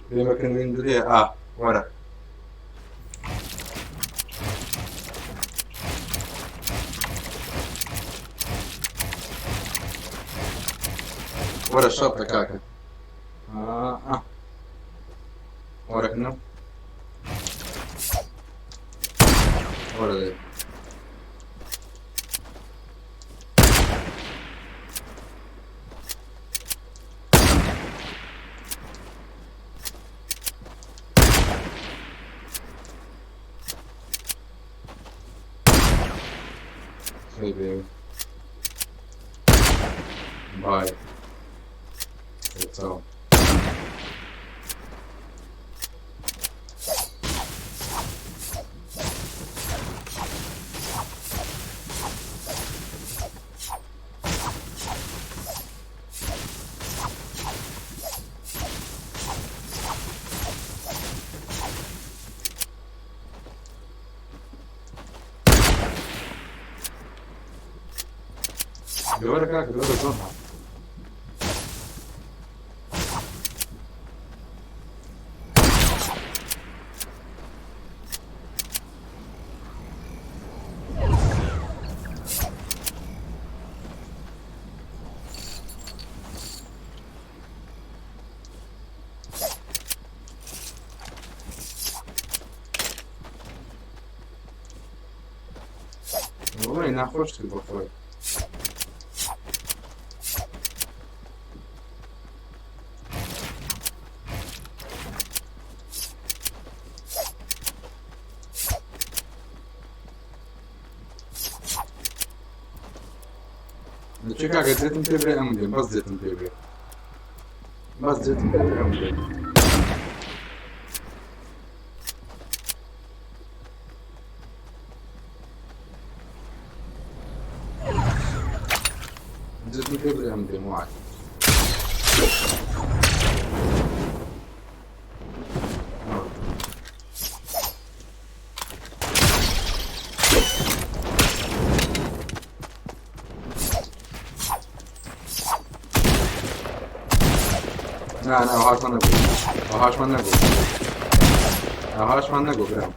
بێمەکەن وین ئا وەرە وەرە شەڕتە کاکە آه. وەرەکنم وەرە دەی Hey, baby. Bye. It's all. دورك هاك دورك زونها والله ناخوش تبغى. چه کاکە جێتم پێ برێ ئەم دێم بەس جێتم پێ برێ بەس جێتم پێ برێ ئەم دێم جێتم پێ برێ ئەم دێم وعد. نا نا ئەوهاشمان نەبوو ئەوهاشمان نەبوو ئەوهاشمان نەبوو برام.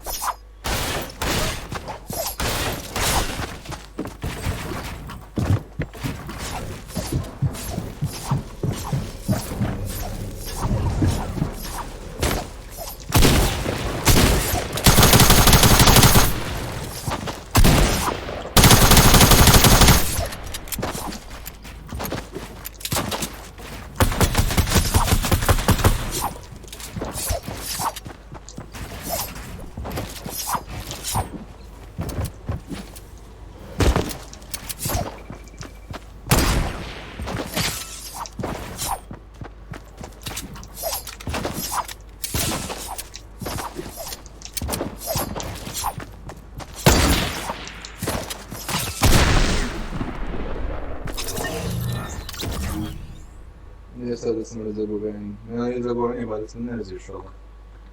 ئێستا دەستم لە زەبۆ بێنین زەبۆ با دەستم نەرزی شۆڵە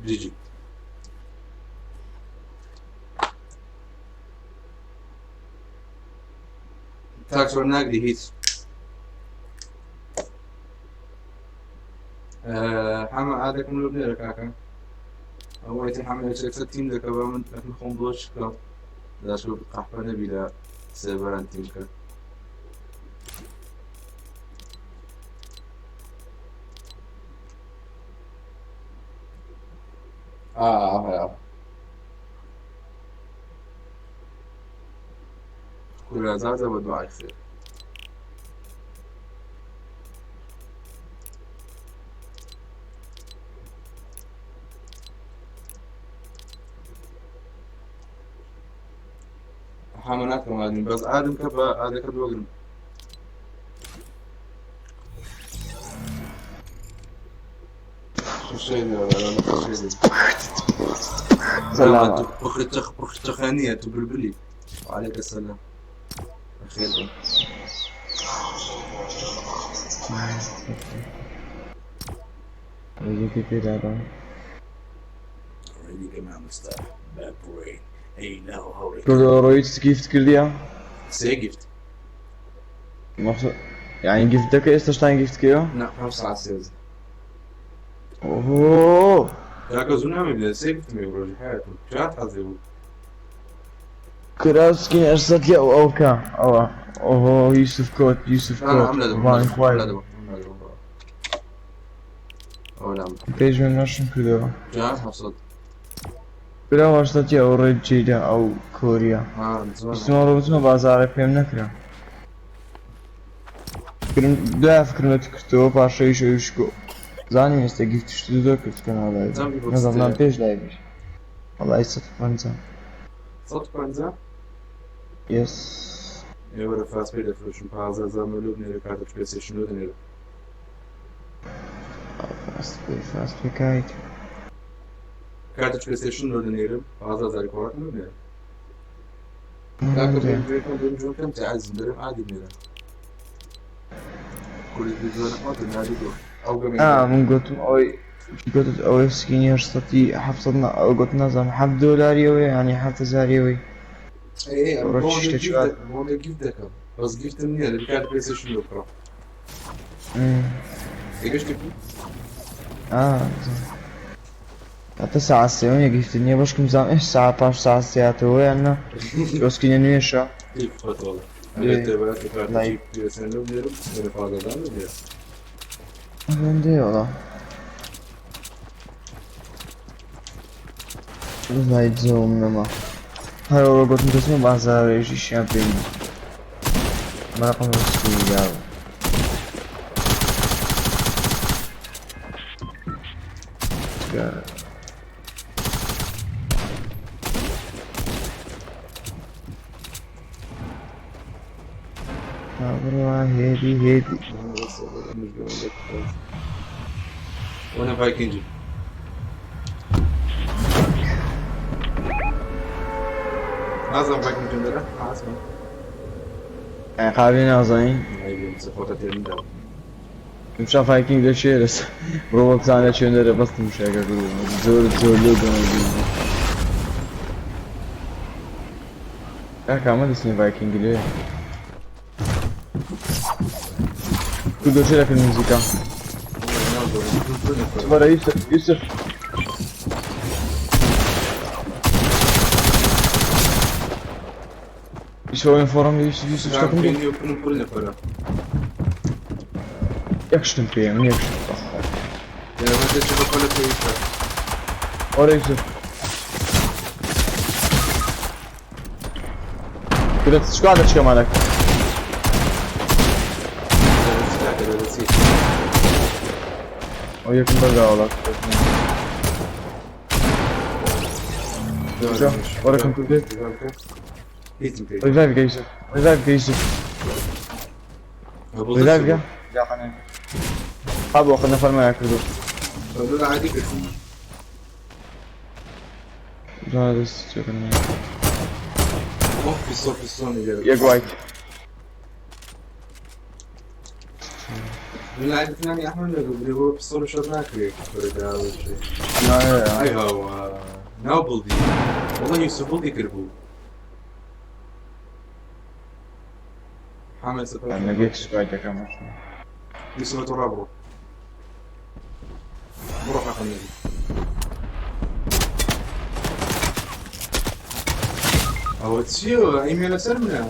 جیجی تاکسۆر ناگری هیچ. حەمە ئادەکەم لۆ بنێرە کاکە. ئەوەی تر حەمە یەکسەر تیم دەکە بە من ئەتم خۆم بۆش بکەم داشۆ قەحپە نەبی لە سێبەران تیم بکە. آه آه كل زازة ودعاء خير. حملات كمان بس آدم كبا آدم كبا وقرم. شو الشيء ده ولا لا شو الشيء سلام. بخرتخ بخرتخانية تبلبلي. وعليك السلام أخيرا. ڕۆیت گیفت کردیە؟ سێ گیفت. یعنی گیفتەکە ئێستاشتان گیفت کردیە؟ نا حەفت ساعت سێزە. ئۆهۆ کاکە زوو نامێ سێ گفتم یەک ڕۆژی حیاتم چات حەزێ بوو. کراسکین ئەرسەتی ئەو ئەوکە ئەوە ئۆهۆ یوسف کۆت یوسف نا نا کۆت ئەم لە دەبوو قوربانی خوای ئەم لە دەبوو ئەوە لام پێش من نەشم کردەوە. جا 700. برا وەرسەتی ئەو ڕێجیدا ئەو کۆریا ها زۆر ویستم ڕۆ بچمە بازاڕێ پێم نەکرا. فکرم دوای فکرم لە کردەوە پاشەیش ئەویش گۆ زانیم ئێستا گیفتشت زۆر کرد کەناڵ لایڤ. چەند بۆ نەزانم چ پێش لایڤیش وەڵای 150. 150. یەس. ئێوە لە فاست پێ دەفرۆشن 15,000 ملیۆن نێرە کارتە پلەیستەیشن لۆ دەنێرە. فاست پێ فاست پێ کایت کارتە پلەیستەیشن لۆ دەنێرم 15,000 کۆڕەکەم لۆ نێرە. کاکە بێم بێکم بێم جۆن کەم تعزم دەرم عادی نێرە. کوری بجۆنە ئەو دەناری بۆ ئەو گەمێ. من گوتم ئەوەی گوتت ئەوەی سکینی هەشتەتی 700 ئەو گوت نازانم 7 دۆلاری ئەوەیە یعنی 7,000 ئەوەی. ئێ ئەم ڕۆ بۆ چ شتێکی گیفت وا دەکەم بۆ گیفت دەکەم بەس گیفتم نییە دەبی کارت پلەیستەیشن لۆ بکڕم. تێگەشتی بوو؟ آه حتى ساعة سێ گیفت نییە بەشکم زان ئێش ساعة پاش ساعة سێاتەوە یان نا ئۆسکینە نوێشە. كيف خۆت وەڵا لێ ئەگەر تێبەرات کارتە لای پلەیستەیشن لۆ بنێرم دەبێ 15,000 لۆ بنێرم. هەندێ وەڵا وەڵای جەوم نەما هەرەوە گوتم دەچمە بازاڕێژیشیان پێ نییە مەرەقم سکینی داوە. بڕوا هێدی هێدی. وەنە ڤایکینگی. نازانم ڤایکینگ چۆن دەرە ئاسمان. قابلی نازانین؟ خۆتە تێندا. تمشا ڤایکینگ لە چێ لەس ڕۆبۆ بزانە چێن دەرە بەس تمشاکە کردو زۆر زۆر لێ دەمە. کاکە ئەمە دەستنی ڤایکینگ لێ کوردۆ چێ دەکرد موزیکا وەرە یوسف یوسف یوسف فۆڕم یوسف یوسف شتەکەم بێ. یەک شتم پێیە من یەک شتم بەخوا. وەرە یوسف کرد چکار دەچکە مالک ئەو یەکم بەرداوەڵات. وەرە کەم کرد ڕیڤایڤ کە یوسف ڕیڤایڤ کە یوسف ڕیڤایڤ کە هەبوو خە نەفەرمایە کردو. جوانە دەست چێکردن. یەک وایت. ناو بڵدی والله یوسف بڵدی کرد بوو محمد سفر. نەگەیت سوپای دەکەم. یوسف تۆ ڕابڕۆ بڕۆ حەقم نەبی. ئەوە چییە ئەیمێ لەسەر منە؟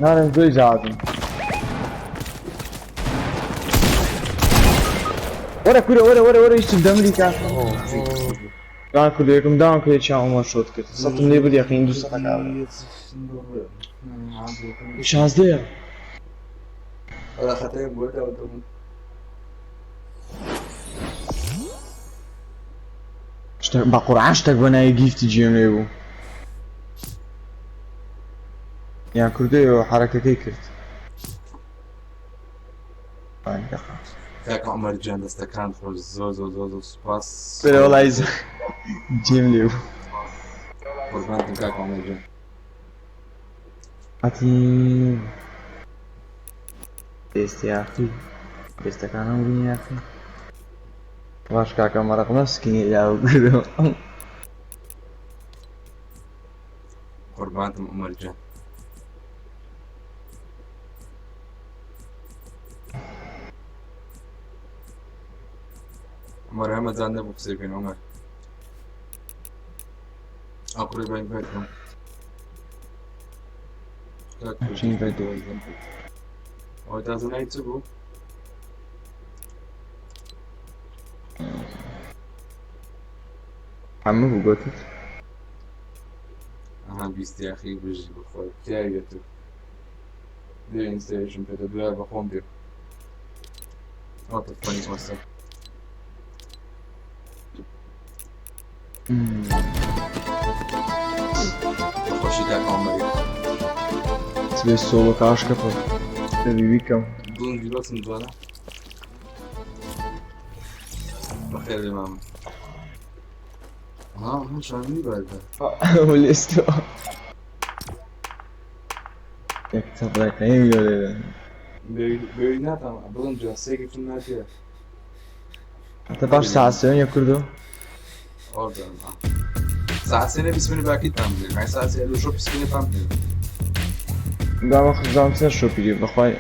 نارم زۆی زیاتم. وەرە کورە وەرە وەرە وەرە یوسف دەمری کاک. دان کردو یەکم داوام کرد چیان عمر شۆت کرد سەتم لێ برد یەقین دوو سەتە کابرا. شازدەیە. خەتەیە بۆ داوە. شتێک بە قورعان شتێک بە ناوی گیفتی جێم لێ بوو. یان کوردەیەوە حرەکەکەی کرد. کاک عومەر گیان دەستەکان خۆش زۆر زۆر زۆر زۆر سوپاس. بەرە وەڵای جێم لێ بوو. قوربانتم کاک عومەر گیان. هاتین دەستی یاخی دەستەکانم بوون یاخی. باش کاکە مەرەق نەسکینی لاو کردم. قوربانتم عومەر گیان. عمر هەمە جان نەبوو قسەی بکەین عمر. ئەو کوڕی بە ئینڤایت کەم. چی ئینڤایت دەوە؟ ئەوە تازە ناوی چ بوو؟ هەموو بوو گوتت. ئەها بیست یاخی بژی بخۆی پیاویە تو. دێ ئینستایشم پێتە دوای بەخۆم دێ. What the funny وەسە. خۆشی کاک عومەری. سبێ سۆڵۆ کاشکە پڕ دەبی بیکەم. دڵم بیبەسم جوانە. بەخێر بێ مامە. ها من شامی بەردە. لێستەوە. یەک چەپڵەکەیم لۆ لێدەن. بێوی ناتام بڵم جا سێ گفتم ناتێ. حتى باش ساعة سێ کردو. ئۆردەم. ساعت سێ بیست باکی تام بێ. ئای ساعت سێ لۆ شۆ بیست تام بێ. داما خزام سەر شۆپی بەخوای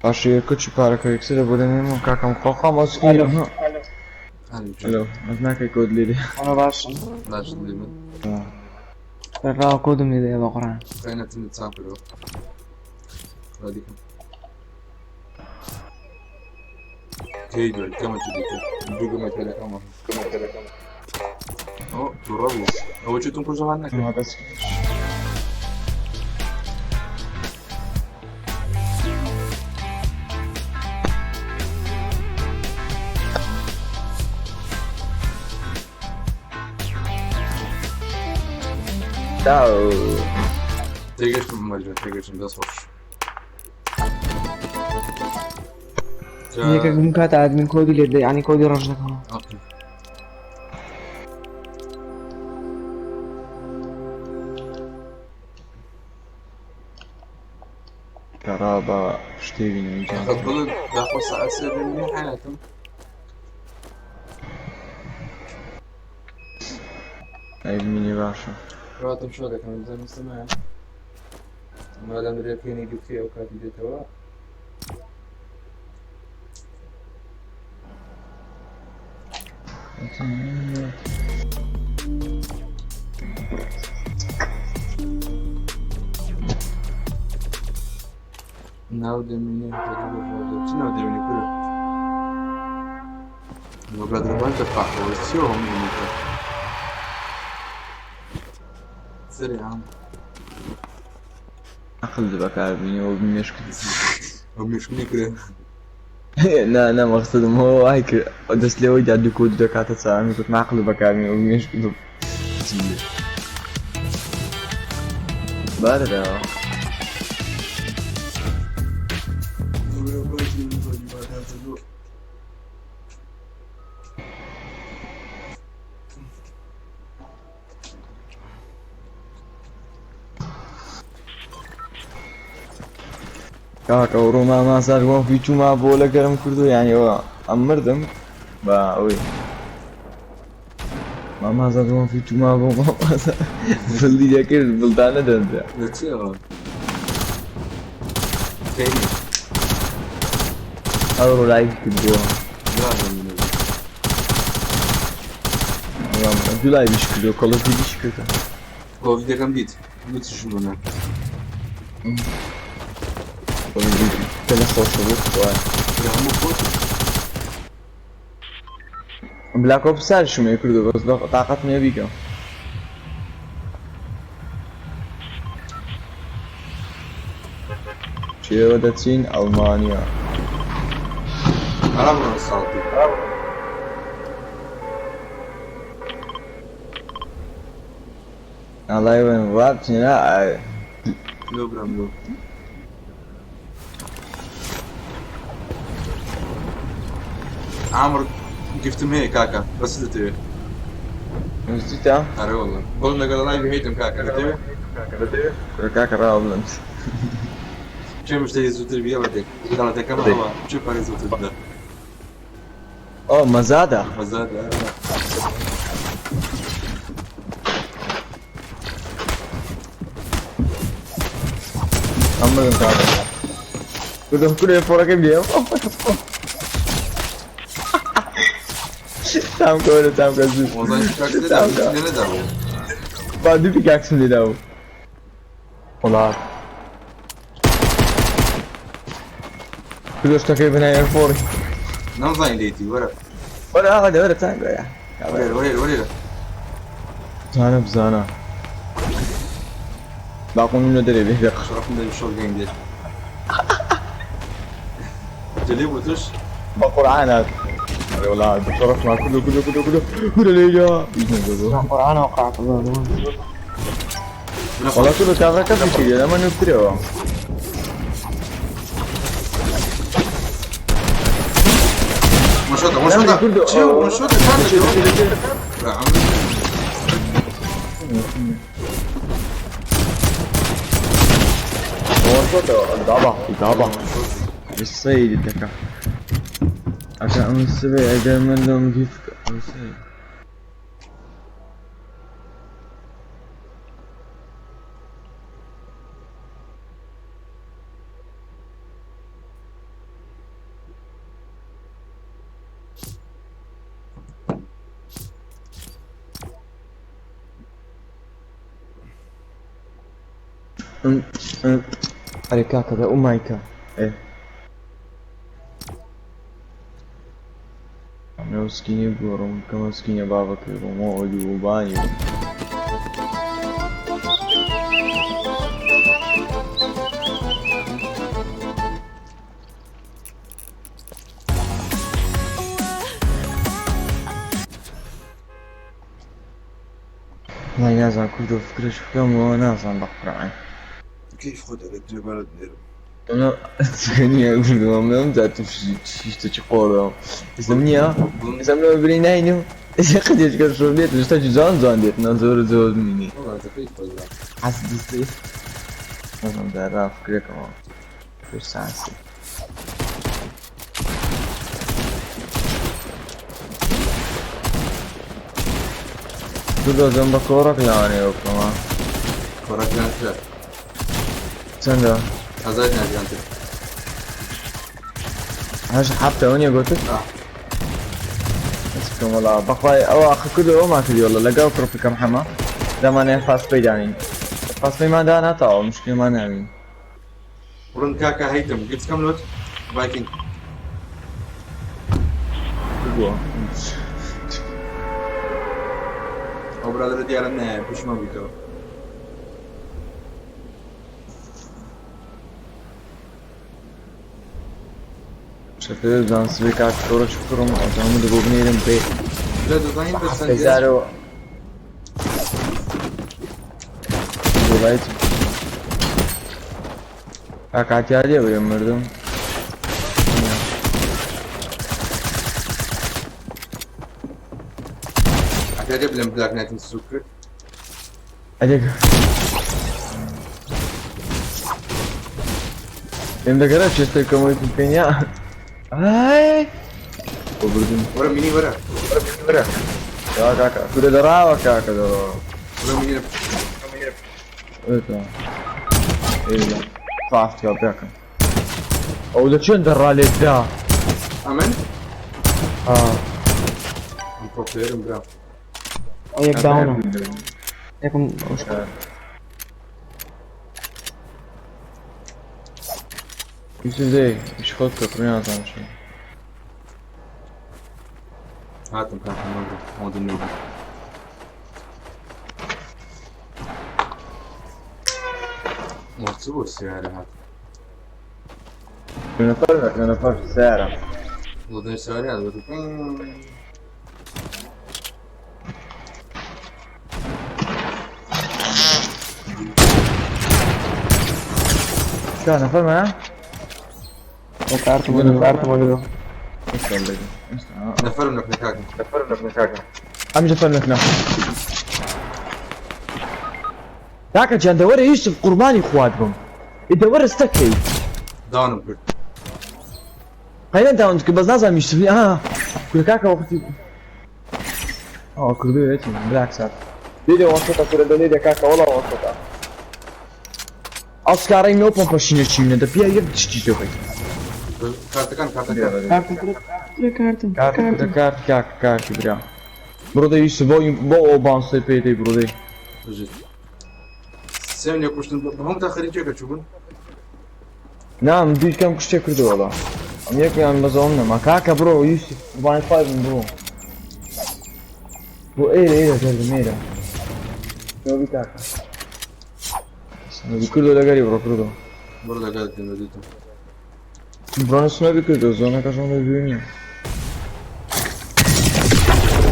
باش کچ پارەکە یەکسەرە بۆ دەنێم و کاکەم خۆخوا مەسکی. ئەلۆ ئەس ناکەی کۆد لێ دێ. ئەمە باشم. باش لێ من. ڕاو کۆدم لێ دێ بە قورعان. خەینەتم چاپ کرەوە. ڕادیکەم. کەی دوای کەمە چ دیکە دوو گەمە تەلەکەمە. ئەو تووڕە بوو. ئەوە چی تون کوژەوان نەکرد. چاو. تێگەشتم عومەر جان تێگەشتم دەست خۆش. یەکێکم کاتە ئادمین کۆدی لێ یعنی کۆدی ڕەش دەکەم. ئۆکەی. کەڕا بە شتێ بینم خەت بڵێ داخۆ سەعات سێ بمینی حەیاتم. ئەی بمینی باشە. ڕاتم شۆ دەکەم بزانم سمایە. مادەم رێکێنی گرتی ئەو کاتی دێتەوە. ناو دەمینێ چ ناو دەمینێ کورە؟ لو برادر دەپاقەوە چیەوە هەموو دەمێتە سەری عام. عقل بەکاربینی و مێشکت. ئەو مێشکنی کرێ. نا نا مەقصدم هو وای کرد دەست لێوەی دا دوو کۆد دەکاتە چاومی گوتم عقل بەکاربینی و مێشکت بارەداوە. کاکە ئەوڕۆ مامازار وەم فیچوما بۆ لە گەرم کردو یانی ئەوە ئەم مردم بە ئەوەی مامازار وەم فیچوما بۆ مامازار بڵدی دەکرد بڵدانە دەندرا. لە چیەوە؟ خێری. ئەوڕۆ لایڤ کردووە. دوو لایڤیش کردووە کۆڵ ئۆف دیوتیش کردووە. کۆڵ ئۆف دیوتیەکەم دیت وتیشم بۆ نا. کە خۆشە بوو خوایە. هەموو خۆش. بلاک ئۆپس سارشم هەیە کردووە بەس بە تاقەتم نییە بیکەم. چێوە دەچین ئەڵمانیا. ئەرا بڕۆ ساڵ پێ. ئەڵای وێن ڕابچینە لۆ برام لۆ. عامر گفتم هەیە کاکە بەس دەتەوێ. ویستیتە؟ ئەرێ والله بڵم لەگەڵ لایڤی هەیتم کاکە دەتەوێ؟ کاکە ڕاوە بڵند. کێ مشتری زووتر بیڵە دێک دەڵەتەکەم ئەوە چ پارەی زووتر بدە. ئۆ مەزادە. مەزادە. ئەم مردم کاکە. گوتم کورێ فۆڕەکەم لێ. تام کە وەرە تام کە زوو. وەزانی پیکاکس لێ تام کە. لێ نەدابوو. با دوو پیکاکسم لێ دابوو. وڵا. کردۆ شتەکەی بنای فۆڕی. نەمزانی لێتی وەرە. وەرە ئاغا وەرە تام کە. وەرە وەرە وەرە. بزانە بزانە. باقوم لە دەرێ بێ بێ. شەرەفم دەبی شۆر گەنگ دێت. جلێ بۆ توش؟ بە قورعان هات. ئەرێ وەڵا بەشەرەفمان كله كله كله كله كله ليا. قورعان وقعت والله كله كابرا كفي كده لما نبتريوا. وان شوت وان شوت چی وان شوت کاکە ضبع ضبع السيد الدكا عشان السبع دائما لهم كيف السيد ئەرێ کاکە دە ئەو مایکە ئێ ئەو سکینی بگۆڕم کەمە سکینە بابەکەی بۆمەوە ئەو دووبانی بوو. وڵای نازانم کوردۆ فکرش بکەمەوە نازانم بە قورعان. کەیف خۆت ئەگەر جێبارت نێرم. نییە بردووە منم جا تووشی شتێکی قۆڕەوە ئێستا نییە ئێستا منەوە بری ناین و ئێستا قەدێک کە شۆر دێت شتێکی جوان جوان دێت نا زۆر زۆر بینی حەز دەستی نازانم دارا فکرێکەوە پێش ساسی دوو دۆزم بە کۆڕەک لەوانەیە بکەمە کۆڕەک گرانترە چەندە؟ هەزار دینار گرانتر هەشت حەفتە نییە گوتت؟ بەس بکەم وەڵا بەخوای ئەوە ئاخر کردو ئەومان کردی وەڵا لەگەڵ کوڕ بکەم حەمە دەمانێ فاست پەی دانین فاست پەیمان دانا تەواو مشکلمان ناوین بڕن کاکە هەیتم گرتکەم لۆت ڤایکینگ بووە ئەو برادەرە دیارە نایە پشیمان بوویتەوە شەفێر بزان سبەی کاک تۆڕە چ بکڕم ئەوجا من دەبۆ بنێرم پێ لە دەزانین بە چەند هەزارەوە وڵایت کاکاتیا لێ برێ مردم ئەگەر بلم بلاک نایتم سوک کرد ئەدێک ئێم دەگەرە چێستە کەمەوەی پێنیا ئای بۆ بردن وەرە مینی وەرە وەرە یا کاکە کورە دەڕاوە کاکە دەڕاوە وەرە مینی فافتیا براکەم ئەو لە چێن دەڕا لێت دا ئەمن آه. ئەم پرۆ پلەیەرم برا ئەو یەک داونە یەکم یوسف دەی ئیش خۆت کە کوڕی نازانم چی هاتم کاکە مەبرە ئەوەندە نوێ بوو وە چ بۆ سیارە هات نەفەر نەفەر سیارە وڵدنی سیارە هات وتی کا نەفەر مایە کارتم بۆ کارتم بۆ نەفەرم نەکنە کاکە نەفەرم نەکنە کاکە ئەم نەفەر نەکنە کاکە گیان دەوەرە یوسف قوربانی خوات بم دەوەرە ستەکەی داونم کرد قەیران داونت کرد بەس نازانم یوسف ئا کورە کاکە وەختی ئەوە کردوویەتی بلاک سات لێ وەسەتە کورە دە لێ کاکە وەڵا وەسەتە ئەو سکارەی نۆ پۆمپە شینە چیونە دە پیا یەک شتی تۆ بکەی کارتەکان کارتەکان کارتم کارتم کارت کارت کاک کارتی برا بڕۆ دە یوسف بۆ بۆ ئەو بانسەی پێ دەی بڕۆ دەی بژیت سێم لێ کوشتن هەموو تا خەریکێکە چوو بوون نام دوو کەم کوشتێ کردو وەڵا ئەم یەکیان بەزەوم نەما کاکە بڕۆ یوسف قوربانی خوای بم بڕۆ بۆ ئێرە ئێرە گەردم ئێرە نۆبی کاکە سنۆبی کردو لەگەری بڕۆ کردو بڕۆ لەگەڵ دێم بڕۆ سنۆبی کردو زۆنەکە زۆنە دوو نییە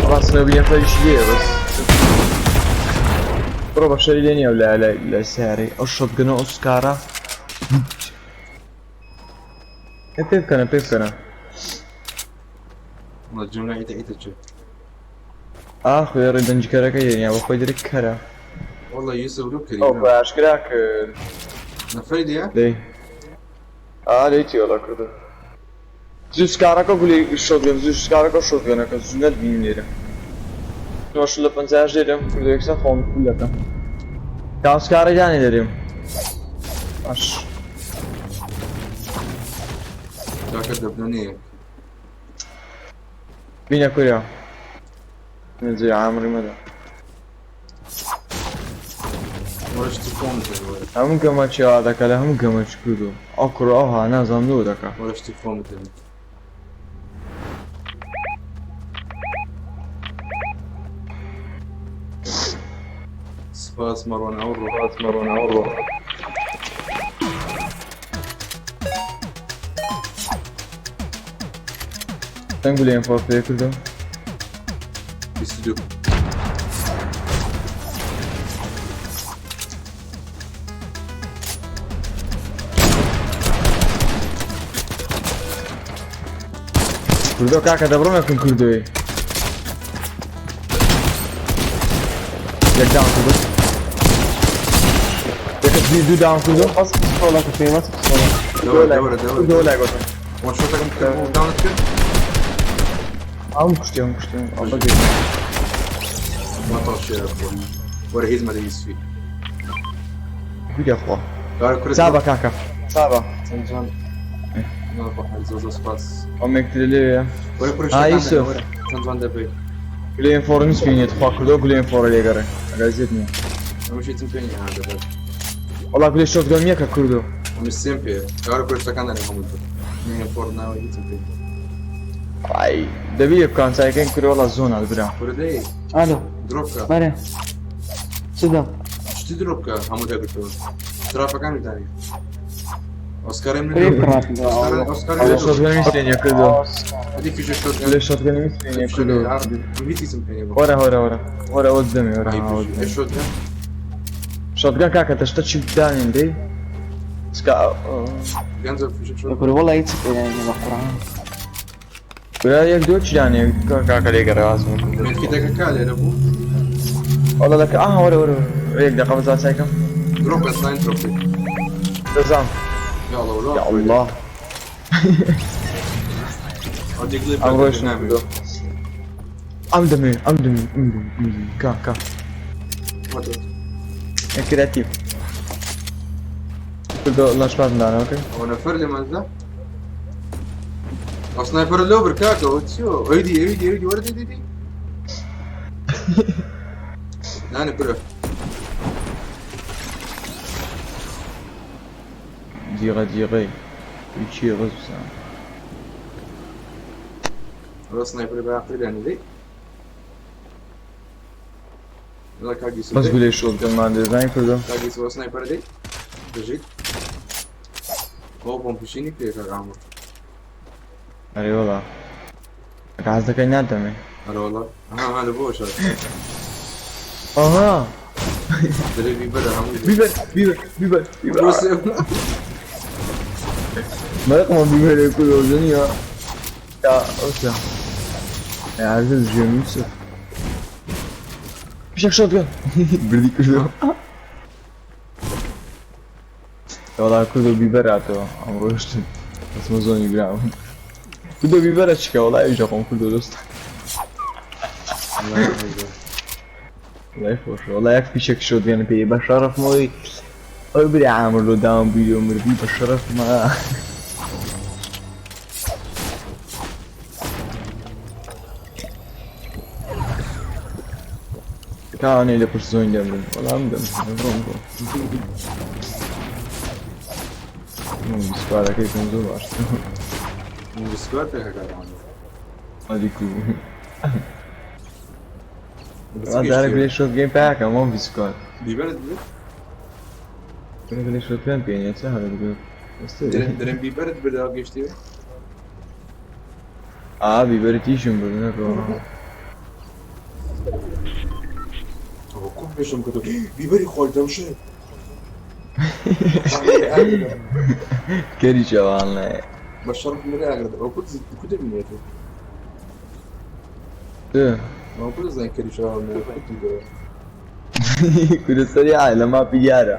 وەڵا سنۆبی نەفەریش لێیە بەس بڕۆ بەشەری لێ نییە لە لە لە سیارەی ئەو شۆتگەنە ئەو سکارە ئێ پێ بکەنە پێ بکەنە وەڵا جملە ئیتە ئیتە چێ ئاخ وێڕی دەنجکەرەکە یەنیا بە خۆی درک کەرە والله یوسف لو کردی ئەو خۆی ئاشکرا کرد نەفەری لێیە دەی ئا لێی چی وەڵا کردو زوو سکارەکە گولی شۆتگەن زوو سکارەکە شۆتگەنەکە زوو نەتبینیم لێرە نۆش لە پەنجاش لێرەم کردو یەکسەر خۆم کولەکەم کاو سکارە دانێ لێرێم باش کاکە دەبنە نییە بینە کوریا نجي عامري مدى وەرە شتی خۆم دێ وەرە هەموو گەمەکی وا دەکا لە هەموو گەمەکی کردو ئەو کوڕ ئەوها نازانم لۆ دەکا وەرە شتی خۆم دێ سپاس مەڕۆن ئەو ڕۆ سپاس مەڕۆن ئەو ڕۆ چەند گولەیان فۆر پێ کردو 22 کوردۆ کاکە دەبڕۆ نەکەن کوردۆی یەک داون کردو یەکە دوو دوو داون کردو بەس پستۆڵەکە پێ بەس پستۆڵە دەوەرە دەوەرە دەوەرە کوردۆ لای گۆتم وان شۆتەکەم کرد و داونت کرد ئەوم کوشتی ئەوم کوشتی ئەو بەگەی ما طاف شيء وەرە هیچ مەدە یوسفی بیرە خوا کارە کورە سابە کاکە سابە چەند جوان زۆر زۆر سپاس ئەمێکتر لێوێ وەرە کورە ها شتەکان یوسف وەرە چەند جوان دەبێ گلێن فۆڕ پێنێت خوا کردۆ گلێن فۆڕ لێگەڕێ ئەگەر زێت نییە ئەمە شتم پێ نییە ها دەبێت وەڵا گلێ شۆتگەن یەکە کوردۆ ئەمە سێم پێ کارە کورە شتەکان دەنێ هەموو من فۆڕ ناوە هیچم پێ ئای دەبی بکان چایکەین کورە وەڵا زۆنات برا کورە دەی ئالۆ درۆپ بکە بەرێ چ دەم شتی درۆپ بکە هەموو دەگرتەوە تراپەکانی دانی ئۆسکارم کورێ تراپی ئۆسکارم شۆتگەن میسێنیە کردۆ ئەدی فیشە شۆتگەن گلێ شۆتگەن میسێنیە کردۆ هیچم پێ نییە وەرە وەرە وەرە وەرە ئەوە دەمێ وەرە ها، ئەوە دەمێ. شۆتگەن شۆتگەن کاکە تەشتە چی دانین دەی سکا گەنجە فیشە شۆت کورە وەڵا هیچ پێ ناینێ بە قورعان برا یەک دوو چی دانێ کاکە لێگەڕێ وازم کردۆ مێتکیتەکە کا لێرە بوو وەڵا لەکە ئاها وەرە وەرە وەرە یەک دقە بەزا چایکەم درۆپ بە سناین درۆپ دەزام یا الله ولا یا الله ئەو دیگلی ئەم ڕۆیشتم نامێ کردۆ ئەم دەمێ ئەم دەمێ ئەم دەمێ ئەم دەمێ کا کا کراتیڤ کردۆ لەش بازم دانە ئۆکەی ئەوە نەفەر لێماندا ئەو سنایپەرە لەو بر کاکە ئەوە چیۆ ئەویدی ئەویدی ئەویدی وەرە دی دی دی نانێ کورە جیغە جیغەی چی ڕز بسام ئەوە سنایپەرە بە عەقلی دانێ دەی يلا کاک یوسف بەس دەی گولەی شۆتگەنمان دەزانین کردۆ کاک یوسف ئەو سنایپەرە دەی بژیت ئەو پۆمپشینی پێ کاک عامر ئەرێ وەڵا کە حەز دەکەی ناتەمێ ئەرێ وەڵا ها ها لە بۆ شار ئەها دەرێ بیبەرە هەمووی بیبەر بیبەر بیبەر بیبەر بۆ سێ مەرەقمە بیبەرێ کوردۆ زنیە یا ئەوسا يا عزيز جيم يوسف بشك شوت بردی کردۆ وەڵا کوردۆ بیبەراتەوە ئەم ڕۆشتن بەسمە زۆنی براون کوردۆ بیبەرە چکە وەڵا ئەویش دەخۆم کوردۆ دۆست وەڵای خۆشە وەڵا یەک فیشەک شۆتگەن پێی بە شەڕەفمەوەی ئەو برا عامر لۆ داوم بیرۆ مردی بە شەڕەفمە کاوانەی لە پشت زۆین دەمرن وەڵا من دەمرم ڕۆم بۆ سوارەکەی کەم زۆر باشتر سکوار پێ کاک عامر ئەدی کو وەڵا جارێک لێ شۆت گەیم پاکەم وەم بیسکوات بیبەرت برد کورە لێ شۆتگەن پێ نییە چه هەرە بگۆ درێن بیبەرت بردەوە گەشتی ئا بیبەری تیشم برد نەکەوە ئەوە کوڕ پێشم کردو بیبەری خۆی دەمشێ کەری چاوانێ بە شەڕف مرێ ئاگرت ئەو کورد کو دەبینێت ئەو کورد زانین کەری چاوان مرێ کورە سەریعە لە ماپی دیارە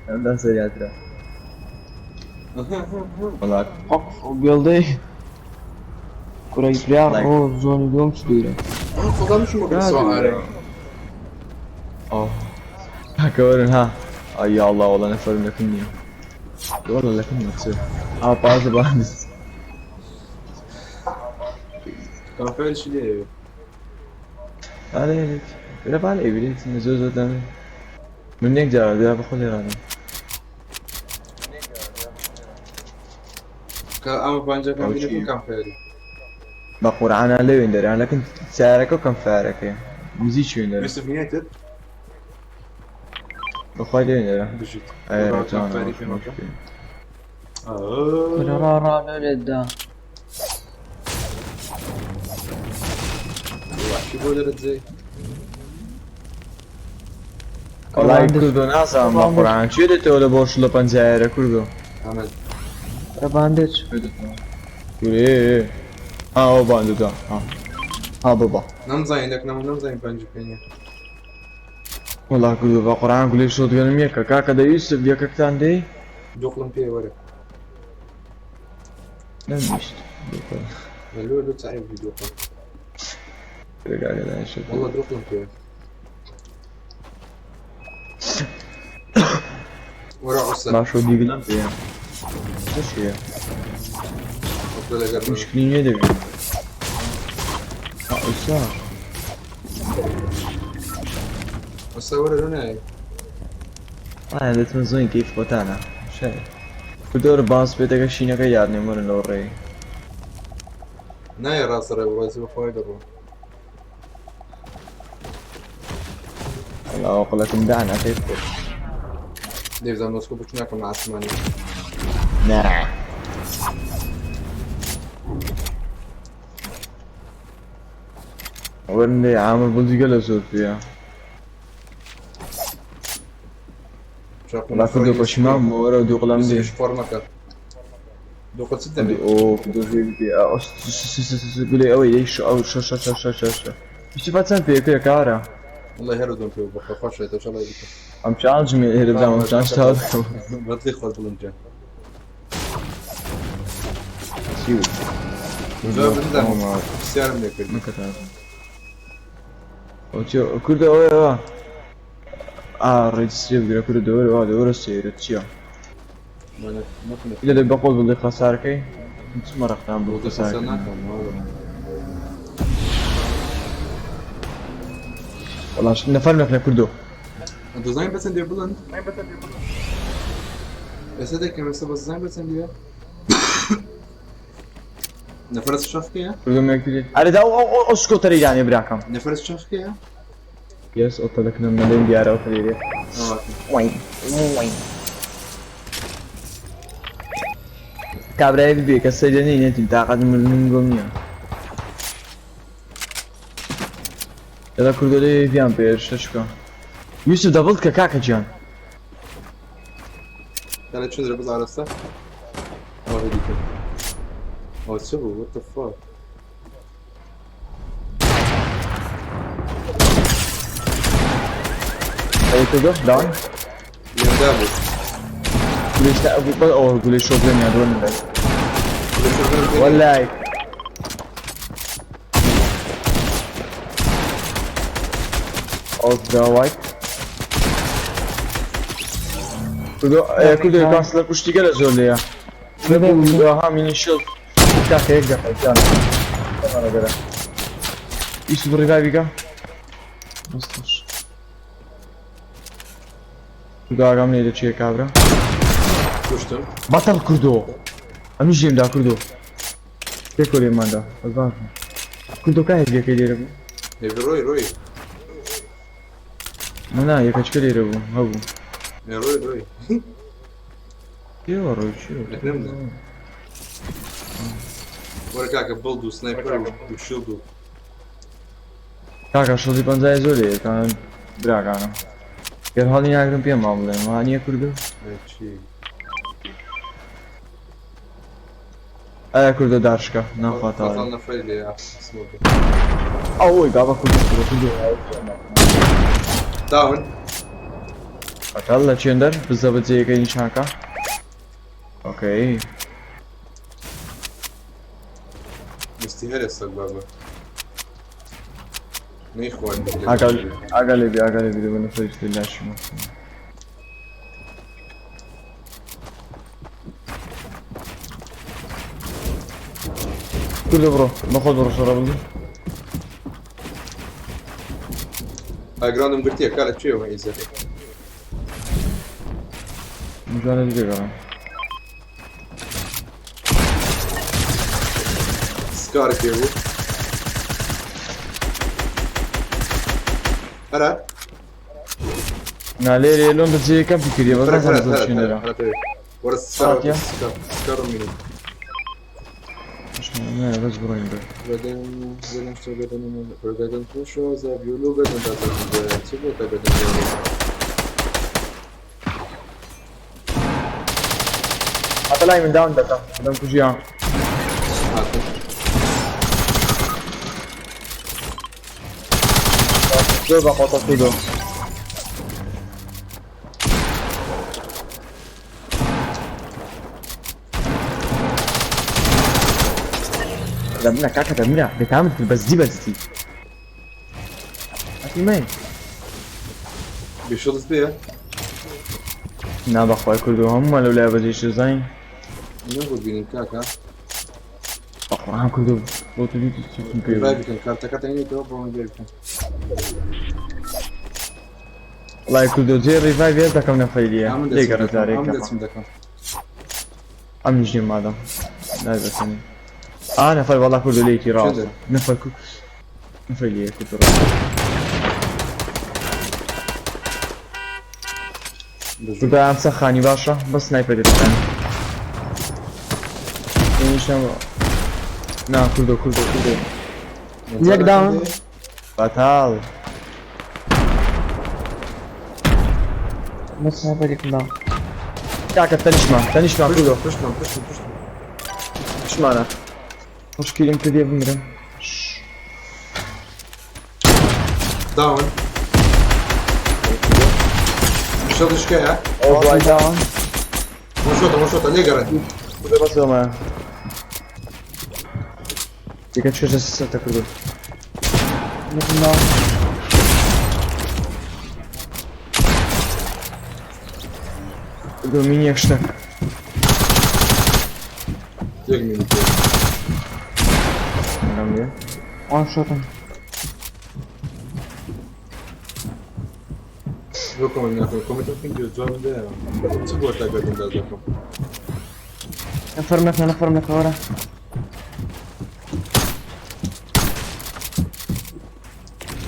ئەمدا سەریعترە وەڵا بێڵدەی کورە برا ڕۆ زۆنی دوم چ دوورە خۆدام شمە سوارە ئەو کاکە وەرن ها ئای یا الله وەڵا نەفەرم لەکن نییە وەڵا لەکن نەچێ ئا پازە باندس کافێرشی لێ ئارێ لە بالێ بریت زۆر زۆر دەمێ من یەک جار دیا بەخۆ لێرانم کە ئەمە پەنجەکان بینی کامفێری بە قورعانە لەوێن دەران لەکن سیارەکە و کەم فارەکەی مزی چوێن دەرە یوسف نیەتت بەخوای لەوێن دەرە بژیت ئەرێ کامفێری جوانە پێ مەکە کورە ڕا ڕا لێت دا وحشی بۆ دەرت زێ وەڵای کوردۆ نازانم بە قورعان چێ دێتەوە لە بۆش لە پەنجایەرە کوردۆ ئەمەد کورە باندج کورێ ئەوە باندودا ها ها بابا نەمزانی نەکنەوە نەمزانی پەنجی پێ نییە. وەڵا کوردۆ بە قورعان گولەی شۆتگەنم یەکە کاکە دە یوسف یەکەکتان دێی؟ دوقڵم پێ وەرە. نەمویست دوقڵ. لۆ لۆ چ عەیب دوقڵ. کاکە دانیشە. وەڵا دوقڵم پێ. وەرە عوسە. باشۆ دیگلم پێیە. چیە؟ عوسە لەگەر من. مشکلی نییە دەبێت. عوسە. عوسە وەرە لۆ نایەی. ئایا دەتمە زۆین کەیف خۆتانە شای. کوردۆرە باس پێتەکە شینەکە یاد نێم وەرن لەو ڕێی. نایە ڕاستە ڕێ بڕۆ بەخوای دەڕۆ. وەڵا ئەقڵەکم دانا کەیف خۆت. دەیزان مۆسکۆ بچ ناکەم لە عاسمانی. نا. وەرن لێ عامر بڵجگە لە زۆر پێیە. وەڵا کوردۆ پەشیمان بووم وەرە دووقڵەم دێ. فۆرمەکە دوقڵ چ دەبێ؟ ئۆ کوردۆ پێ گولەی ئەوەی دەی شو ئەو شە شە شە شە شە شە. یوسف چەند پێ پێ کارە؟ والله هەر دوم پێ بخوا خۆش لێتە چڵای بکە. ئەم چالنج می هێرە دام ئەم چالنج تا دەکەم. بەدڵی خۆت بڵند جان. چی بوو؟ جواب نزانم پرسیارم لێ کردی. ئەو چی کوردە ئەوەیە ئا ڕێجستری بگرە کوردە دەوەرە وا دەوەرە سەیرە چییە؟ لە بە خۆت بڵێ خەسارەکەی چ مەرەختان بۆ خەسارەکەی وەڵا نەفەر نەفرە کوردۆ. دەزانین بەچەند دێ بڵند؟ ئێستا دەکەم ئێستا بەس زانین بەچەند دێ؟ نەفرەت شەفکەیە؟ کوردۆ مێکتری ئەرێ دا ئەو ئەو سکۆتەری دانێ براکەم. نەفرەت شەفکەیە؟ یەس ئەو تەلەکنم نەلێم دیارە ئەو تەلێرێ. وەی وەی کابرای ببێ کە سەیرە نەینێتین تاقەت مردنم گۆم نییە. لەگەڵ کوردۆ لێ بیان پێش شتە یوسف دەبڵ کە کاکە گیان. کارە چۆن دەبڵ ئارەستە؟ ئەوە دیکە. ئەوە چ بوو؟ What the fuck? ئەی کوردۆ داون؟ لێم دابوو. گولێشتا ئەوە گولێ شۆگەنیان ڕۆن بێت. وەلای ئەو داوای کوردۆ کوردۆ کانسلەر پشتی گەلە زۆر لێیە. ها مینی شڵ کاکە یەک دەقە گیان. تەمانە یوسف ڕیڤایڤیکە. مستەش. کوردۆ ئاگام لێ دەچێ کابرا. کوشتم. بەتەڵ کوردۆ. ئەمیش لێم دا کوردۆ. پێکۆ لێماندا. بەس باش بوو. کوردۆ کا هێڤیەکەی لێرە بوو؟ هێڤی ڕۆی ڕۆی. نا یەکەچکە لێرە بوو هەبوو. ڕۆی ڕۆی. پێوە ڕۆی چییە؟ لەکنەم وەرە کاکە بڵد و سنایپەر و شیڵد و کاکە شەڵی پەنجای زۆر لێیە براکانم. گەر هەڵی ناگرم پێم ما بڵێم وا نییە کوردۆ؟ چی؟ ئایا کوردۆ دارشکە ناخواتەوە. خەڵ نەفەری لێیە ئەوەی بابا کوردۆ کوردۆ داون. بەتەڵ لە چێندەر بزە بە جێیەکەی نیشانکە. ئۆکەی. دەستی هەرێ سەگ بابە. نەیخوارد. ئاگا لێ بی ئاگا لێ بی دەبە نەفەریش لێ لاشی مەکەن. کوردۆ بڕۆ بەخۆت بڕۆ شەڕە بڵی. ئاگراندم گرتیە کارە چێوە ئیزە. جوانە لێگەڕم. سکار پێ بوو. هەرە؟ نا لێرێ لۆم بە جێیەکەم فکریە بەس نازانم زۆر چێنەرە. وەرە سکار سکار مینی. بەس بڕۆین بێ. بدن بدن شو بدن بدن شو زابيولو بدن بدن چی بود بدن هاتە لای من داون دەکەم دەم کوژیان. هاتن. زۆر بەقۆتە کوردۆ. دەمرە کاکە دەمرە بێتامت کرد بەزدی بەزدی ئەتی مەی بێشڵت پێیە؟ نا بەخوای کوردۆ هەموومان لەو لای بەجێ شزانین نەبوو بینیم کاکە بەقورعان کوردۆ بۆ تو دیتی چی پێ ڕای بکەن کارتەکەتە هێنیتەوە بۆ من بکەن. وەڵای کوردۆ جێ ڕیڤایڤ یەس دەکەم نەفەیلیە ئەمن لێ دەچم گەڕێ دەکەم جارێک ئەمن کەفا دەچم دەکەم. ئەمنیش نیم مادەم نایبەتنی ئا نەفەر وەڵا کوردۆ لێکی ڕاستە چێ نەفەر کو نەفەیلیە کوردۆ ڕاستە بژی. کوردۆ ئەم سەخانی باشە بەس سنایپەر دەکەن نیشان نا کوردۆ کوردۆ کوردۆ یەک مەجالەکەم داون دێ بەتاڵ بەس سنایپەرێکم داوە. کاکە تەنیشمان تەنیشمان کوردۆ پشتم پشتم پشتم پشتم پشمانە مشکلم کردیە بمرم. داون شەڵ شکایە ئەو دوای داون وەشۆتە وەشۆتە لێگەڕێ کوردۆ بەس ئەمە دیکە چێژە سەتە کوردۆ یەکم داون. کوردۆ مین یەک شتەک یەک مینی پێ ئەم لێ وان شۆتم. بۆ کۆمنت ناکەم کۆمنتم پێ جواب بدەیەوە چ بۆ تا گەردن داز دەکەم نەفەرم نەکە نەفەرم نەکە وەرە.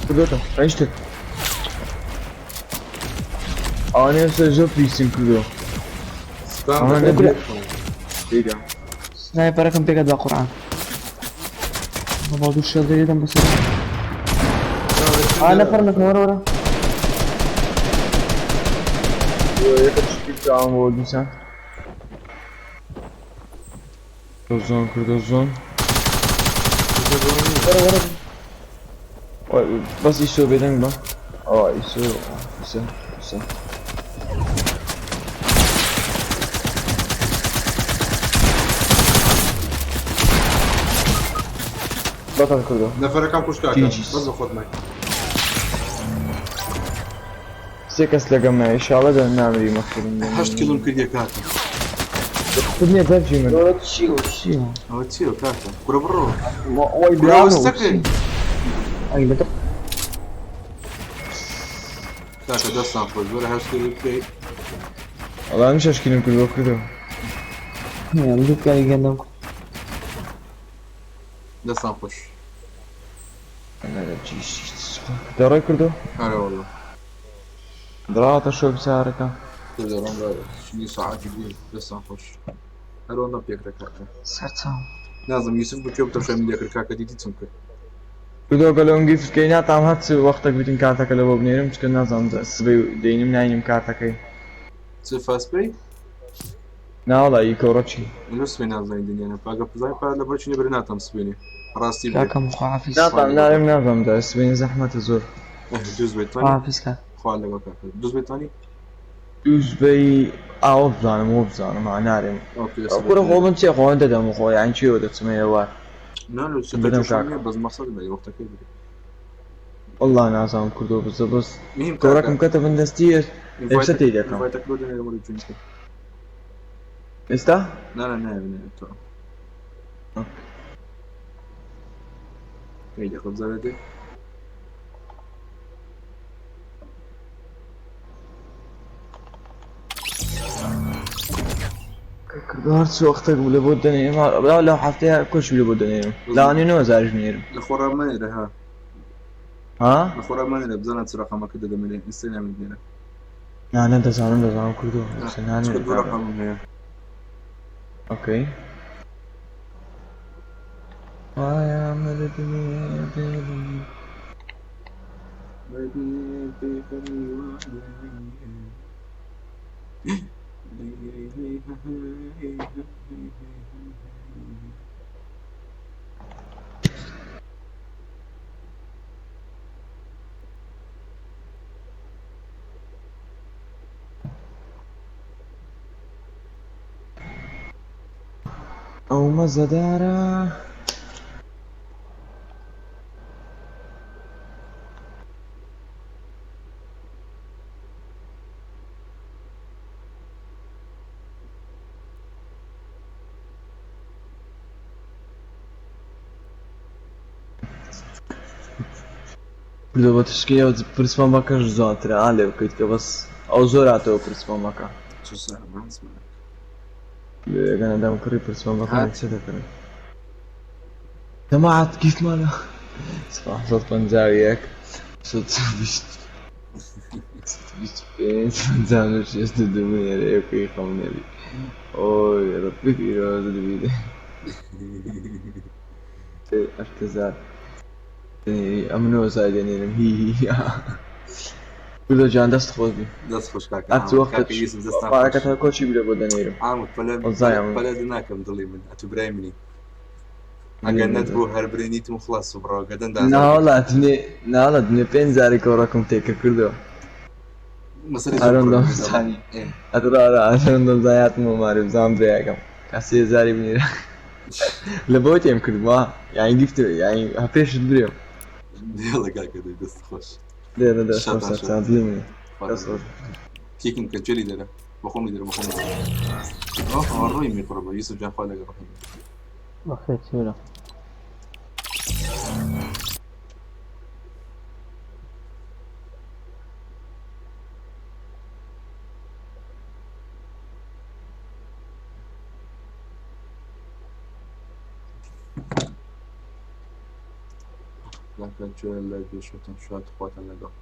کوردۆتە ئەیشتت ئەوانەیە سەر زۆر پیسن کوردۆ سپام ئەوانە دەکەم نەبێت لێگە سنایپەرەکەم پێکەت بە قورعان. بابا دوو شێڵ دەدەم بەسەر. ئا نەفەرم نەکە وەرە وەرە. یەکە شتی داوم بۆ دیسان زۆن کوردۆ زۆن وەرە وەرە. بەس ئیسۆ بێدەنگ بە ئەوە ئیسۆ ئیسۆ ئیسۆ بەتەڵ کوردۆ نەفەرەکەم کوش کاکە GG's. بەس بە خۆت مای سێ کەس لەگەمە ئیشاڵە دە نامری مەخیرم 8 کیلۆم کردیە کاکە نییە دەرچی من وەرە چیوە چیوە. ئەوە چییە کاکە کورە بڕۆ وای کورە براوە وەستەکەی ئەی لەگەڵ کاکە دەستان خۆش وەرە 8 کیلۆ بکەی وەڵا من شەش کیلۆم کردووە کوردۆ من دوو پیاوی گەندەم کرد. دەستان خۆش دەڕۆی کوردۆ ئەرێ والله دڕاتە شۆ بچارەکە کوردەڕۆم شنی ساعەتی بووی دەستان خۆش هەر ئەوەندەم پێکرا کاکە سەرچاو. نازم یوسف بوو کوێ بتەشای من لێکرد کاکە دیتی چم کرد کوردۆ گەلۆم گیفت کەی ناتام هەرچ وەختێک بتین کارتەکە لە بۆ بنێرم چکە نازانم سبەی دەینم ناینم کارتەکەی چ فاست پێی ناوەڵا ئی کۆڕە چی لۆ سبەی نازانین دنیانە پاگە پزای پار لەبەر چی نەبرێ ناتام سبێنێ ڕاستی بێ کاکەم خواحافیز. ناتام نارم نازانم دا سبەینێ زەحمەتە زۆر دووز بێت توانی خواحافیز کاک. خوا لەگەڵ کاکە دووز بێت توانی دووزبەی ئاوە بزانم وە بزانم ها نارێم ئۆکێ دەست کوڕە خۆ بێت من چێ خۆ دەدەم خۆ یان چیەوە دەچمە ئێوار نا لۆ سەکە بدەم جۆشم کاکە نییە بەس مەقسەد بێ وەختەکەی بێ والله نازانم کوردۆ بزە بەس مهم کاکە کۆڕەکەم کەتە بن دەستی ئێستا تێی دەکەم ئینڤایتەکە لۆ دەنێرە وەرە جوین کە ئێستا نا نا نایە نایە تۆ ئەی دەخۆ بزانە دێ کوردۆ هەرچ وەختێک بوو لە بۆ دەنێرم لەو هەفتەیە کۆچ لە بۆ دەنێرم لەوانەیە 9000 بنێرم لە خۆڕا مەنێرە ها ها لە خۆڕا مەنێرە بزانە چ ڕقەمەکە دەدەمێنێ ئێستا نامێت نێرە نا نا دەزانم دەزانم کوردۆ ئێستا چکە نانێرە دوو کاکە ڕقەمم هەیە ئۆکەی وایە مردنی دڵم. ئەو مەزەدارە. بردۆ بە تشکەیە پرسمەمەکەش جوانترە ئا لێ بکەیت کە بەس ئەو زۆر هاتەوە پرسمەمەکە. لێگەنە دەم کڕی پرسمەمەکە هات. چ دەکەن جەماعەت کیفمانە 751 125 56 بنێرە یەکەی خەم نەبی ئۆی ڕەبی پیرۆزت بیدێ هەشت هەزار ئەمنەوە زای دەنێرم هی هی هی. کوردۆ جان دەست خۆش بی. دەست خۆش کاکە ئەرچ عامر. وەختە کاکە یوسف دەستان خۆش. پارەکەت هەر کۆچی برێ بۆ دەنێرم. عامر پەلە وەزای ئەمن. پەلە ناکەم دڵی من ئەتو برای منی ئەگەر نەتبوو هەر برێنیتم و خلاص و بڕەوە گەدەن دازار ناوەڵا دنێ ناوەڵا دنێ پێنج جارێک کۆڕەکم تێکرد کردەوە. مەسەلەی زۆر هەرۆن کوڕە دەمزانی ئێ. ئەتڕارا هەرۆن دەمزانی هاتمەوە مارێ بزانم برایەکەم کاسی هەزاری بنێرە لە بۆ تێم کردما یانی گفت یانی پێشت برێم. دێڵە کاکە دەی دەست خۆش. لێرە دەست خۆش شەتان سەرچاو شەت. دڵی منی. دەست خۆش. کێکم کە جێلی دەرە بەخۆم لیدەرە بەخۆم لیدەرە. ئۆه ئەوە ڕۆیمی قڕبە یوسف جان خوا لەگەڵ ڕەحیم. بەخێر چێرە. کاکە جوێ لە گوێشتن شاد خواتان لەگەڵ.